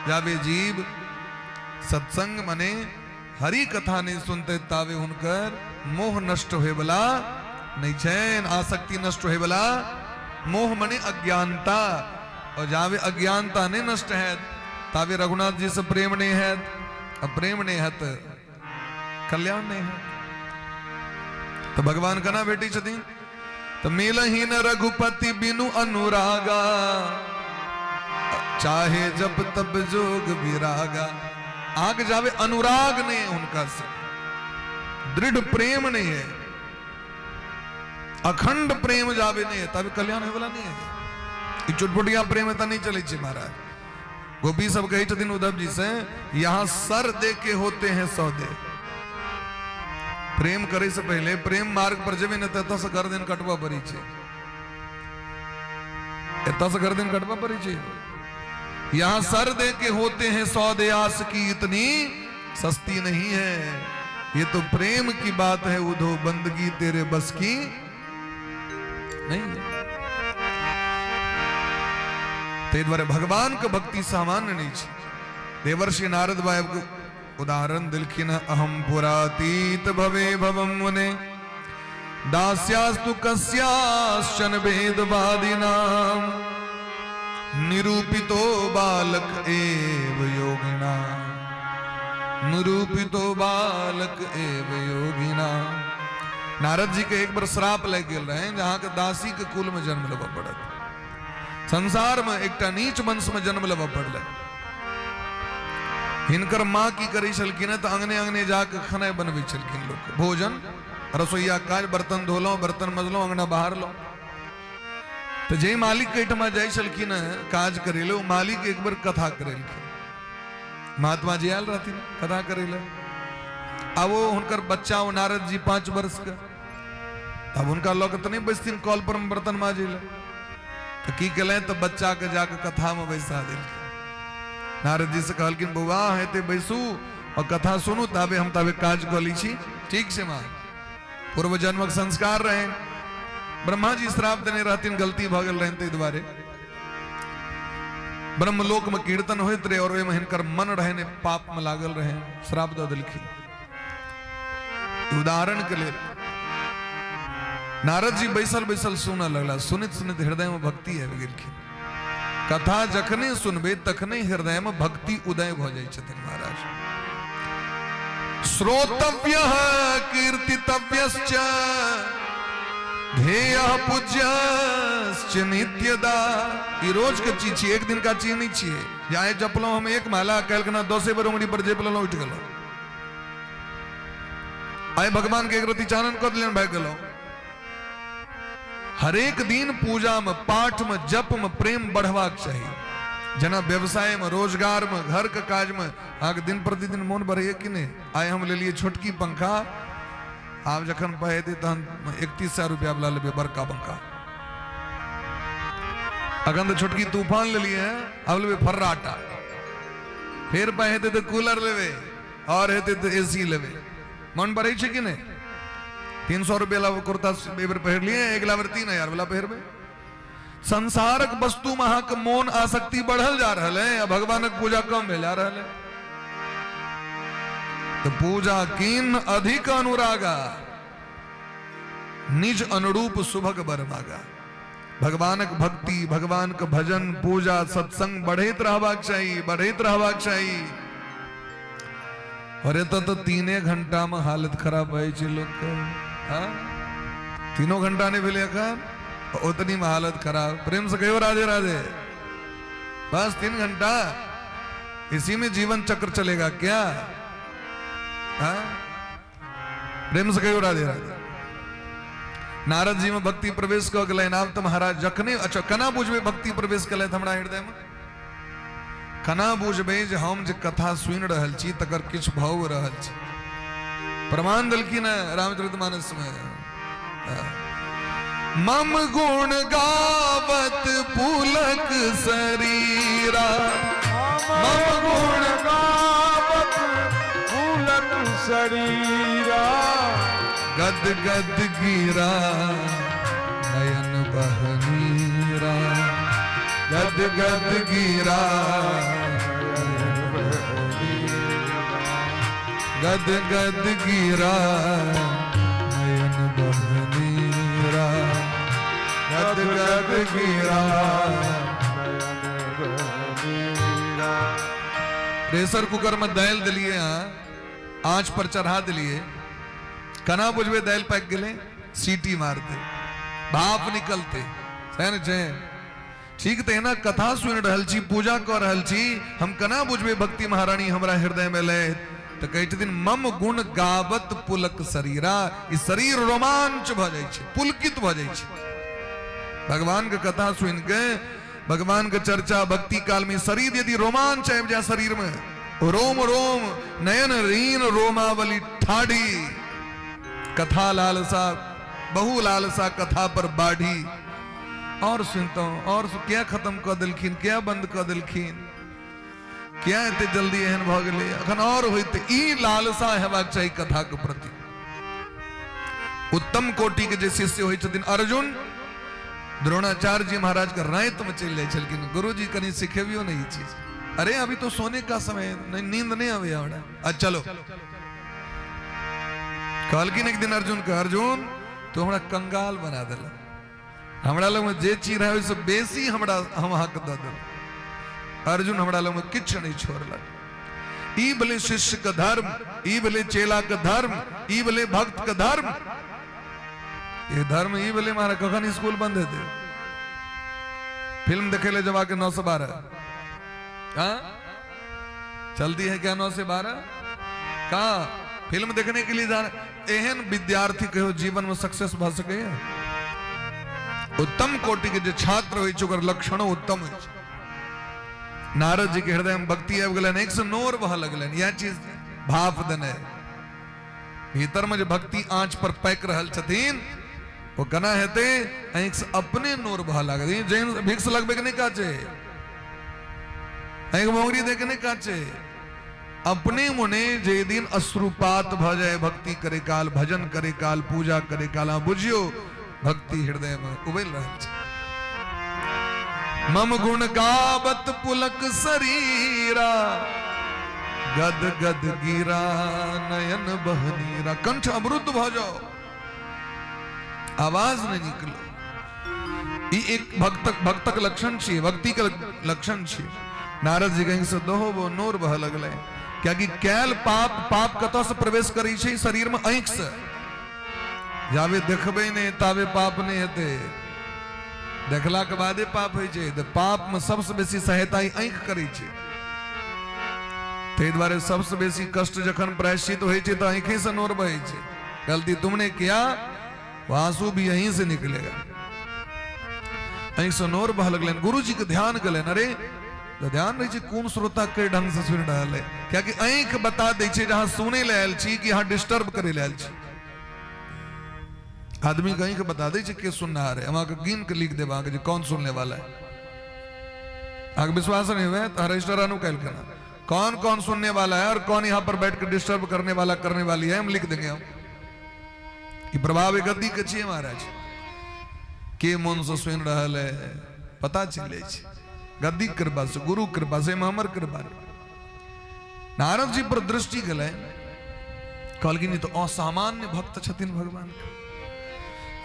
जाबे जीव सत्संग मने हरि कथा नहीं सुनते तावे हुनकर मोह नष्ट होए वाला नहीं छैन, आसक्ति नष्ट होए वाला। मोह मने अज्ञानता, और जावे अज्ञानता नहीं नष्ट है तावे रघुनाथ जी से प्रेम नहीं है, और प्रेम नहीं है तो कल्याण नहीं है। तो भगवान कना भेटी छथिन? तो मिलही न रघुपति बिनु अनुरागा, चाहे जब तब जोग विरागा। आग जावे अनुराग नहीं है उनका से, दृढ़ प्रेम नहीं है, अखंड प्रेम जावे नहीं है, तब कल्याण होय वाला नहीं है। ई चुटपुटिया प्रेम एतऽ नहीं चलै छै महाराज। गोपी सब कहै छथिन उद्धव जी से, यहाँ सर दे के होते हैं सौदे। प्रेम करे से पहले प्रेम मार्ग पर जेबै ने तऽ एतऽ से गर्दन कटबऽ पड़ै छै, एतऽ से गर्दन कटबऽ पड़ै छै। यहाँ सर दे के होते हैं सौदे, आस की इतनी सस्ती नहीं है। ये तो प्रेम की बात है उधो, बंदगी तेरे बस की नहीं है। ताहि दुआरे भगवान के भक्ति सामान्य नहीं छै। देवर्षि नारद बाबू के उदाहरण देलखिन, अहम पुरातीत भवे भवम मुने दास्यास्तु कस्याश्चन वेदवादिनाम निरूपितो बालक एव योगिना, निरूपितो बालक एव योगिना। नारद जी के एक बार श्राप लागि गेल रहे जे अहाँके दासी के कुल में जन्म लेबऽ पड़त, संसार में एकटा नीच वंश में जन्म लेबऽ पड़लै। हिनकर माँ की करै छलखिन तऽ अंगने अंगने जाके खेनाइ बनबै छलखिन लोक, भोजन रसोईया काज, बर्तन धोलहुँ, बर्तन मजलहुँ, अंगना बहारलहुँ। तऽ जाहि मालिक के एहिठमा जाइ छलखिन काज करै लए, ओ मालिक एक बेर कथा करेलखिन। महात्मा जी आयल रहथिन कथा करै लए। आब ओ हुनकर बच्चा ओ नारद जी 5 वर्ष के, तब हुनका लऽ कऽ तऽ नहि बैसथिन कल पर बर्तन माजै लए, तऽ की केलनि तऽ बच्चाके जाके कथामे बैसा देलखिन। नारद जी से कहलखिन, बौआ अहाँ एते बैसू और कथा सुनू, ताबे हम ताबे काज कऽ लै छी। ठीक छै माँ। पूर्व जन्मक संस्कार रहे, ब्रह्मा जी श्राप देने रहथिन, गलती भऽ गेल रहनि, ताहि दुआरे ब्रह्मलोक में कीर्तन होइत रहे और ओहिमे हिनकर मन रहने पाप में लागल रहे, श्राप दऽ देलखिन। उदाहरण के लेल नारद जी बैसल बैसल सुनऽ लगला, सुनैत सुनैत हृदय में भक्ति आबि गेलखिन। कथा जखने सुनबै तखने हृदय में भक्ति उदय भऽ जाइ छथिन महाराज। श्रोतव्य कीर्तितव्यश्च ध्येय पूज्यश्च नित्यदा। ई रोज के चीज छियै, एक दिन का चीज नहीं छियै। जे आइ जपलहुँ हम एक माला, काल्हि केना 10 बेर उंगली पर जपि लेलहुँ, उठि गेलहुँ। आइ भगवान के एक रति चानन कऽ देलियनि, भागि गेलहुँ। हरेक दिन पूजा में, पाठ में, जप में प्रेम बढ़बाक चाही। जेना व्यवसाय में, रोजगार में, घर के काज में अहाँके दिन प्रतिदिन मोन बढ़ैए कि नहि? आइ हम लेलियै छोटकी पंखा, आब जखन पाइ हेतै तहन 3100 रुपया वाला लेबै बड़का पंखा। अखन तऽ छोटकी तूफान लेलियै हैं, आब लेबै फर्राटा। फेर पाइ हेतै तऽ कूलर लेबै, और हेतै तऽ एसी लेबै। मन बढ़ै छै कि नहि? 300 रुपया वाला कुर्ता एहि बेर पहिरलियै, अगिला बेर 3000 वाला पहिरबै। संसारक वस्तु में अहाँके मोन आसक्ति बढ़ल जा रहल है आ भगवानक पूजा कम भेल जा रहल है। तो पूजा कीन अधिक अनुरागा, निज अनुरूप सुभग बर मागा। भगवानक भक्ति, भगवान के भजन, पूजा, सत्संग बढ़ैत रहबाक चाही, बढ़ैत रहबाक चाही। और एतऽ तऽ 3 घंटा में हालत खराब भऽ जाइ छै लोकके। हाँ, 3 घंटा नहि भेलै एखन, ओतनी में हालत खराब। प्रेम से कहियो राधे राधे। बस 3 घंटा, इसी में जीवन चक्र चलेगा क्या? हाँ, प्रेम से कहियो राधे राधे। नारद जी में भक्ति प्रवेश कऽ गेलनि। आब तऽ महाराज जखने, अच्छा केना बुझबै भक्ति प्रवेश केलथि हमरा हृदय में? केना बुझबै जे हम जे कथा सुनि रहल छी तकर किछु भऽ रहल छै? प्रमाण देलखिन हेँ रामचरित मानस में। मम गुण गावत पुलक शरीरा, मम गुण गावत पुलक शरीरा, गद गद गिरा नयन बहनीरा, गद गद गिरा गद गद गिरा नयन बहनीरा, गद गद गिरा। प्रेशर कुकर में दालि देलिए, अहाँ आंच पर चढ़ा देलिए, केना बुझबै दालि पाकि गेलै? सीटी मारते भाप निकलते, सएह ने छै? ठीक तहिना कथा सुनि रहल छी, पूजा कऽ रहल छी, हम केना बुझबै भक्ति महारानी हमरा हृदय में एलै? तऽ कहै छथिन मम गुण गावत पुलक शरीरा। ई शरीर रोमांच भऽ जाइ छै, पुलकित भऽ जाइ छै भगवान के कथा सुनि के, भगवान के चर्चा भक्ति काल में शरीर यदि रोमांच आबि जाय शरीर में, रोम रोम नयन रीन रोमावली ठाढ़ी, कथा लालसा बहु लालसा कथा पर बाढ़ी। और सुनतहुँ और किया खत्म कऽ देलखिन, किया बंद कऽ देलखिन, किया एते जल्दी एहन भऽ गेलै, अखन और होइत। ई लालसा हेबाक चाही कथा के प्रति। उत्तम कोटि के जे शिष्य होइ छथिन अर्जुन, द्रोणाचार्य जी महाराज के राति में चलि जाइ छलखिन, गुरुजी कनि सिखेबियो ने ई चीज। अरे अभी तो सोने का समय है, नहीं, नींद नहीं आवे हमरा। अच्छा चलो। कहलखिन एक दिन अर्जुन के, अर्जुन तू हमरा कंगाल बना देलक, हमरा लगमे जे चीज रहै ओहिसँ बेसी हमरा हम अहाँके दऽ देलहुँ। अर्जुन हमरा लगमे किछु नहि छोड़लक। ई भेलै शिष्यके धर्म, ई भेलै चेलाके धर्म, ई भेलै भक्तके धर्म। ये धर्म ई भेलै महाराज। कखन स्कूल बंद हेतै फिल्म देखे ले जबाके? 9 से 12। हाँ, चलती है क्या 9 से 12? कहा फिल्म देखने के लिए जाना? एहन विद्यार्थी कहियो जीवन में सक्सेस भऽ सकैए? उत्तम कोटि के जे छात्र होइ छै ओकर लक्षणो उत्तम होइ छै। नारद जी के हृदय में भक्ति आबि गेलनि, एक से नोर बहऽ लगलनि। इएह चीज भाप देने भीतर में जे भक्ति आंच पर पाकि रहल छथिन, ओ केना हेतै? आँखिसँ अपने नोर बहऽ लागत। ई जैन भिक्स लगबैके नहि काज छै, आँखि मोंगरी दैके नहि काज छै। अपने मोने जे दिन अश्रुपात भऽ जाय भक्ति करे काल, भजन करे काल, पूजा करे काल, अहाँ बुझियौ भक्ति हृदय में उबलि रहल छै। मम गुण गावत पुलक शरीरा, गद गद गिरा नयन बहनीरा। कंठ अवरुद्ध भऽ जाओ, आवाज नहि निकलो। ई एक भक्तक भक्तक लक्षण छियै, भक्ति के लक्षण छियै। नारद जी कहीं से दोहो वो नोर बह लगलै, कियाकि कैल पाप, पाप कतऽ से प्रवेश करै छै शरीर में? आँखि से। जाबे देखबै नहि ताबे पाप नहि हेतै, देखला के बादे पाप होइ छै। तऽ पाप में सबसे बेसी सहायता ई आँखि करै छै। ताहि दुआरे सबसे बेसी कष्ट जखन प्रायश्चित होइ छै तऽ आँखि से नोर बहै छै। गलती तुमने किया, वो आंसू भी यहीं से निकलेगा। आँखि से नोर बह लगलनि। गुरुजी के ध्यान गेलनि, अरे तऽ ध्यान रहै छै कोन श्रोता के ढंग से सुनि रहल है, कियाकि आँखि बता दै छै जे अहाँ सुनै लए आयल छी कि अहाँ डिस्टर्ब करै लए आयल छी। आदमी के आँखि बता दै छै के सुननिहार है। हम अहाँके गिन के लिख देब अहाँके जे कौन सुनने वाला है। अहाँके विश्वास नहीं हुए तो रजिस्टर अनु काल्हि केना कौन कौन सुनने वाला है और कौन यहाँ पर बैठ के डिस्टर्ब करने वाला करने वाली है, हम लिख देंगे। हम ई प्रभाव गद्दी के छियै महाराज, के मन से सुनि रहल है पता चलि जाइ छै। गद्दी कृपा से, गुरु कृपा से, हमर कृपा। नारद जी पर दृष्टि गेलै, कहलखिन ई तऽ असामान्य भक्त छथिन भगवान के।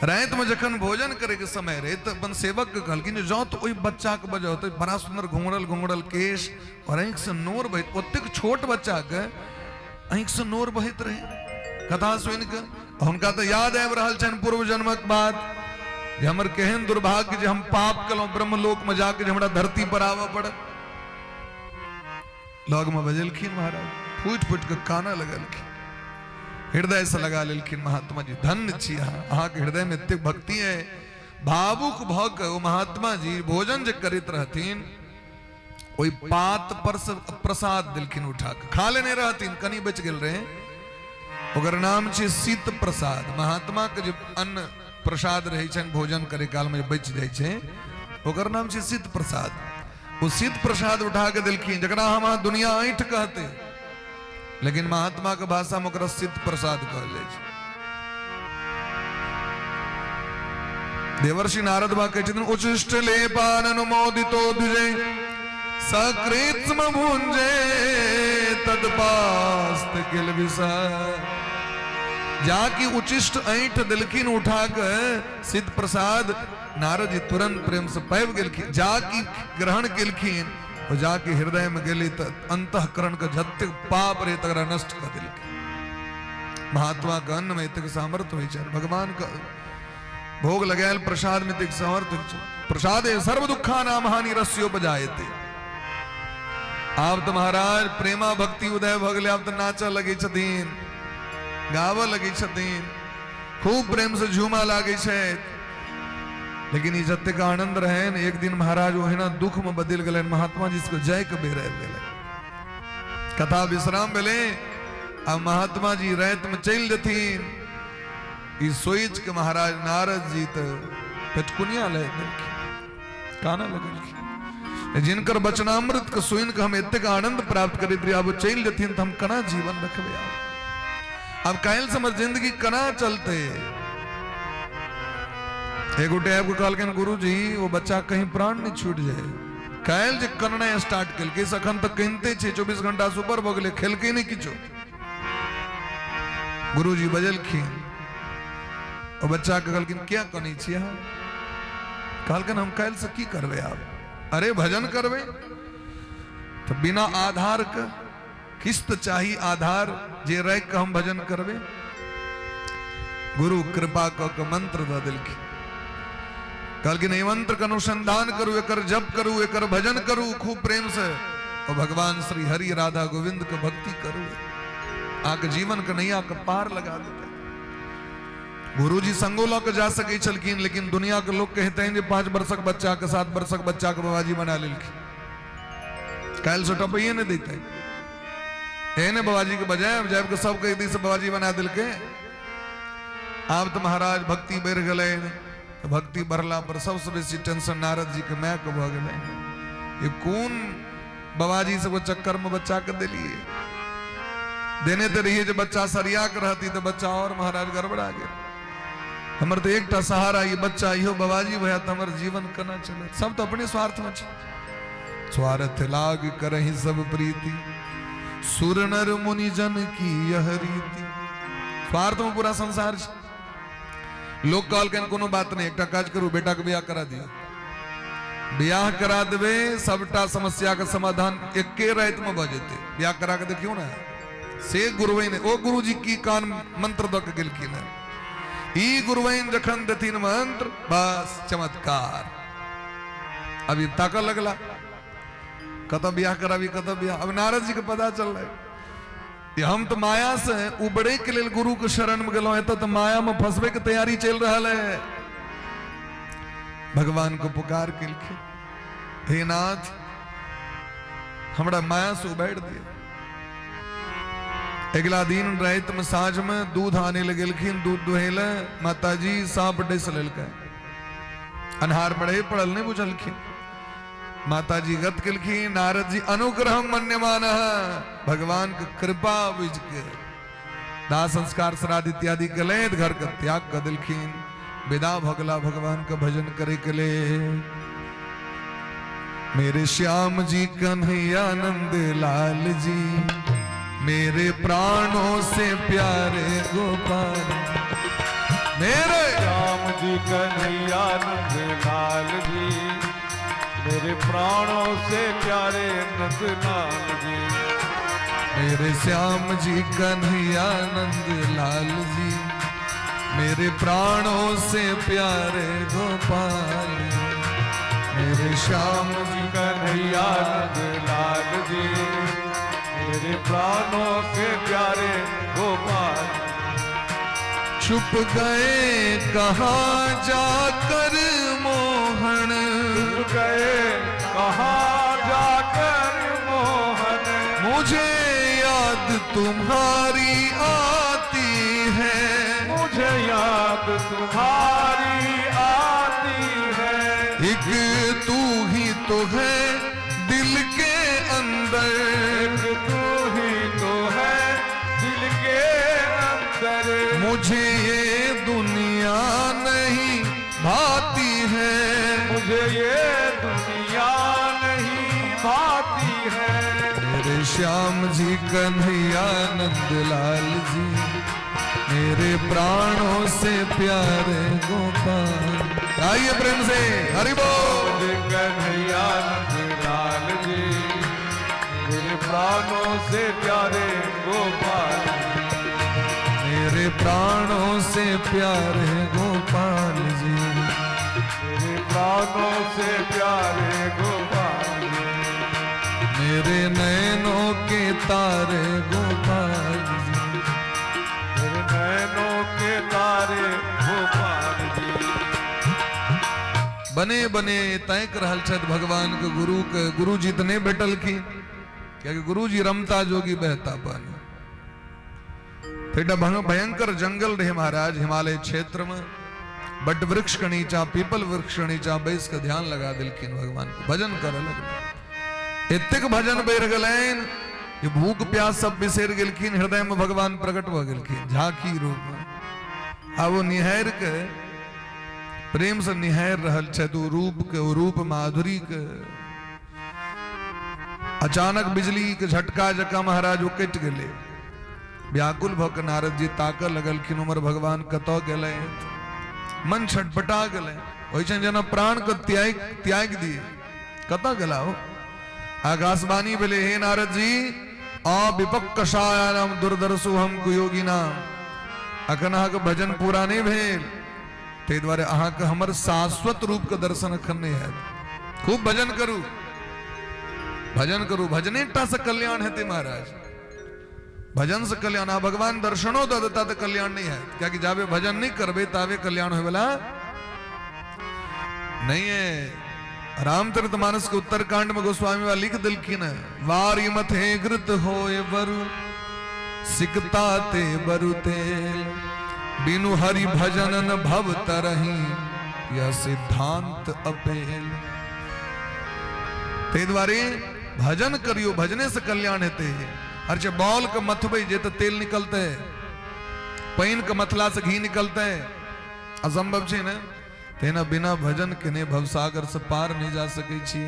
रातिमे जखन भोजन करैके समय रहै तऽ अपन सेवकके कहलखिन जे जाउ तऽ ओहि बच्चाके बजाउ। तऽ बड़ा सुन्दर घुंघरल घुंघरल केश और आँखिसँ नोर बहैत, ओतेक छोट बच्चाके आँखिसँ नोर बहैत रहै कथा सुनि कऽ। हुनका तऽ याद आबि रहल छनि पूर्व जन्मक बात जे हमर केहन दुर्भाग्य जे हम पाप केलहुँ, ब्रह्मलोकमे जाके जे हमरा धरती पर आबऽ पड़ल। लगमे बजेलखिन महाराज, फूटि फूटि कऽ कानऽ लगलखिन, हृदय से लगा लेलखिन। महात्मा जी धन्य छी अहाँ, अहाँके हृदय में एतेक भक्ति है। भावुक भऽ कऽ ओ महात्मा जी भोजन जे करैत रहथिन ओहि पात पर से प्रसाद देलखिन उठा कऽ, खा लेने रहथिन, कनि बचि गेल रहे। ओकर नाम छै शीत प्रसाद। महात्मा के जे अन्न प्रसाद रहै छनि भोजन करे काल में जे बचि जाइ छै ओकर नाम छै शीत प्रसाद। ओ शीत प्रसाद उठा के देलखिन, जकरा हम अहाँ दुनिया ऐंठ कहते, लेकिन महात्मा के भाषा में ओकरा शीत प्रसाद कहल जाइ छै। देवर्षि नारद बा कहै छथिन, उच्छिष्ट लेपान अनुमोदितो द्विजय सकृत्स्म भुंजे तदपास्त किल विषय। जाकि उचिष्ट ऐंठ देलखिन उठा के सिद्ध प्रसाद, नारद जी तुरंत प्रेम से पाबि गेलखिन, जाकि ग्रहण केलखिन। ओ जाकि हृदय में गेली तऽ अंतःकरण के जतेक पाप रहे तकरा नष्ट कऽ देलखिन। महात्मा के अन्न में एतेक सामर्थ्य होइ छै, भगवान के भोग लगायल प्रसाद में एतेक सामर्थ्य होइ छै। प्रसादे सर्व दुखा नाम हानि रस्योपजायते। आब तऽ महाराज प्रेमा भक्ति उदय भऽ गेलै, आब तऽ नाचऽ लगै छथिन, गाबऽ लगै छथिन, खूब प्रेम से झूमा लागै छथि। लेकिन ई जतेक आनंद रहनि, एक दिन महाराज ओहिना दुख में बदलि गेलनि। महात्मा जी सबके जाय के बेर आबि गेलै, कथा विश्राम भेलै, आ महात्मा जी राति में चलि देथिन। ई सोचि के महाराज नारद जी तऽ पेटकुनिया लए देलखिन, कानऽ लगलखिन। जिनकर वचनामृत के सुनि के हम एतेक आनंद प्राप्त करैत रही, आब चलि जेथिन तऽ हम केना जीवन रखबै? आब काल्हि से हमर जिंदगी केना चलतै? एक गोटे आबि कऽ कहलखिन, गुरुजी ओ बच्चा कहीं प्राण नहि छूटि जाय। काल्हि जे कननाइ स्टार्ट केलकै से अखन तक कनिते छै, 24 घंटा से ऊपर भऽ गेलै, खेलकै नहि किछो। गुरुजी बजलखिन, ओ बच्चाके कहलखिन, किया कनै छी अहाँ? कहलखिन, हम काल्हिसँ की करबै आब? अरे भजन करबै तऽ बिना आधारके किस्त चाही, आधार जे राखि कऽ हम भजन करबै। गुरु कृपा कऽ के मंत्र दऽ देलखिन, कहलखिन एहि मंत्र के अनुसंधान करू, एकर जप करू, एकर भजन करू खूब प्रेम से, और भगवान श्री हरि राधा गोविंद के भक्ति करू, अहाँके जीवन के नैया के पार लगा देते। गुरुजी संगो लऽ के जा सकै छलखिन, लेकिन दुनिया के लोग कहते जे 5 वर्षक बच्चा के 7 वर्षक बच्चा के बाबाजी बना लेलखिन, काल्हि से टपैये नहि दैते, एहने बाबाजी के बजाय जाबि के सबके एक दिन से बाबाजी बना देलकै। आब तऽ महाराज भक्ति बढ़ि गेलनि। तऽ भक्ति बढ़ला पर सबसँ बेसी टेंशन नारद जी के मायके भऽ गेलनि। ये कोन बाबाजी सबके चक्कर में बच्चा के देलिए, देने तऽ रहिए जे बच्चा सरिया के रहती तऽ बच्चा और महाराज गड़बड़ा गेल। हमर तऽ एकटा सहारा ई बच्चा, इहो बाबाजी भया तऽ हमर जीवन केना चलत? सब तऽ अपने स्वार्थ में छै। स्वार्थ लाग करहि सब प्रीति, सुर नर मुनि जन की यह रीति। स्वार्थ में पूरा संसार छै। लोक कहलकनि कोनो बात नहि, एकटा काज करू, बेटा के बियाह करा दियौ। बियाह करा देबै, सबटा समस्या के समाधान एके राति में भऽ जेतै। बियाह करा के देखियौ ने। से गुरुवैन, ओ गुरुजी की कान मंत्र दऽ के गेलखिन हेँ। ई गुरुवैन जखन देथिन मंत्र, बस चमत्कार। अभी ताकऽ लगला कतऽ बियाह कराबी, कतऽ बियाह। अब नारद जी के पता चललै कि हम तऽ माया से उबरे के लेल गुरु के शरण में गेलहुं, एतऽ तऽ माया में फंसबे के तैयारी चलि रहल है। भगवान को पुकार केलखिन, हे नाथ, हमरा माया से उबारि दिअ। अगिला दिन राति में साँझ में दूध आने लए गेलखिन, दूध दुहे लए माताजी सांप डसि लेलकै। अन्हार पड़े पड़ल नहीं बुझलखिन। माताजी गत केलखिन। नारद जी अनुग्रह मन्यमान, भगवान के कृपा बुझ के दाह संस्कार श्राद्ध इत्यादि केलथि, घर के त्याग कर देलखिन, विदा भऽ गेला भगवान के भजन करे के लिए। मेरे श्याम जी कन्हैया नंद लाल जी, मेरे प्राणों से प्यारे गोपाल। मेरे श्याम जी कन्हैया नंद लाल जी, मेरे प्राणों से प्यारे नंद लाल जी। मेरे श्याम जी कन्हैया नंद लाल जी, मेरे प्राणों से प्यारे गोपाल। मेरे श्याम जी कन्हैया नंद लाल जी, मेरे प्राणों से प्यारे गोपाल। छुप गए कहाँ जाकर मोहन, छुप गए कहाँ जाकर मोहन, मुझे याद तुम्हारी आती है, मुझे याद तुम्हारी आती है। एक तू ही तो है दिल के अंदर, एक तू ही तो है दिल के अंदर, मुझे ये दुनिया नहीं भाती है, मुझे ये दुनिया नहीं भाती है। मेरे श्याम जी कन्हैया नंदलाल जी, मेरे प्राणों से प्यारे गोपाल। आइए प्रेम से हरि बोल। जी कन्हैया नंदलाल जी, मेरे प्राणों से प्यारे गोपाल। मेरे प्राणों से प्यारे गोपाल जी, मेरे प्राणों से प्यारे गोपाल जी, मेरे नैनों के तारे गोपाल जी, मेरे नैनों के तारे गोपाल जी। बने बने ताकि रहल छथि भगवान के, गुरु के। गुरुजी तऽ नहि भेटलखिन, कियाकि गुरुजी रमता जोगी बहता पानी। तऽ एकटा भयंकर जंगल रहे महाराज हिमालय क्षेत्र में, बट वृक्ष के नीचा, पीपल वृक्ष के नीचा बैस के ध्यान लगा देलखिन, भगवान के भजन करऽ लगल। एतेक भजन बढ़ि गेलनि जे भूख प्यास सब बिसरि गेलखिन, हृदय में भगवान प्रकट भऽ गेलखिन झांकी रूप में। आब ओ निहारि के प्रेम से निहारि रहल छथि ओ रूप के, ओ रूप माधुरी के। अचानक बिजली के झटका जकाँ महाराज ओ कटि गेलै। व्याकुल भऽ के नारद जी ताकऽ लगलखिन, उमर भगवान कतऽ गेलै? मन छटपटा गेलै, होइ छनि जेना प्राण के त्याग त्याग दिए, कतऽ गेला ओ? आकाशवाणी भेलै, हे नारद जी, अविपक्कषायानाम दुर्दर्शु हम कुयोगिनाम। अखन अहाँके भजन पूरा नहि भेल, ताहि दुआरे अहाँके हमर शाश्वत रूप के दर्शन अखन नहि हैत। खूब भजन करू, भजन करू, भजने टा से कल्याण हेतै महाराज, भजन से कल्याण। आ भगवान दर्शनो दऽ देता तऽ कल्याण नहि हैत, कियाकि जाबे भजन नहि करबै ताबे कल्याण होयवला नहीं है। रामचरित मानस के उत्तरकांड में गोस्वामी बा लिख दिलखिन है, वारी मथे घृत होए बरु सिकता ते बरु तेल, बिनु हरि भजन न भव तरही यह सिद्धांत अपेल। ताहि दुआरे भजन करियो, भजने से कल्याण हेतै। अरे जे बॉल के मथबै जे तऽ तेल निकलतै, पानि के मथला से घी निकलतै, असंभव छै ने? तेना बिना भजन केने भवसागर से पार नहि जा सकै छी।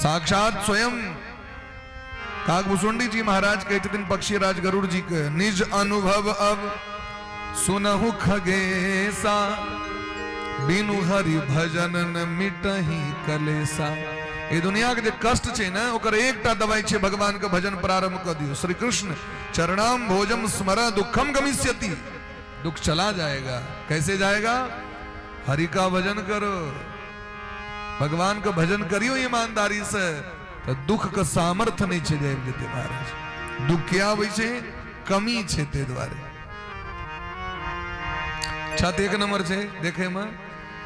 साक्षात स्वयं काकभूषुंडी जी महाराज कहै छथिन पक्षी राज गरुड़ जी के, निज अनुभव अब सुनहु खगेसा, बिनु हरि भजन न मिटही कलेसा। ई दुनिया के जे कष्ट छै ने, ओकर एकटा दवाई छै, भगवान के भजन प्रारंभ कऽ दियौ। श्री कृष्ण चरणाम भोजम स्मर दुखम गमिष्यति, दुख चला जाएगा। कैसे जाएगा? हरि का भजन करो, भगवान का भजन करियो ईमानदारी से, तो दुख के सामर्थ्य नहीं छै जाबि जेतै महाराज। दुख किया आबै छै? कमी छै, ताहि दुआरे। छत एक नंबर छै देखे में,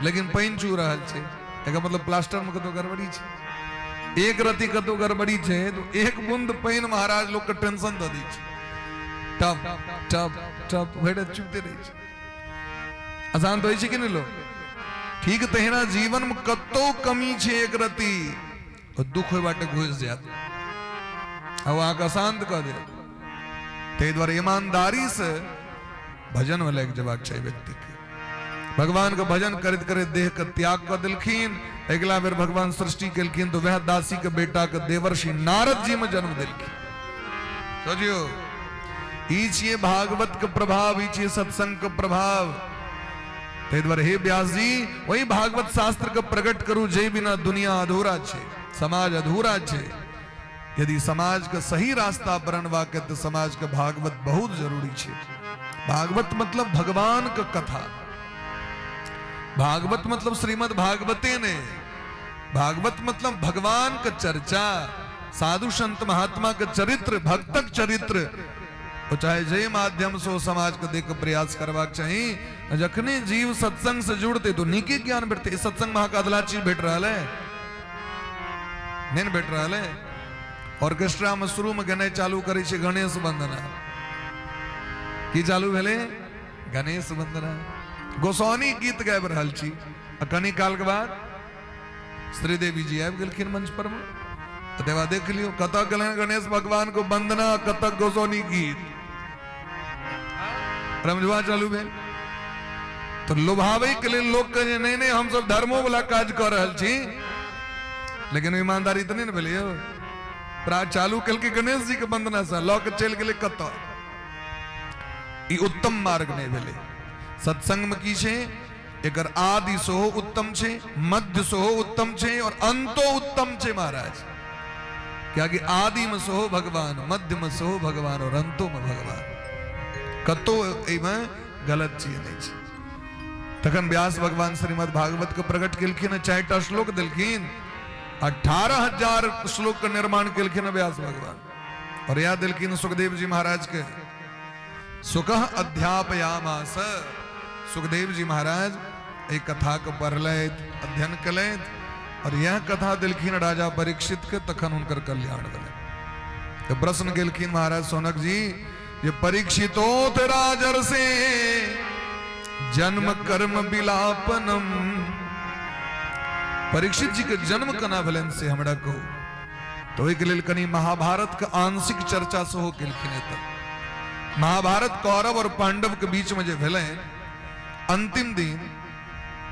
लेकिन पानि चू रहल छै, एकर मतलब प्लास्टर में कतौ गड़बड़ी छै। एक रति कतौ गड़बड़ी छै तो एक बूंद पानि महाराज लोग के टेंशन दऽ दै छै, टप टप टप भरि चुपते रहै छै, अशांत होइ छै कि नहि लोक? ठीक तहिना जीवन में कतौ कमी छै एक रति, और दुख ओहि बाटे घुसि जायत आ ओ अहाँके अशांत कऽ देत। ताहि दुआरे ईमानदारी से भजन में लागि जेबाक चाही व्यक्तिके। भगवान के भजन करैत करैत देह के त्याग कऽ देलखिन। अगिला बेर भगवान सृष्टि केलखिन तो वह दासी के बेटा के देवर्षि नारद जी में जन्म देलखिन। सोचियो, ई छियै भागवत के प्रभाव, ई छियै सत्संग के प्रभाव। ताहि दुआरे हे व्यास जी, वही भागवत शास्त्र के प्रकट करू जे बिना दुनिया अधूरा छै, समाज अधूरा छै। यदि समाज के सही रास्ता बनबाक तऽ समाज के भागवत बहुत जरूरी छै। भागवत मतलब भगवान के कथा, भागवत मतलब श्रीमद् भागवते ने, भागवत मतलब भगवान के चर्चा, साधु संत महात्मा के चरित्र, भक्तक चरित्र, ओ चाहे जे माध्यम से ओ समाज के देख प्रयास करबाक चाही। जखने जीव सत्संग से जुड़ते तो नीके ज्ञान भेटते। सत्संग में अहाँके अधला चीज भेट रहल है? नहि ने भेट रहल है। ऑर्केस्ट्रा में शुरू में गेनाइ चालू करै छै गणेश वंदना। की चालू भेलै? गणेश वंदना। गोसाउनी गीत गाबि रहल छी आ कनी काल के बाद श्रीदेवी जी आबि गेलखिन मंच पर मे। देवा देख लियौ कतऽ गेलनि गणेश भगवान को वंदना, कतऽ गोसाउनी गीत, रमजुआ चालू भेल। तऽ लोभाबै के लेल लोक के जे नहि नहि हमसब धर्मो वाला काज कऽ रहल छी, लेकिन ईमानदारी तऽ नहि ने भेलै यौ। प्राय चालू केलकै गणेश जी के वंदना से लऽ के चलि गेलै कतऽ। ई उत्तम मार्ग नहि भेलै। सत्संग में की छै? एकर आदि सेहो उत्तम छै, मध्य सेहो उत्तम छै और अंतो उत्तम छै महाराज। कियाकि आदि में सेहो भगवान, मध्य में सेहो भगवान और अंतो में भगवान, कतौ एहिमे गलत चीज नहि छै। तखन व्यास भगवान श्रीमद् भागवत के प्रकट केलखिन, 4टा श्लोक देलखिन, 18,000 श्लोक के निर्माण केलखिन व्यास भगवान और यह देलखिन सुखदेव जी महाराज के। सुख अध्यापयामास, सुखदेव जी महाराज एक कथा के पढ़लथि, अध्ययन केलथि और यह कथा देलखिन राजा परीक्षित के, तखन हुनकर कल्याण भेलै। तो प्रश्न केलखिन महाराज सोनक जी जे परीक्षितोत राजर से जन्म कर्म विलापनम, परीक्षित जी के जन्म केना भेलनि से हमरा कहू। तो ओहिके लेल कनि महाभारत के आंशिक चर्चा सेहो केलखिन। एतऽ महाभारत कौरव और पांडव के बीच में जे भेलै, अंतिम दिन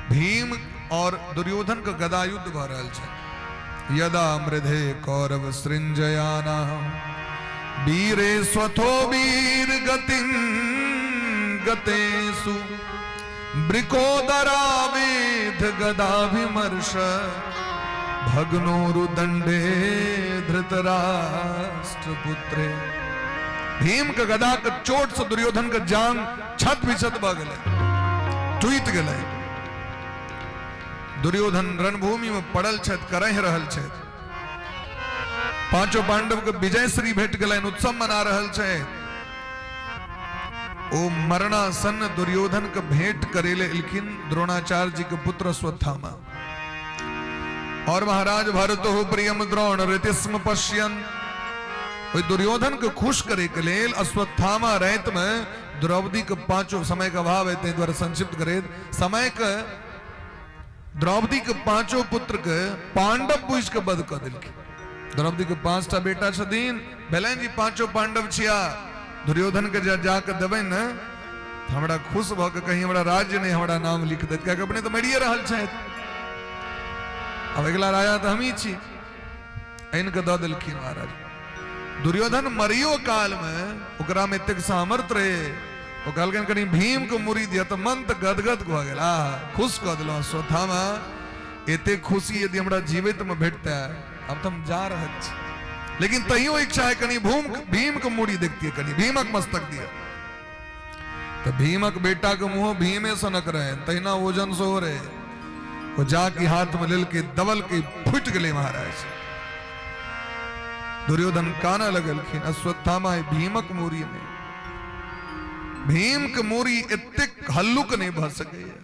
भीम और दुर्योधन के गदा युद्ध भऽ रहल छै। यदा मृधे कौरव सृंजयाना वीरे स्वथो वीर गतिं गतेषु वृकोदरावेध गदा विमर्श भग्नोरुदंडे धृतराष्ट्र पुत्रे। भीम के गदा के चोट से दुर्योधन के जान छत विछत भऽ गेलै, टूटि गेलै। दुर्योधन रणभूमि में पड़ल छथि, करहि रहल छथि। पांचों पांडव के विजय श्री भेट गेलनि, उत्सव मना रहल छै। ओ मरणासन्न दुर्योधन के भेंट करे ले एलखिन द्रोणाचार्य जी के पुत्र अश्वत्थामा। और महाराज भरतो प्रियम द्रोण ऋतिस्म पश्यन, ओहि दुर्योधन के खुश करे के लेल अश्वत्थामा राति में द्रौपदी के पांचों, समय के अभाव है ताहि दुआरे संक्षिप्त करैत, समय के द्रौपदी के पांचों पुत्र के पांडव बुझि के वध कऽ देलखिन। द्रौपदी के 5टा बेटा छथिन, भेलनि जी पांचों पांडव छिया। दुर्योधन के जाके देबै ने तऽ हमरा खुश भऽ के कहीं हमरा राज्य नहि हमरा नाम लिख देत, कियाकि अपने तऽ मरिए रहल छथि, आब अगिला राजा तऽ हमही छी। आनि कऽ दऽ देलखिन महाराज। दुर्योधन मरियो काल में ओकरा में एतेक सामर्थ्य रहे, ओ कहलखिन कनि भीम के मुड़ी दिअ, तऽ मन तऽ गदगद भऽ गेल, आह खुश कऽ देलहुँ अश्वत्थामा, एतेक खुशी यदि हमरा जीवित में भेटतै, आब तऽ हम जा रहल छी, लेकिन तैयो इच्छा है कनि भीम के मुड़ी देखतियै, कनि भीमक मस्तक दिअ। तऽ भीमक बेटा के मुँह भीमे सनक रहे, तहिना ओजन सेहो रहे, ओ जाके हाथ में लेलकै, दबलकै, फूटि गेलै महाराज। दुर्योधन कानऽ लगलखिन, अश्वत्थामा भीमक मूड़ी नहि, भीम के मूड़ी एतेक हल्लुक नहि भऽ सकैए,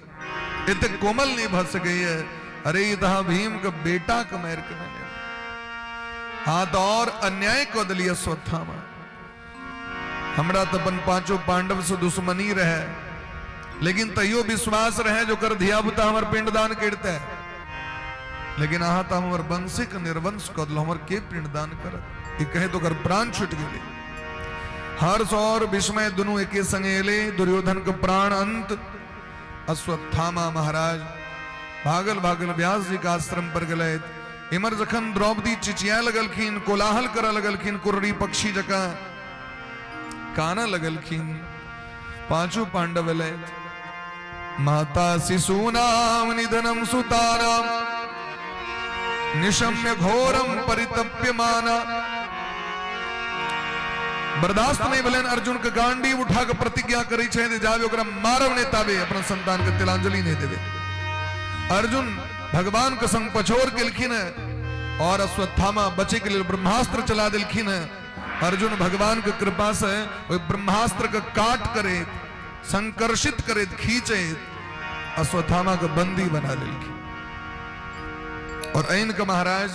एतेक कोमल नहि भऽ सकैए, अरे ई तऽ अहाँ भीम के बेटा के मारि के नेने, हाँ तऽ और अन्याय कऽ देलियै अश्वत्थामा। हमरा तऽ अपन पांचों पांडव से दुश्मनी रहे, लेकिन तैयो विश्वास रहे जो ओकर धियापुता हमर पिंडदान करते, लेकिन अहाँ तऽ हमर वंशिक निर्वंश कऽ देलहुँ, हमर के पिंडदान करत? ई कहे तो ओकर प्राण छूटि गेलै। हर्ष और विस्मय दुनू एके संगे एलै, दुर्योधन के प्राण अंत। अश्वत्थामा महाराज भागल भागल व्यास जी के आश्रम पर गेलथि। इमर जखन द्रौपदी चिचिया लगलखिन, कोलाहल करऽ लगलखिन, कुर्री पक्षी जकाँ कानऽ लगलखिन, पांचों पांडव एलथि। माता शिशूनाम निधनम सुतानाम निशम्य घोरम परितप्यमाना, बर्दाश्त नहीं भेलनि अर्जुन के गांडी उठा के प्रतिज्ञा करै छै जे जाबे ओकरा मारब नहि ताबे अपना संतान के तिलांजलि नहि देबै। अर्जुन भगवान के संग पछोर केलखिन और अश्वत्थामा बचे के लेल ब्रह्मास्त्र चला देलखिन। अर्जुन भगवान के कृपा से ओहि ब्रह्मास्त्र के काट करैत, संकर्षित करैत, खींचैत अश्वत्थामा के बंदी बना लेलखिन। और ऐन के महाराज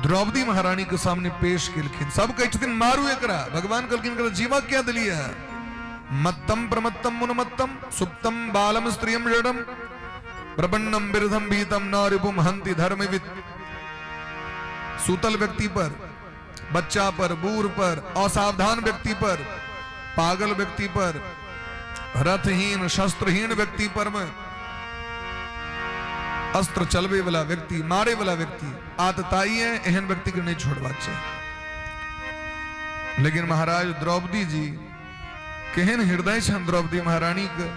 द्रौपदी महारानी के सामने पेश केलखिन। सब कहै छथिन मारू एकरा, भगवान कहलखिन एकरा जीवा किया देलियै है? मत्तम प्रमत्तम उन्मत्तम सुप्तम बालम स्त्रियम जडम प्रपन्नम विरुद्धम भीतम न रिपुम हंति धर्मविद। सूतल व्यक्ति पर, बच्चा पर, बूढ़ पर, असावधान व्यक्ति पर, पागल व्यक्ति पर, रथहीन शस्त्रहीन व्यक्ति पर में अस्त्र चलबे वाला व्यक्ति, मारे वाला व्यक्ति आतताई है, एहन व्यक्ति के नहीं छोड़बाक चाही। लेकिन महाराज द्रौपदी जी केहन हृदय छनि द्रौपदी महारानी के,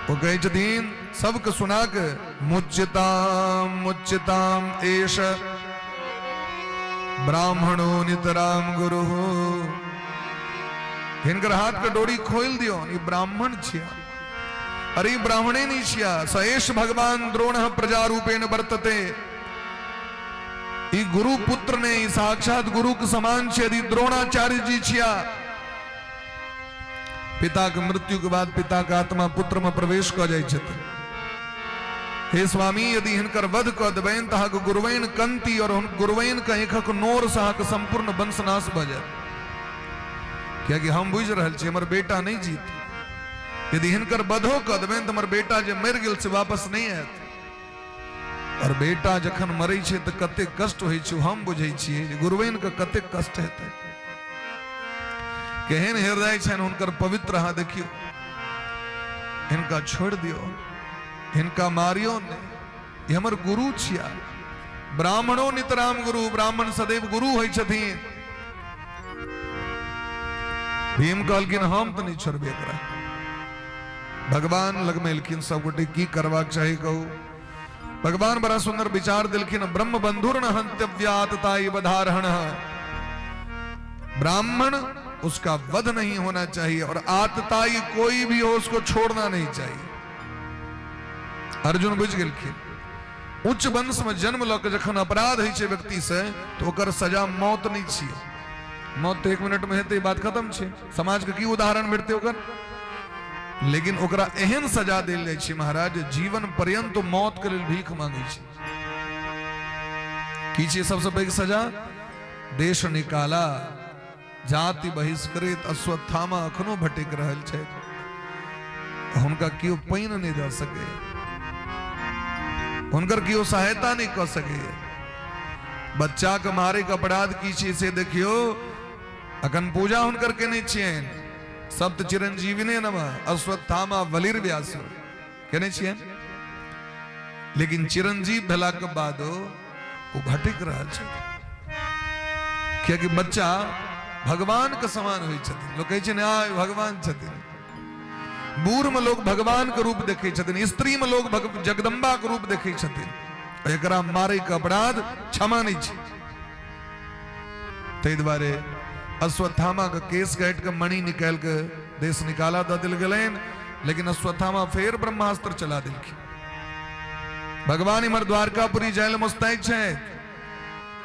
ओ कहै छथिन सबके सुना के मुच्यताम मुच्यताम एष ब्राह्मणो नितराम गुरु, हिनकर हाथ के डोरी खोल दियो, ई ब्राह्मण छिया। अरे ई ब्राह्मणे नहीं छिया, स एष भगवान द्रोण प्रजा रूपेण वर्तते, ई गुरु पुत्र ने ई साक्षात गुरु के समान छे, यदि द्रोणाचार्य जी छिया। पिता के मृत्यु के बाद पिता के आत्मा पुत्र में प्रवेश कऽ जाइ छथिन। हे स्वामी, यदि हिनकर वध कऽ देबनि तऽ अहाँके गुरुवैन कंती और गुरुवैन के आँखिक नोर से अहाँके सम्पूर्ण वंशनाश भऽ जायत। कियाकि हम बुझि रहल छी हमर बेटा नहि जीत, यदि हिनकर वधो कऽ देबनि तऽ हमर बेटा जे मरि गेल से वापस नहि आयत। और बेटा जखन मरै छै तऽ कतेक कष्ट होइ छै हम बुझै छियै जे गुरुवैन के कतेक कष्ट हेतै। केहन हृदय छनि हुनकर पवित्र, अहाँ देखियौ, हिनका छोड़ि दियौ, हिनका मारियौ नहि, ई हमर गुरु छिया। ब्राह्मणो नितराम गुरु, ब्राह्मण सदैव गुरु होइ छथिन। भीम कहलखिन हम तऽ नहि छोड़बै एकरा। भगवान लगमे एलखिन सब गोटे, की करबाक चाही कहू? भगवान बड़ा सुंदर विचार देलखिन, ब्रह्म बंधुर न हंतव्यातताई बधारण, ब्राह्मण उसका वध नहीं होना चाहिए और आतताई कोई भी हो उसको छोड़ना नहीं चाहिए। अर्जुन बुझ गेलखिन उच्च वंश में जन्म लऽ के जखन अपराध होइ छै व्यक्ति से तो ओकर सजा मौत नहीं छियै। मौत तो 1 मिनट में हेतै, बात खत्म छै, समाज के की उदाहरण भेटतै ओकर? लेकिन ओकरा एहन सजा देल जाइ छै महाराज, जीवन पर्यंत मौत के लेल भीख मांगै छै। की छियै सबसे पैघ सजा? देश निकाला। जाति बहिष्कृत अश्वत्थामा अखनो भटकि रहल छथि। हुनका केओ पानि नहि दऽ सकै, हुनकर केओ सहायता नहि कऽ सकैए। बच्चाके मारैके अपराध की छै से देखियौ। अखन पूजा हुनकर केने छियनि, सप्त चिरंजीविने नमः अश्वत्थामा बलिर व्यास केने छियनि, लेकिन चिरंजीव भेलाके बादो ओ भटकि रहल छथि, कियाकि बच्चा भगवान के समान होइ छथिन। लोक कहै छै ने, आय भगवान छथिन। बूढ़ में लोग भगवान के रूप देखै छथिन, स्त्री में लोग जगदम्बा के रूप देखै छथिन। एकरा मारै के अपराध क्षमा नहि छै। ताहि दुआरे अश्वत्थामा के केस काटि के मणि निकालि के देश निकाला दऽ देल गेलनि, लेकिन अश्वत्थामा फेर ब्रह्मास्त्र चला देलखिन। भगवान इम्हर द्वारकापुरी जाय लए मुस्तैद छथि।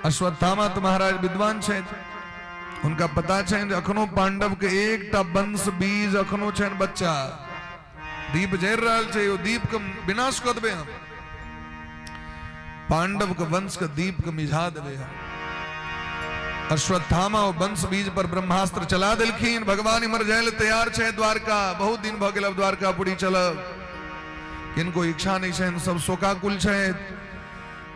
अश्वत्थामा तऽ महाराज विद्वान छथि, हुनका पता छनि जे अखनो पांडव के एकटा वंश बीज अखनो छनि, बच्चा दीप जरि रहल छै, ओ दीप के विनाश कऽ देबै हम, पांडव के वंश के दीप के मिझा देबै हम। अश्वत्थामा ओ वंश बीज पर ब्रह्मास्त्र चला देलखिन। भगवान इम्हर जाय लए तैयार छै द्वारका, बहुत दिन भऽ गेल, अब द्वारकापुरी चलब। किनको इच्छा नहि छनि, सब शोकाकुल छथि।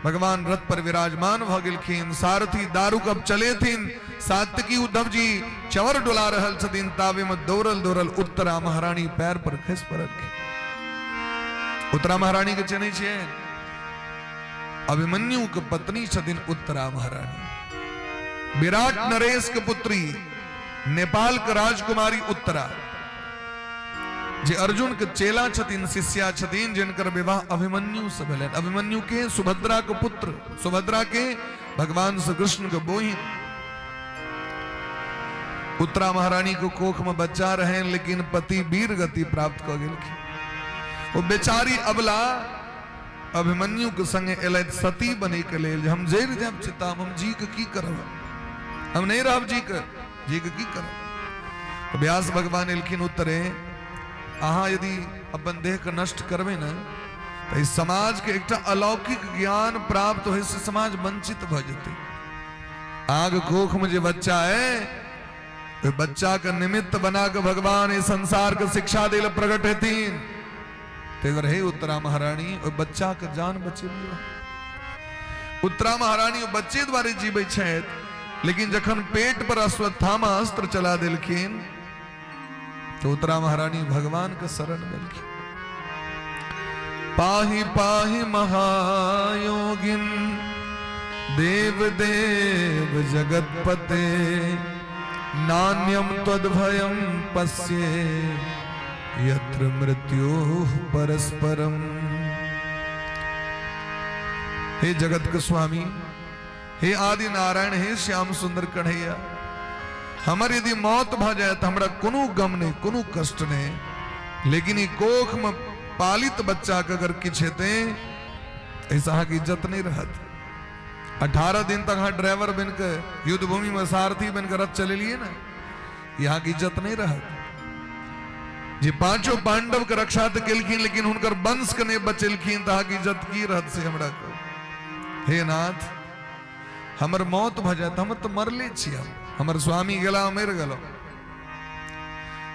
भगवान रथ पर विराजमान भऽ गेलखिन, सारथी दारुक अब चलेथिन, सात्यकी उद्धव जी चवर डोला रहल छथिन, ताबे में दौड़ल दौड़ल उत्तरा महारानी पैर पर खसि पड़लखिन। उत्तरा महारानी के चिन्है छियै? अभिमन्यु के पत्नी छथिन उत्तरा महारानी, विराट नरेश के पुत्री, नेपाल के राजकुमारी उत्तरा, जे अर्जुन के चेला छथिन, शिष्या छथिन, जिनकर विवाह अभिमन्यु से भेलनि। अभिमन्यु के सुभद्रा के पुत्र, सुभद्रा के भगवान श्री कृष्ण के बोहिन। उत्तरा महारानी के कोख में बच्चा रहे, लेकिन पति वीर गति प्राप्त कऽ गेलखिन। ओ बेचारी अबला अभिमन्यु के संगे एलथि सती बने के लेल, जे हम जरि जायब चिता, हम जी के की करब, हम नहीं रहब जी के, जी के की करब। व्यास भगवान एलखिन, उत्तरे अहाँ यदि अपन देह के नष्ट करबै ने तऽ ई समाज के एकटा अलौकिक ज्ञान प्राप्त होइ से समाज वंचित भऽ जेतै। आग कोख में जे बच्चा है, ओहि बच्चा के निमित्त बना के भगवान इस संसार के शिक्षा दे प्रकट हेथिन। ताहि दुआरे हे उत्तरा महारानी, ओहि बच्चा के जान बचेबियौ। उत्तरा महारानी ओ बच्चे द्वारे जीबै छथि, लेकिन जखन पेट पर अश्वत्थामा अस्त्र चला देलखिन तो उत्तरा महारानी भगवान के शरण भेलखिन। पाहि पाहि महायोगिन देव देव जगतपते, नान्यम त्वद्भयं पश्ये यत्र मृत्युः परस्परम। हे जगत के स्वामी, हे आदि नारायण, हे श्याम सुंदर कन्हैया, हमर यदि मौत भऽ जाए तऽ हमरा कोनो गम नहि, कोनो कष्ट नहि, लेकिन ई कोख में पालित बच्चा के अगर किछु हेतै, एहिसँ अहाँके इज्जत नहि रहत। 18 दिन तक अहाँ ड्राइवर बनि के युद्ध भूमि में सारथी बनि के रथ चलेलिए ने, यहाँ के इज्जत नहीं रहत। जे पांचों पांडव के रक्षा तऽ केलखिन, लेकिन हुनकर वंश के नहि बचेलखिन, तऽ अहाँके इज्जत की रहत से हमरा कहू। हे नाथ, हमर मौत भऽ जायत, हम तऽ मरले छी, हम हमर स्वामी गेला, मरि गेलहुँ,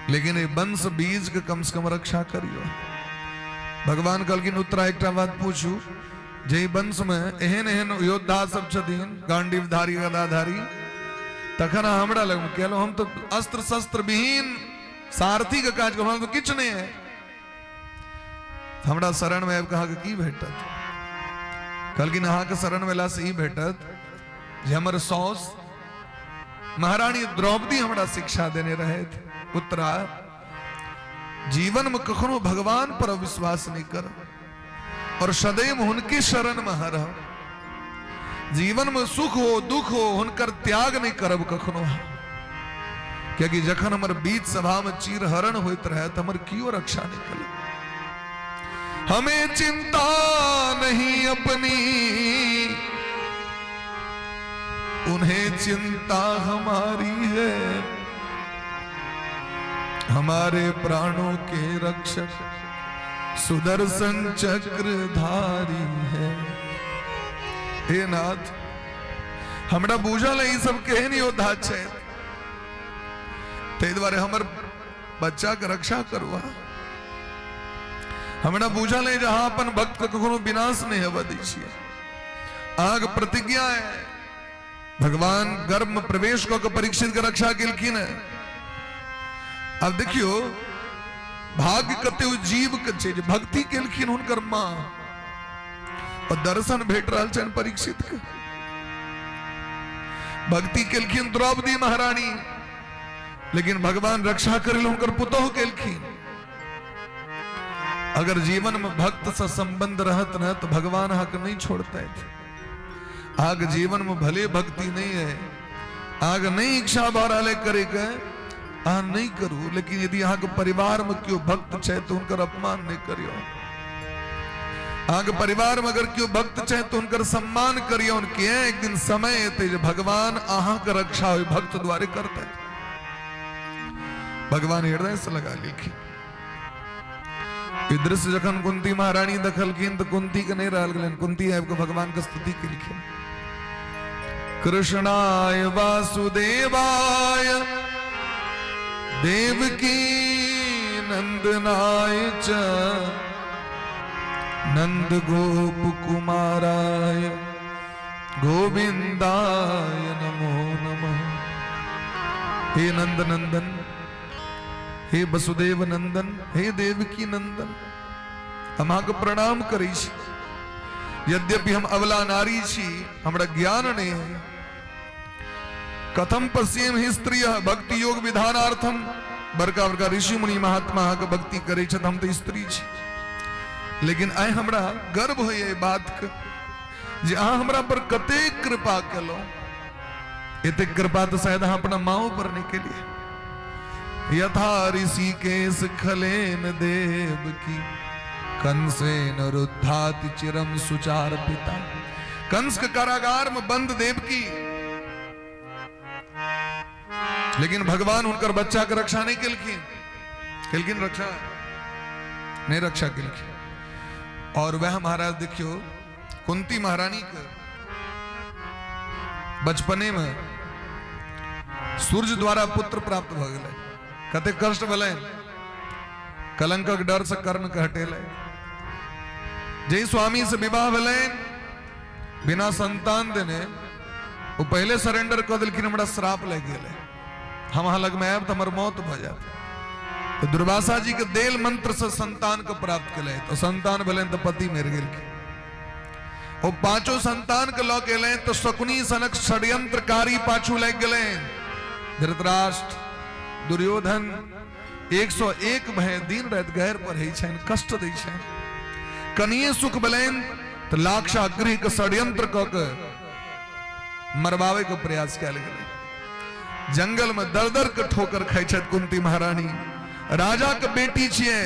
लेकिन एहि वंश बीज के कम से कम रक्षा करियौ। भगवान कहलखिन, उत्तरा एकटा बात पूछू, जे वंश में एहन एहन योद्धा सब छथिन, गांडीवधारी गदाधारी, तखन अहाँ हमरा लग कहलहुँ, हम तऽ अस्त्र शस्त्र विहीन सारथी के काज करू, तऽ किछु नहि है, हमरा शरण में आबि कऽ अहाँके की भेटत? कहलखिन, अहाँके शरण में एलासँ ई भेटत जे हमर साउस महारानी द्रौपदी हमरा शिक्षा देने रहथि, उत्तरा जीवन में कखनो भगवान पर अविश्वास नहीं कर और सदैव हुनके शरण में रह, जीवन में सुख हो दुख हो हुनकर त्याग नहीं करब कखनो, कियाकि जखन हमर बीच सभा में चीरहरण होइत रहे तो हमर कियो रक्षा नहीं कल। हमें चिंता नहीं अपनी, उन्हें चिंता हमारी है, हमारे प्राणों के रक्षक सुदर्शन चक्रधारी है। हे नाथ, हमरा बूझल है ई सब केहन योद्धा छथि। ताहि दुआरे हमर बच्चाके रक्षा करू। अहाँ हमरा बुझल है जे अहाँ अपन भक्तके कखनो विनाश नहि हेबऽ दै छियै। अहाँके प्रतिज्ञा है। भगवान गर्भ में प्रवेश कऽ के परीक्षित के रक्षा केलखिन है। आब देखियौ, भाग्य कते जीव के छै जे भक्ति केलखिन हुनकर माँ और दर्शन भेट रहल छनि परीक्षित के। भक्ति केलखिन द्रौपदी महारानी, लेकिन भगवान रक्षा करे हुनकर पुतोह केलखिन। अगर जीवन में भक्त से संबंध रहत न तो भगवान अहाँके नहीं छोड़ते। अहाँके जीवन में भले भक्ति नहीं है, अहाँके नहीं इच्छा भऽ रहल है करे के, अहाँ नहीं करू, लेकिन यदि अहाँके परिवार में केओ भक्त छै तो हुनकर अपमान नहीं करियौ। अहाँके परिवार में अगर केओ भक्त छै तो हुनकर सम्मान करियौ। के एक दिन समय एतै जे भगवान अहाँके रक्षा ओहि भक्त द्वारे करतै। भगवान हृदय से लगा लेलखिन। ई दृश्य जखन कुंती महारानी देखलखिन तऽ कुंती के नहि रहल गेलनि। कुंती आबि कऽ भगवान के स्तुति केलखिन। कृष्णाय वासुदेवाय देवकी नंदनाय च नंद गोप कुमाराय गोविंदाय नमो नमः। हे नंद नंदन, हे वसुदेव नंदन, हे देवकी नंदन, हम अहाँके प्रणाम करै छी। यद्यपि हम अबला नारी छी, हमरा ज्ञान नहि है। कथम पश्येम ही स्त्रिय भक्ति योग विधानार्थम। बड़का बड़का ऋषि मुनि महात्मा अहाँके भक्ति करै छथि, हम तऽ स्त्री छी, लेकिन आइ हमरा गर्व होइए एहि बातके जे अहाँ हमरा पर कतेक कृपा केलहुँ। एतेक कृपा तऽ शायद अहाँ अपना माओ पर नहि केलियै। यथा ऋषिकेश खलेन देव की कंसेन रुद्धाति चिरम सुचार पिता। कंस के कारागार में बंद देव की, लेकिन भगवान हुनकर बच्चा के रक्षा नहीं केलखिन। केलखिन रक्षा? नहीं रक्षा केलखिन। और वह महाराज देखियो, कुंती महारानी के बचपने में सूर्य द्वारा पुत्र प्राप्त भऽ गेलै। कतेक कष्ट भेलै। कलंकक डर से कर्ण के हटेलै। जै स्वामी से विवाह भेलै, बिना संतान देने ओ पहले सरेंडर कऽ देलखिन, हमरा श्राप लागि गेलै, हम अहाँ लगमे आयब तऽ हमर मौत भऽ जायत। तऽ दुर्वासा जी के देल मंत्र से संतान के प्राप्त केलथि। तो संतान भेलनि तऽ पति मरि गेलखिन। ओ पांचों संतान के लऽ के एलनि तऽ शकुनी सनक षड्यंत्रकारी पाछू लागि गेलनि। धृतराष्ट्र, दुर्योधन 101 भय दिन राति गैर पढ़ै छनि, कष्ट दै छनि। कनिये सुख भेलनि तऽ लाक्षा गृह के षड्यंत्र कऽ के मरबाबै के प्रयास कयल गेलै। जंगल में दर दर के ठोकर खाइ छथि कुंती महारानी। राजा के बेटी छियै,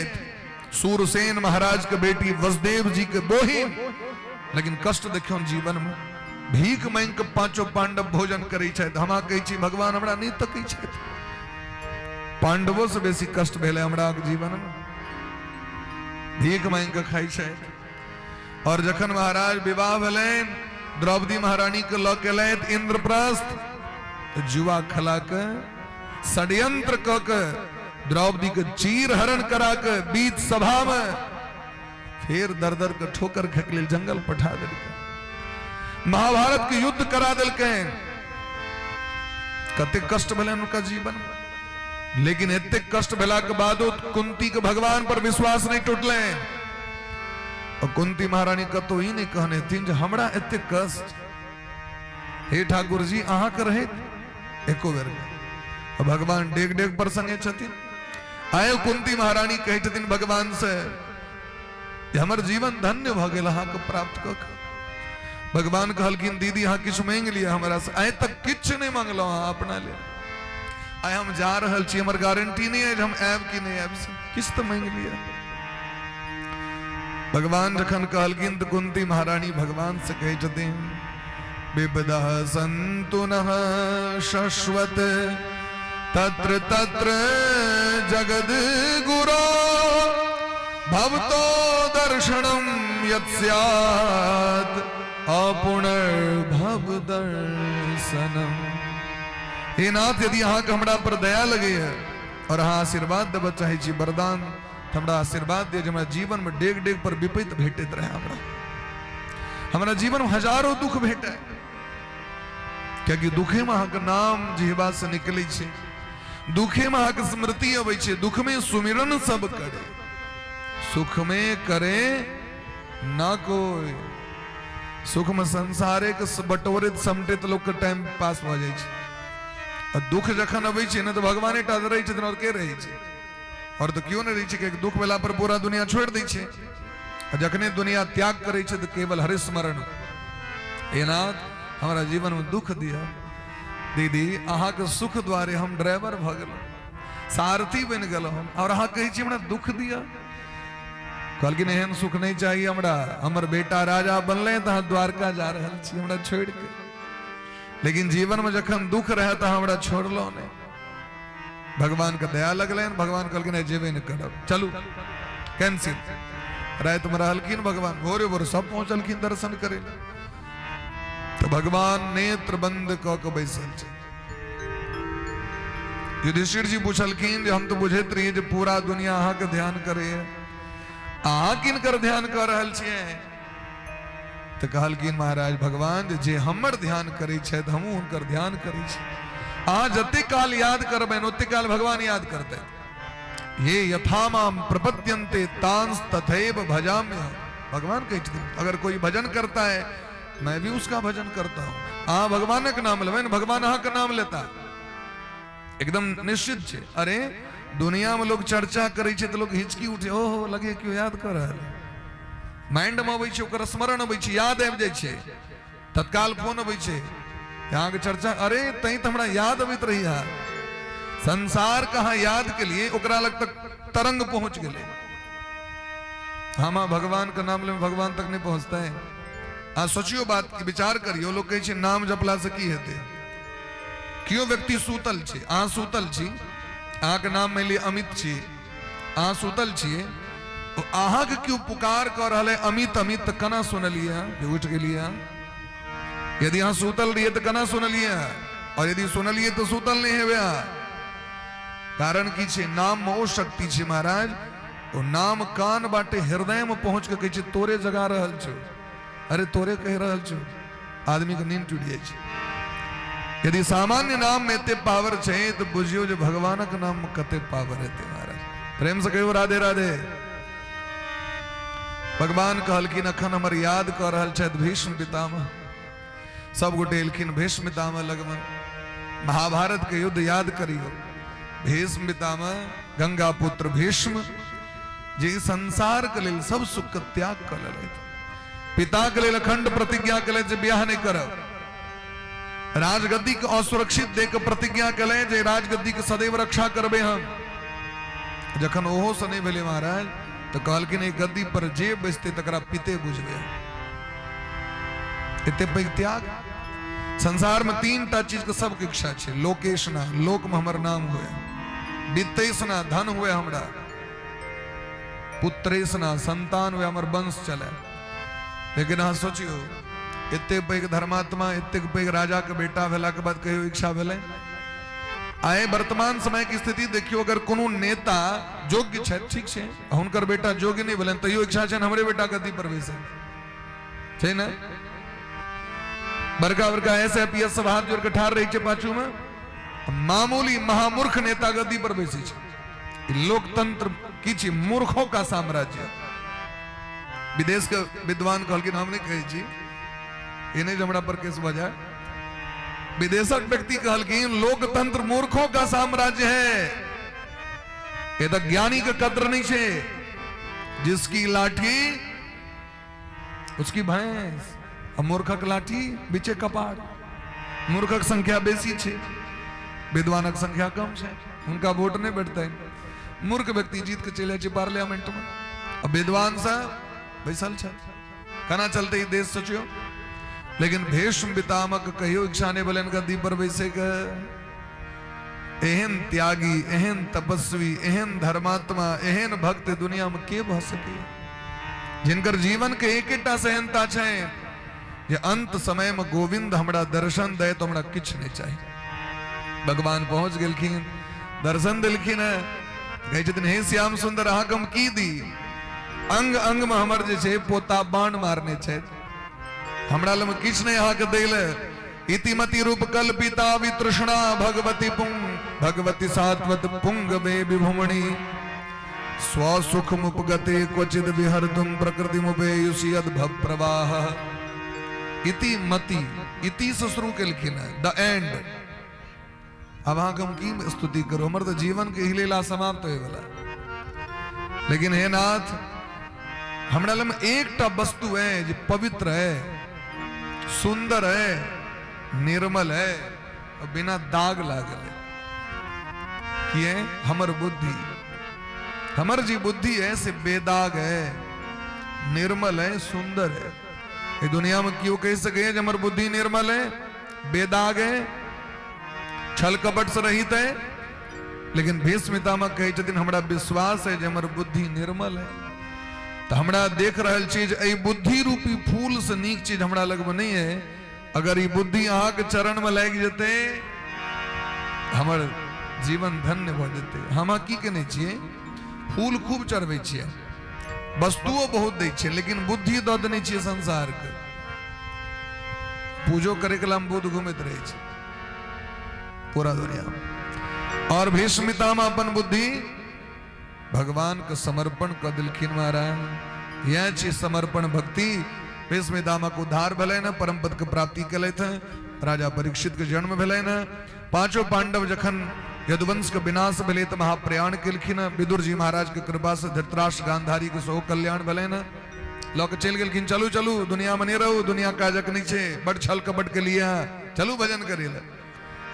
सूरसेन महाराज के बेटी, वसुदेव जी के बोहिन, लेकिन कष्ट देखियौ जीवन में। भीख मांगि के पांचों पांडव भोजन करै छथि। हम कहै छी भगवान हमरा नहि तकै छथि। पांडवों से बेसी कष्ट भेलै हमरा जीवन में। भीख मांगि के खाइ छथि। और जखन महाराज विवाह भेलनि, द्रौपदी महारानी के लऽ के एलथि इंद्रप्रस्थ, तऽ जुआ खेला के षड्यंत्र कऽ के द्रौपदी के चीर हरण करा के बीच सभा में फेर दर दर के ठोकर खाके लेल जंगल पठा देलकै। महाभारत के युद्ध करा देलकै। कतेक कष्ट भेलनि हुनका जीवन में, लेकिन एतेक कष्ट भेला के बादो कुंती के भगवान पर विश्वास नहीं टूटलनि। और कुंती महारानी कतौ ई नहीं कहने हथिन जे हमरा एतेक कष्ट, हे ठाकुर जी अहाँके रहैत एको बेर नहि। भगवान डेग डेग पर संगे छथिन। आयो कुंती महारानी कहै छथिन भगवान से, हमर जीवन धन्य भऽ गेल अहाँके प्राप्त कऽ के। भगवान कहलखिन, दीदी अहाँ किछु मांगि लिअ हमरा से। आइ तक किछु नहि मांगलहुँ अहाँ अपना लेल। आइ हम जा रहल छी, हमर गारंटी नहि अछि हम आयब कि नहि आयब, से किछु तऽ मांगि लिअ। भगवान जखन कहलखिन तऽ कुंती महारानी भगवान से कहै छथिन, विपदः सन्तु नः शश्वत तत्र तत्र जगद गुरो भवतो दर्शनम यत् स्यात् अपुनर्भव दर्शनम। हे नाथ, यदि अहाँके हमरा पर दया लगैए और अहाँ आशीर्वाद देबऽ चाहै छी, वरदान, तऽ हमरा आशीर्वाद दिअ जे हमरा जीवनमे डेग डेग पर विपैत भेटैत रहै, हमरा हमरा जीवनमे हजारो दुख भेटै, कियाकि दुखेमे अहाँके नाम जिहबा से निकलै छै, दुखेमे अहाँके स्मृति अबै छै। दुखमे सुमिरन सब करे, सुखमे करे ना कोई। सुखमे संसारे के बटोरैत समटैत लोकके टाइम पास भऽ जाइ छै, आ दुख जखन अबै छै ने तऽ भगवाने टा रहै छथिन, आओर के रहै छै? आओर तऽ केओ नहि रहै छै, कियाकि दुख भेला पर पूरा दुनिया छोड़ि दै छै, आ जखने दुनिया त्याग करै छै तऽ केवल हरि स्मरण। हे नाथ, हमरा जीवनमे दुख दिअ। दीदी, अहाँके सुख द्वारे हम ड्राइवर भऽ गेलहुँ, सारथी बनि गेलहुँ हम, आओर अहाँ कहै छी हमरा दुख दिअ। कहलखिन, एहन सुख नहि चाही हमरा। हमर बेटा राजा बनलै तऽ अहाँ द्वारका जा रहल छी हमरा छोड़ि के, लेकिन जीवनमे जखन दुख रहै तऽ अहाँ हमरा छोड़लहुँ नहि। भगवान के दया लगलनि, भगवान कहलखिन जेबे नहि करब, चलू कैंसिल। रातिमे रहलखिन भगवान, भोरे भोरे सब पहुँचलखिन दर्शन करे लए, तऽ भगवान नेत्र बंद कऽ के बैसल छै। युधिष्ठिर जी पुछलखिन जे हम तऽ बुझैत रहियै जे पूरा दुनिया अहाँके ध्यान करैए, अहाँ किनकर ध्यान कऽ रहल छियै? तऽ कहलखिन महाराज भगवान जे हमर ध्यान करै छथि, हमहूँ हुनकर ध्यान करै छी। अहाँ जते काल याद करबनि, ओते काल भगवान याद करतै। ये यथा माम प्रपद्यन्ते तांस तथैव भजाम्य। भगवान कहै छथिन, अगर कोई भजन करता है, मैं भी उसका भजन करता हूं। अहाँ भगवानक नाम लेबै, भगवान अहाँके नाम लेता, एकदम निश्चित छै। अरे, दुनिया में लोग चर्चा करै छै तऽ लोग हिचकी उठे, ओहो लगे केओ याद कऽ रहल है। माइंड में अबै छै, ओकर स्मरण अबै छै, याद आबि जाइ छै, तत्काल फोन अबै छै, अहाँके चर्चा, अरे तैं तऽ हमरा याद अबैत रही। संसार कहाँ याद के लिए ओकरा लग तक तरंग पहुंच गेलै। हम भगवान के नाम ले भगवान तक नहीं पहुंचते हैं। आ सोचियो, बात के विचार करियो। लोग कहै छै नाम जपला से की हेतै? केओ व्यक्ति सुतल छै, अहाँ सुतल छी, अहाँके नाम मानि लिअ अमित छी, अहाँ सुतल छियै, अहाँके केओ पुकार कऽ रहल है अमित अमित, तऽ केना सुनलियै अहाँ जे उठि गेलियै अहाँ? यदि अहाँ सुतल रहियै तऽ केना सुनलियै अहाँ? और यदि सुनलियै तऽ सुतल नहि हेबै अहाँ। कारण की छै? नाममे ओ शक्ति छै महाराज, ओ नाम कान बाटे हृदयमे पहुँच कऽ कहै छै, तोरे जगा रहल छौ, अरे तोरे कहि रहल छौ। आदमीके नींद टूटि जाइ छै। यदि सामान्य नाम में एते पावर छै तऽ बुझियौ जे भगवानक नाम में कते पावर हेतै महाराज। प्रेम से कहियौ राधे राधे। भगवान कहलखिन, अखन हमर याद कऽ रहल छथि भीष्म पितामह। सब गोटे एलखिन भीष्म पितामह लगमे। महाभारत के युद्ध याद करियौ। भीष्म पितामह, गंगा पुत्र भीष्म जे संसार के लेल सब सुख के त्याग कऽ लेलथि, पिता के लेल अखंड प्रतिज्ञा केलथि जे बियाह नहि करब, राजगद्दी के असुरक्षित देख के प्रतिज्ञा केलथि जे राजगद्दी के सदैव रक्षा करबै हम। जखन ओहो से नहि भेलै महाराज, तऽ कहलखिन एहि गद्दी पर जे बैसतै तकरा पिते बुझबै। एते पैघ त्याग। संसार में तीन टा चीज के सबके इच्छा छै, लोकेशना, लोक में हमर नाम हुए, वित्तेशना, धन हुए हमरा, पुत्रेशना, संतान हुए, हमर वंश चले। लेकिन अहाँ सोचियो, एते पैघ धर्मात्मा, एतेक पैघ राजा के बेटा भेला के बाद कहियो इच्छा भेलै? आइ वर्तमान समय के स्थिति देखियो, अगर कोनो नेता योग्य छथि, ठीक छै, हुनकर बेटा योग्य नहि भेलनि, तैयो इच्छा छनि हमरे बेटा गद्दी पर बैसे छै ने? बड़का बड़का एस I P S सब हाथ जोड़ के ठाढ़ रहै छै पाछू में, मामूली महामूर्ख नेता गद्दी पर बैसै छै। ई लोकतंत्र की छी? मूर्खों का साम्राज्य। विदेश के विद्वान कहलखिन, हम नहि कहै छी, ई नहि जे हमरा पर केस भऽ जाय। विदेशक व्यक्ति कहलखिन, लोकतंत्र मूर्खों का साम्राज्य है, ये तो ज्ञानी के कद्र नहीं छे, जिसकी लाठी उसकी भैंस। आ मूर्खक लाठी बीचे कपार। मूर्खक संख्या बेसी छै, विद्वानक संख्या कम छै, हुनका वोट नहि भेटतनि। मूर्ख व्यक्ति जीत के चलि जाइ छै पार्लियामेंट में, आ विद्वान सब बैसल छल। केना चलते ई देश, सोचियो। लेकिन भीष्म पितामह कहियो इच्छा नहि भेलनि गद्दी पर बैसे के। एहन त्यागी, एहन तपस्वी, एहन धर्मात्मा, एहन भक्त दुनिया में के भऽ सकैए, जिनकर जीवन के एकेटा सेहनता छै जे अंत समय में गोविंद हमरा दर्शन दे तो हमरा किछु नहीं चाहिए। भगवान पहुँच गेलखिन, दर्शन देलखिन है। कहै छथिन, हे श्याम सुंदर, अहाँके हम की दी? अंग अंग में हमर जे छै पोता बाण मारने छथि, हमरा लग किछु नहि अहाँके दै लए। इतिमति रूप कल्पिता वितृष्णा भगवती पुंग भगवती सात्वत पुंग वे विभुमणि स्वसुख मुपगते क्वचिद विहरतुम प्रकृति मुपेयुषि अद्भव प्रवाह। इति मति, इति से शुरू केलखिन है, द एंड। आब अहाँके हम की स्तुति करू? हमर तऽ जीवन के लीला समाप्त होय वाला। लेकिन हे नाथ, हमरा लग एकटा वस्तु है जे पवित्र है, सुंदर है, निर्मल है और बिना दाग लागल है। किए? हमर बुद्धि। हमर जी बुद्धि है से बेदाग है, निर्मल है, सुंदर है। ये दुनिया में क्यों कह सके जे हमर बुद्धि निर्मल है, बेदाग है, छल कपट से रहित है? लेकिन भीष्म पितामह कहै छथिन, हमरा विश्वास है जे हमर बुद्धि निर्मल है। तऽ हमरा देख रहल छी जे एहि बुद्धि रूपी फूल से नीक चीज हमरा लगमे नहि है। अगर ई बुद्धि अहाँके चरण में लागि जेतै, हमर जीवन धन्य भऽ जेतै। हम की केने छियै? फूल खूब चढ़बै छियै, वस्तुओ बहुत दै छियै, लेकिन बुद्धि दऽ देने छियै संसारके। पूजो करे के हम बुद्ध घूमैत रहै छै पूरा दुनिया। और भीष्म पितामह अपन बुद्धि भगवान के समर्पण कऽ देलखिन। महाराज, यह छी समर्पण भक्ति। भीष्म पितामह के उद्धार भेलै ने, परम पद के प्राप्ति केलथि, राजा परीक्षित के जन्म भेलै ने। पांचों पांडव जखन यदुवंश के विनाश भेलै तऽ महाप्रयाण केलखिन। विदुर जी महाराज के कृपा से धृतराष्ट्र गांधारी के सेहो कल्याण भेलै ने। लऽ के चलि गेलखिन, चलू चलू, दुनिया में नहि रहू, दुनिया काजक नहि छै, बड छल कपट के लिए, चलू भजन करे लए।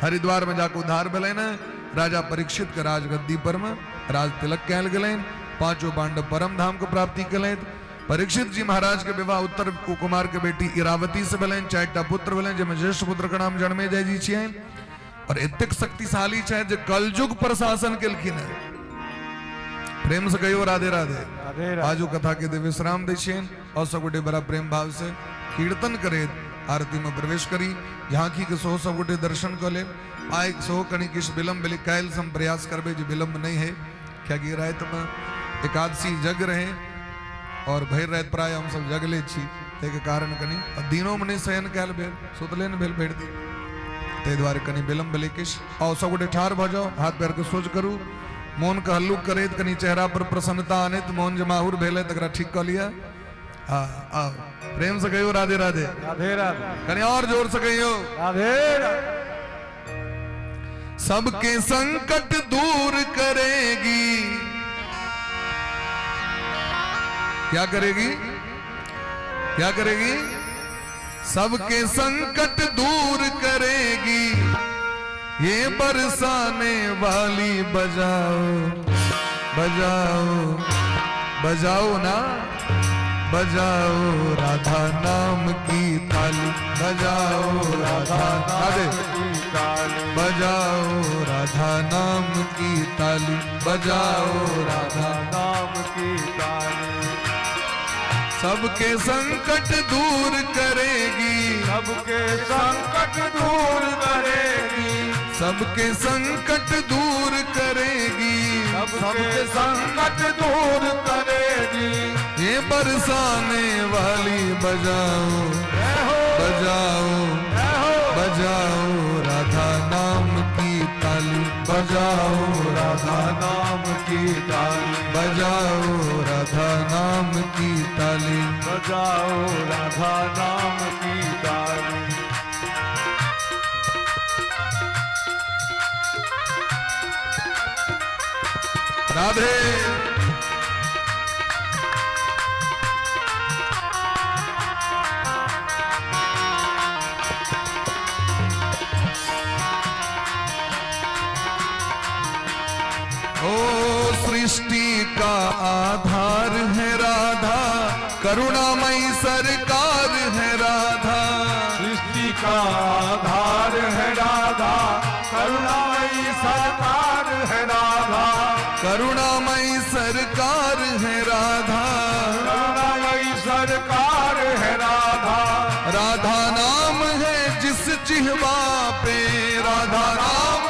हरिद्वार में जाके उद्धार भेलै ने। राजा परीक्षित के राजगद्दी पर में राज तिलक कयल गेलनि। पांचों पांडव परम धाम के प्राप्ति केलथि। परीक्षित जी महाराज के विवाह उत्तर कुमार के बेटी इरावती से भेलनि। 4टा पुत्र भेलनि, जाहिमे ज्येष्ठ पुत्र के नाम जन्मेजय जी छियनि और एतेक शक्तिशाली छथि जे कलयुग पर शासन केलखिन है। प्रेम से कहियो राधे राधे। राधे राधे। आजू कथा के दे विश्राम दै छियनि और सब गोटे बड़ा प्रेम भाव से कीर्तन करैत आरती में प्रवेश करी। झांकी के सेहो सब गोटे दर्शन कऽ लेब। आइ सेहो कनि किछु विलम्ब भेलै, काल्हि से हम प्रयास करबै जे विलम्ब नहि है, कियाकि रातिमे एकादशी जग रहे और भरि राति प्राय हमसब जगले छी, ताहिके कारण कनि दिनोमे नहि शयन कयल भेल, सुतले नहि भेल भरि दिन, ताहि दुआरे कनि विलम्ब भेलै किछु। आउ सब गोटे ठाढ़ भऽ जाउ, हाथ पैरके सोझ करू, मोनके हल्लुक करैत कनि चेहरा पर प्रसन्नता आनैत, मोन जे माहुर भेल है तकरा ठीक कऽ लिअ। हाँ, आओ प्रेम से कहियो राधे राधे। राधे राधे। कनि और जोर से कहियो राधे राधे। सबके संकट दूर करेगी, क्या करेगी? क्या करेगी? सबके संकट दूर करेगी ये बरसाने वाली। बजाओ बजाओ बजाओ ना, बजाओ राधा नाम की ताली, बजाओ राधा राधे की ताली, बजाओ राधा नाम की ताली, बजाओ राधा नाम की ताली। सबके संकट दूर करेगी, सबके संकट दूर करेगी, सबके संकट दूर करेगी, सबके संकट दूर करेगी ये बरसाने वाली। बजाओ बजाओ बजाओ राधा नाम की ताली, बजाओ राधा नाम की ताली, बजाओ राधा नाम की ताली, बजाओ राधा नाम की ताली। राधे। ओ सृष्टि का आधार है राधा, करुणामयी सरकार है राधा, सृष्टि का आधार है राधा, करुणामयी सरकार है राधा, करुणामयी सरकार है राधा, करुणामयी सरकार है राधा, राधा नाम है जिस जिह्वा पे, राधा नाम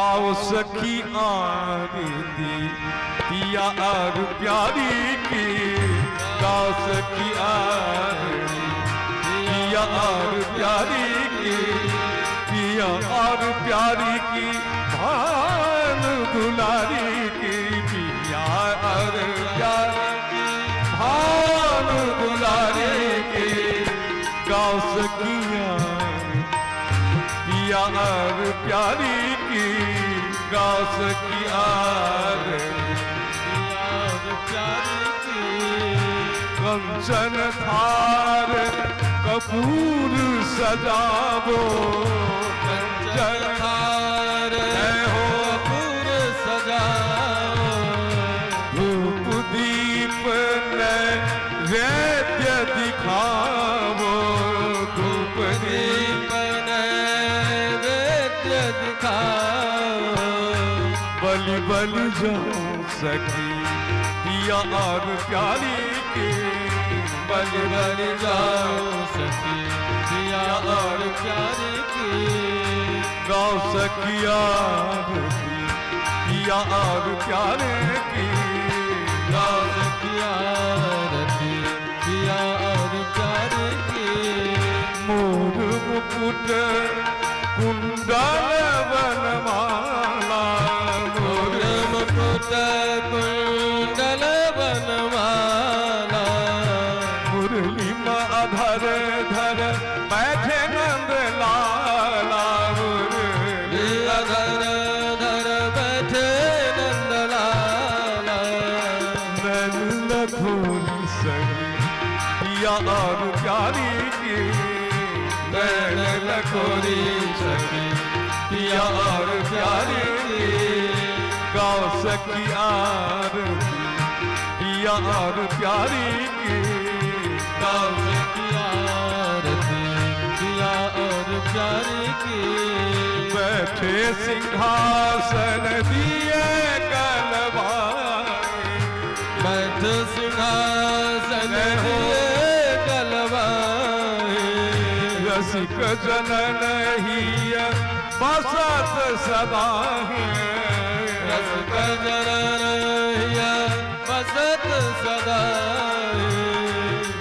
गाओ सखी आरती पिया और प्यारी की। गाओ सखी आरती पिया और प्यारी की। पिया और प्यारी की भान दुलारी की। पिया और प्यारी की भान दुलारी की। गाओ सखिया पिया और प्यारी की। गाओ सखी आरती पिया और प्यारी की। कंचन थार कपूर सजावो। कंचन थार हो कपूर सजाओ। धूप दीप नैवेद्य दिखावो। धूप दीप दीप नैवेद्य दिखाओ। बलि बलि जाओ सखी पिया और प्यारी के। बलि बलि जाओ सखी पिया और प्यारी की। गाओ सखिया पिया और प्यारे की। गाओ सखिया आरती पिया और प्यारी की। मोर मुकुट कुंडल वनमाला। मोर मोर मुकुट कुंडल बनमाला। मुरली अधर धर बैठे नंद लाला। मुरली अधर धर बैठे नंदलाला। नैन लखोरी सखी पिया और प्यारी की। नैन लखोरी सखी पिया और प्यारी की। गाओ सखी आरती पिया और प्यारी की। गाओ सखी आरती पिया और प्यारी की। बैठे सिंहासन दिए कलवाए। बैठ सिंहासन दिए कलवाए। रसिक जनन ही बसत सदा है। रसिक जनन हिय बसत सदा।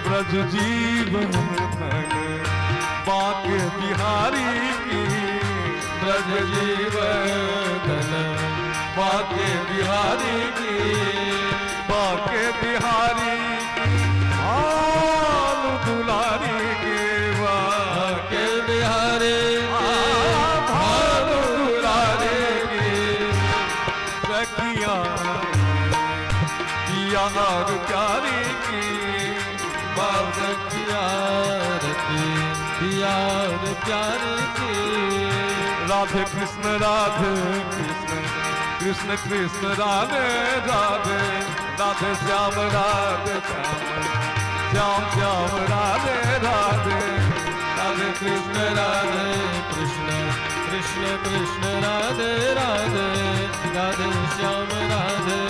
ब्रज जीवन धन बाके बिहारी की। ब्रज जीवन धन बाके बिहारी की। बाके बिहारी भान दुलारी के। बाके बाके बिहारी के भान दुलारी के। सखिया पिया और प्यारी की। सखिया आरती पिया और प्यारी की। राधे कृष्ण राधे कृष्ण कृष्ण कृष्ण राधे राधे। राधे श्याम राधे श्याम श्याम श्याम राधे राधे। राधे कृष्ण राधे कृष्ण कृष्ण कृष्ण राधे राधे। राधे श्याम राधे